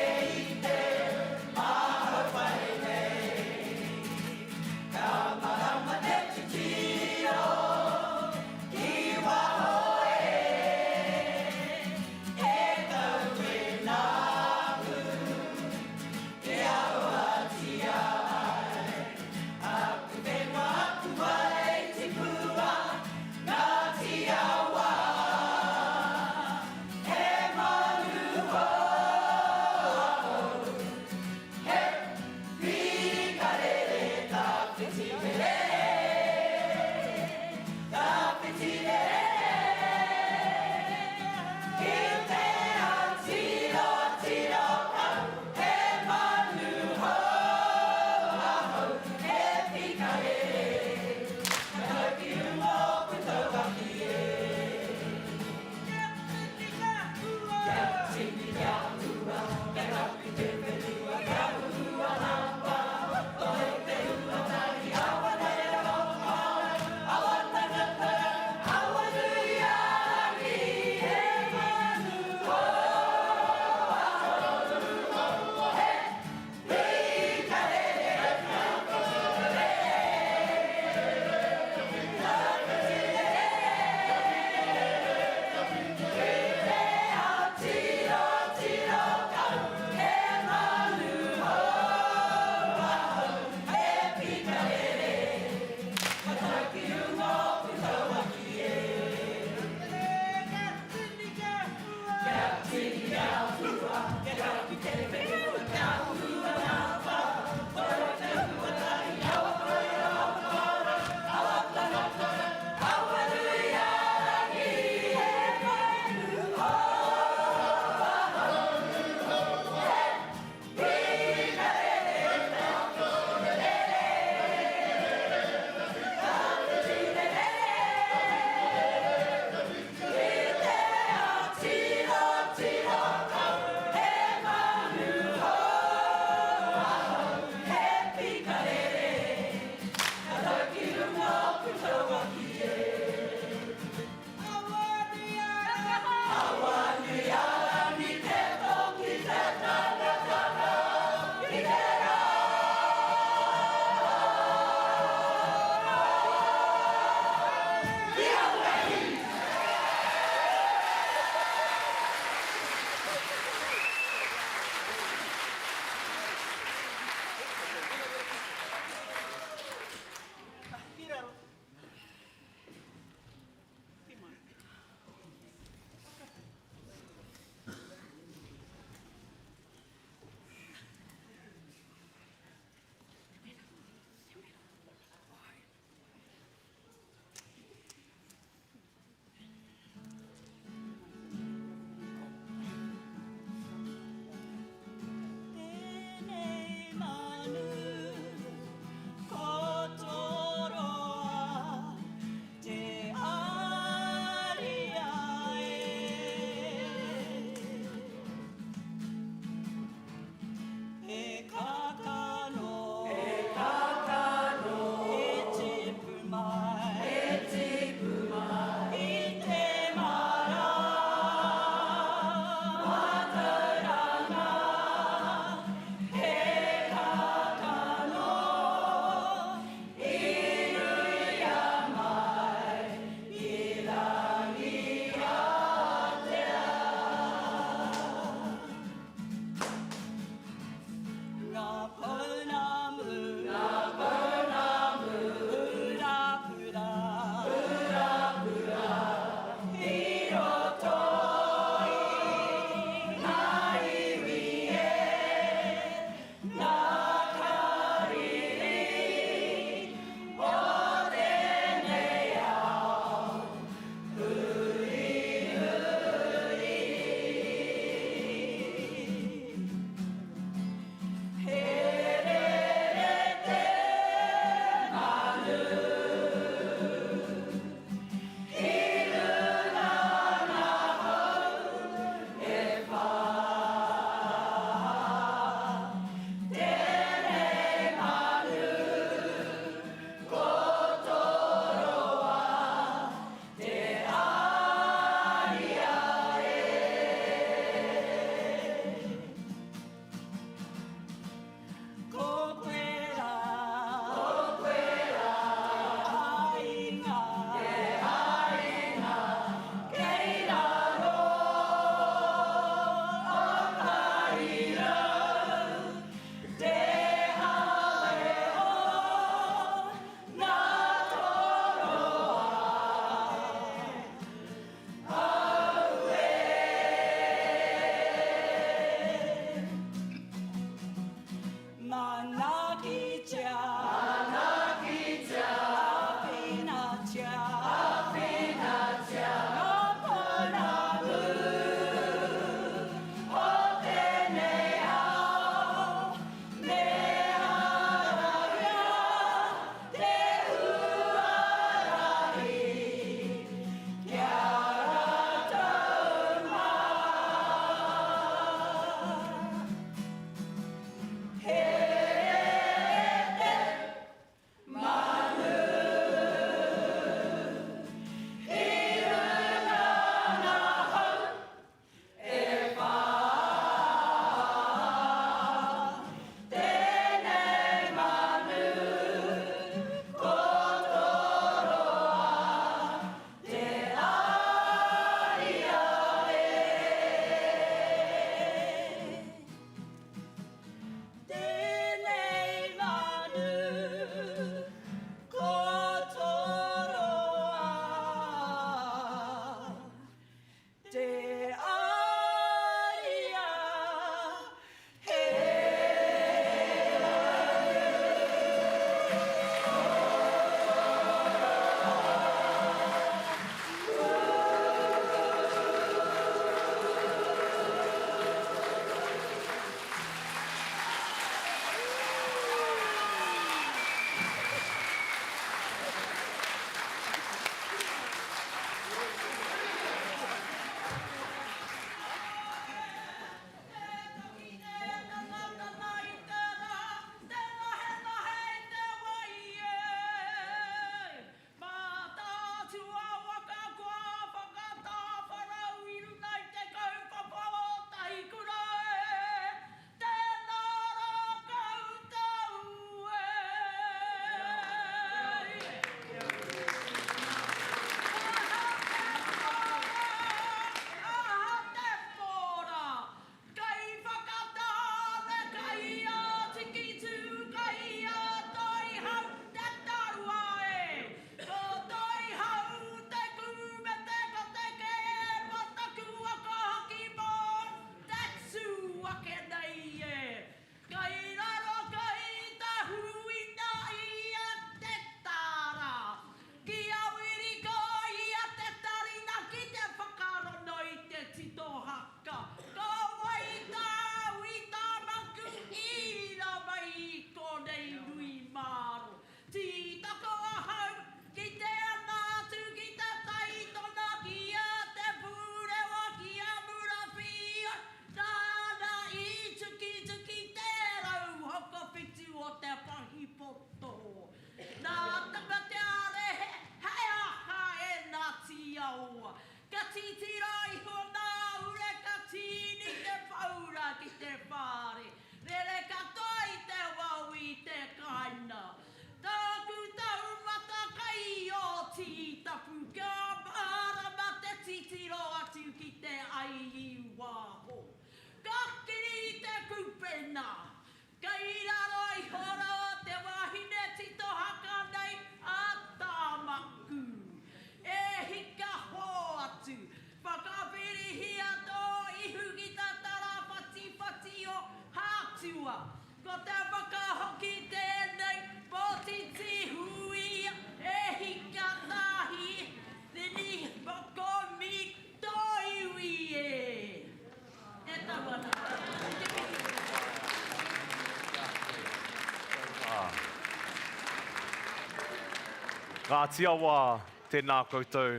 Speaker 7: Ngāti Awa, tēnā koutou,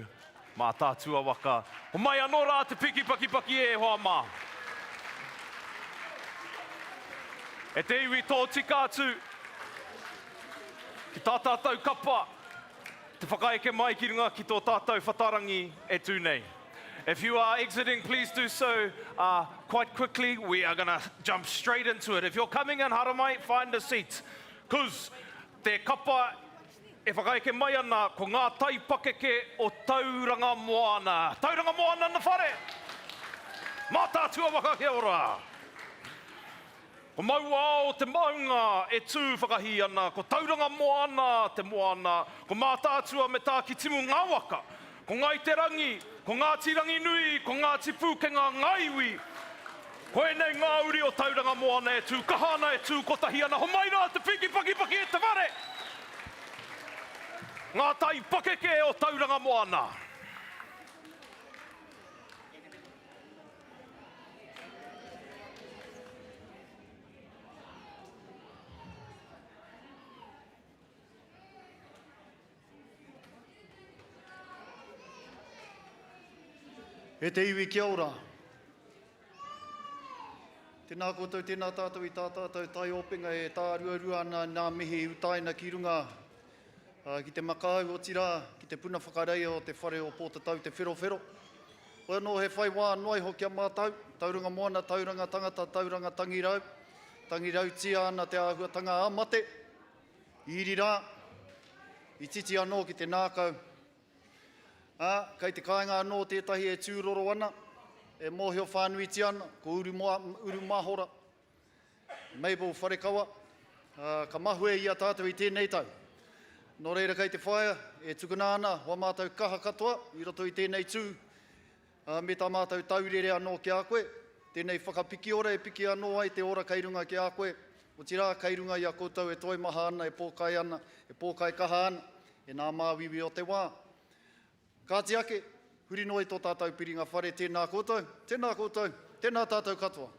Speaker 7: Mātaatua waka. Homai anō rā te piki pakipaki e hoa mā. E te iwi tōtika atu ki tā tātou kapa, te whakaeke mai ki runga ki tō tātou whatarangi e tū nei. If you are exiting, please do so uh, quite quickly. We are going to jump straight into it. If you're coming in, haramai, find a seat. Because te kapa e whakaeke mai ana ko ngā taipakeke o Tauranga Moana. Tauranga Moana na whare! Mātaatua waka kia ora! Ko Mauao te maunga e tū whakahī ana, ko Tauranga Moana te moana, ko Mātaatua me Tākitimu ngā waka, ko Ngāi Te Rangi, ko Ngāti Ranginui, ko Ngāti Pūkenga ngā iwi. Koinei ngā uri o Tauranga Moana e tū kaha ana, e tū kotahi ana, homai rā te piki pakipaki e te whare! Ngā tai pakeke o Tauranga Moana.
Speaker 14: E te iwi kia ora. Tēnā koutou, tēnā tātou i tā tātou taiopenga e tāruarua ana nā mihi i utaina ki runga ki te makau, otirā, ki te puna whakareia o te whare o Pōtatau Te Wherowhero. Hoi anō he whai wā noa iho ki a mātou, tauranga moana, tauranga tangata, tauranga tangirau, tangirautia ana te āhuatanga ā-mate, i iri rā, i titi anō ki te nākau. Ā, kei te kāinga anō tētahi e tūroro ana, e mōhio whānuitia ana, ko Urumahora, Mabel Wharekawa, ā, ka mahue i a tātou i tēnei tau. Nō reira kei te whaea, e tukuna ana wā mātou kaha katoa i roto i tēnei tū, ā, me tā mātou taurere anō ki a koe, tēnei whakapiki ora e piki anō ai te ora kei runga ki a koe, otirā kei runga i a koutou e toimaha ana, e pōkai ana, e pōkai kaha ana, e nā māuiui o te wā. Kāti ake, huri noa i tō tātou piringa whare, tēnā koutou, tēnā koutou, tēnā tātou katoa.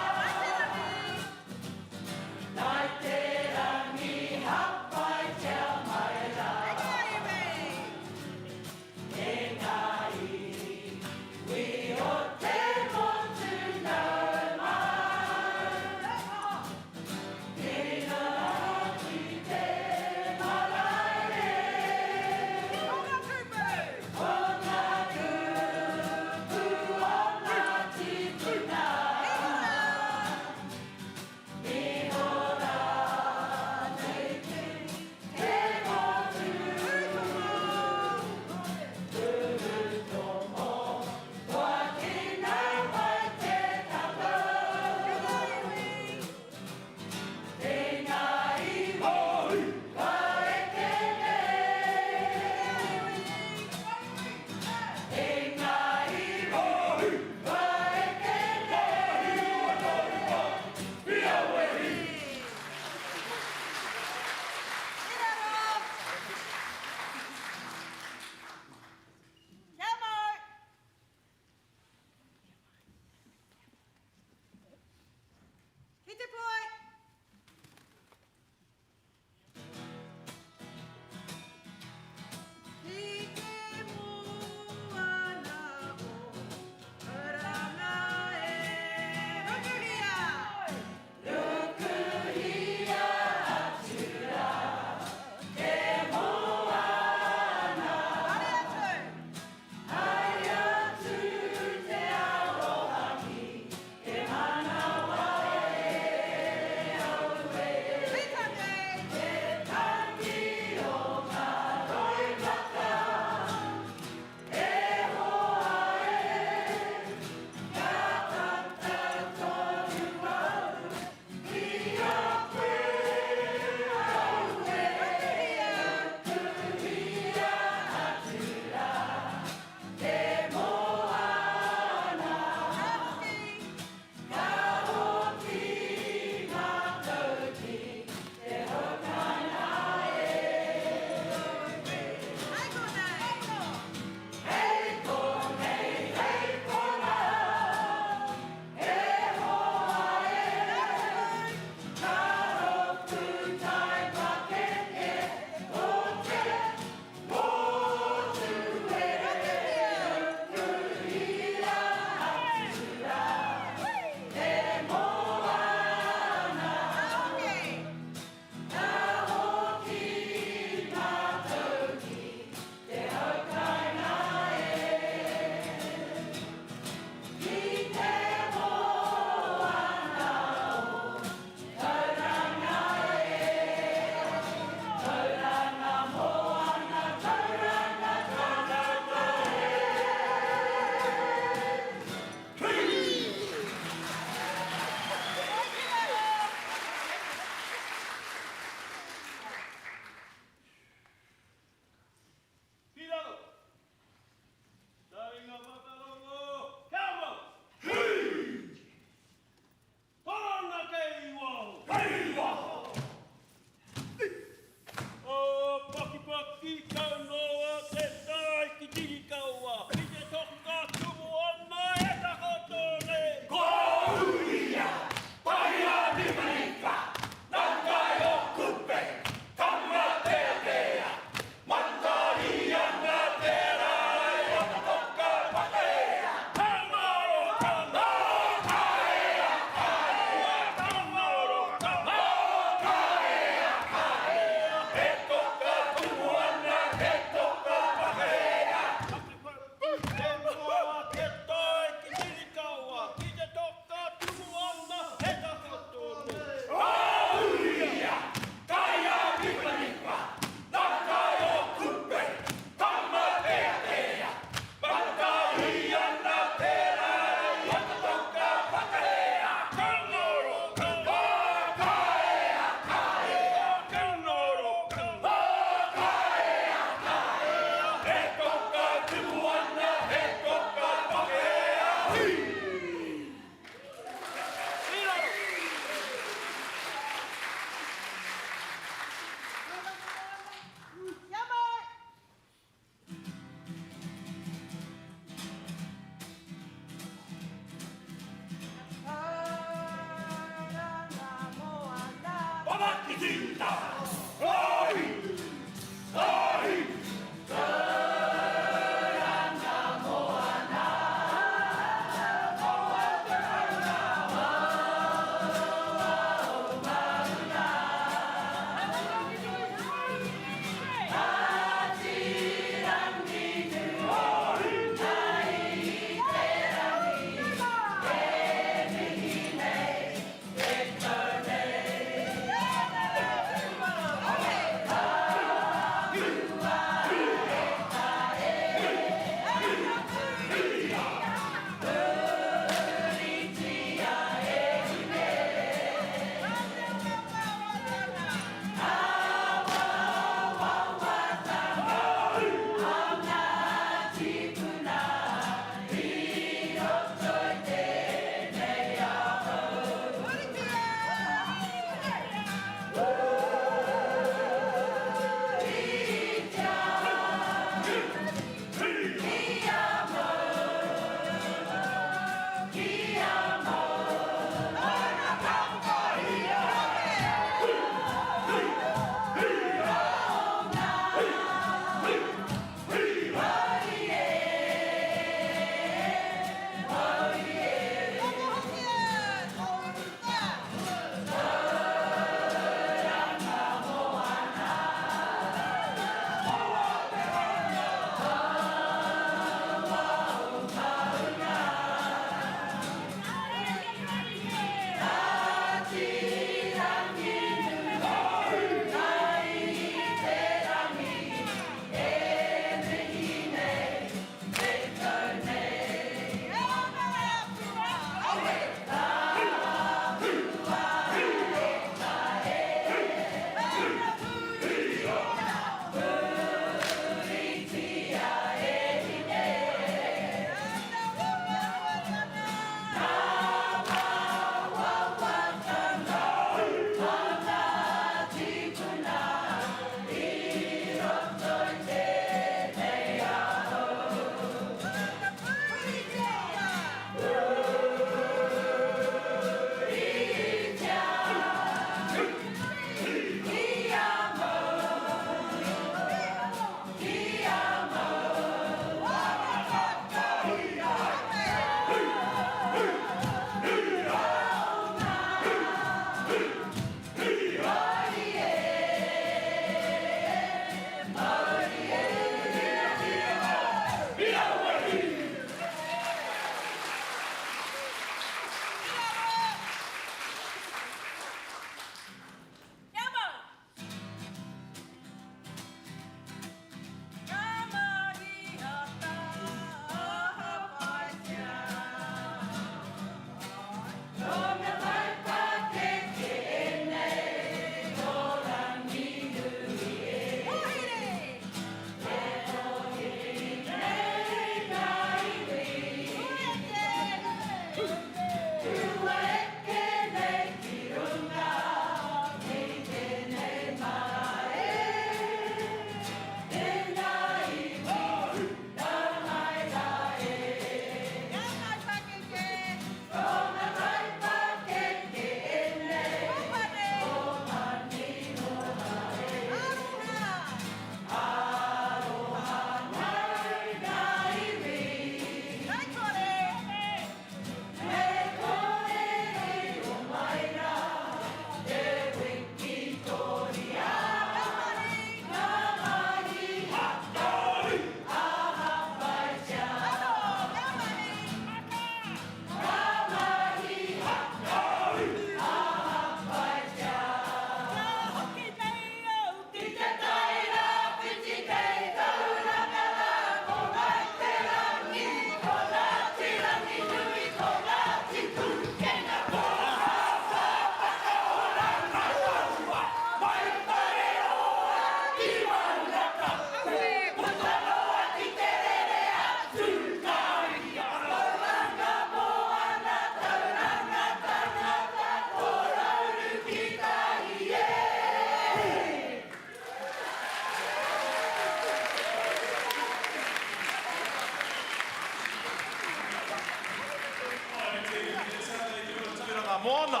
Speaker 7: Moana,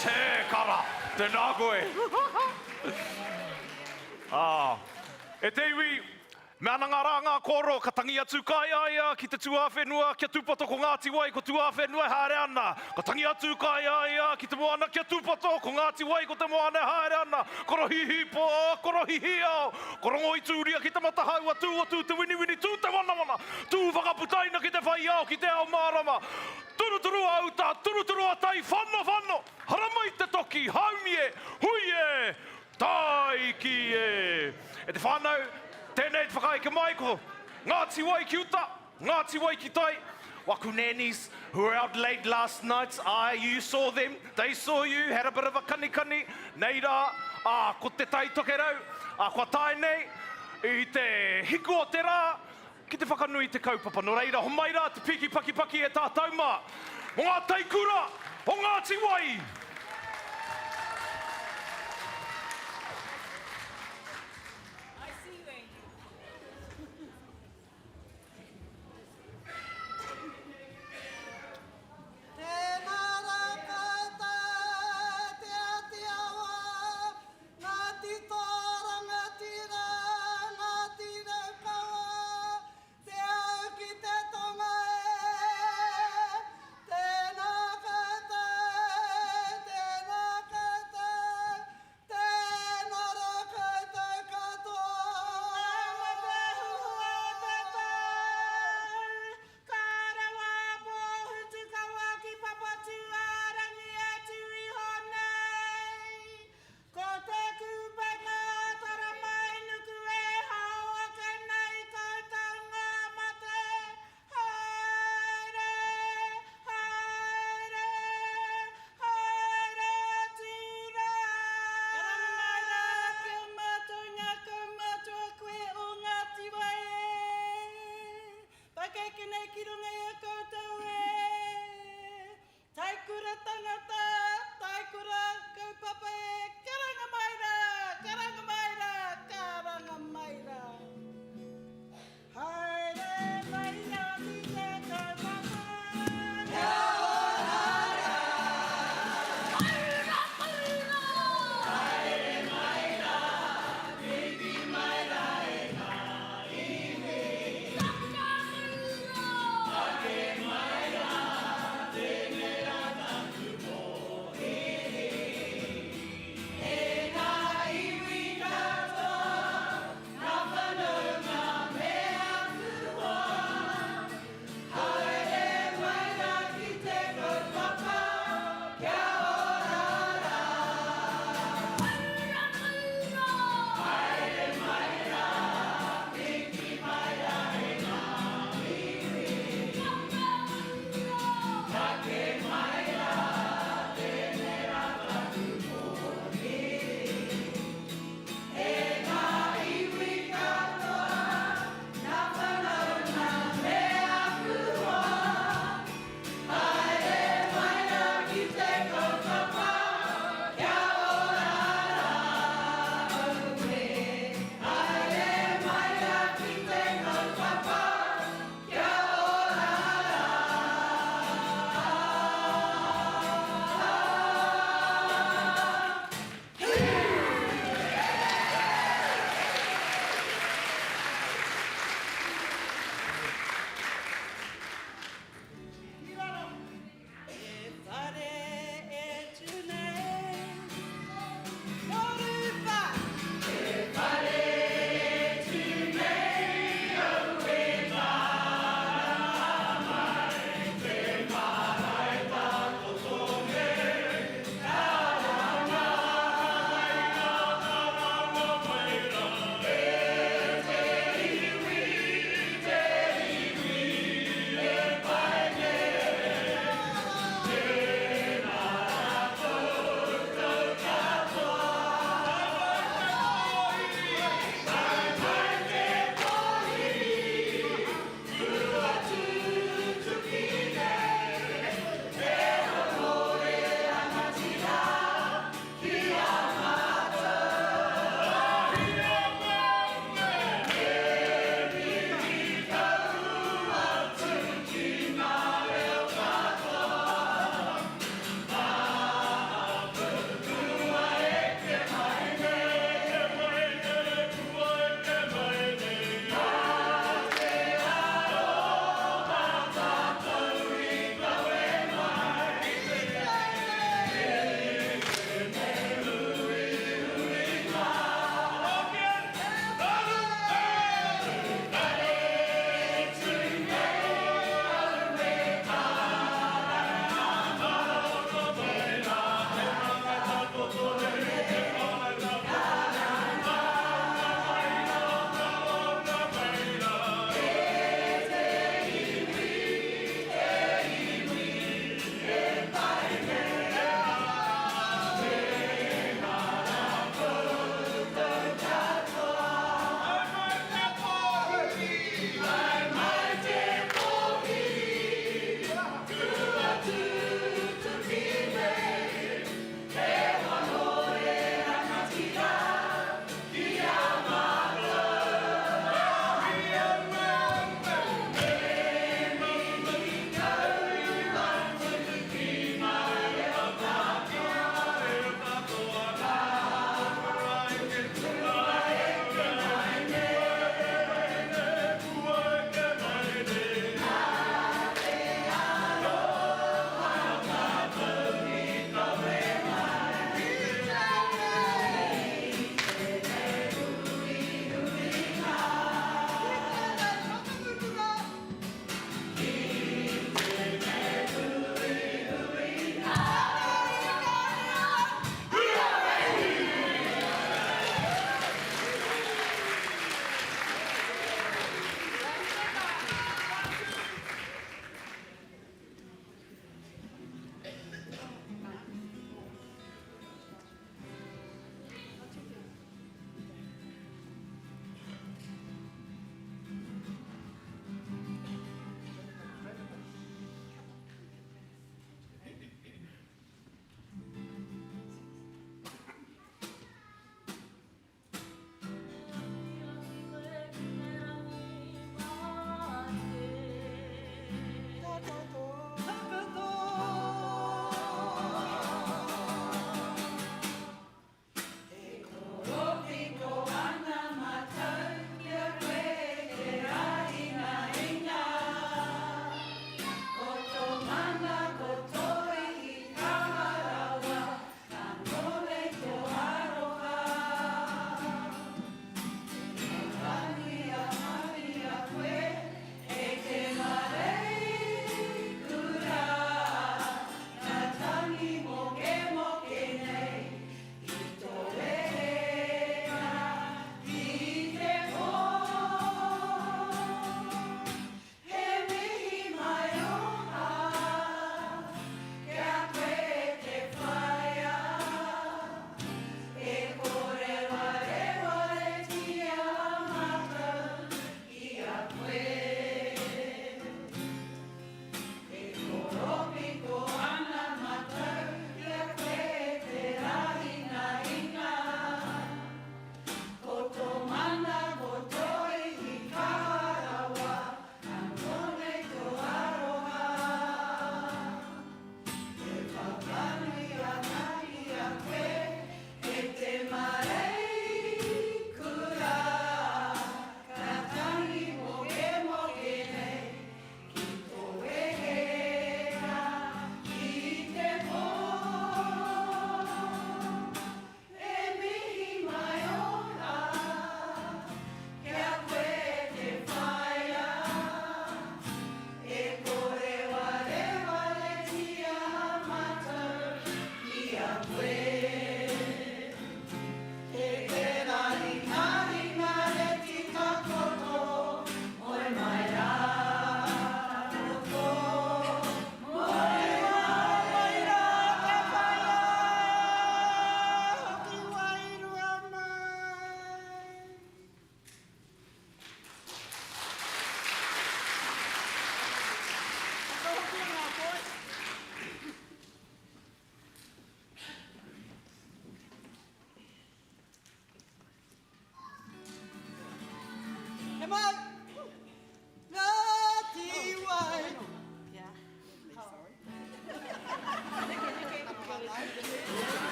Speaker 7: tē kara, tēnā koe. Ā, e te iwi, me ana ngā rā ngā kōrero, ka tangi atu kai a ia ki te tuawhenua kia tūpato ko Ngāti Wai, ko tuawhenua e haere ana. Ka tangi atu kai a ia ki te moana kia tūpato ko Ngāti Wai, ko te moana e haere ana. Korohihi pō, korohihi ao, korogoitūria ki te matahau a tū o tū te winiwini, tū te wanawana, tū whakaputaina ki te whai ao, ki te ao mārama. Turuturu a uta, turuturu a tai, whano whano, haramai te toki, haumi e, hui e, Tāiki e! E te whānau, tēnei te whakaeke mai ko Ngāti Wai ki uta, Ngāti Wai ki tai. Waku nannies who were out late last night, aye, you saw them, they saw you, had a bit of a kanikani, nei rā, ā, ko Te Tai Tokerau, ā, kua tae nei i te hiku o te rā ki te whakanui i te kaupapa. Nō reira, homai rā te piki pakipaki e tātou mā, mō ngā taikura o Ngāti Wai!
Speaker 16: I see you, Andrew.
Speaker 10: Tēnā rā koutou, Te Āti Awa, Ngāti Toa Rangatira, Ngāti Raukawa, Te Au ki te Tonga e. Tēnā koutou, tēnā koutou, tēnā rā koutou katoa.
Speaker 16: Ngā mate huhua o te tau, ka rawa a Pōhutukawa ki Papatūārangi e tū iho nei. Ko te kupenga o Taramainuku e hao ake nei koutou ngā mate, haere, haere, haere atu rā. Karanga mai rā ki a mātou ngā kaumātua koe o Ngāti Wai e. Whakaeke nei ki runga i a koutou e. Taikura tangata, taikura kaupapa e, karanga mai rā, karanga mai rā, karanga mai rā. Haere mai rā ki te kaupapa. Kia ora rā. Haere mai rā. Haere mai rā, piki mai rā e ngā iwi. Taka mai rā. Take mai rā. Tēnei rā taku pōhiri. E ngā iwi katoa, ngā whanaunga me aku hoa. Haere mai rā ki te kaupapa, kia ora rā. Haere mai rā, piki mai rā e ngā iwi. Take mai rā, tēnei rā taku pōhiri. E ngā iwi katoa, ngā whanaunga me aku hoa. Haere mai rā ki te kaupapa.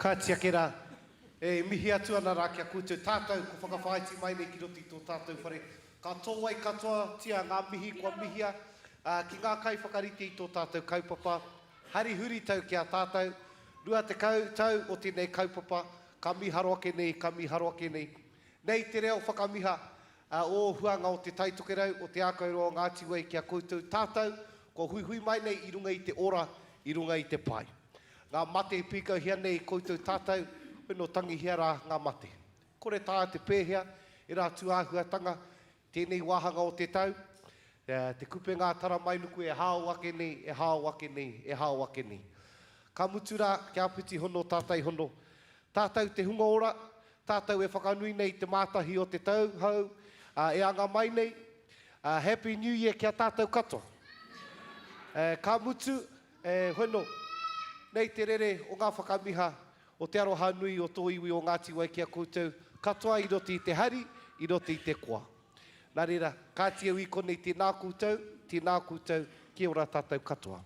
Speaker 6: Ka tiaki rā. E mihi atu ana rā ki a koutou tātou kua whakawhāiti mai nei ki roto i tō tātou whare. Ka tōwai katoatia ngā mihi kua mihia ki ngā kaiwhakarite i tō tātou kaupapa. Hari huritau ki a tātou, 20 tau o tēnei kaupapa, ka mīharo ake nei, ka mīharo ake nei. Nei te reo whakamiha ō huanga o Te Tai Tokerau, o Te Ākauroa o Ngāti Wei ki a koutou tātou kua huihui mai nei i runga i te ora, i runga i te pai. Ngā mate e pīkauhia nei i koutou tātou, hoi nō tangihia rā ngā mate. Kore taea te pēhea, ērā tūāhuatanga, tēnei wāhanga o te tau, te kupenga a Taramainuku e hao ake nei, e hao ake nei, e hao ake nei. Ka mutu rā, kia āpiti hono tātai hono. Tātou te hunga ora, tātou e whakanui nei i te mātahi o te tau hou, e anga mai nei, Happy New Year ki a tātou katoa. Ka mutu, E hono, nei te rere o ngā whakamiha o te aroha nui o tō iwi o Ngāti Wai ki a koutou katoa i roto i te hari, i roto i te koa. Nā reira, kāti au i konei tēnā koutou, tēnā koutou, kia ora tātou katoa.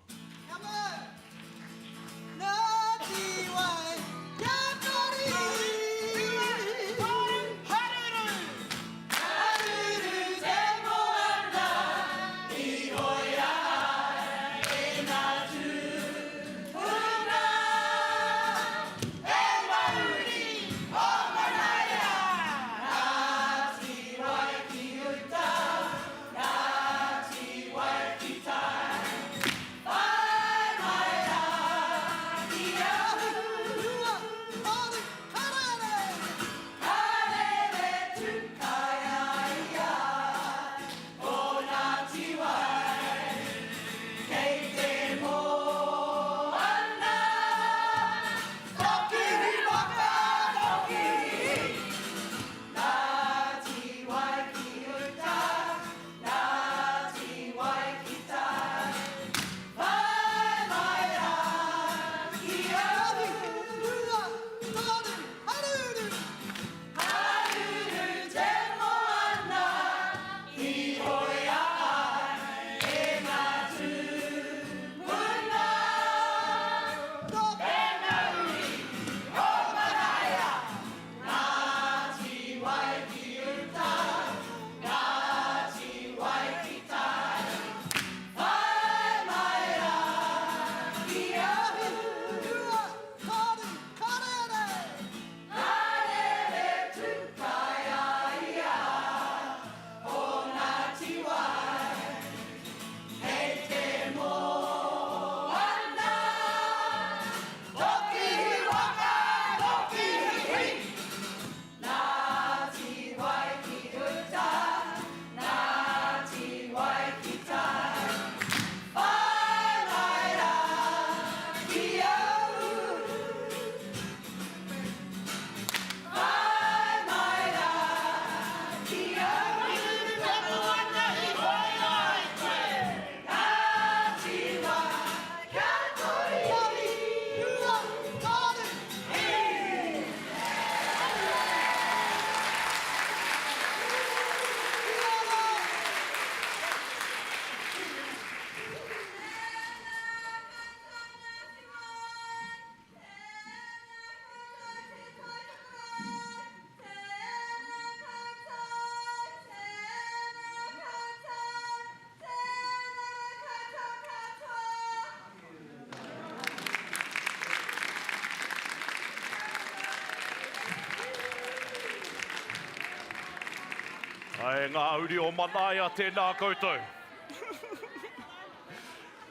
Speaker 7: E ngā uri o Manaia, tēnā koutou.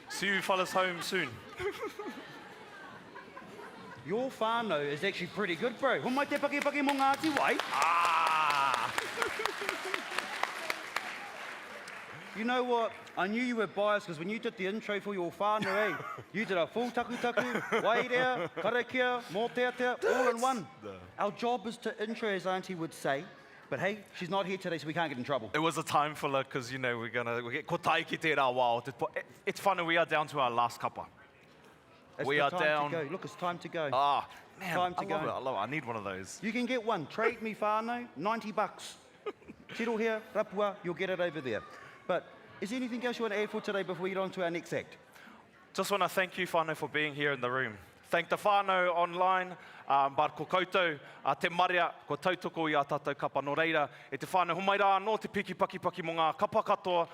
Speaker 7: See you fellas home soon.
Speaker 9: Your whānau is actually pretty good bro. Homai te pakipaki mō Ngāti Wai. Ah! You know what? I knew you were biased because when you did the intro for your whānau, eh, you did a full takutaku, waerea, karakia, mōteatea, all in one. Our job is to intro, as Auntie would say. But hey, she's not here today, so we can't get in trouble.
Speaker 7: It was a time filler because, you know, we're gonna, we get, ko tae ki tērā wā o te, it's funny, we are down to our last kapa.
Speaker 9: It's
Speaker 7: we
Speaker 9: the
Speaker 7: are
Speaker 9: time
Speaker 7: down.
Speaker 9: To go. Look, it's time to go.
Speaker 7: Ah, man,
Speaker 9: time to
Speaker 7: I love
Speaker 9: go.
Speaker 7: it. I love it. I need one of those.
Speaker 9: You can get one. Trade me whānau, 90 bucks. Tiro here, rapua, you'll get it over there. But is there anything else you want to add for today before we get on to our next act?
Speaker 7: Just want to thank you, whānau, for being here in the room. Thank the whānau online, um, but ko koutou, uh, te marea, kua tautoko i ā tātou kapa. Nō reira, e te whānau, homai rā anō te piki pakipaki mō ngā kapa katoa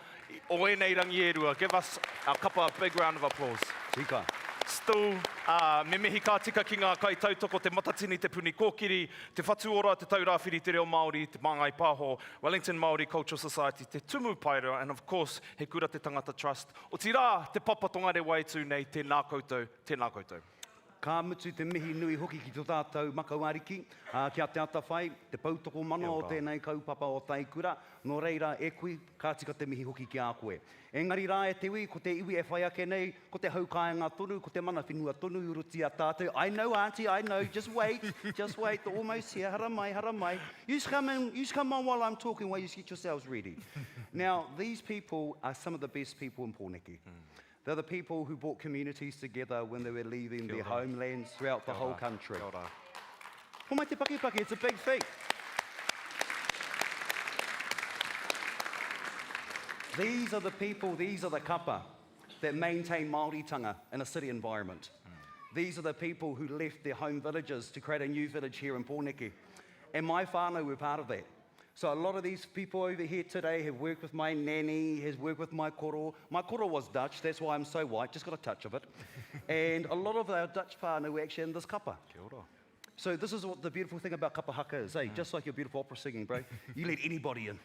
Speaker 7: o ēnei rangi e rua. Give us our kapa a big round of applause.
Speaker 9: Tika.
Speaker 7: Still, uh, me mihi ka tika ki ngā kaitautoko, Te Matatini, Te Puni Kōkiri, Te Whatu Ora, Te Taurāwhiri, Te Reo Māori, Te Māngai Pāho, Wellington Māori Cultural Society, Te Tumu Paerewa, and of course, He Kura Te Tangata Trust. Otirā, Te Papa Tongarewa e tū nei, tēnā koutou, tēnā koutou.
Speaker 9: Ka mutu te mihi nui hoki ki to tātou makau ariki, ā, ki a Te Atawhai, te poutokomanawa o tēnei kaupapa o Taikura, nō reira, e kui, ka tika te mihi hoki ki a koe. Engari rā e te iwi, ko te iwi e whai ake nei, ko te hau kāinga tonu, ko te mana whenua tonu i roto i a tātou, I know aunty, I know, just wait, just wait, they're almost here, haramai, haramai, you come in, you come on while I'm talking while you get yourselves ready. Now, these people are some of the best people in Pōneke. They're the people who brought communities together when they were leaving their homelands throughout the whole country. Kia ora. Homai te pakipaki, it's a big feat. These are the people, these are the kapa that maintain Māoritanga in a city environment. Mm. These are the people who left their home villages to create a new village here in Pōneke. And my whānau were part of that. So a lot of these people over here today have worked with my nanny, has worked with my koro. My koro was Dutch, that's why I'm so white, just got a touch of it. and a lot of our Dutch whānau were actually in this kapa.
Speaker 7: Kia ora.
Speaker 9: So this is what the beautiful thing about kapa haka is, eh? Mm. Just like your beautiful opera singing, bro. You let anybody in.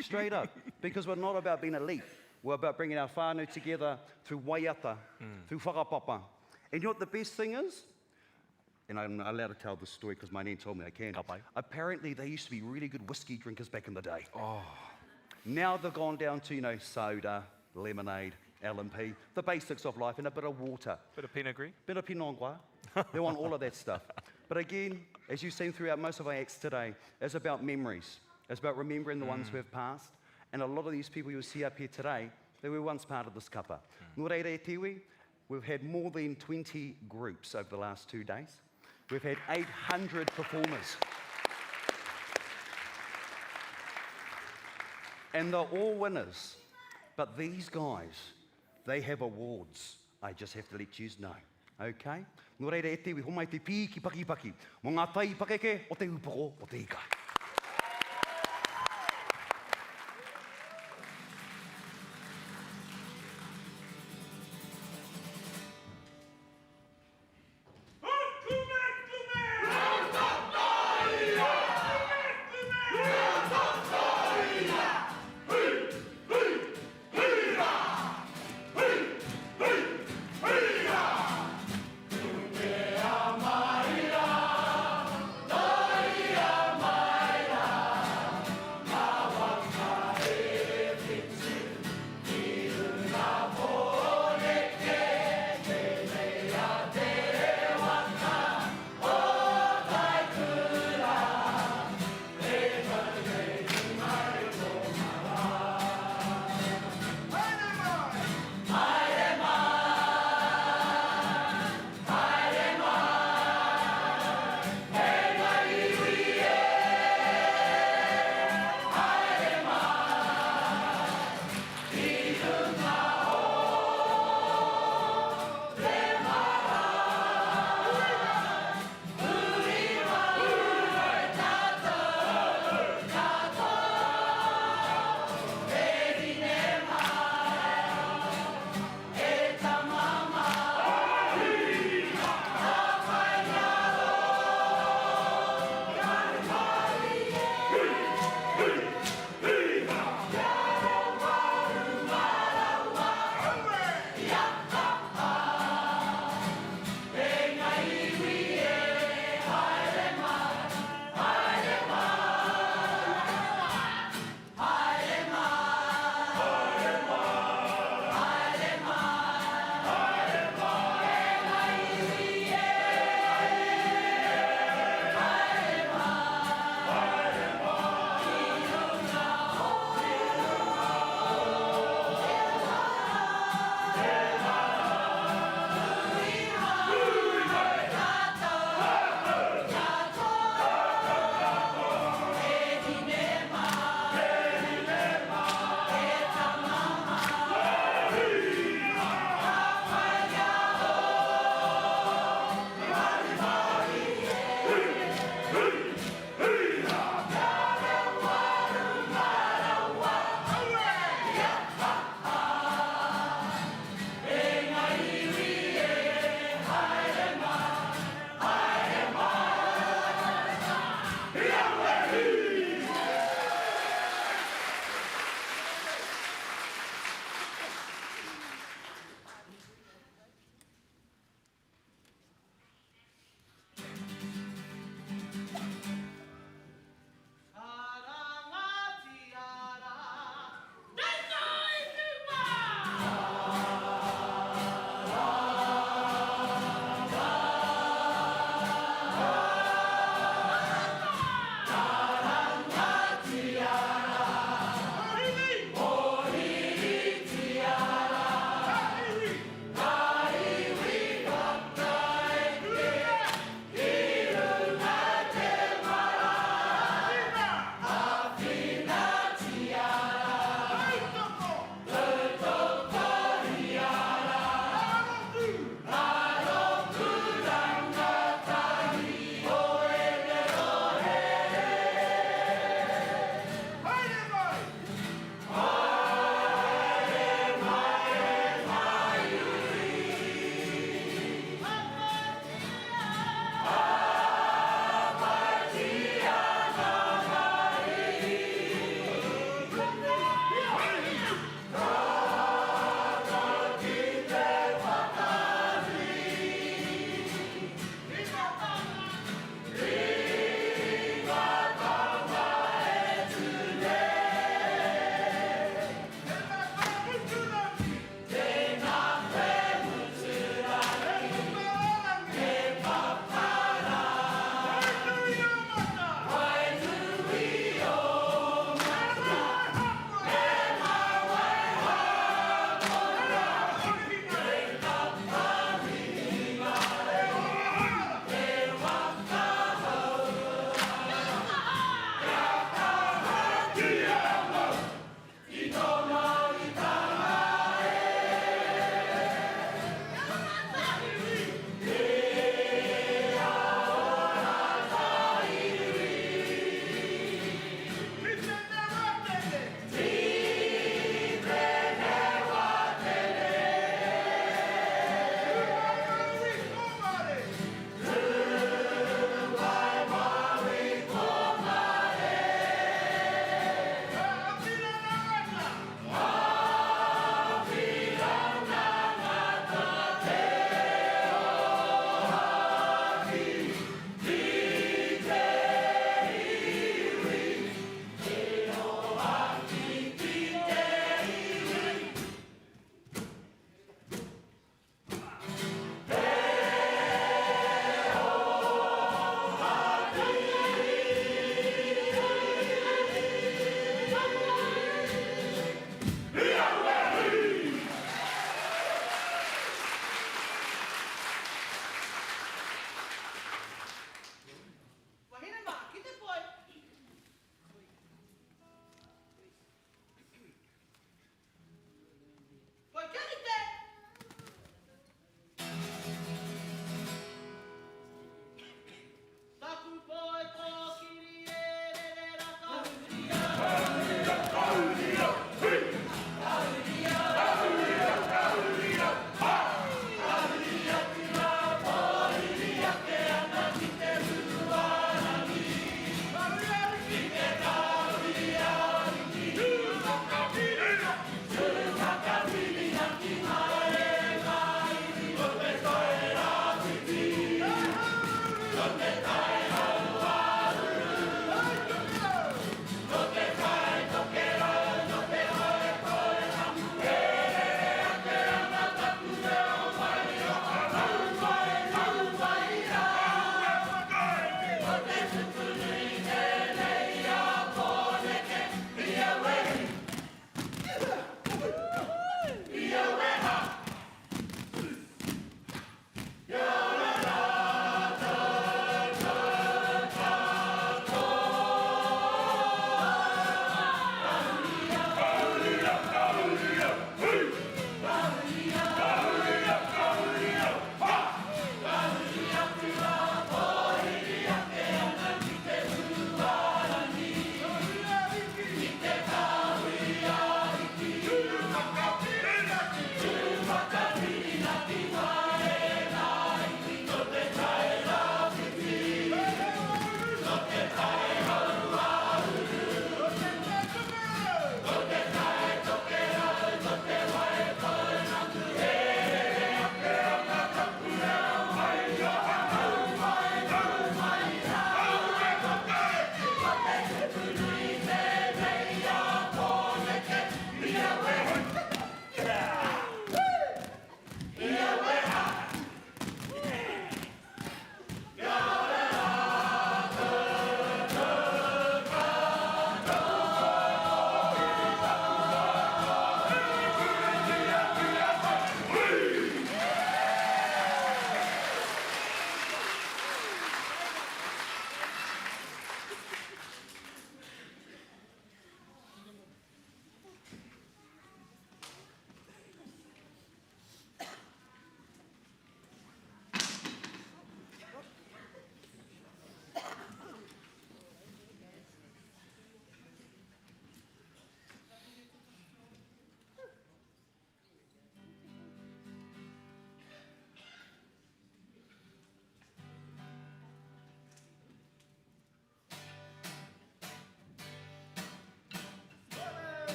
Speaker 9: Straight up. Because we're not about being elite. We're about bringing our whānau together through waiata, mm. through whakapapa. And you know what the best thing is? And I'm allowed to tell this story because my nan told me I can.
Speaker 7: Ka pai.
Speaker 9: Apparently, they used to be really good whiskey drinkers back in the day.
Speaker 7: Oh.
Speaker 9: Now they've gone down to, you know, soda, lemonade, L&P, the basics of life, and a bit of water.
Speaker 7: Bit of Pinot Gris.
Speaker 9: Bit of Pinot Noir. They want all of that stuff. But again, as you've seen throughout most of our acts today, it's about memories. It's about remembering the mm. ones who have passed. And a lot of these people you'll see up here today, they were once part of this kapa. Mm. Nō reira e te iwi, We've had more than 20 groups over the last two days. We've had 800 performers. And they're all winners. But these guys, they have awards. I just have to let you know. Okay? Nō reira e te iwi, homai te pīki pakipaki mō ngā tai pakeke o te upoko o te ika.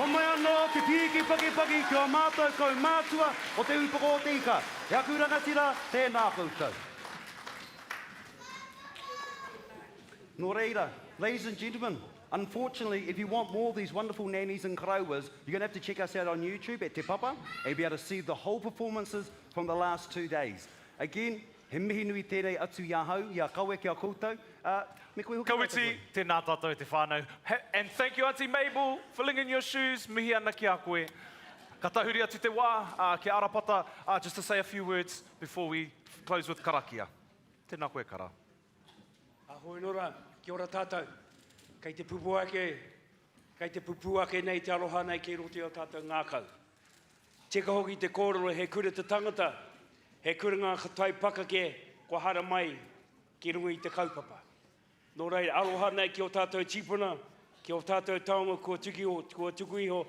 Speaker 9: Homai anō te pīki pakipaki ki ō mātou kaumātua o Te Ūpoko o Te Ika. E aku rangatira, tēnā koutou. Nō reira, ladies and gentlemen, unfortunately, if you want more of these wonderful nannies and karauas, you're going to have to check us out on YouTube at Te Papa and be able to see the whole performances from the last two days. Again, he mihi nui tēnei atu i ahau, i a Kawe ki a koutou, ā, me koe hoki
Speaker 7: Kawiti, tēnā tātou e te whānau. And thank you Aunty Mabel, filling in your shoes, mihi ana ki a koe. Ka tahuri atu te wā, ā, ki a Arapata, ā, just to say a few words before we close with karakia. Tēnā koe Kara.
Speaker 15: Ahoi nora, kia ora tātou. Kei te pupū ake, kei te pupū ake nei te aroha nei kei roto i o tātou ngākau. Tika hoki te kōrero he kura te tangata, he kura ngā tai pakake kua haramai ki runga i te kaupapa. Nō reira, aroha nei ki o tātou tīpuna, ki o tātou taonga kua tuki, kua tuku iho,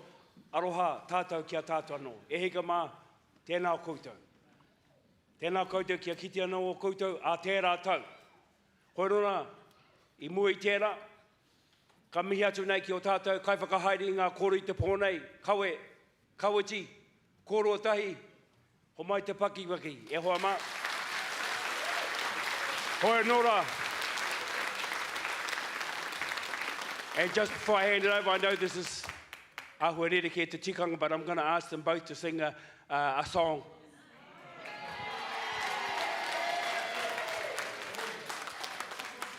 Speaker 15: aroha tātou ki a tātou anō. E hika mā, tēnā koutou. Tēnā koutou kia kite anō o koutou ā tērā tau. Hoi rona, i mua i tērā, ka mihi atu nei ki o tātou kaiwhakahaere i ngā kōrero i te pō nei, Kawe, Kawiti, kōrua tahi, homai te pakiwaki, e hoa mā. Hoi anō rā. And just before I hand it over, I know this is āhua rerekē te tikanga, but I'm going to ask them both to sing a, a, a song.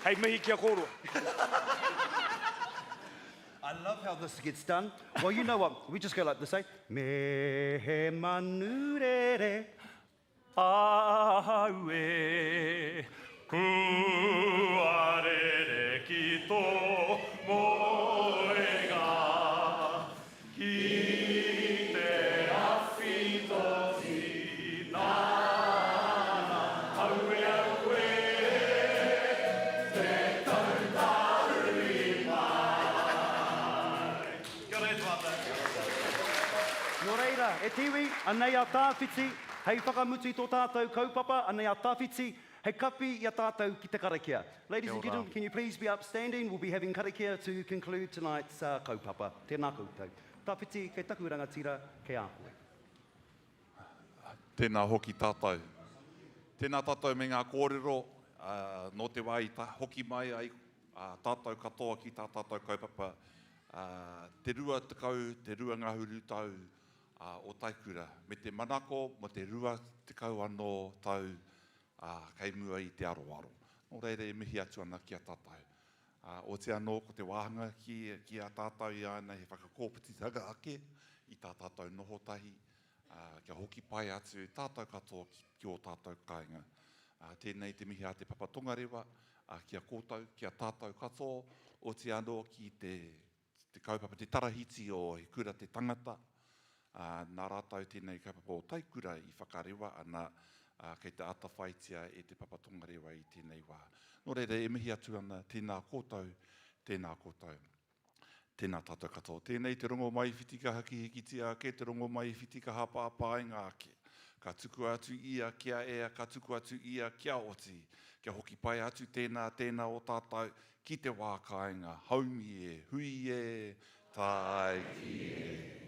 Speaker 15: Hei mihi ki a kōrua.
Speaker 9: I love how this gets done. Well, you know what? We just go like this, eh? Me he manu rere.
Speaker 3: Ahau e, kua rere ki tō moenga. Ki te awhi tō tinana, aue aue, te tau tahuri mai.
Speaker 7: Kia ora e te mātou.
Speaker 9: Nō reira, e te iwi, anei a Tāwhiti, hei whakamutu i tō tātou kaupapa, anei a Tāwhiti, hei kapi i a tātou ki te karakia. Ladies and gentlemen, can you please be upstanding? We'll be having karakia to conclude tonight's uh, kaupapa. Tēnā koutou. Tawhiti, kei taku rangatira, kei a koe.
Speaker 17: Tēnā hoki tātou. Tēnā tātou me ngā kōrero, uh, nō te wā i ta, hoki mai ai uh, tātou katoa ki tā tātou kaupapa, uh, te 20, te rua ngahuru tau uh, o Taikura, me te manako mo te 20 anō tau ā, kei mua i te aroaro. Nō reira e mihi atu ana ki a tātou. Ā, otirā anō ko te wāhanga ki, ki a tātou i āianei he whakakōputitanga ake i tā tātou noho tahi, ā, kia hoki pai atu tātou katoa ki, ki ō tātou kāinga. Ā, tēnei te mihi a Te Papa Tongarewa, ā, ki a koutou, ki a tātou katoa, otirā anō ki te, te kaupapa, te tarahiti o He Kura Te Tangata, ā, nā rātou tēnei kaupapa o Taikura i whakarewa ana, ā, kei te atawhaitia e Te Papa Tongarewa i tēnei wā. Nō reira, e mihi atu ana, tēnā koutou, tēnā koutou. Tēnā tātou katoa. Tēnei te rongomaiwhiti ka hakihikitia ake, te rongomaiwhiti ka hāpāpāinga ake. Ka tukua atu ia kia ea, ka tukua atu ia kia oti. Kia hoki pai atu tēnā, tēnā o tātou, Ki te wā kāinga, haumi e, hui e, tāiki e.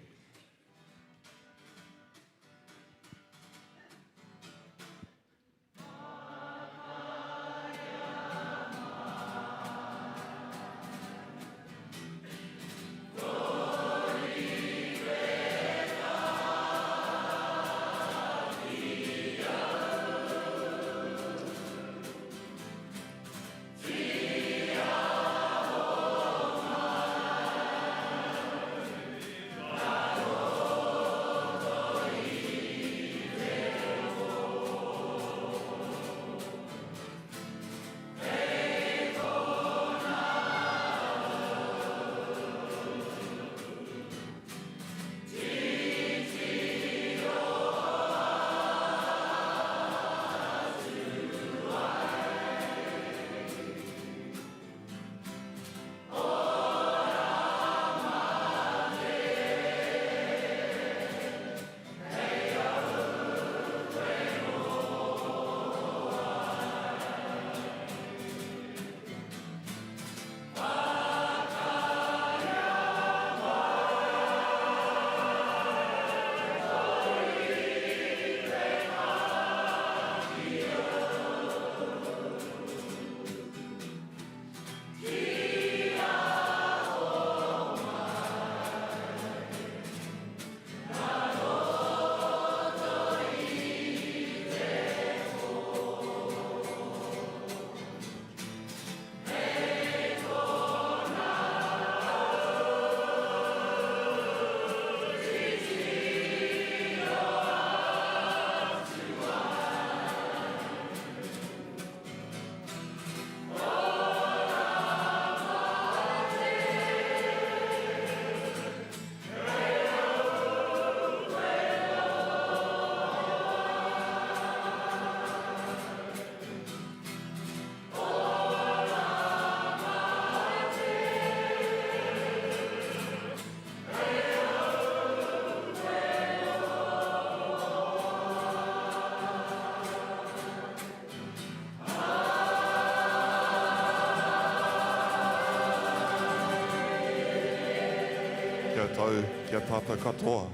Speaker 17: tātou ki a tātou katoa,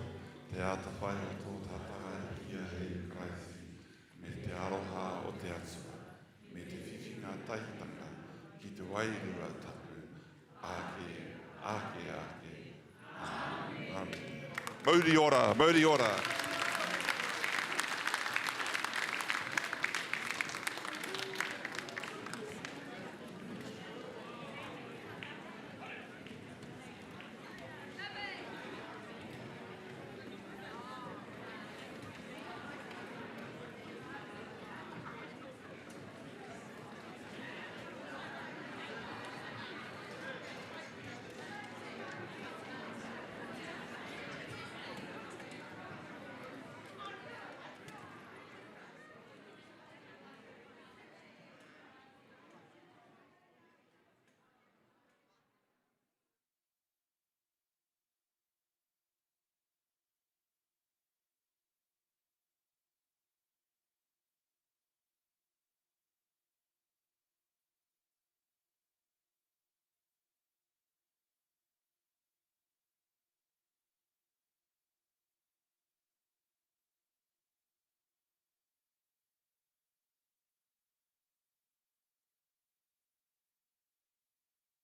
Speaker 17: te atawhai o tō tātou Ariki a Hēhu Karaiti, me te aroha o te Atua, me te whiwhinga tahitanga ki te Wairua Tapu, āke, āke, āke. Āmine. Mauri ora, mauri ora.